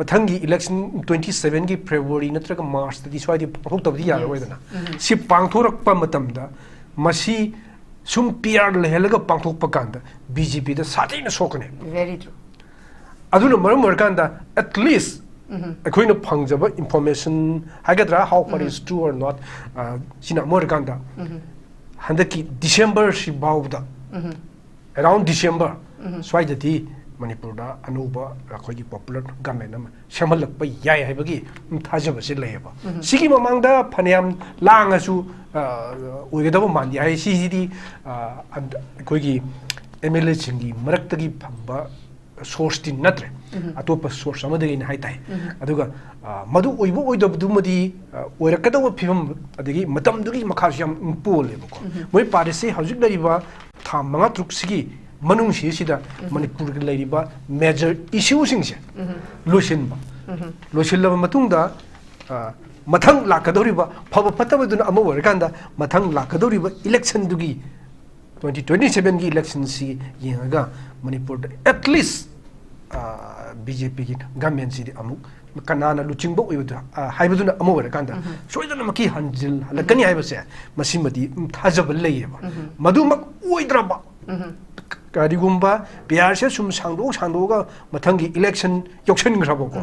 ꯃꯊꯪꯒꯤ ꯏꯂꯦꯛꯁꯟ ꯇ꯭ꯋꯦꯟꯇꯤ ꯁꯚꯦꯟꯒꯤ ꯐꯦꯕ꯭ꯔꯨꯋꯥꯔꯤ ꯅꯠꯇ꯭ꯔꯒ ꯃꯥꯔꯆꯇꯗꯤ ꯁ꯭ꯋꯥꯏꯗ ꯄꯥꯡꯊꯣꯛꯇꯕꯗꯤ ꯌꯥꯔꯔꯣꯏꯗꯅ꯫ ꯁꯤ ꯄꯥꯡꯊꯣꯔꯛꯄ ꯃꯇꯝꯗ ꯃꯁꯤ ꯁꯨꯝ ꯄꯤ ꯑꯥꯔ ꯂꯩꯍꯜꯂꯒ ꯄꯥꯡꯊꯣꯛꯄ ꯀꯥꯟꯗ ꯕꯤ ꯖꯦ ꯄꯤꯗ ꯁꯥꯊꯤꯅ ꯁꯣꯛꯀꯅꯤ꯫ Very true. ꯑꯗꯨꯅ ꯃꯔꯝ ꯑꯣꯏꯔꯀꯥꯟꯗ, at least ꯑꯩꯈꯣꯏꯅ ꯐꯪꯖꯕ ꯏꯟꯐꯣꯔꯃꯦꯁꯟ ꯍꯥꯏꯒꯗ꯭ꯔꯥ, how far is true or not, ꯁꯤꯅ ꯑꯃ ꯑꯣꯏꯔꯀꯥꯟꯗ, ꯍꯟꯗꯛꯀꯤ ꯗꯤꯁꯦꯝꯕꯔꯁꯤ ꯐꯥꯎꯕꯗ, around December ꯁ꯭ꯋꯥꯏꯗꯗꯤ ꯃꯅꯤꯄꯨꯔꯗ ꯑꯅꯧꯕ ꯑꯩꯈꯣꯏꯒꯤ ꯄꯣꯄꯨꯂꯔ ꯒꯃꯦꯟ ꯑꯃ ꯁꯦꯝꯍꯜꯂꯛꯄ ꯌꯥꯏ ꯍꯥꯏꯕꯒꯤ ꯊꯥꯖꯕꯁꯦ ꯂꯩꯌꯦꯕ꯫ ꯁꯤꯒꯤ ꯃꯃꯥꯡꯗ ꯐꯅꯌꯥꯝ ꯂꯥꯡꯉꯁꯨ ꯑꯣꯏꯒꯗꯕ ꯃꯥꯟꯗꯦ ꯍꯥꯏ꯫ ꯁꯤꯁꯤꯗꯤ ꯑꯩꯈꯣꯏꯒꯤ ꯑꯦꯝ ꯑꯦꯜ ꯑꯦꯁꯤꯡꯒꯤ ꯃꯔꯛꯇꯒꯤ ꯐꯪꯕ ꯁꯣꯔꯁꯇꯤ ꯅꯠꯇ꯭ꯔꯦ꯫ ꯑꯇꯣꯞꯄ ꯁꯣꯔꯁ ꯑꯃꯗꯒꯤꯅ ꯍꯥꯏ ꯇꯥꯏ꯫ ꯑꯗꯨꯒ ꯃꯗꯨ ꯑꯣꯏꯕ ꯑꯣꯏꯗꯕꯗꯨꯃꯗꯤ ꯑꯣꯏꯔꯛꯀꯗꯧꯕ ꯐꯤꯕꯝ ꯑꯗꯒꯤ ꯃꯇꯝꯗꯨꯒꯤ ꯃꯈꯥꯁꯨ ꯌꯥꯝ ꯄꯣꯜꯂꯦꯕꯀꯣ꯫ ꯃꯣꯏ ꯄꯥꯔꯤꯁꯤ ꯍꯧꯖꯤꯛ ꯂꯩꯔꯤꯕ ꯊꯥ ꯃꯉꯥ ꯇꯔꯨꯛꯁꯤꯒꯤ ꯃꯅꯨꯡꯁꯤꯁꯤꯗ ꯃꯅꯤꯄꯨꯔꯒꯤ ꯂꯩꯔꯤꯕ ꯃꯦꯖꯔ ꯏꯁꯨꯁꯤꯡꯁꯦ ꯂꯣꯏꯁꯤꯟꯕ, ꯂꯣꯏꯁꯤꯜꯂꯕ ꯃꯇꯨꯡꯗ ꯃꯊꯪ ꯂꯥꯛꯀꯗꯧꯔꯤꯕ, ꯐꯕ ꯐꯠꯇꯕꯗꯨꯅ ꯑꯃ ꯑꯣꯏꯔꯀꯥꯟꯗ, ꯃꯊꯪ ꯂꯥꯛꯀꯗꯧꯔꯤꯕ ꯏꯂꯦꯛꯁꯟꯗꯨꯒꯤ, ꯇ꯭ꯋꯦꯟꯇꯤ ꯇ꯭ꯋꯦꯟꯇꯤ ꯁꯚꯦꯟꯒꯤ ꯏꯂꯦꯛꯁꯟꯁꯤ ꯌꯦꯡꯉꯒ ꯃꯅꯤꯄꯨꯔꯗ at least ꯕꯤ ꯖꯦ ꯄꯤꯒꯤ ꯒꯃꯦꯟꯁꯤꯗꯤ ꯑꯃꯨꯛ ꯀꯅꯥꯅ ꯂꯨꯆꯤꯡꯕ ꯑꯣꯏꯕꯗꯨ ꯍꯥꯏꯕꯗꯨꯅ ꯑꯃ ꯑꯣꯏꯔꯀꯥꯟꯗ, ꯁꯣꯏꯗꯅꯃꯛꯀꯤ ꯍꯟꯖꯤꯜꯍꯜꯂꯛꯀꯅꯤ ꯍꯥꯏꯕꯁꯦ, ꯃꯁꯤꯃꯗꯤ ꯊꯥꯖꯕ ꯂꯩꯌꯦꯕ꯫ ꯃꯗꯨꯃꯛ ꯑꯣꯏꯗ꯭ꯔꯕ, ꯀꯔꯤꯒꯨꯝꯕ ꯄꯤ ꯑꯥꯔꯁꯦ ꯁꯨꯝ ꯁꯥꯡꯗꯣꯛ ꯁꯥꯡꯗꯣꯛꯑꯒ ꯃꯊꯪꯒꯤ ꯏꯂꯦꯛꯁꯟ ꯌꯧꯁꯤꯟꯈ꯭ꯔꯕꯀꯣ,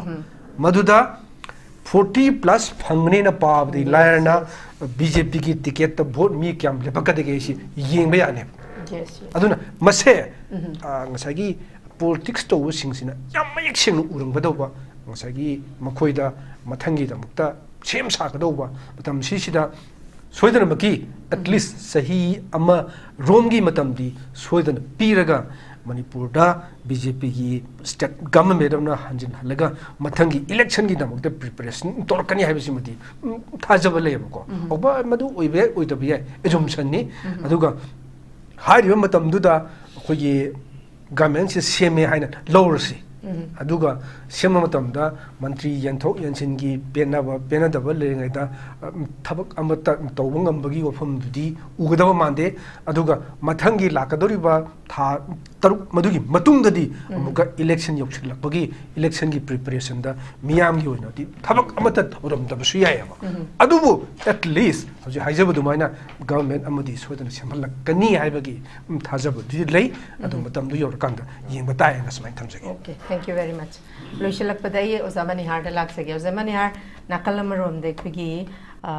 ꯃꯗꯨꯗ ꯐꯣꯔꯇꯤ ꯄ꯭ꯂꯁ ꯐꯪꯒꯅꯤꯅ ꯄꯥꯕꯗꯤ ꯂꯥꯏꯔꯅ, ꯕꯤ ꯖꯦ ꯄꯤꯒꯤ ꯇꯤꯀꯦꯠꯇ ꯚꯣꯠ ꯃꯤ ꯀꯌꯥꯝ ꯂꯦꯞꯄꯛꯀꯗꯒꯦ ꯁꯤ ꯌꯦꯡꯕ ꯌꯥꯅꯦꯕ꯫ Yes, yes. ꯑꯗꯨꯅ ꯃꯁꯦ, ꯉꯁꯥꯏꯒꯤ ꯄꯣꯂꯤꯇꯤꯛꯁ ꯇꯧꯕꯁꯤꯡꯁꯤꯅ ꯌꯥꯝ ꯃꯌꯦꯛ ꯁꯦꯡꯅ ꯎꯔꯝꯒꯗꯧꯕ, ꯉꯁꯥꯏꯒꯤ ꯃꯈꯣꯏꯗ ꯃꯊꯪꯒꯤꯗꯃꯛꯇ ꯁꯦꯝ ꯁꯥꯒꯗꯧꯕ ꯃꯇꯝꯁꯤꯁꯤꯗ ꯁꯣꯏꯗꯅꯃꯛꯀꯤ at least ꯆꯍꯤ ꯑꯃ ꯔꯣꯝꯒꯤ ꯃꯇꯝꯗꯤ ꯁꯣꯏꯗꯅ ꯄꯤꯔꯒ, ꯃꯅꯤꯄꯨꯔꯗ ꯕꯤ ꯖꯦ ꯄꯤꯒꯤ ꯁ꯭ꯇꯦꯠ ꯒꯃꯦꯟ ꯑꯃꯅ ꯍꯟꯖꯤꯟꯍꯜꯂꯒ ꯃꯊꯪꯒꯤ ꯏꯂꯦꯛꯁꯟꯒꯤꯗꯃꯛꯇ ꯄ꯭ꯔꯤꯄꯦꯔꯦꯁꯟ ꯇꯧꯔꯛꯀꯅꯤ ꯍꯥꯏꯕꯁꯤꯃꯗꯤ ꯊꯥꯖꯕ ꯂꯩꯌꯦꯕꯀꯣ꯫ ꯑꯣꯕ-, ꯃꯗꯨ ꯑꯣꯏꯕ ꯌꯥꯏ, ꯑꯣꯏꯗꯕ ꯌꯥꯏ, ꯑꯦꯖꯨꯝꯁꯟꯅꯤ꯫ ꯑꯗꯨꯒ ꯍꯥꯏꯔꯤꯕ ꯃꯇꯝꯗꯨꯗ ꯑꯩꯈꯣꯏꯒꯤ ꯒꯃꯦꯟꯁꯦ ꯁꯦꯝꯃꯦ ꯍꯥꯏꯅ ꯂꯧꯔꯁꯤ꯫ ꯑꯗꯨꯒ ꯁꯦꯝꯕ ꯃꯇꯝꯗ ꯃꯟꯇ꯭ꯔꯤ ꯌꯦꯟꯊꯣꯛ ꯌꯦꯟꯁꯤꯟꯒꯤ ꯄꯦꯟꯅꯕ ꯄꯦꯟꯅꯗꯕ ꯂꯩꯔꯤꯉꯩꯗ, ꯑ, ꯊꯕꯛ ꯑꯃꯠꯇ ꯇꯧꯕ ꯉꯝꯕꯒꯤ ꯋꯥꯐꯝꯗꯨꯗꯤ ꯎꯒꯗꯕ ꯃꯥꯟꯗꯦ꯫ ꯑꯗꯨꯒ ꯃꯊꯪꯒꯤ ꯂꯥꯛꯀꯗꯧꯔꯤꯕ ꯊꯥ ꯇꯔꯨꯛ ꯃꯗꯨꯒꯤ ꯃꯇꯨꯡꯗꯗꯤ ꯑꯃꯨꯛꯀ election ꯌꯧꯁꯤꯜꯂꯛꯄꯒꯤ electionꯒꯤ preparationꯗ ꯃꯤꯌꯥꯝꯒꯤ ꯑꯣꯏꯅꯗꯤ ꯊꯕꯛ ꯑꯃꯠꯇ ꯇꯧꯔꯝꯗꯕꯁꯨ ꯌꯥꯏꯑꯕ꯫ ꯑꯗꯨꯕꯨ at least ꯍꯧꯖꯤꯛ ꯍꯥꯏꯖꯕ ꯑꯗꯨꯃꯥꯏꯅ government ꯑꯃꯗꯤ ꯁꯣꯏꯗꯅ ꯁꯦꯝꯍꯜꯂꯛꯀꯅꯤ ꯍꯥꯏꯕꯒꯤ, ꯎꯝ, ꯊꯥꯖꯕꯗꯨꯗꯤ ꯂꯩ꯫ ꯑꯗꯨ ꯃꯇꯝꯗꯨ ꯌꯧꯔꯀꯥꯟꯗ ꯌꯦꯡꯕ ꯇꯥꯏ ꯍꯥꯏꯅ ꯁꯨꯃꯥꯏꯅ ꯊꯝꯖꯒꯦ꯫ Okay, thank you very much. ꯂꯣꯏꯁꯤꯜꯂꯛꯄꯗ ꯑꯩ ꯑꯣꯖꯥ ꯃꯅꯤꯍꯥꯔꯗ ꯂꯥꯛꯆꯒꯦ꯫ ꯑꯣꯖꯥ ꯃꯅꯤꯍꯥꯔ, ꯅꯥꯀꯜ ꯑꯃꯔꯣꯝꯗ ꯑꯩꯈꯣꯏꯒꯤ, ꯑ,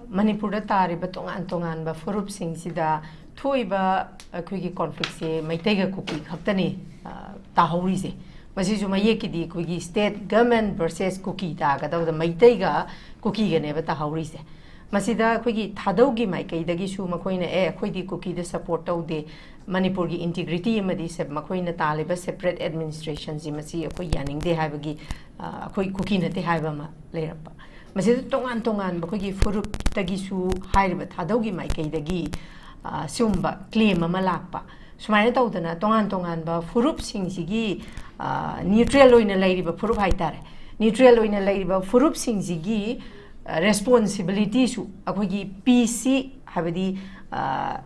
ꯃꯅꯤꯄꯨꯔꯗ ꯇꯥꯔꯤꯕ ꯇꯣꯉꯥꯟ ꯇꯣꯉꯥꯟꯕ ꯐꯨꯔꯨꯞꯁꯤꯡꯁꯤꯗ ꯊꯣꯛꯏꯕ ꯑꯩꯈꯣꯏꯒꯤ conflictꯁꯦ ꯃꯩꯇꯩꯒ ꯀꯨꯀꯤ ꯈꯛꯇꯅꯤ, ꯑ, ꯇꯥꯍꯧꯔꯤꯁꯦ꯫ ꯃꯁꯤꯁꯨ ꯃꯌꯦꯛꯀꯤꯗꯤ ꯑꯩꯈꯣꯏꯒꯤ state government versus ꯀꯨꯀꯤ ꯇꯥꯒꯗꯕꯗ ꯃꯩꯇꯩꯒ ꯀꯨꯀꯤꯒꯅꯦꯕ ꯇꯥꯍꯧꯔꯤꯁꯦ꯫ ꯃꯁꯤꯗ ꯑꯩꯈꯣꯏꯒꯤ ꯊꯥꯗꯧꯒꯤ ꯃꯥꯏꯀꯩꯗꯒꯤꯁꯨ ꯃꯈꯣꯏꯅ, "ꯑꯦ, ꯑꯩꯈꯣꯏꯗꯤ ꯀꯨꯀꯤꯗ support ꯇꯧꯗꯦ, ꯃꯅꯤꯄꯨꯔꯒꯤ integrity ꯑꯃꯗꯤ ꯁꯦ-, ꯃꯈꯣꯏꯅ ꯇꯥꯜꯂꯤꯕ separate administrationꯁꯤ ꯃꯁꯤ ꯑꯩꯈꯣꯏ ꯌꯥꯅꯤꯡꯗꯦ" ꯍꯥꯏꯕꯒꯤ, ꯑ, "ꯑꯩꯈꯣꯏ ꯀꯨꯀꯤ ꯅꯠꯇꯦ" ꯍꯥꯏꯕ ꯑꯃ ꯂꯩꯔꯛꯄ꯫ ꯃꯁꯤꯗ ꯇꯣꯉꯥꯟ ꯇꯣꯉꯥꯟꯕ ꯑꯩꯈꯣꯏꯒꯤ ꯐꯨꯔꯨꯞꯇꯒꯤꯁꯨ ꯍꯥꯏꯔꯤꯕ ꯊꯥꯗꯧꯒꯤ ꯃꯥꯏꯀꯩꯗꯒꯤ, ꯑ, ꯁꯤꯒꯨꯝꯕ claim ꯑꯃ ꯂꯥꯛꯄ꯫ ꯁꯨꯃꯥꯏꯅ ꯇꯧꯗꯅ ꯇꯣꯉꯥꯟ ꯇꯣꯉꯥꯟꯕ ꯐꯨꯔꯨꯞꯁꯤꯡꯁꯤꯒꯤ, ꯑ, neutral ꯑꯣꯏꯅ ꯂꯩꯔꯤꯕ ꯐꯨꯔꯨꯞ ꯍꯥꯏꯇꯥꯔꯦ, neutral ꯑꯣꯏꯅ ꯂꯩꯔꯤꯕ ꯐꯨꯔꯨꯞꯁꯤꯡꯁꯤꯒꯤ, ꯑ, responsibilityꯁꯨ ꯑꯩꯈꯣꯏꯒꯤ peaceꯁꯤ, ꯍꯥꯏꯕꯗꯤ, ꯑ,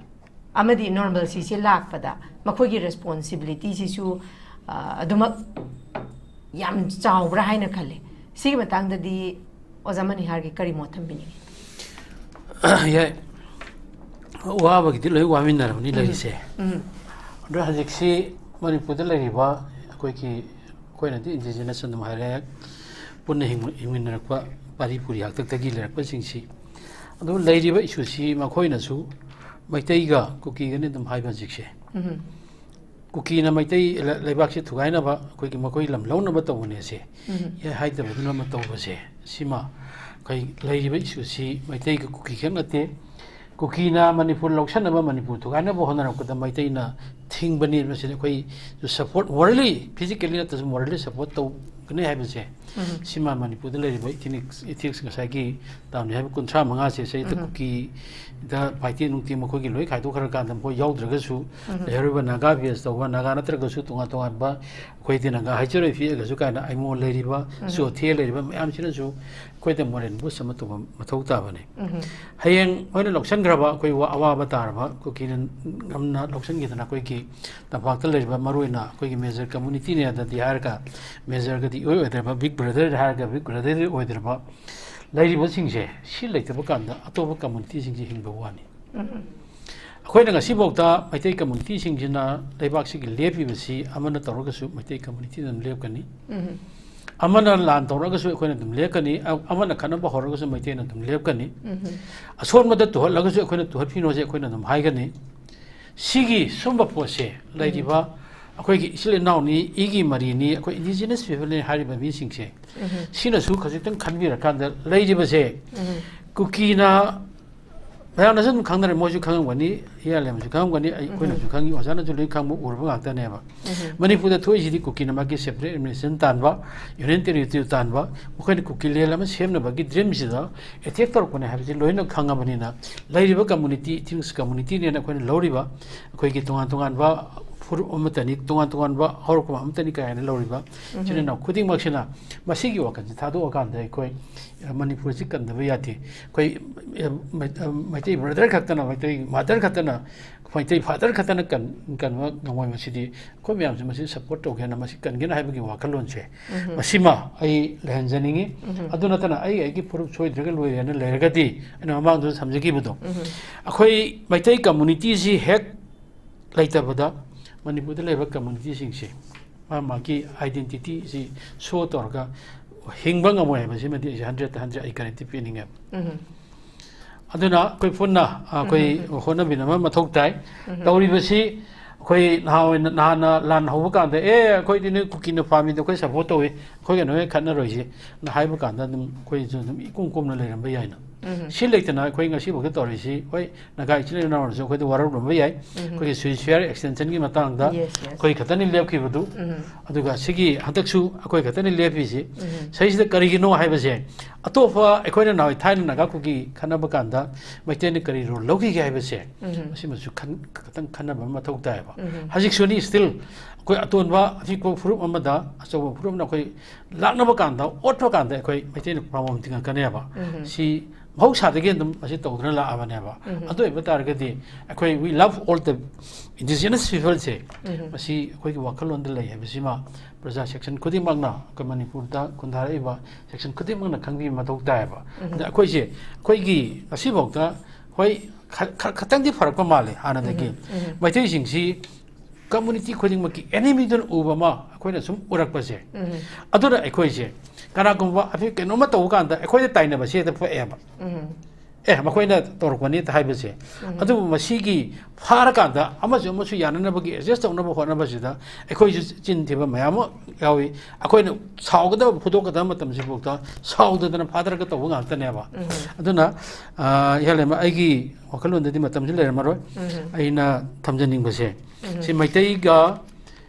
ꯑꯃꯗꯤ normalcyꯁꯤ ꯂꯥꯛꯄꯗ ꯃꯈꯣꯏꯒꯤ responsibilityꯁꯤꯁꯨ, ꯑ, ꯑꯗꯨꯃꯛ ꯌꯥꯝ ꯆꯥꯎꯕ꯭ꯔꯥ ꯍꯥꯏꯅ ꯈꯜꯂꯦ꯫ ꯁꯤꯒꯤ ꯃꯇꯥꯡꯗꯗꯤ ꯑꯣꯖꯥ ꯃꯅꯤꯍꯥꯔꯒꯤ ꯀꯔꯤ ꯃꯣꯠ ꯊꯝꯕꯤꯅꯤꯡꯉꯤ? ꯌꯥꯏ, ꯋꯥꯕꯒꯤꯗꯤ ꯂꯣꯏ ꯋꯥꯃꯤꯟꯅꯔꯕꯅꯤ ꯂꯩꯔꯤꯁꯦ꯫ ꯎꯝ꯫ ꯑꯗꯣ ꯍꯧꯖꯤꯛꯁꯤ ꯃꯅꯤꯄꯨꯔꯗ ꯂꯩꯔꯤꯕ ꯑꯩꯈꯣꯏꯒꯤ, ꯑꯩꯈꯣꯏꯅꯗꯤ indigenous ꯑꯗꯨꯝ ꯍꯥꯏꯔꯦ, ꯄꯨꯟꯅ ꯍꯤꯡꯃꯤ-, ꯍꯤꯡꯃꯤꯟꯅꯔꯛꯄ ꯄꯥꯔꯤ ꯄꯨꯔꯤ ꯍꯥꯛꯇꯛꯇꯒꯤ ꯂꯩꯔꯛꯄꯁꯤꯡꯁꯤ, ꯑꯗꯨ ꯂꯩꯔꯤꯕ issueꯁꯤ ꯃꯈꯣꯏꯅꯁꯨ ꯃꯩꯇꯩꯒ ꯀꯨꯀꯤꯒꯅꯤ ꯑꯗꯨꯝ ꯍꯥꯏꯕ ꯍꯧꯖꯤꯛꯁꯦ꯫ ꯎꯝ꯫ ꯀꯨꯀꯤꯅ ꯃꯩꯇꯩ ꯂ-, ꯂꯩꯕꯥꯛꯁꯤ ꯊꯨꯒꯥꯏꯅꯕ ꯑꯩꯈꯣꯏꯒꯤ ꯃꯈꯣꯏ ꯂꯝ ꯂꯧꯅꯕ ꯇꯧꯕꯅꯦ ꯁꯦ꯫ ꯎꯝ꯫ ꯌꯥꯏ ꯍꯥꯏꯗꯕꯗꯨꯅ ꯑꯃ ꯇꯧꯕꯁꯦ, ꯁꯤꯃ ꯑꯩꯈꯣꯏ ꯂꯩꯔꯤꯕ issueꯁꯤ ꯃꯩꯇꯩꯒ ꯀꯨꯀꯤ ꯈꯛ ꯅꯠꯇꯦ꯫ ꯀꯨꯀꯤꯅ ꯃꯅꯤꯄꯨꯔ ꯂꯧꯁꯟꯅꯕ, ꯃꯅꯤꯄꯨꯔ ꯊꯨꯒꯥꯏꯅꯕ ꯍꯣꯠꯅꯔꯛꯄꯗ ꯃꯩꯇꯩꯅ ꯊꯤꯡꯕꯅꯤ꯫ ꯃꯁꯤꯗ ꯑꯩꯈꯣꯏ ꯁꯄꯣꯔꯠ, ꯃꯣꯔꯦꯜꯂꯤ, ꯐꯤꯖꯤꯀꯦꯜꯂꯤ ꯅꯠꯇ꯭ꯔꯁꯨ ꯃꯣꯔꯦꯜꯂꯤ ꯁꯄꯣꯔꯠ ꯇꯧꯒꯅꯤ ꯍꯥꯏꯕꯁꯦ, ꯁꯤꯃ ꯃꯅꯤꯄꯨꯔꯗ ꯂꯩꯔꯤꯕ ꯏꯊꯤꯅꯤꯛꯁ, ꯏꯊꯤꯛꯁ ꯉꯁꯥꯏꯒꯤ ꯇꯥꯝꯅꯤ ꯍꯥꯏꯕ ꯀꯨꯟꯊ꯭ꯔꯥ ꯃꯉꯥꯁꯦ ꯁꯤꯗ ꯀꯨꯀꯤꯗ ꯐꯥꯏꯇꯦ ꯅꯨꯡꯇꯦ ꯃꯈꯣꯏꯒꯤ ꯂꯣꯏ ꯈꯥꯏꯗꯣꯛꯈ꯭ꯔꯀꯥꯟꯗ ꯃꯈꯣꯏ ꯌꯥꯎꯗ꯭ꯔꯒꯁꯨ, ꯂꯩꯍꯧꯔꯤꯕ ꯅꯥꯒꯥ ꯕꯦꯁ ꯇꯧꯕ, ꯅꯥꯒꯥ ꯅꯠꯇ꯭ꯔꯒꯁꯨ ꯇꯣꯉꯥꯟ ꯇꯣꯉꯥꯟꯕ, ꯑꯩꯈꯣꯏꯗꯤ ꯅꯥꯒꯥ ꯍꯥꯏꯖꯔꯣꯏ, ꯄꯤꯛꯑꯒꯁꯨ ꯀꯥꯏꯅ ꯑꯩꯉꯣꯟ ꯂꯩꯔꯤꯕ, ꯆꯣꯊꯦ ꯂꯩꯔꯤꯕ ꯃꯌꯥꯝꯁꯤꯅꯁꯨ ꯑꯩꯈꯣꯏꯗ ꯃꯣꯔꯦꯜ ꯕꯨꯁ ꯑꯃ ꯇꯧꯕ ꯃꯊꯧ ꯇꯥꯕꯅꯤ꯫ ꯍꯌꯦꯡ ꯃꯣꯏꯅ ꯂꯧꯁꯤꯟꯈ꯭ꯔꯕ, ꯑꯩꯈꯣꯏ ꯋꯥ-, ꯑꯋꯥꯕ ꯇꯥꯔꯕ, ꯀꯨꯀꯤꯅ ꯉꯝꯅ ꯂꯧꯁꯤꯟꯈꯤꯗꯅ ꯑꯩꯈꯣꯏꯒꯤ ꯇꯝꯄꯥꯛꯇ ꯂꯩꯔꯤꯕ, ꯃꯔꯨꯑꯣꯏꯅ ꯑꯩꯈꯣꯏꯒꯤ ꯃꯦꯖꯔ ꯀꯝꯃꯨꯅꯤꯇꯤꯅꯦꯗꯗꯤ ꯍꯥꯏꯔꯒ, ꯃꯦꯖꯔꯒꯗꯤ ꯏꯑꯣꯏ ꯑꯣꯏꯗ꯭ꯔꯕ, ꯕꯤꯛ ꯕ꯭ꯔꯗꯔ ꯍꯥꯏꯔꯒ ꯕꯤꯛ ꯕ꯭ꯔꯗꯔꯗꯤ ꯑꯣꯏꯗ꯭ꯔꯕ ꯂꯩꯔꯤꯕꯁꯤꯡꯁꯦ, ꯁꯤ ꯂꯩꯇꯕ ꯀꯥꯟꯗ ꯑꯇꯣꯞꯄ ꯀꯝꯃꯨꯅꯤꯇꯤꯁꯤꯡꯁꯦ ꯍꯤꯡꯕ ꯋꯥꯅꯤ꯫ ꯑꯩꯈꯣꯏꯅ ꯉꯁꯤꯐꯥꯎꯗ ꯃꯩꯇꯩ ꯀꯝꯃꯨꯅꯤꯇꯤꯁꯤꯡꯁꯤꯅ ꯂꯩꯕꯥꯛꯁꯤꯒꯤ ꯂꯦꯞꯄꯤꯕꯁꯤ, ꯑꯃꯅ ꯇꯧꯔꯒꯁꯨ ꯃꯩꯇꯩ ꯀꯝꯃꯨꯅꯤꯇꯤꯅ ꯑꯗꯨꯝ ꯂꯦꯞꯀꯅꯤ, ꯑꯃꯅ ꯂꯥꯟ ꯇꯧꯔꯒꯁꯨ ꯑꯩꯈꯣꯏꯅ ꯑꯗꯨꯝ ꯂꯦꯞꯀꯅꯤ, ꯑ-, ꯑꯃꯅ ꯈꯠꯅꯕ ꯍꯧꯔꯒꯁꯨ ꯃꯩꯇꯩꯅ ꯑꯗꯨꯝ ꯂꯦꯞꯀꯅꯤ, ꯑꯁꯣꯟꯕꯗ ꯇꯨꯍꯠꯂꯒꯁꯨ ꯑꯩꯈꯣꯏꯅ ꯇꯨꯍꯠꯄꯤꯅꯣꯁꯦ ꯑꯩꯈꯣꯏꯅ ꯑꯗꯨꯝ ꯍꯥꯏꯒꯅꯤ꯫ ꯁꯤꯒꯤ ꯁꯨꯝꯕ ꯄꯣꯠꯁꯦ ꯂꯩꯔꯤꯕ ꯑꯩꯈꯣꯏꯒꯤ ꯏꯆꯤꯜ ꯏꯅꯥꯎꯅꯤ, ꯏꯒꯤ ꯃꯔꯤꯅꯤ, ꯑꯩꯈꯣꯏ ꯏꯟꯗꯤꯖꯤꯅꯁ ꯄꯤꯄꯜꯅꯤ ꯍꯥꯏꯔꯤꯕ ꯃꯤꯁꯤꯡꯁꯦ, ꯁꯤꯅꯁꯨ ꯈꯖꯤꯛꯇꯪ ꯈꯟꯕꯤꯔꯀꯥꯟꯗ ꯂꯩꯔꯤꯕꯁꯦ ꯀꯨꯀꯤꯅ, ꯃꯌꯥꯝꯅꯁꯨ ꯑꯗꯨꯝ ꯈꯪꯅꯔꯦ, ꯃꯣꯏꯁꯨ ꯈꯪꯉꯝꯒꯅꯤ, ꯏꯌꯥꯔ ꯂꯦꯝꯕꯁꯨ ꯈꯪꯉꯝꯒꯅꯤ, ꯑꯩ, ꯑꯩꯈꯣꯏꯅꯁꯨ ꯈꯪꯉꯤ, ꯑꯣꯖꯥꯅꯁꯨ ꯂꯣꯏ ꯈꯪꯕ ꯎꯔꯕ ꯉꯥꯛꯇꯅꯦꯕ꯫ ꯃꯅꯤꯄꯨꯔꯗ ꯊꯣꯛꯏꯁꯤꯗꯤ ꯀꯨꯀꯤꯅ ꯃꯥꯒꯤ ꯁꯦꯄꯔꯦꯠ ꯑꯦꯗꯃꯤꯅꯤꯁꯇ꯭ꯔꯦꯁꯟ ꯇꯥꯟꯕ, ꯌꯨꯅꯤꯌꯟ ꯇꯦꯔꯤꯇꯣꯔꯤ ꯇꯥꯟꯕ, ꯃꯈꯣꯏꯅ ꯀꯨꯀꯤ ꯂꯦꯟ ꯑꯃ ꯁꯦꯝꯅꯕꯒꯤ ꯗ꯭ꯔꯤꯝꯁꯤꯗ ꯑꯦꯇꯦꯛ ꯇꯧꯔꯛꯄꯅꯦ ꯍꯥꯏꯕꯁꯤ ꯂꯣꯏꯅ ꯈꯪꯉꯕꯅꯤꯅ, ꯂꯩꯔꯤꯕ ꯀꯝꯃꯨꯅꯤꯇꯤ, ꯏꯊꯤꯅꯤꯛꯁ ꯀꯝꯃꯨꯅꯤꯇꯤꯅꯦꯅ ꯑꯩꯈꯣꯏꯅ ꯂꯧꯔꯤꯕ, ꯑꯩꯈꯣꯏꯒꯤ ꯇꯣꯉꯥꯟ ꯇꯣꯉꯥꯟꯕ ꯐꯨꯔꯨꯞ ꯑꯃꯠꯇꯅꯤ, ꯇꯣꯉꯥꯟ ꯇꯣꯉꯥꯟꯕ ꯍꯧꯔꯛꯐꯝ ꯑꯃꯠꯇꯅꯤ ꯀꯥꯏꯅ ꯂꯧꯔꯤꯕ ꯏꯆꯤꯜ ꯏꯅꯥꯎ ꯈꯨꯗꯤꯡꯃꯛꯁꯤꯅ ꯃꯁꯤꯒꯤ ꯋꯥꯈꯜꯁꯤ ꯊꯥꯗꯣꯛꯑꯀꯥꯟꯗ ꯑꯩꯈꯣꯏ, ꯑ, ꯃꯅꯤꯄꯨꯔꯁꯤ ꯀꯟꯗꯕ ꯌꯥꯗꯦ꯫ ꯑꯩꯈꯣꯏ, ꯑ, ꯃꯩ-, ꯑ, ꯃꯩꯇꯩ ꯕ꯭ꯔꯗꯔ ꯈꯛꯇꯅ, ꯃꯩꯇꯩ ꯃꯥꯗꯔ ꯈꯛꯇꯅ, ꯃꯩꯇꯩ ꯐꯥꯗꯔ ꯈꯛꯇꯅ ꯀꯟ-, ꯀꯟꯕ ꯉꯝꯃꯣꯏ꯫ ꯃꯁꯤꯗꯤ ꯑꯩꯈꯣꯏ ꯃꯌꯥꯝꯁꯦ ꯃꯁꯤ ꯁꯄꯣꯔꯠ ꯇꯧꯒꯦꯅ, ꯃꯁꯤ ꯀꯟꯒꯦꯅ ꯍꯥꯏꯕꯒꯤ ꯋꯥꯈꯜꯂꯣꯟꯁꯦ, ꯃꯁꯤꯃ ꯑꯩ ꯂꯩꯍꯟꯖꯅꯤꯡꯉꯤ꯫ ꯑꯗꯨ ꯅꯠꯇꯅ ꯑꯩ ꯑꯩꯒꯤ ꯐꯨꯔꯨꯞ ꯁꯣꯏꯗ꯭ꯔꯒ ꯂꯣꯏꯔꯦꯅ ꯂꯩꯔꯒꯗꯤ, ꯑꯩꯅ ꯃꯃꯥꯡꯗꯁꯨ ꯊꯝꯖꯈꯤꯕꯗꯣ, ꯑꯩꯈꯣꯏ ꯃꯩꯇꯩ ꯀꯝꯃꯨꯅꯤꯇꯤꯁꯤ ꯍꯦꯛ ꯂꯩꯇꯕꯗ ꯃꯅꯤꯄꯨꯔꯗ ꯂꯩꯕ ꯀꯝꯃꯨꯅꯤꯇꯤꯁꯤꯡꯁꯦ ꯃꯥ ꯃꯥꯒꯤ ꯑꯥꯏꯗꯦꯟꯇꯤꯇꯤꯁꯤ ꯁꯣ ꯇꯧꯔꯒ ꯍꯤꯡꯕ ꯉꯝꯃꯣꯏ ꯍꯥꯏꯕꯁꯤꯃꯗꯤ ꯑꯩꯁꯦ ꯍꯟꯗ꯭ꯔꯦꯠꯇ ꯍꯟꯗ꯭ꯔꯦꯠ ꯑꯩ ꯒꯥꯔꯦꯟꯇꯤ ꯄꯤꯅꯤꯡꯉꯦꯕ꯫ ꯑꯗꯨꯅ ꯑꯩꯈꯣꯏ ꯄꯨꯟꯅ, ꯑ, ꯑꯩꯈꯣꯏ ꯍꯣꯠꯅꯃꯤꯟꯅꯕ ꯃꯊꯧ ꯇꯥꯏ꯫ ꯇꯧꯔꯤꯕꯁꯤ ꯑꯩꯈꯣꯏ ꯅꯍꯥꯟꯋꯥꯏ, ꯅꯍꯥꯟꯅ ꯂꯥꯟ ꯍꯧꯕ ꯀꯥꯟꯗ, "ꯑꯦ, ꯑꯩꯈꯣꯏꯗꯤ ꯅꯣꯏ ꯀꯨꯀꯤꯅ ꯄꯥꯝꯃꯤꯗꯣ ꯑꯩꯈꯣꯏ ꯁꯄꯣꯔꯠ ꯇꯧꯏ, ꯑꯩꯈꯣꯏꯒ ꯅꯣꯏꯒ ꯈꯠꯅꯔꯣꯏꯁꯤ"ꯅ ꯍꯥꯏꯕ ꯀꯥꯟꯗ ꯑꯗꯨꯝ ꯑꯩꯈꯣꯏꯁꯨ ꯑꯗꯨꯝ ꯏꯀꯣꯝ ꯀꯣꯝꯅ ꯂꯩꯔꯝꯕ ꯌꯥꯏꯅ꯫ ꯁꯤ ꯂꯩꯇꯅ ꯑꯩꯈꯣꯏ ꯉꯁꯤꯐꯥꯎꯗ ꯇꯧꯔꯤꯁꯤ, ꯍꯣꯏ, ꯅꯥꯒꯥ ꯏꯆꯤꯜ ꯏꯅꯥꯎꯅꯁꯨ ꯑꯩꯈꯣꯏꯗ ꯋꯥꯔꯧꯔꯝꯕ ꯌꯥꯏ, ꯑꯩꯈꯣꯏꯒꯤ ꯁꯨꯏꯁꯤꯌꯥꯔ ꯑꯦꯛꯁꯇꯦꯟꯁꯟꯒꯤ ꯃꯇꯥꯡꯗ ꯑꯩꯈꯣꯏ ꯈꯛꯇꯅꯤ ꯂꯦꯞꯈꯤꯕꯗꯨ꯫ ꯑꯗꯨꯒ ꯁꯤꯒꯤ ꯍꯟꯗꯛꯁꯨ ꯑꯩꯈꯣꯏ ꯈꯛꯇꯅꯤ ꯂꯦꯞꯄꯤꯁꯤ꯫ ꯁꯤꯁꯤꯗ ꯀꯔꯤꯒꯤꯅꯣ ꯍꯥꯏꯕꯁꯦ, ꯑꯇꯣꯞꯄ ꯑꯩꯈꯣꯏꯅ ꯅꯍꯥꯟꯋꯥꯏ ꯊꯥꯏꯅ ꯅꯥꯒꯥ ꯀꯨꯀꯤ ꯈꯠꯅꯕ ꯀꯥꯟꯗ ꯃꯩꯇꯩꯅ ꯀꯔꯤ ꯔꯣꯜ ꯂꯧꯈꯤꯒꯦ ꯍꯥꯏꯕꯁꯦ, ꯃꯁꯤꯃꯁꯨ ꯈꯟ-, ꯈꯤꯇꯪ ꯈꯟꯅꯕ ꯑꯃ ꯃꯊꯧ ꯇꯥꯏꯌꯦꯕ꯫ ꯍꯧꯖꯤꯛꯁꯨꯅꯤ, ꯁ꯭ꯇꯤꯜ ꯑꯩꯈꯣꯏ ꯑꯇꯣꯟꯕ ꯑꯄꯤꯛꯄ ꯐꯨꯔꯨꯞ ꯑꯃꯗ ꯑꯆꯧꯕ ꯐꯨꯔꯨꯞꯅ ꯑꯩꯈꯣꯏ ꯂꯥꯛꯅꯕ ꯀꯥꯟꯗ, ꯑꯣꯠꯄ ꯀꯥꯟꯗ ꯑꯩꯈꯣꯏ ꯃꯩꯇꯩꯅ ꯄ꯭ꯔꯣꯕ꯭ꯂꯦꯝ ꯊꯤꯡꯉꯛꯀꯅꯦꯕ꯫ ꯁꯤ ꯃꯍꯧꯁꯥꯗꯒꯤ ꯑꯗꯨꯝ ꯃꯁꯤ ꯇꯧꯗꯨꯅ ꯂꯥꯛꯑꯕꯅꯦꯕ꯫ ꯑꯗꯨ ꯑꯣꯏꯕ ꯇꯥꯔꯒꯗꯤ ꯑꯩꯈꯣꯏ "We love all the indigenous people"ꯁꯦ, ꯃꯁꯤ ꯑꯩꯈꯣꯏꯒꯤ ꯋꯥꯈꯜꯂꯣꯟꯗ ꯂꯩ ꯍꯥꯏꯕꯁꯤꯃ ꯄ꯭ꯔꯖꯥ ꯁꯦꯛꯁꯟ ꯈꯨꯗꯤꯡꯃꯛꯅ, ꯑꯩꯈꯣꯏ ꯃꯅꯤꯄꯨꯔꯗ ꯈꯨꯟꯗꯥꯔꯛꯏꯕ ꯁꯦꯛꯁꯟ ꯈꯨꯗꯤꯡꯃꯛꯅ ꯈꯪꯕꯤꯕ ꯃꯊꯧ ꯇꯥꯏꯌꯦꯕ꯫ ꯑꯗ ꯑꯩꯈꯣꯏꯁꯦ, ꯑꯩꯈꯣꯏꯒꯤ ꯉꯁꯤꯐꯥꯎꯗ, ꯍꯣꯏ, ꯈ-, ꯈ-, ꯈꯇꯪꯗꯤ ꯐꯔꯛꯄ ꯃꯥꯜꯂꯦ ꯍꯥꯟꯅꯗꯒꯤ꯫ ꯃꯩꯇꯩꯁꯤꯡꯁꯤ ꯀꯝꯃꯨꯅꯤꯇꯤ ꯈꯨꯗꯤꯡꯃꯛꯀꯤ ꯑꯦꯅꯤꯃꯤꯗꯨꯅ ꯎꯕ ꯑꯃ ꯑꯩꯈꯣꯏꯅ ꯁꯨꯝ ꯎꯔꯛꯄꯁꯦ, ꯑꯗꯨꯅ ꯑꯩꯈꯣꯏꯁꯦ ꯀꯅꯥꯒꯨꯝꯕ ꯑꯩꯈꯣꯏ ꯀꯩꯅꯣꯝꯃ ꯇꯧꯕ ꯀꯥꯟꯗ ꯑꯩꯈꯣꯏꯗ ꯇꯥꯏꯅꯕꯁꯦ ꯍꯦꯛꯇ ꯄꯣꯛꯑꯦꯕ꯫ "ꯑꯦ, ꯃꯈꯣꯏꯅ ꯇꯧꯔꯛꯄꯅꯤ" ꯍꯥꯏꯕꯁꯦ꯫ ꯑꯗꯨꯕꯨ ꯃꯁꯤꯒꯤ ꯐꯥꯔꯀꯥꯟꯗ ꯑꯃꯁꯨ ꯑꯃꯁꯨ ꯌꯥꯅꯅꯕꯒꯤ, ꯑꯦꯗꯖꯁ ꯇꯧꯅꯕ ꯍꯣꯠꯅꯕꯁꯤꯗ ꯑꯩꯈꯣꯏꯁꯨ ꯆꯤꯟ ꯊꯤꯕ ꯃꯌꯥꯝ ꯑꯃ ꯌꯥꯎꯏ꯫ ꯑꯩꯈꯣꯏꯅ ꯁꯥꯎꯒꯗꯕ, ꯐꯨꯗꯣꯛꯀꯗꯕ ꯃꯇꯝꯁꯤꯐꯥꯎꯗ ꯁꯥꯎꯗꯗꯅ ꯐꯥꯗꯔꯒ ꯇꯧꯕ ꯉꯥꯛꯇꯅꯦꯕ꯫ ꯑꯗꯨꯅ, ꯑ, ꯏꯍꯥꯟ ꯍꯥꯟꯅ ꯑꯩꯒꯤ ꯋꯥꯈꯜꯂꯣꯟꯗꯗꯤ ꯃꯇꯝꯁꯤ ꯂꯩꯔꯝꯃꯔꯣꯏ꯫ ꯑꯩꯅ ꯊꯝꯖꯅꯤꯡꯕꯁꯦ, ꯁꯤ ꯃꯩꯇꯩꯒ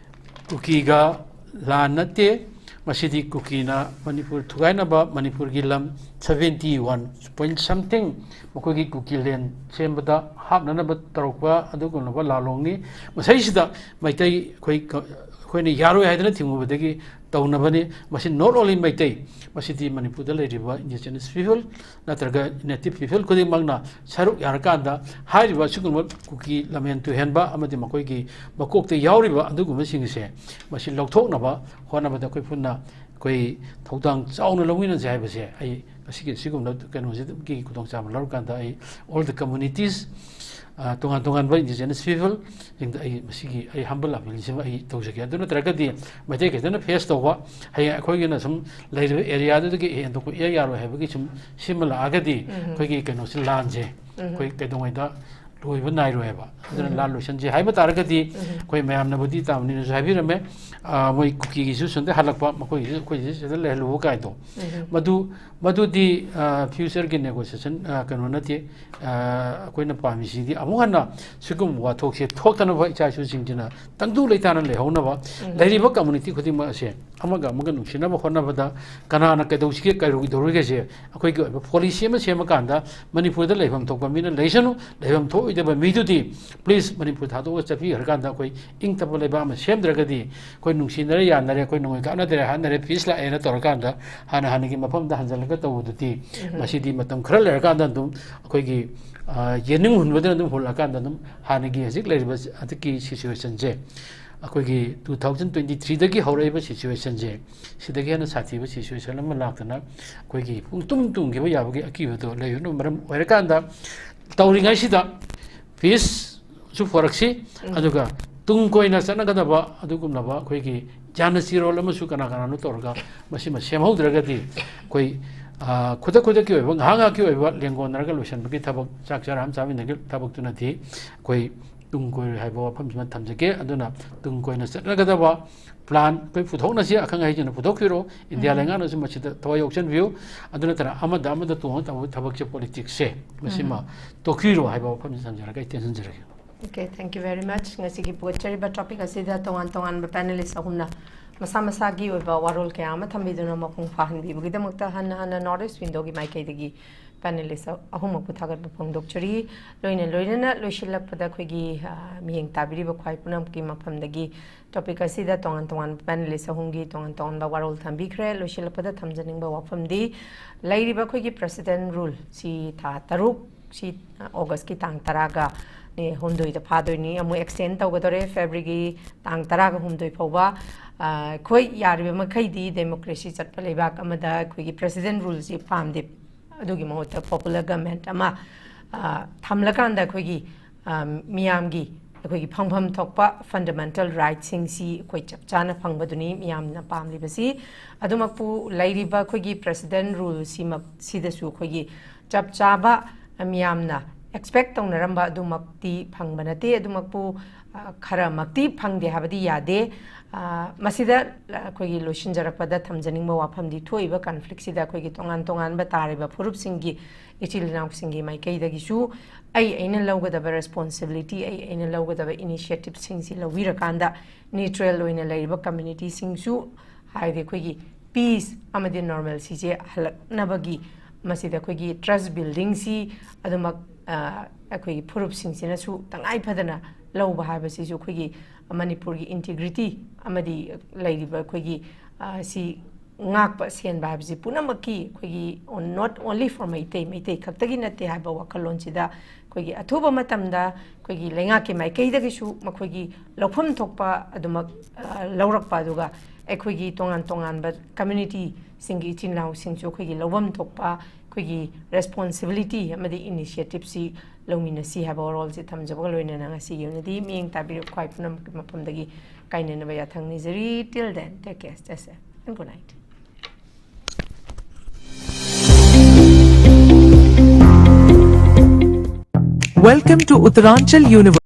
ꯀꯨꯀꯤꯒ ꯂꯥꯟ ꯅꯠꯇꯦ꯫ ꯃꯁꯤꯗꯤ ꯀꯨꯀꯤꯅ ꯃꯅꯤꯄꯨꯔ ꯊꯨꯒꯥꯏꯅꯕ, ꯃꯅꯤꯄꯨꯔꯒꯤ ꯂꯝ seventy one point something ꯃꯈꯣꯏꯒꯤ ꯀꯨꯀꯤ ꯂꯦꯟ ꯁꯦꯝꯕꯗ ꯍꯥꯞꯅꯅꯕ ꯇꯧꯔꯛꯄ ꯑꯗꯨꯒꯨꯝꯂꯕ ꯂꯥꯂꯣꯡꯅꯤ꯫ ꯃꯁꯤꯁꯤꯗ ꯃꯩꯇꯩ ꯑꯩꯈꯣꯏ ꯀ-, ꯑꯩꯈꯣꯏꯅ ꯌꯥꯔꯣꯏ ꯍꯥꯏꯗꯅ ꯊꯤꯡꯉꯨꯕꯗꯒꯤ ꯇꯧꯅꯕꯅꯤ꯫ ꯃꯁꯤ not only ꯃꯩꯇꯩ, ꯃꯁꯤꯗꯤ ꯃꯅꯤꯄꯨꯔꯗ ꯂꯩꯔꯤꯕ indigenous people ꯅꯠꯇ꯭ꯔꯒ native people ꯈꯨꯗꯤꯡꯃꯛꯅ ꯁꯔꯨꯛ ꯌꯥꯔꯀꯥꯟꯗ ꯍꯥꯏꯔꯤꯕ ꯑꯁꯤꯒꯨꯝꯕ ꯀꯨꯀꯤ ꯂꯝꯍꯦꯟ ꯇꯨꯍꯦꯟꯕ ꯑꯃꯗꯤ ꯃꯈꯣꯏꯒꯤ ꯃꯀꯣꯛꯇ ꯌꯥꯎꯔꯤꯕ ꯑꯗꯨꯒꯨꯝꯕꯁꯤꯡꯁꯦ ꯃꯁꯤ ꯂꯧꯊꯣꯛꯅꯕ ꯍꯣꯠꯅꯕꯗ ꯑꯩꯈꯣꯏ ꯄꯨꯟꯅ ꯑꯩꯈꯣꯏ ꯊꯧꯗꯥꯡ ꯆꯥꯎꯅ ꯂꯧꯃꯤꯟꯅꯁꯦ ꯍꯥꯏꯕꯁꯦ ꯑꯩ ꯉꯁꯤꯒꯤ ꯁꯤꯒꯨꯝꯕ ꯀꯩꯅꯣꯁꯤꯒꯤ ꯈꯨꯗꯣꯡꯆꯥꯕ ꯂꯧꯔꯀꯥꯟꯗ ꯑꯩ all the communities, ꯑ, ꯇꯣꯉꯥꯟ ꯇꯣꯉꯥꯟꯕ indigenous people ꯁꯤꯡꯗ ꯑꯩ ꯃꯁꯤꯒꯤ ꯑꯩ humble appeal ꯁꯤꯃ ꯑꯩ ꯇꯧꯖꯒꯦ꯫ ꯑꯗꯨ ꯅꯠꯇ꯭ꯔꯒꯗꯤ ꯃꯩꯇꯩ ꯈꯛꯇꯅ face ꯇꯧꯕ, ꯍꯌꯦꯡ ꯑꯩꯈꯣꯏꯒꯤꯅ ꯁꯨꯝ ꯂꯩꯔꯤꯕ area ꯗꯨꯗꯒꯤ ꯍꯦꯟꯗꯣꯛꯄ ꯏꯌꯥ ꯌꯥꯔꯣꯏ ꯍꯥꯏꯕꯒꯤ ꯁꯨꯝ ꯁꯤꯃ ꯂꯥꯛꯑꯒꯗꯤ ꯑꯩꯈꯣꯏꯒꯤ ꯀꯩꯅꯣꯁꯤ, ꯂꯥꯟꯁꯦ ꯑꯩꯈꯣꯏ ꯀꯩꯗꯧꯉꯩꯗ ꯂꯣꯏꯕ ꯅꯥꯏꯔꯣꯏꯕ꯫ ꯑꯗꯨꯅ ꯂꯥꯟ ꯂꯣꯏꯁꯟꯁꯦ ꯍꯥꯏꯕ ꯇꯥꯔꯒꯗꯤ ꯑꯩꯈꯣꯏ ꯃꯌꯥꯝꯅꯕꯨꯗꯤ ꯇꯥꯃꯅꯤꯅꯁꯨ ꯍꯥꯏꯕꯤꯔꯝꯃꯦ, ꯑ, ꯃꯣꯏ ꯀꯨꯀꯤꯒꯤꯁꯨ ꯁꯣꯝꯗ ꯍꯜꯂꯛꯄ, ꯃꯈꯣꯏꯒꯤꯁꯨ ꯑꯩꯈꯣꯏꯁꯤ ꯁꯤꯗ ꯂꯩꯍꯜꯂꯨꯕ ꯀꯥꯏꯗꯣ꯫ ꯃꯗꯨ, ꯃꯗꯨꯗꯤ, ꯑ, future ꯒꯤ negotiation, ꯑ, ꯀꯩꯅꯣ ꯅꯠꯇꯦ꯫ ꯑ, ꯑꯩꯈꯣꯏꯅ ꯄꯥꯝꯃꯤꯁꯤꯗꯤ ꯑꯃꯨꯛ ꯍꯟꯅ ꯁꯤꯒꯨꯝꯕ ꯋꯥꯊꯣꯛꯁꯦ ꯊꯣꯛꯇꯅꯕ ꯏꯆꯥ ꯏꯁꯨꯁꯤꯡꯁꯤꯅ ꯇꯪꯗꯨ ꯂꯩꯇꯥꯅ ꯂꯩꯍꯧꯅꯕ꯫ ꯂꯩꯔꯤꯕ community ꯈꯨꯗꯤꯡꯃꯛ ꯑꯁꯦ ꯑꯃꯒ ꯑꯃꯒ ꯅꯨꯡꯁꯤꯅꯕ ꯍꯣꯠꯅꯕꯗ ꯀꯅꯥꯅ ꯀꯩꯗꯧꯁꯤꯒꯦ, ꯀꯩꯗꯧꯔꯣꯏꯒꯦꯁꯦ ꯑꯩꯈꯣꯏꯒꯤ ꯑꯣꯏꯕ policy ꯑꯃ ꯁꯦꯝꯃꯀꯥꯟꯗ ꯃꯅꯤꯄꯨꯔꯗ ꯂꯩꯐꯝ ꯊꯣꯛꯄ ꯃꯤꯅ ꯂꯩꯁꯅꯨ, ꯂꯩꯐꯝ ꯊꯣꯛꯑꯣꯏꯗꯕ ꯃꯤꯗꯨꯗꯤ please ꯃꯅꯤꯄꯨꯔ ꯊꯥꯗꯣꯛꯑꯒ ꯆꯠꯄꯤꯈ꯭ꯔꯀꯥꯟꯗ ꯑꯩꯈꯣꯏ ꯏꯪ ꯇꯞꯄ ꯂꯩꯕꯥꯛ ꯑꯃ ꯁꯦꯝꯗ꯭ꯔꯒꯗꯤ ꯑꯩꯈꯣꯏ ꯅꯨꯡꯁꯤꯅꯔꯦ, ꯌꯥꯅꯔꯦ, ꯑꯩꯈꯣꯏ ꯅꯣꯡꯃꯩ ꯀꯥꯞꯅꯗ꯭ꯔꯦ, ꯍꯥꯠꯅꯔꯦ, peace ꯂꯥꯛꯑꯦꯅ ꯇꯧꯔꯀꯥꯟꯗ ꯍꯥꯟꯅ ꯍꯥꯟꯅꯒꯤ ꯃꯐꯝꯗ ꯍꯟꯖꯤꯜꯂꯒ ꯇꯧꯕꯗꯨꯗꯤ ꯃꯁꯤꯗꯤ ꯃꯇꯝ ꯈꯔ ꯂꯩꯔꯀꯥꯟꯗ ꯑꯗꯨꯝ ꯑꯩꯈꯣꯏꯒꯤ, ꯑ, ꯌꯦꯅꯤꯡ ꯍꯨꯟꯕꯗꯨꯅ ꯑꯗꯨꯝ ꯍꯨꯜꯂꯀꯥꯟꯗ ꯑꯗꯨꯝ ꯍꯥꯟꯅꯒꯤ ꯍꯧꯖꯤꯛ ꯂꯩꯔꯤꯕ ꯍꯧꯖꯤꯛꯀꯤ situation ꯁꯦ ꯑꯩꯈꯣꯏꯒꯤ two thousand twenty three ꯗꯒꯤ ꯍꯧꯔꯛꯏꯕ situation ꯁꯦ ꯁꯤꯗꯒꯤ ꯍꯦꯟꯅ ꯁꯥꯊꯤꯕ situation ꯑꯃ ꯂꯥꯛꯇꯅ ꯑꯩꯈꯣꯏꯒꯤ ꯄꯨꯡꯇꯨꯝ ꯇꯨꯝꯈꯤꯕ ꯌꯥꯕꯒꯤ ꯑꯀꯤꯕꯗꯣ ꯂꯩꯕꯅ ꯃꯔꯝ ꯑꯣꯏꯔꯀꯥꯟꯗ ꯇꯧꯔꯤꯉꯩꯁꯤꯗ peace ꯁꯨ ꯄꯨꯔꯛꯁꯤ, ꯑꯗꯨꯒ ꯇꯨꯡ ꯀꯣꯏꯅ ꯆꯠꯅꯒꯗꯕ ꯑꯗꯨꯒꯨꯝꯂꯕ ꯑꯩꯈꯣꯏꯒꯤ ꯒ꯭ꯌꯥꯟꯅ ꯆꯤꯔꯣꯜ ꯑꯃꯁꯨ ꯀꯅꯥ ꯀꯅꯥꯅꯣ ꯇꯧꯔꯒ ꯃꯁꯤꯃ ꯁꯦꯝꯍꯧꯗ꯭ꯔꯒꯗꯤ ꯑꯩꯈꯣꯏ, ꯑ, ꯈꯨꯗꯛ ꯈꯨꯗꯛꯀꯤ ꯑꯣꯏꯕ, ꯉꯥꯏꯍꯥꯛ ꯉꯥꯏꯍꯥꯛꯀꯤ ꯑꯣꯏꯕ ꯂꯦꯡꯒꯣꯟꯅꯔꯒ ꯂꯣꯏꯁꯤꯟꯕꯒꯤ ꯊꯕꯛ, ꯆꯥꯛ ꯆꯔꯥ ꯑꯃ ꯆꯥꯃꯤꯟꯅꯒꯤ ꯊꯕꯛꯇꯨꯅꯗꯤ ꯑꯩꯈꯣꯏ ꯇꯨꯡ ꯀꯣꯏꯔꯣꯏ ꯍꯥꯏꯕ ꯋꯥꯐꯝꯁꯤꯃ ꯊꯝꯖꯒꯦ꯫ ꯑꯗꯨꯅ ꯇꯨꯡ ꯀꯣꯏꯅ ꯆꯠꯅꯒꯗꯕ plan ꯑꯩꯈꯣꯏ ꯄꯨꯊꯣꯛꯅꯁꯤ, ꯑꯈꯪ ꯑꯍꯩꯁꯤꯡꯅ ꯄꯨꯊꯣꯛꯄꯤꯔꯣ, ꯏꯟꯗꯤꯌꯥ ꯂꯩꯉꯥꯛꯅꯁꯨ ꯃꯁꯤꯗ ꯊꯋꯥꯏ ꯌꯥꯎꯁꯟꯕꯤꯌꯨ꯫ ꯑꯗꯨ ꯅꯠꯇꯅ ꯑꯃꯗ ꯑꯃꯗ ꯇꯣꯡꯉ ꯇꯧꯕ ꯊꯕꯛꯁꯦ, politics ꯁꯦ, ꯃꯁꯤꯃ ꯇꯣꯛꯄꯤꯔꯣ ꯍꯥꯏꯕ ꯋꯥꯐꯝꯁꯤ ꯊꯝꯖꯔꯒ ꯑꯩ ꯇꯦꯟꯁꯤꯟꯖꯔꯒꯦ꯫ Okay, thank you very much. ꯉꯁꯤꯒꯤ ꯄꯨꯒꯠꯆꯔꯤꯕ topic ꯑꯁꯤꯗ ꯇꯣꯉꯥꯟ ꯇꯣꯉꯥꯟꯕ panelist ꯑꯍꯨꯝꯅ ꯃꯁꯥ ꯃꯁꯥꯒꯤ ꯑꯣꯏꯕ ꯋꯥꯔꯣꯜ ꯀꯌꯥ ꯑꯃ ꯊꯝꯕꯤꯗꯨꯅ ꯃꯄꯨꯡ ꯐꯥꯍꯟꯕꯤꯕꯒꯤꯗꯃꯛꯇ ꯍꯟꯅ ꯍꯟꯅ North East Window ꯒꯤ ꯃꯥꯏꯀꯩꯗꯒꯤ panelist ꯑꯍꯨꯝꯃꯛꯄꯨ ꯊꯥꯒꯠꯄ ꯐꯣꯡꯗꯣꯛꯆꯔꯤ꯫ ꯂꯣꯏꯅ ꯂꯣꯏꯅꯅ ꯂꯣꯏꯁꯤꯜꯂꯛꯄꯗ ꯑꯩꯈꯣꯏꯒꯤ, ꯑ, ꯃꯤꯠꯌꯦꯡ ꯇꯥꯕꯤꯔꯤꯕ ꯈ꯭ꯋꯥꯏ ꯄꯨꯝꯅꯃꯛꯀꯤ ꯃꯐꯝꯗꯒꯤ topic ꯑꯁꯤꯗ ꯇꯣꯉꯥꯟ ꯇꯣꯉꯥꯟꯕ panelist ꯑꯍꯨꯝꯒꯤ ꯇꯣꯉꯥꯟ ꯇꯣꯉꯥꯟꯕ ꯋꯥꯔꯣꯜ ꯊꯝꯕꯤꯈ꯭ꯔꯦ꯫ ꯂꯣꯏꯁꯤꯜꯂꯛꯄꯗ ꯊꯝꯖꯅꯤꯡꯕ ꯋꯥꯐꯝꯗꯤ ꯂꯩꯔꯤꯕ ꯑꯩꯈꯣꯏꯒꯤ President Rule ꯁꯤ ꯊꯥ ꯇꯔꯨꯛ ꯁꯤ, ꯑ, August ꯀꯤ ꯇꯥꯡ ꯇꯔꯥꯒ ꯍꯨꯝꯗꯣꯏꯗ ꯐꯥꯗꯣꯏꯅꯤ꯫ ꯑꯃꯨꯛ extend ꯇꯧꯒꯗꯧꯔꯦ February ꯒꯤ ꯇꯥꯡ ꯇꯔꯥꯒ ꯍꯨꯝꯗꯣꯏ ꯐꯥꯎꯕ꯫ ꯑ, ꯑꯩꯈꯣꯏ ꯌꯥꯔꯤꯕ ꯃꯈꯩꯗꯤ democracy ꯆꯠꯄ ꯂꯩꯕꯥꯛ ꯑꯃꯗ ꯑꯩꯈꯣꯏꯒꯤ President Rule ꯁꯤ ꯄꯥꯝꯗꯦ꯫ ꯑꯗꯨꯒꯤ ꯃꯍꯨꯠꯇ popular government ꯑꯃ, ꯑ, ꯊꯝꯂꯀꯥꯟꯗ ꯑꯩꯈꯣꯏꯒꯤ, ꯑ, ꯃꯤꯌꯥꯝꯒꯤ ꯑꯩꯈꯣꯏꯒꯤ ꯐꯪꯐꯝ ꯊꯣꯛꯄ fundamental right ꯁꯤꯡꯁꯤ ꯑꯩꯈꯣꯏ ꯆꯞ ꯆꯥꯅ ꯐꯪꯕꯗꯨꯅꯤ ꯃꯤꯌꯥꯝꯅ ꯄꯥꯝꯂꯤꯕꯁꯤ꯫ ꯑꯗꯨꯃꯛꯄꯨ ꯂꯩꯔꯤꯕ ꯑꯩꯈꯣꯏꯒꯤ President Rule ꯁꯤꯃꯛ, ꯁꯤꯗꯁꯨ ꯑꯩꯈꯣꯏꯒꯤ ꯆꯞ ꯆꯥꯕ ꯃꯤꯌꯥꯝꯅ ꯑꯦꯛꯁꯄꯦꯛ ꯇꯧꯅꯔꯝꯕ ꯑꯗꯨꯃꯛꯇꯤ ꯐꯪꯕ ꯅꯠꯇꯦ꯫ ꯑꯗꯨꯃꯛꯄꯨ, ꯑ, ꯈꯔꯃꯛꯇꯤ ꯐꯪꯗꯦ ꯍꯥꯏꯕꯗꯤ ꯌꯥꯗꯦ꯫ ꯑ, ꯃꯁꯤꯗ, ꯑ, ꯑꯩꯈꯣꯏꯒꯤ ꯂꯣꯏꯁꯤꯟꯖꯔꯛꯄꯗ ꯊꯝꯖꯅꯤꯡꯕ ꯋꯥꯐꯝꯗꯤ, ꯊꯣꯛꯏꯕ ꯀꯟꯐ꯭ꯂꯤꯛꯁꯤꯗ ꯑꯩꯈꯣꯏꯒꯤ ꯇꯣꯉꯥꯟ ꯇꯣꯉꯥꯟꯕ ꯇꯥꯔꯤꯕ ꯐꯨꯔꯨꯞꯁꯤꯡꯒꯤ, ꯏꯆꯤꯜ ꯏꯅꯥꯎꯁꯤꯡꯒꯤ ꯃꯥꯏꯀꯩꯗꯒꯤꯁꯨ ꯑꯩ ꯑꯩꯅ ꯂꯧꯒꯗꯕ ꯔꯦꯁꯄꯣꯟꯁꯤꯕꯤꯂꯤꯇꯤ, ꯑꯩ ꯑꯩꯅ ꯂꯧꯒꯗꯕ ꯏꯅꯤꯁꯤꯌꯦꯇꯤꯞꯁꯤꯡꯁꯤ ꯂꯧꯕꯤꯔꯀꯥꯟꯗ, ꯅ꯭ꯌꯨꯇ꯭ꯔꯦꯜ ꯑꯣꯏꯅ ꯂꯩꯔꯤꯕ ꯀꯝꯃ꯭ꯌꯨꯅꯤꯇꯤꯁꯤꯡꯁꯨ, ꯍꯥꯏꯗꯤ ꯑꯩꯈꯣꯏꯒꯤ ꯄꯤꯁ ꯑꯃꯗꯤ ꯅꯣꯔꯃꯦꯜꯁꯤꯁꯦ ꯍꯜꯂꯛꯅꯕꯒꯤ, ꯃꯁꯤꯗ ꯑꯩꯈꯣꯏꯒꯤ ꯇ꯭ꯔꯁ ꯕꯤꯜꯗꯤꯡꯁꯤ ꯑꯗꯨꯃꯛ, ꯑ, ꯑꯩꯈꯣꯏꯒꯤ ꯐꯨꯔꯨꯞꯁꯤꯡꯁꯤꯅꯁꯨ ꯇꯉꯥꯏ ꯐꯗꯅ ꯂꯧꯕ ꯍꯥꯏꯕꯁꯤꯁꯨ ꯑꯩꯈꯣꯏꯒꯤ ꯃꯅꯤꯄꯨꯔꯒꯤ ꯏꯟꯇꯤꯒ꯭ꯔꯤꯇꯤ ꯑꯃꯗꯤ ꯂꯩꯔꯤꯕ ꯑꯩꯈꯣꯏꯒꯤ, ꯑ, ꯁꯤ ꯉꯥꯛꯄ ꯁꯦꯟꯕ ꯍꯥꯏꯕꯁꯤ ꯄꯨꯝꯅꯃꯛꯀꯤ ꯑꯩꯈꯣꯏꯒꯤ, not only for Meitei, Meitei ꯈꯛꯇꯒꯤ ꯅꯠꯇꯦ ꯍꯥꯏꯕ ꯋꯥꯈꯜꯂꯣꯟꯁꯤꯗ ꯑꯩꯈꯣꯏꯒꯤ ꯑꯊꯨꯕ ꯃꯇꯝꯗ ꯑꯩꯈꯣꯏꯒꯤ ꯂꯩꯉꯥꯛꯀꯤ ꯃꯥꯏꯀꯩꯗꯒꯤꯁꯨ ꯃꯈꯣꯏꯒꯤ ꯂꯧꯐꯝ ꯊꯣꯛꯄ ꯑꯗꯨꯃꯛ, ꯑ, ꯂꯧꯔꯛꯄ, ꯑꯗꯨꯒ ꯑꯩꯈꯣꯏꯒꯤ ꯇꯣꯉꯥꯟ ꯇꯣꯉꯥꯟꯕ ꯀꯝꯃ꯭ꯌꯨꯅꯤꯇꯤꯁꯤꯡꯒꯤ ꯏꯆꯤꯟ ꯏꯅꯥꯎꯁꯤꯡꯁꯨ ꯑꯩꯈꯣꯏꯒꯤ ꯂꯧꯐꯝ ꯊꯣꯛꯄ ꯑꯩꯈꯣꯏꯒꯤ ꯔꯦꯁꯄꯣꯟꯁꯤꯕꯤꯂꯤꯇꯤ ꯑꯃꯗꯤ ꯏꯅꯤꯁꯤꯌꯦꯇꯤꯞꯁꯤ ꯂꯧꯃꯤꯟꯅꯁꯤ ꯍꯥꯏꯕ ꯋꯥꯔꯣꯜꯁꯤ ꯊꯝꯖꯕꯒ ꯂꯣꯏꯅꯅ ꯉꯁꯤꯒꯤ ꯑꯣꯏꯅꯗꯤ ꯃꯤꯠꯌꯦꯡ ꯇꯥꯕꯤꯔꯤꯕ ꯈ꯭ꯋꯥꯏ ꯄꯨꯝꯅꯃꯛꯀꯤ ꯃꯐꯝꯗꯒꯤ ꯀꯥꯏꯅꯅꯕ ꯌꯥꯊꯪ ꯅꯤꯖꯔꯤ꯫ Till then, take care, stay safe and good night. Welcome to Uttaranchal University.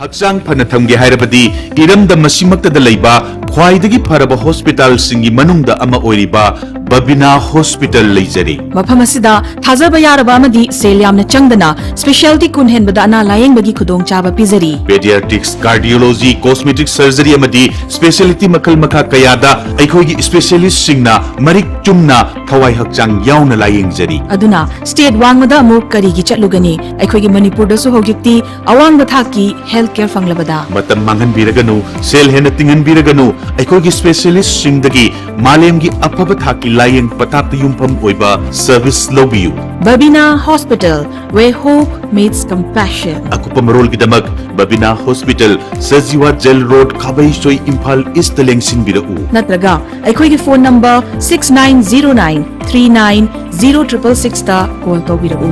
ꯍꯛꯆꯥꯡ ꯐꯅ ꯊꯝꯒꯦ ꯍꯥꯏꯔꯕꯗꯤ ꯏꯔꯝꯗꯝ ꯑꯁꯤꯃꯛꯇꯗ ꯂꯩꯕ ꯈ꯭ꯋꯥꯏꯗꯒꯤ ꯐꯔꯕ ꯍꯣꯁꯄꯤꯇꯥꯜꯁꯤꯡꯒꯤ ꯃꯅꯨꯡꯗ ꯑꯃ ꯑꯣꯏꯔꯤꯕ ꯕꯕꯤꯅꯥ ꯍꯣꯁꯄꯤꯇꯥꯜ ꯂꯩꯖꯔꯤ꯫ ꯃꯐꯝ ꯑꯁꯤꯗ ꯊꯥꯖꯕ ꯌꯥꯔꯕ ꯑꯃꯗꯤ ꯁꯦꯜ ꯌꯥꯝꯅ ꯆꯪꯗꯅ ꯁ꯭ꯄꯦꯁꯤꯌꯥꯂꯤꯇꯤ ꯀꯨꯟ ꯍꯦꯟꯕꯗ ꯑꯅꯥ ꯂꯥꯌꯦꯡꯕꯒꯤ ꯈꯨꯗꯣꯡꯆꯥꯕ ꯄꯤꯖꯔꯤ꯫ ꯄꯦꯗꯤꯌꯥꯇ꯭ꯔꯤꯛꯁ, ꯀꯥꯔꯗꯤꯑꯣꯂꯣꯖꯤ, ꯀꯣꯁꯃꯦꯇꯤꯛ ꯁꯔꯖꯔꯤ ꯑꯃꯗꯤ ꯁ꯭ꯄꯦꯁꯤꯌꯦꯂꯤꯇꯤ ꯃꯈꯜ ꯃꯈꯥ ꯀꯌꯥꯗ ꯑꯩꯈꯣꯏꯒꯤ ꯁ꯭ꯄꯦꯁꯤꯌꯦꯂꯤꯁꯁꯤꯡꯅ ꯃꯔꯤꯛ ꯆꯨꯝꯅ ꯊꯋꯥꯏ ꯍꯛꯆꯥꯡ ꯌꯥꯎꯅ ꯂꯥꯌꯦꯡꯖꯔꯤ꯫ ꯑꯗꯨꯅ ꯁ꯭ꯇꯦꯠ ꯋꯥꯡꯃꯗ ꯑꯃꯨꯛ ꯀꯔꯤꯒꯤ ꯆꯠꯂꯨꯒꯅꯤ? ꯑꯩꯈꯣꯏꯒꯤ ꯃꯅꯤꯄꯨꯔꯗꯁꯨ ꯍꯧꯖꯤꯛꯇꯤ ꯑꯋꯥꯡꯕ ꯊꯥꯛꯀꯤ ꯍꯦꯜꯊ ꯀꯦꯌꯔ ꯐꯪꯂꯕꯗ꯫ ꯃꯇꯝ ꯃꯥꯡꯍꯟꯕꯤꯔꯒꯅꯨ, ꯁꯦꯜ ꯍꯦꯟꯅ ꯇꯤꯡꯍꯟꯕꯤꯔꯒꯅꯨ, ꯑꯩꯈꯣꯏꯒꯤ ꯁ꯭ꯄꯦꯁꯤꯌꯦꯂꯤꯁꯁꯤꯡꯗꯒꯤ ꯃꯥꯂꯦꯝꯒꯤ ꯑꯐꯕ ꯊꯥꯛꯀꯤ ꯂꯥꯌꯦꯡ ꯄꯊꯥꯞꯇ ꯌꯨꯝꯐꯝ ꯑꯣꯏꯕ ꯁꯔꯚꯤꯁ ꯂꯧꯕꯤꯌꯨ꯫ Babina hospital, where hope meets compassion. ꯑꯀꯨꯞꯄ ꯃꯔꯣꯜꯒꯤꯗꯃꯛ Babina hospital, Sajiwa jail road, Khabeisoi, Imphal east ꯂꯦꯡꯁꯤꯟꯕꯤꯔꯛꯎ꯫ ꯅꯠꯇ꯭ꯔꯒ ꯑꯩꯈꯣꯏꯒꯤ phone number six nine zero nine three nine zero triple six ꯇ ꯀꯣꯜ ꯇꯧꯕꯤꯔꯛꯎ꯫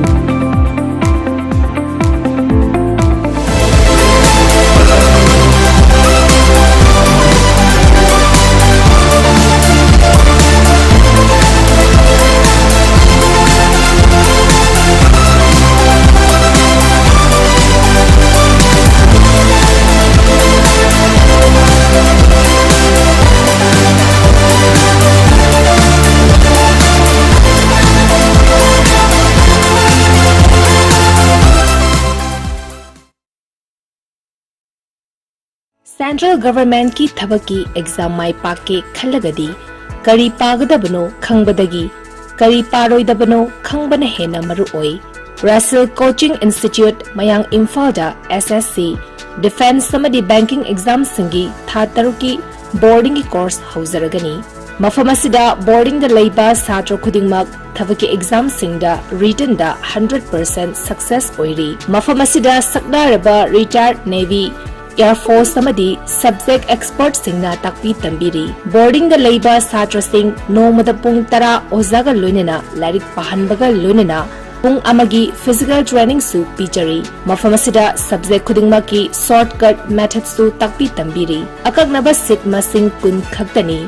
Central Governmentꯀꯤ ꯊꯕꯛꯀꯤ exam ꯃꯥꯏ ꯄꯥꯛꯀꯦ ꯈꯜꯂꯒꯗꯤ ꯀꯔꯤ ꯄꯥꯒꯗꯕꯅꯣ ꯈꯪꯕꯗꯒꯤ ꯀꯔꯤ ꯄꯥꯔꯣꯏꯗꯕꯅꯣ ꯈꯪꯕꯅ ꯍꯦꯟꯅ ꯃꯔꯨ ꯑꯣꯏ꯫ Russell Coaching Institute, ꯃꯌꯥꯡ ꯏꯝꯐꯥꯜꯗ S S C, Defence ꯑꯃꯗꯤ Banking examꯁꯤꯡꯒꯤ ꯊꯥ ꯇꯔꯨꯛꯀꯤ boardingꯒꯤ course ꯍꯧꯖꯔꯒꯅꯤ꯫ ꯃꯐꯝ ꯑꯁꯤꯗ boardingꯗ ꯂꯩꯕ ꯁꯥꯇ꯭ꯔ ꯈꯨꯗꯤꯡꯃꯛ ꯊꯕꯛꯀꯤ examꯁꯤꯡꯗ writtenꯗ hundred percent success ꯑꯣꯏꯔꯤ꯫ ꯃꯐꯝ ꯑꯁꯤꯗ ꯁꯛꯅꯥꯏꯔꯕ retired Navy, Air Force ꯑꯃꯗꯤ subject expertꯁꯤꯡꯅ ꯇꯥꯛꯄꯤ ꯇꯝꯕꯤꯔꯤ꯫ Boardingꯗ ꯂꯩꯕ ꯁꯥꯇ꯭ꯔꯁꯤꯡ ꯅꯣꯡꯃꯗ ꯄꯨꯡ ꯇꯔꯥ ꯑꯣꯖꯥꯒ ꯂꯣꯏꯅꯅ ꯂꯥꯏꯔꯤꯛ ꯄꯥꯍꯟꯕꯒ ꯂꯣꯏꯅꯅ ꯄꯨꯡ ꯑꯃꯒꯤ physical trainingꯁꯨ ꯄꯤꯖꯔꯤ꯫ ꯃꯐꯝ ꯑꯁꯤꯗ subject ꯈꯨꯗꯤꯡꯃꯛꯀꯤ shortcut methodꯁꯨ ꯇꯥꯛꯄꯤ ꯇꯝꯕꯤꯔꯤ꯫ ꯑꯀꯛꯅꯕ seat ꯃꯁꯤꯡ ꯀꯨꯟ ꯈꯛꯇꯅꯤ꯫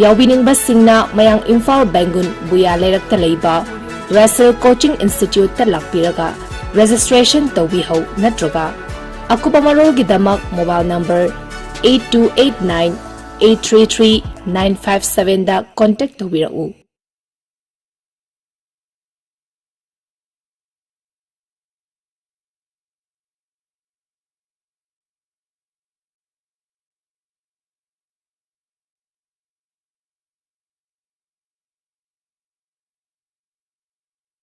ꯌꯥꯎꯕꯤꯅꯤꯡꯕꯁꯤꯡꯅ ꯃꯌꯥꯡ ꯏꯝꯐꯥꯜ ꯕꯦꯡꯒꯨꯟ ꯕꯨꯌꯥ ꯂꯩꯔꯛꯇ ꯂꯩꯕ Russell Coaching Instituteꯇ ꯂꯥꯛꯄꯤꯔꯒ registration ꯇꯧꯕꯤꯍꯧ ꯅꯠꯇ꯭ꯔꯒ ꯑꯀꯨꯞꯄ ꯃꯔꯣꯜꯒꯤꯗꯃꯛ mobile number eight two eight nine eight three three nine five sevenꯗ contact ꯇꯧꯕꯤꯔꯛꯎ꯫